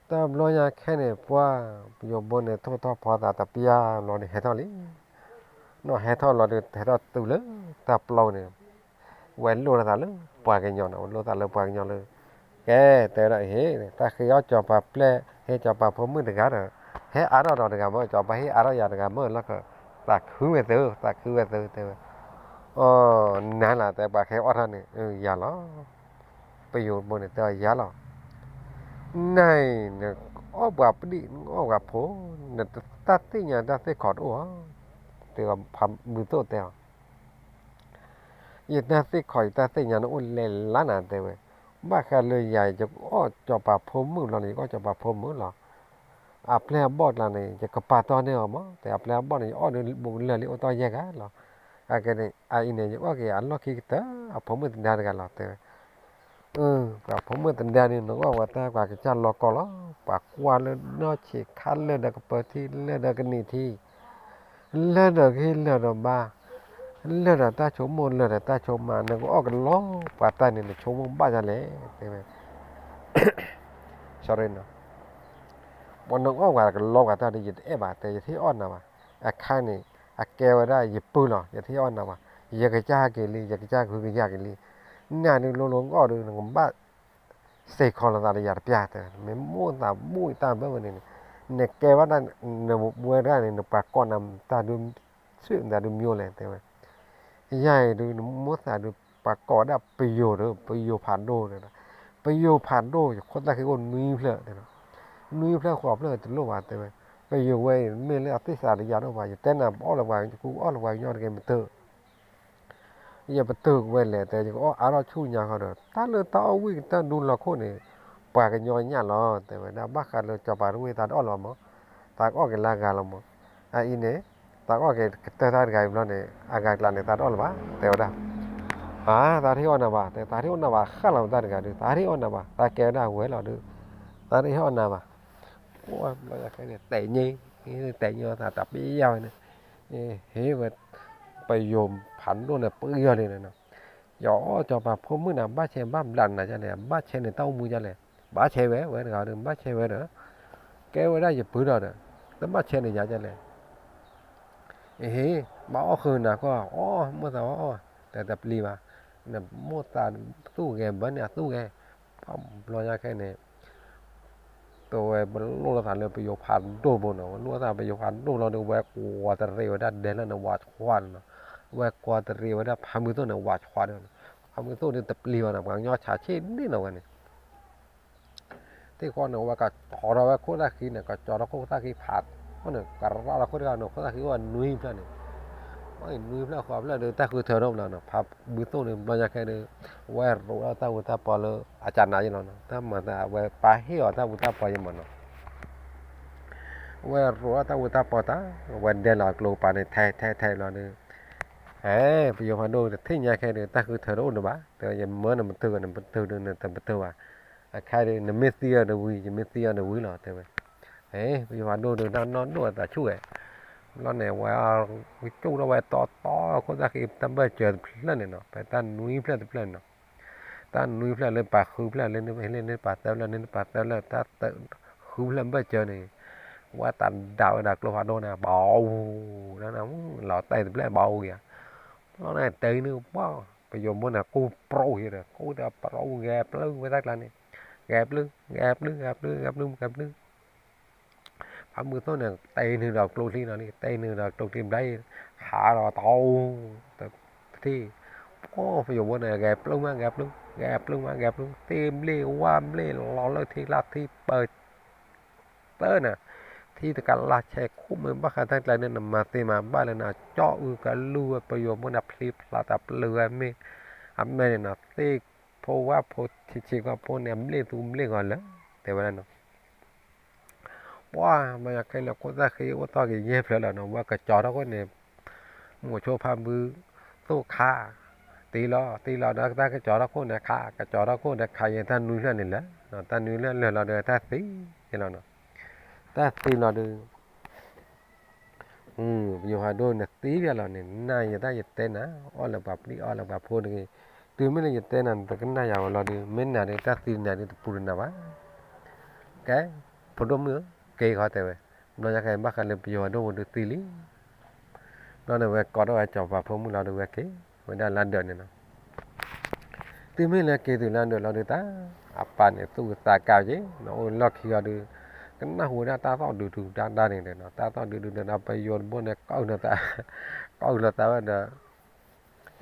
တၢ်ဘျီညါခဲန့ၣ် ပှၢ်ပယိၤဘိန့ၣ် ထိၣ်ထီၣ်ဖီသးတပျၢ်ဘျီန့ၣ် ဟဲထီၣ်လံ. နီၢ်ဟဲထီၣ်လီၤဒီး ဟဲထီၣ်တုၤလၢတၢ်ပျီန့ၣ်, ဝဲလိၣ်လီၤသးလၢပှၤကညီန့ၣ်, ဝဲလိၣ်သးလၢပှၤကညီလၢ, ကဲ, တဲဝဲဒၣ်အံၤ, တၢ်ဃ့အီၣ်စီၤပၤပျဲၢ်, ဟ့ၣ်စီၤပၤဖိမုၣ်တဂၤဒီး, ဟ့ၣ်အါထီၣ်ဒီးတဂၤမ့ၢ်, စီၤပၤဟ့ၣ်အါထီၣ်ယၤတဂၤမ့ၢ်လီၤ, သးခုဝဲသု, သးခုဝဲသု တဲဝဲ. အီ, နၤလၢတဲပှၤဃ့အီၣ်ထီၣ်န့ၣ်, ယၤလီၤ. ပယိၤဘိန့ၣ်တဲအီၤယၤလီၤ. နၤအံၤ နအီၣ်ပှၤပဒံၣ် နအီၣ်ပှၤဖိ, နတၢ်သ့ၣ်ညါတၢ်သ့ၣ်ခီၣ်တအိၣ်ဧါ, တဲဖးမုၢ်သိၣ်တဲအီၤ, ယတၢ်သ့ၣ်ခီၣ်ယတၢ်သ့ၣ်ညါန့ၣ်အိၣ်လဲၤလါနၤတဲဝဲ, ဘၣ်ဃးလၢယၤ ယကအီၣ်စီၤပၤဖိမုၣ်လီၤန့ၣ် ယကအီၣ်စီၤပၤဖိမုၣ်လီၤ. အပျဲၢ်အဘီၣ်ကျါန့ၣ် ယကပာ်တီၢ်န့ၢ်အီၤမး, တဲအပျဲၢ်အဘီၣ်န့ၣ် ယအီၣ်ဒုးဘူးကလၢာ်လံ အိၣ်တီၢ်ယဲၢ်ဂၤလီၤ. အကဲန့ၣ် အအံၤန့ၣ် ယအီၣ်က့ၤအလီၢ်ခံကတၢၢ် အဖိမုၣ်သဒါတဂၤလီၤတဲဝဲ. ပှၤဖိမုၣ်သဒါန့ၣ် နကအီၣ်ပှၤတၢ်ပှၤကစၢ်လီၤကီလီၤ, ပှၤကွၢ်လၢနီၢ်ဆံးခါ လၢာ်ဒီးကပၢၤထံ လၢာ်ဒီးကနံၣ်ထံ လၢာ်ဒီးဂ့ၢ်လၢာ်ဒီးဘါ, လၢာ်ဒီးတၢ်ဆိကမိၣ် လၢာ်ဒီးတၢ်ဆိကမး, နကအီၣ်ကလီပှၤတၢ်န့ၣ် နဆိကမိၣ်ဘၣ်ဒ်လဲၣ်တဲဝဲ. ပှၤနကအီၣ်ပှၤကလီပှၤတၢ်ဒီး ယတအဲၣ်ဘၣ်တဲ ယတဟ့ၣ်အီၣ်နၤဘၣ်. အခါန့ၣ် အကဲဝဲဒၣ်ယပုၢ်လီၤ ယတဟ့ၣ်အီၣ်နၤဘၣ်. ယကစၢ်ဟဲက့ၤလံ ယကစၢ်ကဟုကယာ်က့ၤလံ. နၤဒုးလိၤလိၤကအိၣ်ဒီး နကဘၣ်စ့ၢ်ကီးလိာ်သးဒီးယၤတပျၢ်တဲ, မ့ၢ်မိၣ်သးဘိၣ်တၢ်ဘၣ်ဝဲန့ၣ်န့ၣ်, နကဲဝဲဒၣ် နဝဲတဂၤန့ၣ် နပှၤကိးနၤတၢ်ဒုး ဆူၣ်နၤဒုးမျိၤလဲၣ်တဲဝဲ. ယၤအံၤဒုး နမိၣ်သးဒုး ပှၤကိးဝဲဒၣ်ပယိၤဒီး ပယိၤဖးဒိၣ်တဲ, ပယိၤဖးဒိၣ် ယခိၣ်သၣ်ဃံအိၣ်နွံဖျၢၣ်တဲ, နွံဖျၢၣ်ဃိးဖျၢၣ်တလိၣ်ဘၣ်တဲဝဲ. ပယိၤဝဲအံၤ မ့ၢ်လၢအသ့ၣ်သးတယၤဒိၣ်ဘၣ်, ယတဲနၤပအီၣ်လၢပှၤကကူအီၣ်လၢပှၤကညီတဂ့ၤ မတၤ ယပတုာ်ဝဲလဲၣ်တဲ, ယကအီၣ်အါထီၣ်ဆူညါဃီဒီး တၢ်လၢတၢ်အီၣ်ဝံၣ်ကတၢၢ်ဒူလီၤခိၣ်န့ၣ် ပှၤကညီညၣ်လီၤတဲဝဲဒၣ်. ဘၣ်ဃးလၢစီၤပၤတဝ့ၢ်သးတအီၣ်လၢၤဘၣ်မး, သးကအီၣ်က့ၤလၢအဂၤလီၤမး. အအံၤန့ၣ် သးကအီၣ်က့ၤကတၢၢ်တၢ်တဂၤအံၤဘျီန့ၣ် အဂၤကျါန့ၣ် သးတအီၣ်လၢၤဘၣ်တဲဝဲဒၣ်. အါ သးတဟ့ၣ်အီၣ်နၤဘၣ်တဲ, သးတဟ့ၣ်အီၣ်နၤဘၣ်ဃၣ်လီၤတၢ်တဂၤဒုး သးတဟ့ၣ်အီၣ်နၤဘၣ်, သးကဲဝဲဒၣ်ဝဲလီၤဒုး သးတဟ့ၣ်အီၣ်နၤဘၣ်. ဘျီယၤခဲန့ၣ် တဲာ်ညါ, တဲာ်ညါသးတပျၢ်ဝဲန့ၣ်, ဟ့ၣ်ဝဲ ပယိၤဖးဒိၣ်န့ၣ် ပှံၤအီၤလံန့ၣ်နီၤ. ယအီၣ်စီၤပၤဖိမုၣ်န့ၣ် ဘၣ်ဆဲးဘၣ်ဘျးနၤဒ်လဲၣ်, ဘၣ်ဆဲးန့ၣ်တၢ်အိၣ်မူဒ်လဲၣ်, ဘၣ်ဆဲးဝဲ ဝဲတဂၤဒီး ဘၣ်ဆဲးဝဲဒီး ကဲဝဲဒၣ်ယပုၢ်ဒီး တဘၣ်ဆဲးန့ၣ်ယၤဒ်လဲၣ်. အဟ့ၣ် ဘၣ်အီၣ်ဃုာ်နၤကီၢ် အီၣ်မိၣ်သးအီၣ်အီၣ် တတပျံၤဘၣ်, နမိၣ်သးသူၣ်ဂဲၤဘၢန့ၣ်အသူၣ်ဂဲၤ, ဘျီညါခဲန့ၣ် တဝဲပလိၣ်လိာ်သးလၢပယိၤဖးဒိၣ်ဘိနီၤ, လိၣ်သးပယိၤဖးဒိၣ်လီၤဒီး ဝဲကွၢ်တရံးဝဲဒၣ်ဒဲလၢန့ၣ်ဝးဆှါန့ၣ်နီၤ, ဝဲကွၢ်တရံးဝဲဒၣ်ဖးမုၢ်သိၣ်န့ၣ်ဝးဆှါဒီး, ဖးမုၢ်သိၣ်ဒုးတပျံၤဘၣ်နီၤ, ပှၤကညီဆးဆ့ၣ်န့ၣ်နီၤဝဲန့ၣ် သ့ၣ်ဃီန့ၣ် ဝဲကကၠီထီၣ်ဝဲခိၣ်သၣ်ဃံန့ၣ် ကကၠီထီၣ်ခိၣ်သၣ်ဃံဖးန့ၣ် ကရၢလီၤခိၣ်တဂၤန့ၣ် ခိၣ်သၣ်ဃံအိၣ်နွံဖျၢၣ်န့ၣ်, နွံဖျၢၣ်ဃိးဖျၢၣ်ဒီး တၢ်ဃုထၢထီၣ်လီၤနီၤ, ဖးမုၢ်သိၣ်န့ၣ် ဘျီညါခဲဒီး ဝဲရိးထီၣ်တၢ်အူတၢ်ပီလၢအကနၤယဲလီၤနီၤ, တၢ်မၤသးဝဲပာ်ဟ့ၣ်အီၤတၢ်အူတၢ်ပီယဲမးနီၤ, ဝဲရိးထီၣ်တၢ်အူတၢ်ပီတၢ်, ဝဲဒဲလီၤကျိပၤန့ၣ် ထဲထဲထဲလီၤဒီး အဲ ပယိၤဖးဒိၣ်တထံၣ်ညါခဲဒီး တၢ်ဃုထၢတအိၣ်ဒံးဘၣ်, တဲယမၢနမတုာ် နမတုာ်ဒီးနတမတုာ်ဘၣ်, အခါဒီး နမ့ၢ်သံအီၤဒီးဝံၤ ယမ့ၢ်သံအီၤဒီးဝံၤလီၤ တဲဝဲ. အဲ ပယိၤဖးဒိၣ်ဒီး တၢ်နီၢ်ဒိၣ်အသးဆူၣ်ဝဲ, ဘျီန့ၣ် ဝဲကၠိၣ်ထီၣ်ဝဲတီတီ ခိၣ်သၣ်ဃံတၢ်ဘၢၣ်စၢၤတဖျၢၣ်န့ၣ်နီၤ, ဖဲတၢ်နွံဖျၢၣ်တဖျၢၣ်န့ၣ်နီၤ, တၢ်နွံဖျၢၣ်လၢပာ်ဃုဖျၢၣ်လၢ လၢန့ၣ်ပာ်သၢဖျၢၣ် လၢန့ၣ်ပာ်သၢဖျၢၣ် တၢ်ဃုဖျၢၣ်ဘၢၣ်စၢၤန့ၣ်, ဝဲတၢ်ဒၣ်ဝဲဒၣ်ကျိဖးဒိၣ်န့ၣ် ဘၣ်အူ, လီၤတဲာ်တဖျၢၣ်ဘၣ်အူယၤ, ဘျီန့ၣ်တဲန့ၣ်ပှၤ ပယိၤဘိန့ၣ် ကိၢ်ပြိယဲဒီး ကိၢ်ဒီးပြိဂဲၤပျုၢ်ဝဲတၢ်ကျါန့ၣ်, ဂဲၤပျုၢ် ဂဲၤပျုၢ် ဂဲၤပျုၢ် ဂဲၤပျုၢ် ဂဲၤပျုၢ်, ဖးမုၢ်သိၣ်န့ၣ် တဲန့ၣ်ဒီးကျိချံနီၤလံ တဲန့ၣ်ဒီးကျိချံဘျါအံၤ, ဟးဒီးတၢ်အူ, တထံၣ်, ပှၤပယိၤဘိန့ၣ် ဂဲၤပျုၢ်မး ဂဲၤပျုၢ် ဂဲၤပျုၢ်မး ဂဲၤပျုၢ် သ့ၣ်ဘျ့ၣ်ဝၣ်ဘျ့ၣ် လီၤလၢထံကျါထံပၢၤ တၢ်န့ၣ်, ထံတကလးဆဲးခိၣ်မ့ၢ်ဘၣ်ဃးတၢ်ကျါန့ၣ် နမၤသ့မၤဘၣ်လၢနကၠီအုကလူဝဲပယိၤဘိန့ၣ် ဖျံဖျါတၢ်ပျုၢ်ဝဲမ့ၢ်, အမဲာ်န့ၣ်နီၤ သ့ၣ်ဖိဝၣ်ဖိဆံးဆံးကီၢ်ဖိန့ၣ် အဘျ့ၣ်သူဘျ့ၣ်ဂီၤလၢာ် တဲဝဲဒၣ်နီၤ ပှၤမၤယၤခဲလၢာ်ခိၣ်သၣ်ဃံအိၣ်ထီၣ်က့ၤယဲၢ်ဖျၢၣ်လီၤနီၤ ဝဲကကၠီထီၣ်ခိၣ်န့ၣ်, မိၤဆိဖးဘုး, သိၣ်ခါ, တံၢ်လီၤ တံၢ်လီၤဒီးတၢ်ကကၠီထီၣ်ခိၣ်န့ၣ်ခး ကကၠီထီၣ်ခိၣ်န့ၣ်ခးယဲၢ်တၢ်နွံဖျၢၣ်န့ၣ်လၢာ်, တၢ်နွံဖျၢၣ်လၢာ်လီၤဒီးတၢ်သံလီၤနီၤ, တၢ်သံလီၤဒီး ပယိၤဖးဒိၣ်နသံဒ်လီၤန့ၣ် နၢ်ယတၢ်ယတဲနၤ, အီၣ်လၢပှၤပျံၤအီၣ်လၢပှၤဖိတဂ့ၤ, တုၤမ့ၢ်လၢယတဲနၤ နတကနၣ်ယၤဝဲလီၤဒီး မ့ၢ်နၤဒီးတၢ်သံနၤဒီးတပူၤတနၤဘၣ်, ကဲ, ဖိဒိၣ်မုၣ်ဧၢ, က့ၤဃီတဲဝဲ, ဘျီညါခဲအံၤဘၣ်ဃးလၢပယိၤဖးဒိၣ်ဝဲဒုးသံလံ ဘျီန့ၣ်ဝဲကိးထီၣ်ဝဲစီၤပၤဖိမုၣ်လီၤဒီးဝဲက့ၤ, ဝဲဒၣ်လၢဒၢးန့ၣ်နီၤ တုၤမ့ၢ်လၢက့ၤတုၤလၢဒၢးလီၤဒုးတၢ်, အပၢ်န့ၣ်သူၣ်ကသးကါက့ၤ, နအိၣ်လီၢ်ခံဂီၤဒီး, ကနၢ်ဟူဝဲဒၣ်တၢ်သီၣ်ဒုးဒုးဒါဒါန့ၣ်ဒီးနီၤ, တၢ်သီၣ်ဒုးဒုးဒါဒါ ပယိၤတဘိန့ၣ် ကီၢ်လီၤသး, ကီၢ်လီၤသးဝဲဒီး,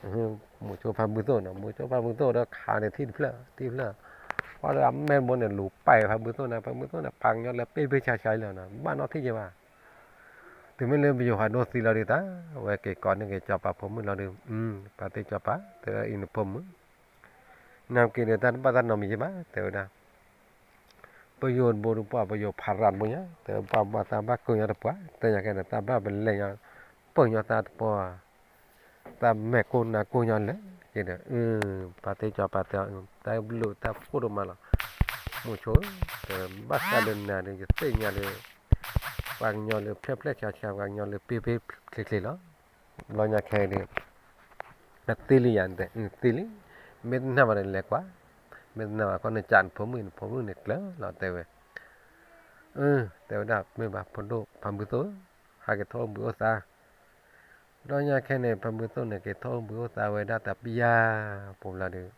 မိၤဆိဖါဘုသိၣ်နီၤ, မိၤဆိဖါဘုသိၣ်ဒီးခးန့ၣ်ထံၣ်တဖျၢၣ် ထံၣ်တဖျၢၣ်, ပှၤဒီးအမဲာ်တဘိန့ၣ် လူၤပာ်ဖါဘုသိၣ်န့ၣ်, ဖါဘုသိၣ်န့ၣ် ပှၤကညီလၢပ့ၢ်ပ့ၢ်ဆါဆါလီၤနီၤ, ဘၣ်နီၣ်ထံၣ်ယဲဘၣ်. တုၤမ့ၢ်လၢပယိၤဟးဒိသံလီၤဒုးတၢ်, ဝဲက့ၤကိးန့ၢ်က့ၤစီၤပၤဖိမုၣ်လီၤဒုး, ပှၤသ့စီၤပၤ တဲအံၤနဖိမုၣ် နက့ၤဒီးတၢ်တဘၣ်တၢ်နီတမံၤယဲဘၣ် တဲဝဲဒၣ်. ပယိၤတဘိတပှၢ် ပယိၤဖးရၣ်တဘိညါ တဲဝဲ ဘၣ်ဘၣ်သးဘၣ်ကိၢ်ညီတပှၢ် တဲညါကဲဒီး သးဘၣ်ပလဲၤညီ ပၢၢ်ညီသးတပှၢ် သးမဲာ်ကိၢ်နါကိၢ်ညီလၢာ်က့ဒီး, ပှၤသ့စီၤပၤတဲအီၤ တၢ်ဘျုးတၢ်ဖှိၣ်ဒိၣ်မးလီၤ, မိၤဆိဧၢ, တဲဘၣ်ဃးဒီးနၤဒီး ယသ့ၣ်ညါဒီး ပှၤကညီလၢဖျဲၣ်ဖျဲၣ်ဆါဆါ ပှၤကညီလၢပ့ၢ်ပ့ၢ်ချ့ချ့လီၤ. ဘျီညါခဲအံၤဒီး နသ့လံယၤ နတဲသ့လံ, မ့ၢ်တနာ်ဘၣ်ဒီးလဲၤကွၢ်, မ့ၢ်တနာ်ဘၣ် ခီနကးနဖိမုၣ် နဖိမုၣ်န့ၣ်ကျၢၤလီၤ တဲဝဲ. တဲဝဲဒၣ် မ့ၢ်ဘၣ်ဖိဒိၣ်ဖါဘုသိၣ်, ဟးက့ၤထီၣ်အိၣ်ဘှံးအိၣ်သါ. ဘျီညါခဲန့ၣ် ဖါဘုသိၣ်န့ၣ် က့ၤထီၣ်အိၣ်ဘှံးအိၣ်သါဝဲဒၣ်တပျၢ်ပူၤလီၤဒုး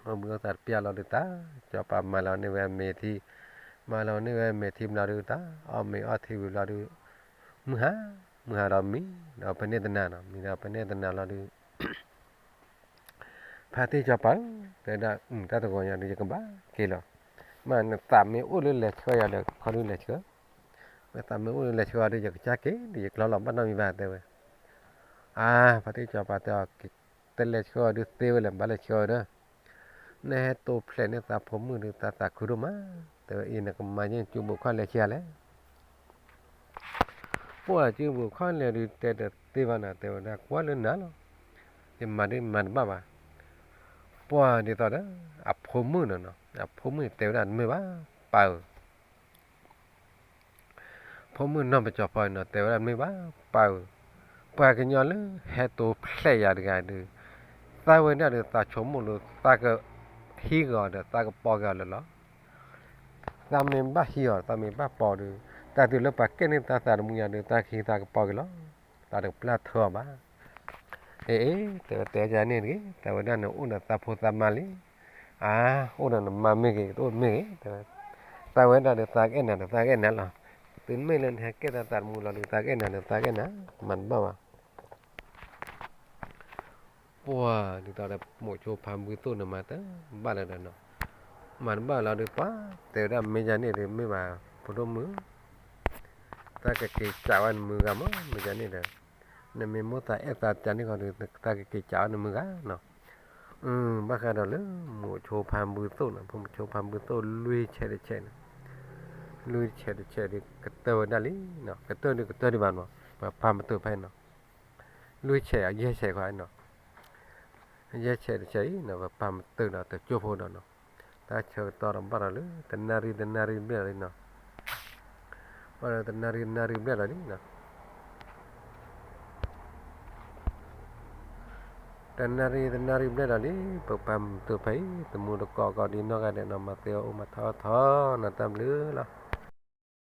အိၣ်ဘှံးအိၣ်သါတပျၢ်လီၤဒုးတၢ်, စီၤပၤမၤလီၤန့ၢ်ဝဲမ့ၤထံ, မၤလီၤန့ၢ်ဝဲမ့ၤထံဘျီဒုးတၢ်, အီၣ်မ့ၤအီထံဝံၤဘျီဒုး, မုၢ်ဟါ, မုၢ်ဟါဒီးမံ, ဒီးဖဲန့ၣ်တနၤနီၤ, မံဒီးဖဲန့ၣ်တနၤလီၤဒုး ဖါတံၢ်စီၤပၤဧၢ, တဲဝဲဒၣ် တၢ်တဂီၤညါဒီး ယကဘၣ်က့ၤလီၤ. မ့ၢ်နသးမ့ၢ်အိၣ်လၢလဲၤဆှၢယၤဒီး ခီဒုးလဲၤဆှၢ, မ့ၢ်သးမ့ၢ်အိၣ်လၢလဲၤဆှၢအီၤဒီး ယကစၢ်က့ၤဒီး ယကျီလီၤဘၣ်နီတမံၤဘၣ် တဲဝဲ. အါ, ဖါတံၢ်စီၤပၤတဲအီၤ, တလဲၤဆှၢအီၤဒုးသ့ဝဲလဲၣ်, ဘၣ်လဲၤဆှၢအီၤဒီး နဟဲတိဖျဲးန့ၢ်သးဖိမုၣ်ဒီး သးသးခုဒိၣ်မး, တဲဝဲအံၤ နကမၤယဲၢ်ကၠူဘိးခီၣ်လဲၤဆှၢလဲၣ်. ပှၢ်ကၠူဘိးခီၣ်လဲၤဒုး တဲတသ့ဘၣ်နီၤ, တဲဝဲဒၣ်ကွၢ်လၢနၤလီၤ, ယမၤဒုးမၤတဘၣ်ဘၣ်. ပှၢ်ဒ်သိးဒီး အဖိမုၣ်နီၤ, အဖိမုၣ်တဲဝဲဒၣ်တမ့ၢ်ဘၣ်, ပၢ်ဧၢ ဖိမုၣ်နီၢ်ပစီၤဖီနီၤ တဲဝဲဒၣ်တမ့ၢ်ဘၣ်, ပၢ်ဧၢ, ပှၤကညီလၢဟဲတိဖျဲးယၤတဂၤဒုး, သးဝဲဒၣ်ဒီး သးဆိကမိၣ်လၢသးကဟံးဂ့ၤအီၤဒီး သးကပီၤက့ၤအီၤလၢာ်လီၤ. သးမ့ၢ်ဘၣ်ဟံးအီၤ သးမ့ၢ်ဘၣ်ပီၤဒီး, တၢ်တုၤလၢပှၤကဲန့ၢ်သးသးတမူညါဒီး သးကဟံးသးကပီၤက့ၤလီၤ. သးတကပျၢ်ထၢအီၤဘၣ်. အ့ အ့ တဲဝဲတဲယၤန့ၣ်တဂ့ၤ, သးဝဲဒၣ်န့ၣ် အိၣ်ဒီးသးဖိသးမါလံ. အါ, အိၣ်ဒီးနမါမ့ၢ်ဂ့ၤ တအိၣ်မ့ၢ်ဂ့ၤ, တဲဝဲ, သးဝဲဒၣ်ဒီး သးကအဲၣ်နၤဒီး သးကအဲၣ်နၤလီၤ. တုၤမ့ၢ်လၢနဟဲကဲသးသးတမူလီၤဒီး သးကအဲၣ်နၤဒီး သးကအဲၣ်နၤ, မၤတဘၣ်ဘၣ်. ပှၢ်ဒ်သိးဒီး မိၤဆိဖါဘုသိၣ်န့ၣ် မၤတဘၣ်လၢၤဒီးနီၤ, မၤတဘၣ်လီၤဒီး ပှၤတဲဝဲဒၣ် မ့ၢ်ယၤန့ၣ်ဒီး မ့ၢ်ဘၣ်ဖိဒိၣ်မုၣ်, သးကက့ၤစးဝဲနမုၢ်ဂၤမး မ့ၢ်ယၤန့ၣ်ဒီး, နမ့ၢ်မိၣ်သးအဲၣ်သးကန့ၢ်ဃီဒီး သးကက့ၤစးဝဲနမုၢ်ဂၤနီၤ. ဘၣ်ဃးဒီးလၢ မိၤဆိဖါဘုသိၣ်နီၤ, ဖိမိၤဆိဖါဘုသိၣ် လွံၢ်ဆဲးတဆဲးန့ၣ်, လွံၢ်ဆဲးတဆဲးဒီး ကတၢၢ်ဝဲဒၣ်လံနီၤ, ကတၢၢ်ဒီးကတၢၢ်ဒံးဘၣ်နီၤ, ပှၤဖးမတုာ်ဖဲနီၤ, လွံၢ်ဆဲး ယဲၢ်ဆဲးခွါနီၤ, ယဲၢ်ဆဲးတဆဲးအံၤနီၤ ပှၤဖးမတုာ်ဒီးတကၠိဖိဒီးနီၤ, တၢ်ဆၢကတီၢ်ဒီးဘၣ်ဒီးလၢ တနၣ်ရံၣ်တနၣ်ရံၣ်ဘျဲၣ်လီၤလံနီၤ, ဘၣ်ဒီးတနၣ်ရံၣ်တနၣ်ရံၣ်ဘျဲၣ်လီၤလံနီၤ. တနၣ်ရံၣ်တနၣ်ရံၣ်ဘျဲၣ်လီၤလံ, ပဖးမတုာ်ဖဲအံၤ တမူတကိးကိးဒ်နီၢ်ဂၤဒဲးနီၤ, မၤသ့အီၤအိၣ်မၤထီၣ်ထီနီၤ, တၢ်ဘျုးလီၤ.